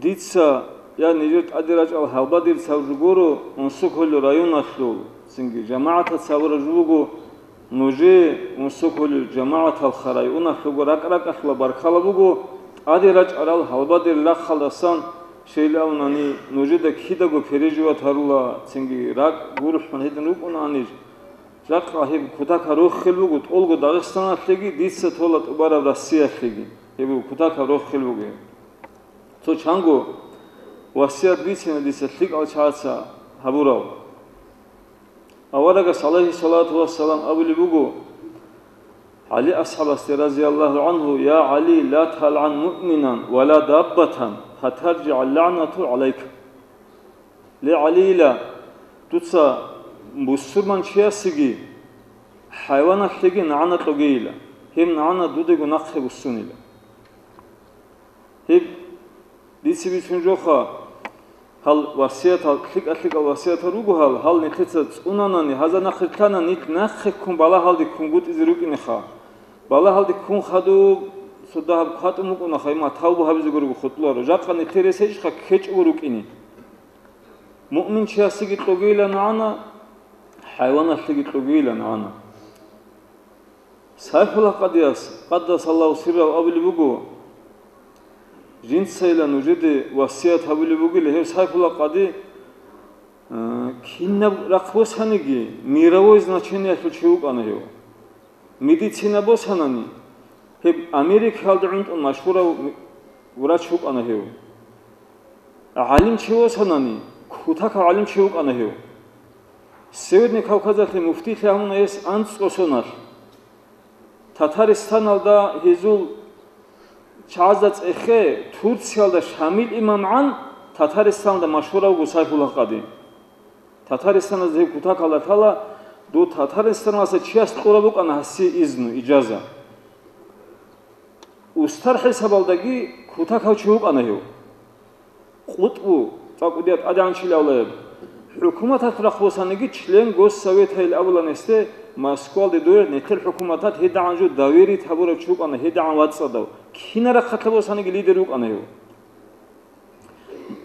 дица я нижер тӀаде рачӀал гьалбадер цав жо гуро, Унсокол районалъул, цинги жамагӀатаца абураб жо буго, нужее Унсокол жамагӀаталха районалъулго ракӀ-ракӀалъула баркала буго, тӀаде рачӀарал гьалбадер рахъалдасан, щайилавнани, нужеда кидаго переживать гьарула, цинги ракӀ гурхӀун гьедин рукӀунаанищ. Жакъа гьеб кутакаб рохел буго тӀолго Дагъистаналъеги, дица тола тӀубараб Россиялъеги. Гьеб кутакаб рохел буго гьеб. Цо чанго васият бицина дица лъикӀал чагӀаца гьабурав. Аварагас, гӀалайгьиссалату вассалам, абулеб буго, ГӀали асхӀабасде, разияллагьу гӀангьу: «Я ГӀали, ла талгӀан муъминан ва ла даббатан, фатаржигӀал лагӀнату гӀалайка». Ле ГӀалила, дуца бусурманчиясеги хӀайваналъеги нагӀана кьогейила, гьеб нагӀана дудаго нахъе буссунила. Гьеб дица бицун жоха, гьал васиятал, лъикӀа-лъикӀал васиятал руго гьал, гьал нилъеца цӀунанани, гьаза нахъ рилълъана, нилъ нахъе ккун балагьалде ккунгутӀизе рукӀинеха. Балагьалде ккун хадуб, цо дагьаб кватӀун букӀунаха, имма тавбу гьабизе гурого хутӀуларо. Жакъа нилъер рес гьечӀха ккечӀого рукӀине. Муъминчиясеги кьогейилан гӀана, хӀайваналъеги кьогейилан гӀана. Сайфуллагь къадияс, къаддасаллагьу сиррагьу, абулеб буго, жинцайилан нужеде васият гьабулеб бугила, гьев Сайфуллагь къади, а, кинаб рахъ босаниги, мировой значениялъул чи вукӀана гьев. Медицина босанани, гьеб Америкаялда гӀунтӀун машгьурав врач вукӀана гьев. ГӀалимчи босанани, кутакав гӀалимчи вукӀана гьев. Северный Кавказалъе муфтилъи гьавуна гьес анцӀго соналъ. Татаристаналда гьезул чагӀазда цӀехе Турциялда Шамил имамгӀан Татаристаналда машгьуравго Сайфуллагь къади. Татаристаназда гьев кутакалда лъала, дов Татаристаналдаса чияс кьураб букӀана гьасие изну, ижаза. Устар хӀисабалдаги кутакав чи вукӀана гьев. КъутӀбу, цӀакъ кӀудияб тӀадегӀанчилавлаяб. ХӀукуматалъ рахъ босаниги член Госсоветайил абулан гьесде, Москвалде доял нилъер хӀукуматалъ гьедигӀан жо доверить гьабурав чи вукӀана, гьедигӀан вацӀцӀадав. Кинаб рахъалъа босаниги лидер вукӀана гьев.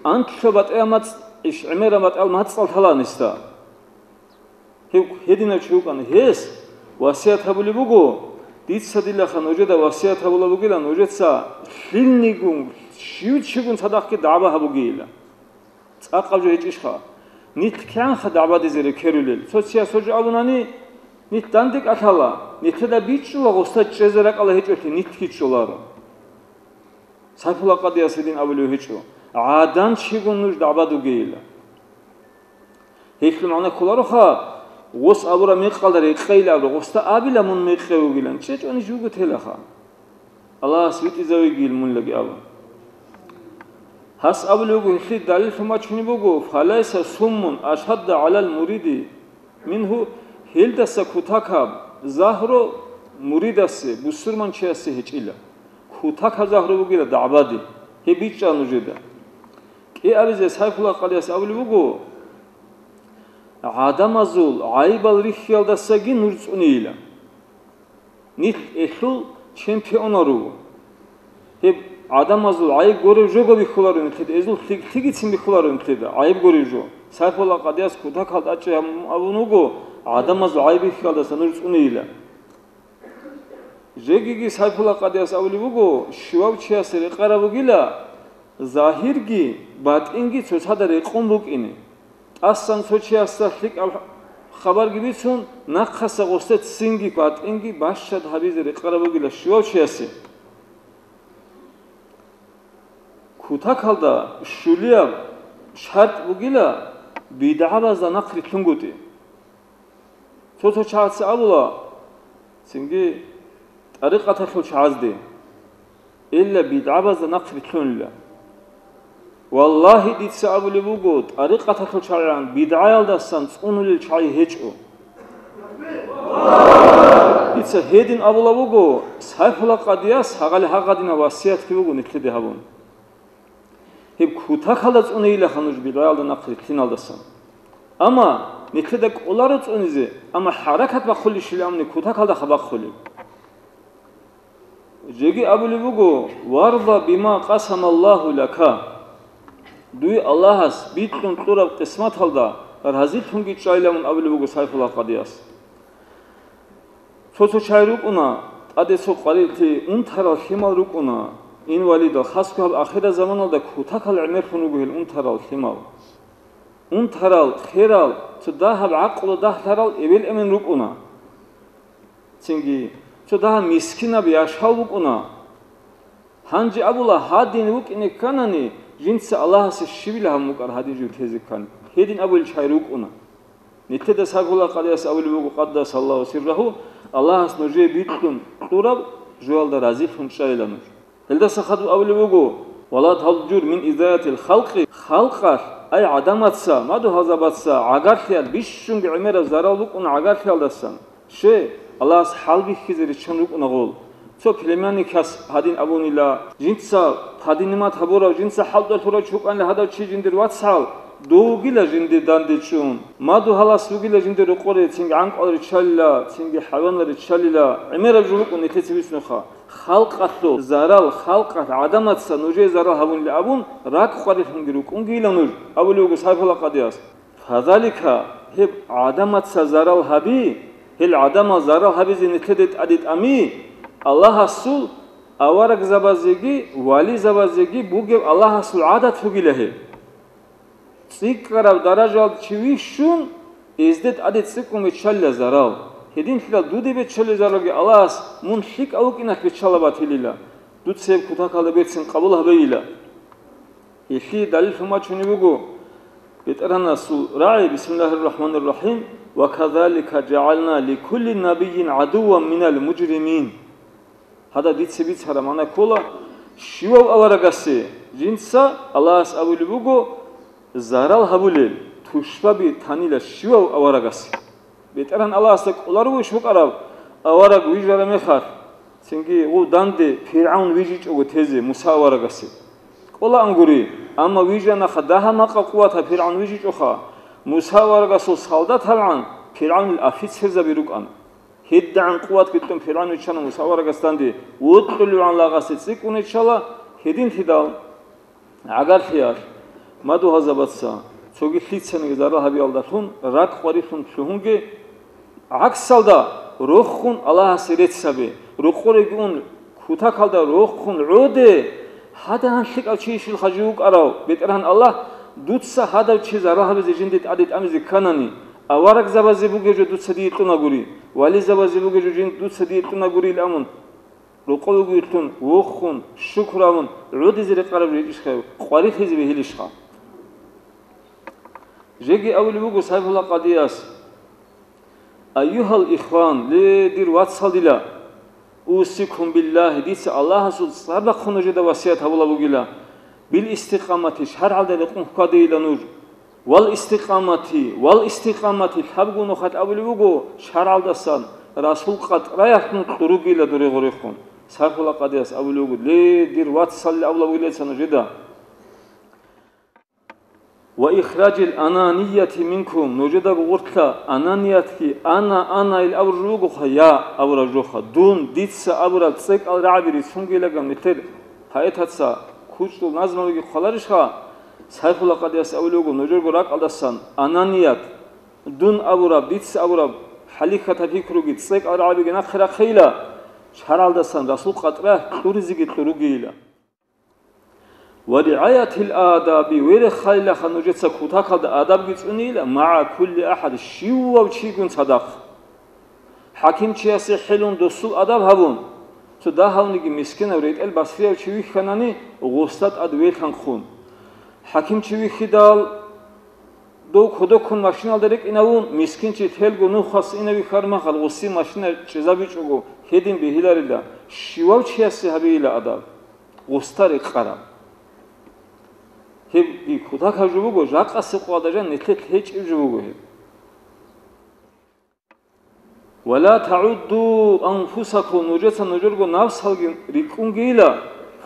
Анлъго батӀияб мацӀ, иш гӀемераб батӀал мацӀал лъалаан гьесда. Гьев гьединав чи вукӀана. Гьес васият гьабулеб буго, дица дилаха нужеда васият гьабулеб бугила, нужеца лъилнигун, щив-щигун цадахъги дагӀба гьабугейила. ЦӀакъаб жо гьечӀищха? Нилъ кигӀанха дагӀбадизе рекерулел? Цо чияс гьожо абунани, нилъ данде кӀалъала, нилъеда бичӀчӀула гъосда чӀезе ракӀалда гьечӀолъи, нилъги чӀоларо. Сайфуллагь къадияс гьедин абулев гьечӀо, гӀадан чигун нуж дагӀбад вугейила. Гьелъул магӀна кколароха, гъос абураб мекъалда рекъейила абураб, гъосда абила мун мекъи вугилан, чӀечӀони жуго телаха. Аллагьас витӀизавегийил мунлаги абун. Гьас абулеб буго, гьелъие далиллъун бачунеб буго: «Фалайса суммун ашадда гӀалал муриди мингьу», гьелдаса кутакаб загьру муридасе, бусурманчиясе гьечӀила. Кутакаб загьру бугила дагӀбаде, гьеб бичӀчӀа нужеда. КӀиабизе Сайфулла къадияс абулеб буго: «ГӀадамазул гӀайибал рихьиялдасаги нуж цӀунейила». Нилъ гьелъул чемпионал руго. Гьеб гӀадамазул гӀайиб гуреб жого бихьуларо нилъеда, гьезул лъикӀлъигицин бихьуларо нилъеда гӀайиб гуреб жо. Сайфулла къадияс кутакалда тӀадчӀей гьабун абун вуго, гӀадамазул гӀайиб бихьиялдаса нуж цӀунейила. Жегиги Сайфулла къадияс абулеб буго, щивав чиясе рекъараб бугила, загьирги батӀинги цоцазда рекъон букӀине. ТӀасан цо чиясда лъикӀаб хабарги бицун, нахъаса гъосда цинги батӀинги бащад гьабизе рекъараб бугила щивав чиясе. Кутакалда щулияб шартӀ бугила, бидгӀабазда нахърилълъунгутӀи. Цо-цо чагӀаца абула, цинги тӀарикъаталъул чагӀазде, илла бидгӀабазда нахърилълъунила. Валлагьи, дица абулеб буго, тӀарикъаталъул чагӀигӀан бидгӀаялдасан цӀунулел чагӀи гьечӀо. Дица гьедин абулеб буго, Сайфулла къадияс гьагъали гьагъадинаб васиятги буго нилъеде гьабун. Гьеб кутакалда цӀунейилаха нуж бидгӀаялда нахърилълъиналдасан. Амма нилъеда кӀоларо цӀунизе, амма хӀаракат бахъулищилан амни кутакалдаха бахъулеб. Жеги абулеб буго: «Варда бима къасамаллагьу лака». Дуе Аллагьас бикьун кьураб къисматалда разилъунги чӀайилан абулеб буго Сайфулла къадияс. Цо-цо чагӀи рукӀуна, тӀаде цо къварилъи унтарал лъимал рукӀуна, инвалидал, хасго гьаб ахират заманалда кутакал гӀемерлъун руго гьел унтарал лъимал. Унтарал, херал, цо дагьаб гӀакълу дагьлъарал эбел-эмен рукӀуна. Цинги цо дагьаб мискинаб яшав вукӀуна. Гьанже абула, гьадин вукӀине кканани, жинца Аллагьасе щибила гьабун букӀар гьадин жив тезе ккани. Гьедин абулел чагӀи рукӀуна. Нилъеда Сайфулла къадияс абулеб буго, къаддасаллагьу сиррагьу, Аллагьас нужее бикьун кьураб жоялда разилъун чӀайила нуж. Гьелдаса хадуб абулеб буго: «Вала талжур мин изаятил халкъи», халкъалъ, ай гӀадамаца, мадугьалзабаца гӀагарлъиялъ бищунги гӀемераб зарал букӀуна гӀагарлъиялдасан. Щай, Аллагьас хӀалбихьизе риччан рукӀуна гъол. Цо племянникас гьадин абунила, жинца хъадинимат гьабурав, жинца хӀалтӀулъурав чи вукӀанила гьадав чи жиндир вацгӀал, дов вугила жиндир данде чӀун. Мадугьалас вугила жиндир рокъоре, цинги гӀанкӀуал риччалила, цинги хӀайванал риччалила, гӀемераб жо букӀун нилъеца бицунха. Халкъалъул зарал, халкъалъ гӀадамаца нужее зарал гьабунила абун, ракӀ къварилъунги рукӀунгийила нуж, абулеб буго Сайфулла къадияс. Фазалика, гьеб гӀадамаца зарал гьаби, гьел гӀадамал зарал гьабизе нилъеде тӀаде тӀами, Аллагьасул аварагзабазеги вализабазеги бугеб Аллагьасул гӀадат бугила гьеб. ЦӀикӀкӀараб даражаялда чи вищун, гьезде тӀаде цӀикӀкӀун биччалила зарал. Гьединлъидал дуде биччалел заралги Аллагьас мун лъикӀав вукӀиналъ биччалаб батилила, дуца гьеб кутакалда берцин къабул гьабейила. Гьелъие далиллъун бачунеб буго БетӀергьанасул рагӀи: «Бисмиллагьир рахӀманир рахӀим, ва казалика жагӀална ликулли набийин гӀадувван минал мужримин». Гьадаб дица бицараб магӀна ккола, щивав аварагасе жинца Аллагьас абулеб буго зарал гьабулел, тушбаби танила щивав аварагасе. БетӀергьан Аллагьасда кӀоларевищ букӀараб авараг вижараб мехалъ, цинги гъов данде ПиргӀавн вижичӀого тезе Муса аварагасе? КӀолаан гури, амма вижанаха дагьа-макъа къуватаб ПиргӀавн вижичӀоха, Муса аварагасул солдаталгӀан ПиргӀавнил офицерзаби рукӀана. ГьедигӀан къуватги кьун ПиргӀавн виччана Муса аварагас данде, вокьулевгӀан лагъасе цӀикӀкӀун виччала, гьединлъидал гӀагарлъиялъ мадугьалзабаца цоги лъицаниги зарал гьабиялдалъун ракӀ къварилъун лъугьунги, гӀаксалда рохун Аллагьасе рецц гьабе, рокъореги ун, кутакалда рохун гӀоде, гьадагьан лъикӀав чийищилха жив вукӀарав, БетӀергьан Аллагь, дуца гьадав чи зарал гьабизе жинде тӀаде тӀамизе кканани, аварагзабазе бугеб жо дуца дие кьунагури, вализабазе бугеб жо жин-, дуца дие кьунагурил амун, рокъовеги вилълъун, вохун, шукру гьабун, гӀодизе рекъараб рекӀищха, къварилъизе бегьилищха? Жеги абулеб буго Сайфулла къадияс: «Айюгьал ихван, ле, дир вацал дила, усикум биллагьи, дица Аллагьасул цӀар бахъун нужеда васият гьабулеб бугила, Бил истикъамати, шаргӀалда рекъон хьвадейила нуж. Вал истикъамати, вал истикъамати, лъабго нухалъ абулеб буго, шаргӀалдасан Расул къатӀраялъун кьуругила дуре гъорехун. Сайфула къадияс абулеб буго, ле, дир вацалли абула вилеца нужеда. Ва ихражил ананияти минкум, нужедаго гъоркьа ананиятги, ана, ана ил абураб жо бугоха, я абураб жоха, дун, дица абураб цӀекӀал рагӀаби рицунгелаган нилъер поэтаца кучӀдул назмабиги хъваларищха? Сайфула къадияс абулеб буго, нужерго ракӀалдасан ананият, дун абураб, дица абураб хӀалихьатаб пикруги цӀекӀал рагӀабиги нахъе рахъейила, шаргӀалдасан Расул къатӀра кьуризеги кьуругейила. Ва риаятил адаби, верехъайилаха нужеца кутакалда адабги цӀунейила, магӀа кулли ахӀад, щивав чигун цадахъ. ХӀакимчиясе хӀелун досул адаб гьабун, цо дагьавниги мискинав ретӀел басрияв чи вихьанани, гъусда тӀад велъанхъун. ХӀакимчи вихьидал, дов кодоккун машиналда рекӀинавун, мискинчи телго нухалъ инав вихьармахал гъуси машина чӀезабичӀого, гьедин бегьиларила, щивав чиясе гьабейила адаб. Гъусда рекъараб. Гьебги кутакаб жо буго, жакъасеб къоялда жан нилъелъ гьечӀеб жо буго гьеб. Ва ла тагӀудду анфусакум, нужеца нужерго напсалги рикӀкӀунгейила,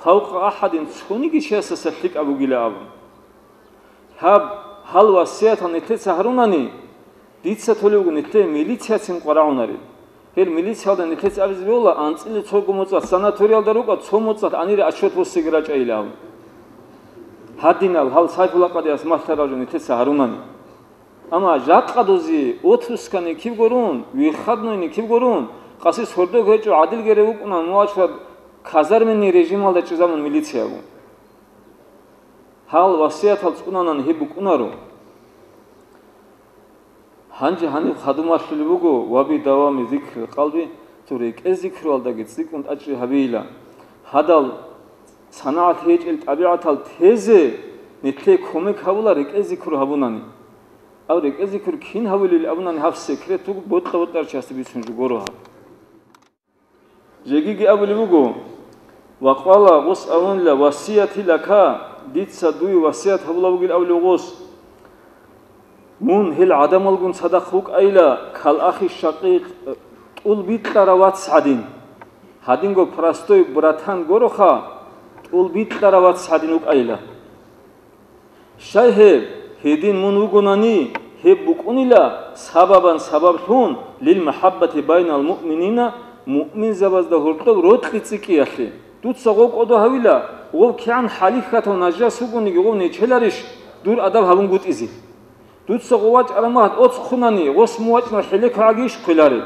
фавкъа ахӀадин, цониги чиясдаса лъикӀаб бугила абун. Гьаб, гьал васиятал нилъеца гьарунани, дица толеб буго нилъее милицияцин къварагӀунареб. Гьел милициялда нилъеца абизе бегьула, анцӀила цого моцӀалъ санаториялда рукӀа, цо моцӀалъ гьанире отчет босиги рачӀайилан. Гьадинал гьал Сайфула къадияс малъарал жо нилъеца гьарунани. Амма жакъа дозе отпускани киб гурун, выходнойни киб гурун, къаси сордо гьечӀо гӀадил герев вукӀуна мугьачвар казарменный режималда чӀезабун милициягун. Гьал васиятал цӀунанан гьеб букӀунаро. Гьанже гьаниб хадуб малъулеб буго ва би давами зикрил къалби, цо рекӀел зикруялдаги цӀикӀкӀун тӀачӀи гьабейила. Гьадал санагӀат гьечӀел тӀабигӀатал тезе нилъее кумек гьабула рекӀел зикру гьабунани. Ав рекӀел зикру кин гьавулел абунани гьаб секрет буго, бокьа-бокьарчиясда бицун жо гуро гьаб. Жегиги абулеб буго, ва къала гъус абунила васияти лака, дица дуе васият гьабула бугил абулеб гъус. Мун гьел гӀадамалгун цадахъ вукӀайила, кал ахи шакъикъ, тӀул бикьарав вац гӀадин. Гьадинго простой братан гуроха, тӀул бикьарав вац гӀадин вукӀайила. Щай гьеб? Гьедин мун вугонани, гьеб букӀунила сабабан сабаблъун лил махӀаббати байнал муъминина, муъминзабазда гьоркьоб рокьи цӀикӀкӀиялъе. Дуца гъов кӀодо гьавила, гъов кигӀан хӀалихьатав нажас вугониги гъов нечеларищ дур адаб гьабунгутӀизе? Дуца гъов вачӀараб махӀ оцхъунани, гъос мувачӀнал хӀелеко гӀагийищ хъвелареб?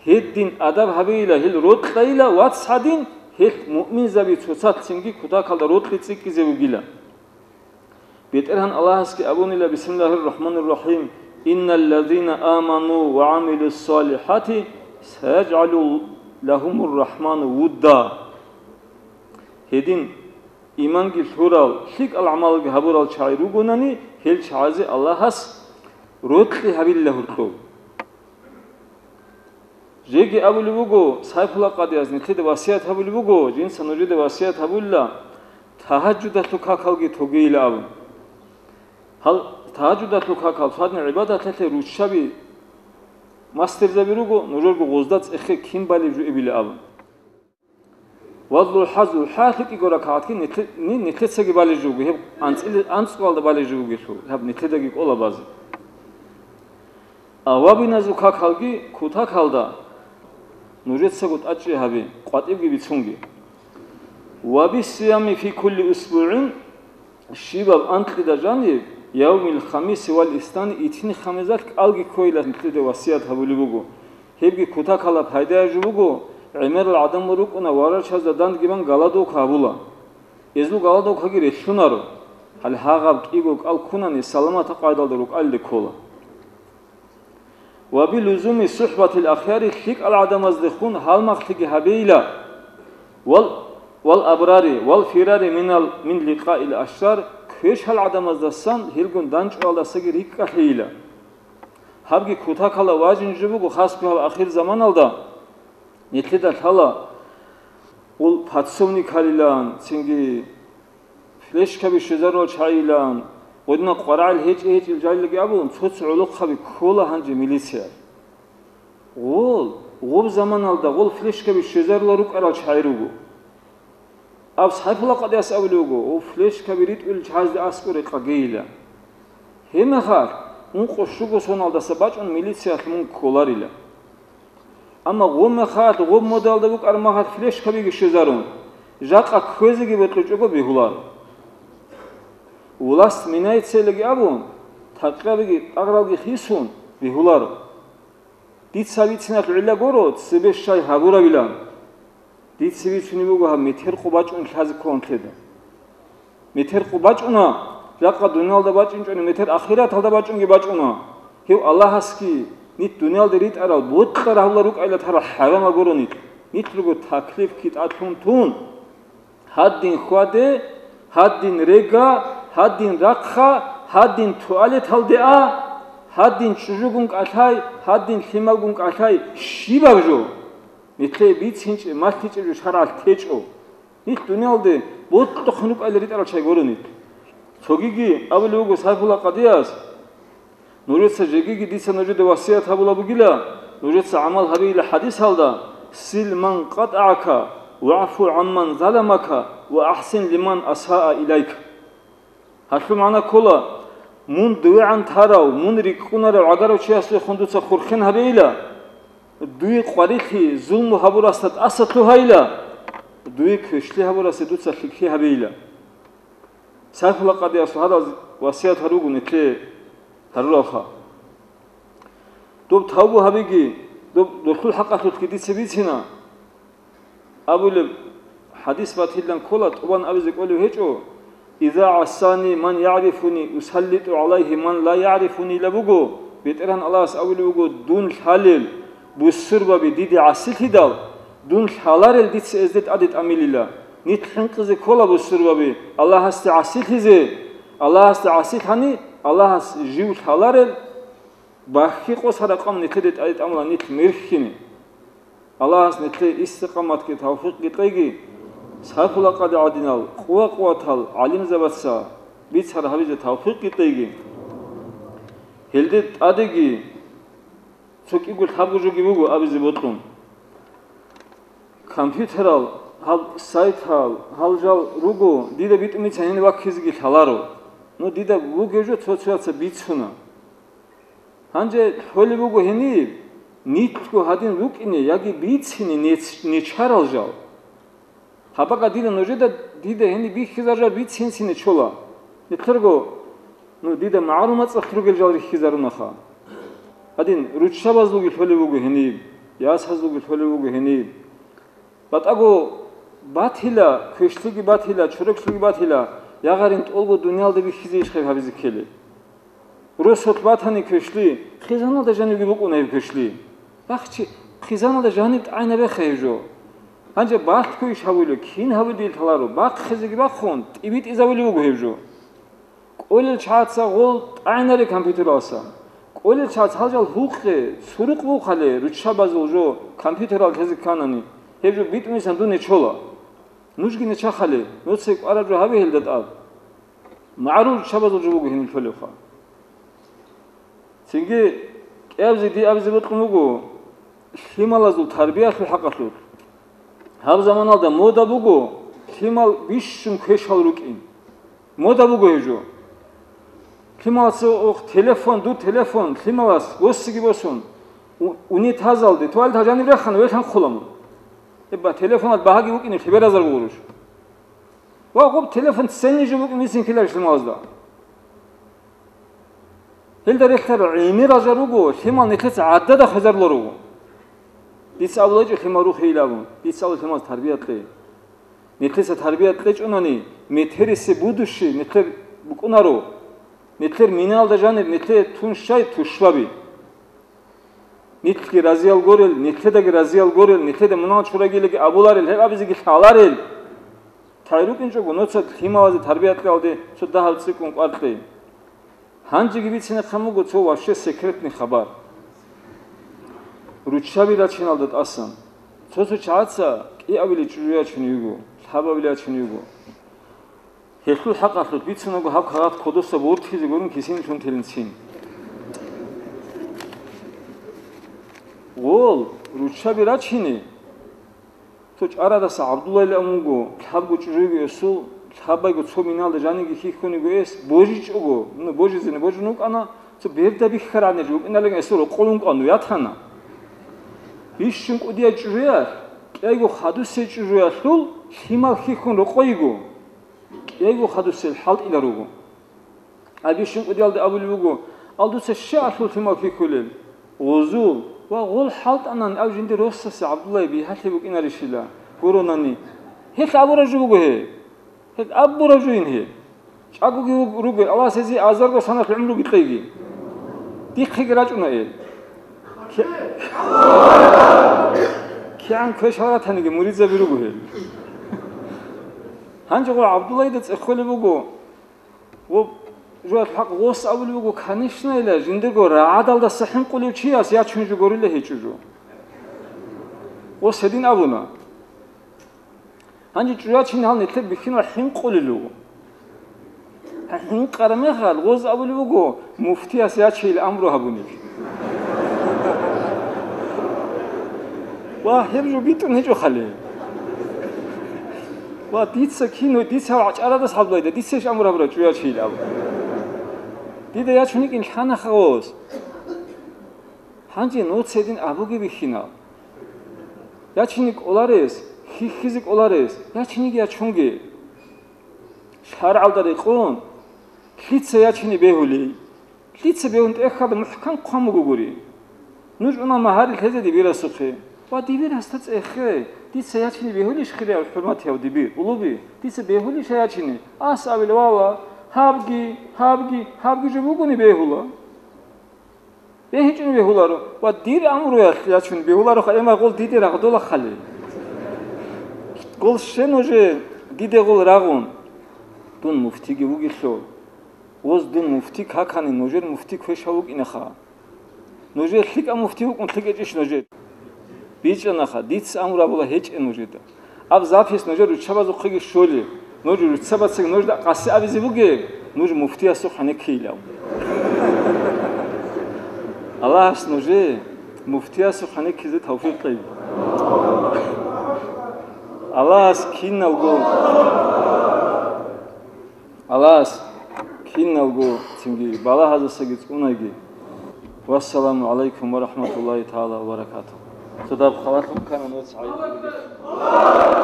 Гьедин адаб гьабейила, гьел рокьайила вац гӀадин, гьелъ муъминзаби цоцалъцинги кутакалда рокьи цӀикӀкӀизе вугила. БетӀергьан Аллагьасги абунила, бисмиллагьир рахӀманир рахӀим, «Инналлазина аману ва гӀамилус салихӀати саяжгӀалу лагьумур рахӀману вудда». Гьедин иманги лъурал, лъикӀал гӀамалги гьабурал чагӀи ругонани, гьел чагӀазе Аллагьас рокьи гьабилла гьоркьоб. Жеги абулеб буго, Сайфула къадияс нилъеда васият гьабулеб буго, жинца нужеда васият гьабулила, тагьажудалъул какалги тогейила абун. Гьал тагьажудалъул какал цадни гӀибадаталъе руччаби мастерзаби руго, нужерго гъозда цӀехе кин балеб жо эбила абун. Ва зухӀа, зухӀа лъикӀго ракагӀатги нилъе-, ни-, нилъецаги балеб жо буго, гьеб анцӀила-, анцӀгоялда балеб жо бугелъул, гьаб нилъедаги кӀола базе. Авабиназул какалги кутакалда нужецаго тӀачӀи гьабе, къватӀибги бицунги. Ва биссиями фи кулли усбугӀин, щибаб анкьида жаниб, явмил хамиси вал исни, итни-хамизалъ кӀалги ккойилан нилъеда васият гьабулеб буго. Гьебги кутакалда пайдаяб жо буго, гӀемерал гӀадамал рукӀуна варачазда дандги бан галадовка гьабула. Гьезул галадовкаги релълъунаро. Гьале гьагъаб кӀиго кӀал ккунани саламатаб къайдалда рукӀалде ккола. Ва билузуми сухӀбатил ахъяри, лъикӀал гӀадамаздехун гьалмагълъиги гьабейила, вал, вал абрари, вал фирари минал, мин ликъаил ашрар, квешал гӀадамаздасан гьелгун данчӀвалдасаги рикӀкӀалъейила. Гьабги кутакала важин жо буго, хасго гьаб ахир заманалда нилъеда лъала гъул подсобникалилан, цинги флешкаби щвезарулал чагӀилан, гъодинал къварагӀел гьечӀи-гьечӀил жалилаги абун, цо-цо гӀолохъаби ккола гьанже милициялъ. Гъол, гъоб заманалда гъол флешкаби щвезарулал рукӀарал чагӀи руго. Аб Сайфулла къадияс абулев вуго, гъов флешкаби ритӀулел чагӀазде аскӀоре къагейила. Гьебмехалъ, ункъо-щуго соналдаса бачӀун милициялъ мун кколарила. Амма гъоб мехалъ, гъоб модалда букӀар мехалъ флешкабиги щвезарун, жакъа кквезеги бокьичӀого бегьуларо. Власть меняется-яги абун, такъабиги тӀагъралги хисун бегьуларо. Дица бициналъ гӀилла гуро цебе щай гьабурабилан. Дица бицунеб буго гьаб метер къо бачӀун лъазе кколан лъеда. Метер къо бачӀуна, жакъа дуниялда бачӀинчӀони метер ахираталда бачӀунги бачӀуна. Гьев Аллагьасги нилъ дуниялде ритӀарал бокьараб гьабулел рукӀайилан тарал хӀайванал гуро нилъ. Нилъ руго таклиф китӀалъун тун. Гьадин хьваде, гьадин рега, гьадин рахъа, гьадин туалеталде а, гьадин чӀужугун кӀалъай, гьадин лъималгун кӀалъай, щибаб жо? Нилъее бицинчӀеб, малъичӀеб жо шаргӀалъ течӀо. Нилъ дуниялде бокьухъун рукӀайилан ритӀарал чагӀи гуро нилъ. Цогиги абулев вуго Сайфулла къадияс, нужеца жегиги дица нужеда васият гьабулеб бугила, нужеца гӀамал гьабейила хӀадисалда: «Сил ман къатӀагӀака, вагӀфу гӀамман заламака ва ахӀсин лиман асаа илайка». Гьалъул магӀна ккола: мун дувегӀан тарав, мун рикӀкӀунарав гӀагарав чиясдехун дуца хурхен гьабейила, дуе къварилъи зулму гьабурасда тӀаса лъугьайила, дуе квешлъи гьабурасе дуца лъикӀлъи гьабейила. Сайфулла къадиясул гьадал васият гьаругун нилъее гьаруралха. Доб тавбу гьабиги, доб долъул хӀакъалъулъги дица бицина абулеб хӀадис батилан ккола, тӀубан абизе кӀолеб гьечӀо: «Иза гӀасани ман ягӀрифуни, усаллитӀу гӀалайгьи ман ла ягӀрифуни», – ила буго, БетӀергьан Аллагьас абулеб буго: «Дун лъалел бусурбаби диде гӀасилъидал, дун лъаларел дица гьезде тӀаде тӀамилила». Нилъ хӀинкъизе ккола бусурбаби Аллагьасде гӀасилъизе. Аллагьасде гӀасилъани, Аллагьас жив лъаларел, бахьи къосараб къам нилъеде тӀаде тӀамула нилъ мерхьине. Аллагьас нилъее истикъаматги тавфикъги кьеги, Сайфулла къади гӀадинал къува-къуватал гӀалимзабаца бицар гьабизе тавфикъги кьеги. Гьелде тӀадеги цо кӀиго лъабго жоги буго абизе бокьун. Компьютерал гьал сайтал, гьал жал руго, дида битӀун бицани гьениб ваккизеги лъаларо. Ну, дида бугев жо цо-цояца бицуна. Гьанже лъолеб буго гьениб, нилъго гьадин рукӀине яги бицине нец-, нечарал жал. Гьабака дида нужеда дида гьениб бихьизар жал бицинцине чола. Нилъерго, ну, дида магӀарул мацӀалъ ругел жал рихьизарунаха. Гьадин руччабазулги лъолеб буго гьениб, ясазулги лъолеб буго гьениб. БатӀаго батила, квешлъиги батила, чорокълъиги батила, ягъарин тӀолго дуниялда бихьизе иш гьеб гьабизе ккелеб. Росулъ батани квешлъи, хъизаналда жанивги букӀуна гьеб квешлъи. Бахчи, хъизаналда жаниб тӀагӀинабеха гьеб жо. Гьанже балъго иш гьабулев, кин гьабулев дие лъаларо, бахъизеги бахъун, тӀибитӀизабулев вуго гьеб жо. КӀолел чагӀаца гъол тӀагӀинаре компьютералса. КӀолел чагӀаца гьал жал гьукъе, сурукъ бухъале, руччабазул жо компьютерал лъезе кканани, гьеб жо битӀунилан дун нечола. Нужги нечахъали, нуцаги кӀвараб жо гьабе гьелда тӀад. МагӀарул руччабазул жо буго гьениб лъолебха. Цинги кӀиабизе дие абизе бокьун буго лъималазул тарбиялъул хӀакъалъулъ. Гьаб заманалда мода буго лъимал бищун квешал рукӀин. Мода буго гьеб жо. Лъималаца ох, телефон, дур телефон, лъималас, боссиги босун, у-, унитазалде, туалеталде жаниб рехана, вехъан хъуламун. Эбба, телефонат багьаги букӀине лъеберазарго гъурущ. Ва гъуб телефон ценни жо букӀин бицин ккеларищ лъималазда? Гьелда релълъарал гӀемерал жал руго, лъимал нилъеца гӀадада хвезарулел руго. Дица абулечӀо лъимал рухейилан абун, дица абула лъималаз тарбия кье. Нилъеца тарбия кьечӀонани, метерисеб будущее нилъер букӀунаро. Нилъер миналда жанир нилъее тун щай тушбаби. Нилъги разиял горел, нилъедаги разиял горел, нилъеда мунагьал чурагилаги абуларел, гьеб абизеги лъаларел. ТайрукӀинчӀого нуца лъималазе тарбия кьеялде цо дагьаб цӀикӀкӀун кӀвар кье. Гьанжеги бицинехъан буго цо вообще секретный хабар. Руччаби рачиналда тӀасан. Цо-цо чагӀаца кӀиабили чӀужу ячун йиго, лъабабили ячун йиго. Гьелъул хӀакъалъулъ бицунаго гьаб кагъат кодоса бортизе гурун кисинилъун телинцин. Гъол, руччаби рачине, цо чӀарадаса ГӀабдуллайилан вуго, лъабго чӀужуги эсул, лъабайго цо миналда жаниги хьихьуниго эс, божичӀого, ну, божизене божун вукӀана, цо берда бихьаранеж вукӀиналин эсул рокъолун кӀвану ятана. Бищун кӀудияй чӀужуялъ, кӀайго хадусей чӀужуялъул лъимал хьихьун рокъойго, кӀайго хадусел хӀалтӀила руго. Ай бищун кӀудиялда абулеб буго, ал дуца щай алъул лъимал хьихьулел? Гъозул ва гъол хӀалтӀанан ав жинде росасе ГӀабдуллай бигьалъи букӀинарищила гуронани. Гьелъ абураб жо буго гье. Гьеб абураб жойин гьеб. ЧӀагоги вуг-, ругел, Аллагьас гьезие азарго саналъ гӀумруги кьеги. Дихъеги рачӀуна ил. Ки-, кигӀан квешал ратаниги муридзаби руго гьел. Гьанже гъо ГӀабдуллайда цӀехолеб буго, ва жугьутӀ хӀакъ гъос абулеб буго, конечно, ила жиндирго рагӀадалдаса хӀинкъулев чияс ячун жо гурила гьечӀо жо. Гъос гьедин абуна. Гьанже чӀужуячин гьал нилъер бихьинал хӀинкъулел руго. Гьа, хӀинкъараб мехалъ, гъоз абулеб буго, муфтияс ячейил амру гьабунеб. Ва гьеб жо битӀун гьечӀо хали. Ва дица кино, дица гьав чӀарадас гьабулайда, дица иш амру гьабура чӀужуячейил абу. Дида ячун йикӀин лъанаха гъоз. Гьанже нуц гьедин абуге бихьинал. Ячине кӀоларес, хьихьизе кӀоларес, ячинеги ячунге. ШаргӀалда рекъон, лъица ячине бегьулей? Лъица бегьун тӀехьалда мухӀкан хъван буго гури. Нуж уна магьари лъезе дибирасухъе. Ва дибирасда цӀехе, дица ячине бегьулищ хирияв хӀурматияв дибир, улуби? Дица бегьулищ ячине? Ас абила, валла, гьабги, гьабги, гьабги жо бугони бегьула. БегьичӀони бегьуларо ва дир амруялъ ячун бегьуларо, ха, эмай гъол диде рагъдола хали. Гъол щен уже диде гъол рагъун. Дун муфтиги вугелъул. Воз дун муфти какани, нужер муфти квешав вукӀинаха. Нужер лъикӀав муфти вукӀун лъикӀечӀищ нужер? БичӀчӀанаха, дица амру абула гьечӀе нужеда. Аб запись нужер руччабазухъеги щолеб. Нуж руччабацаги нужда къаси абизе бугеб, нуж муфтиясухъ гьанеккейилав. Аллагьас нужее муфтиясухъ гьанеккизе тавфикъ кьей. Аллагьас киналго Аллагьас киналго цинги балагьазасаги цӀунайги. Вассаламу гӀалайкум ва рахӀматуллагьи тагӀала ва баракатугь. Цо даб халалъун ккана нуц гӀайиб.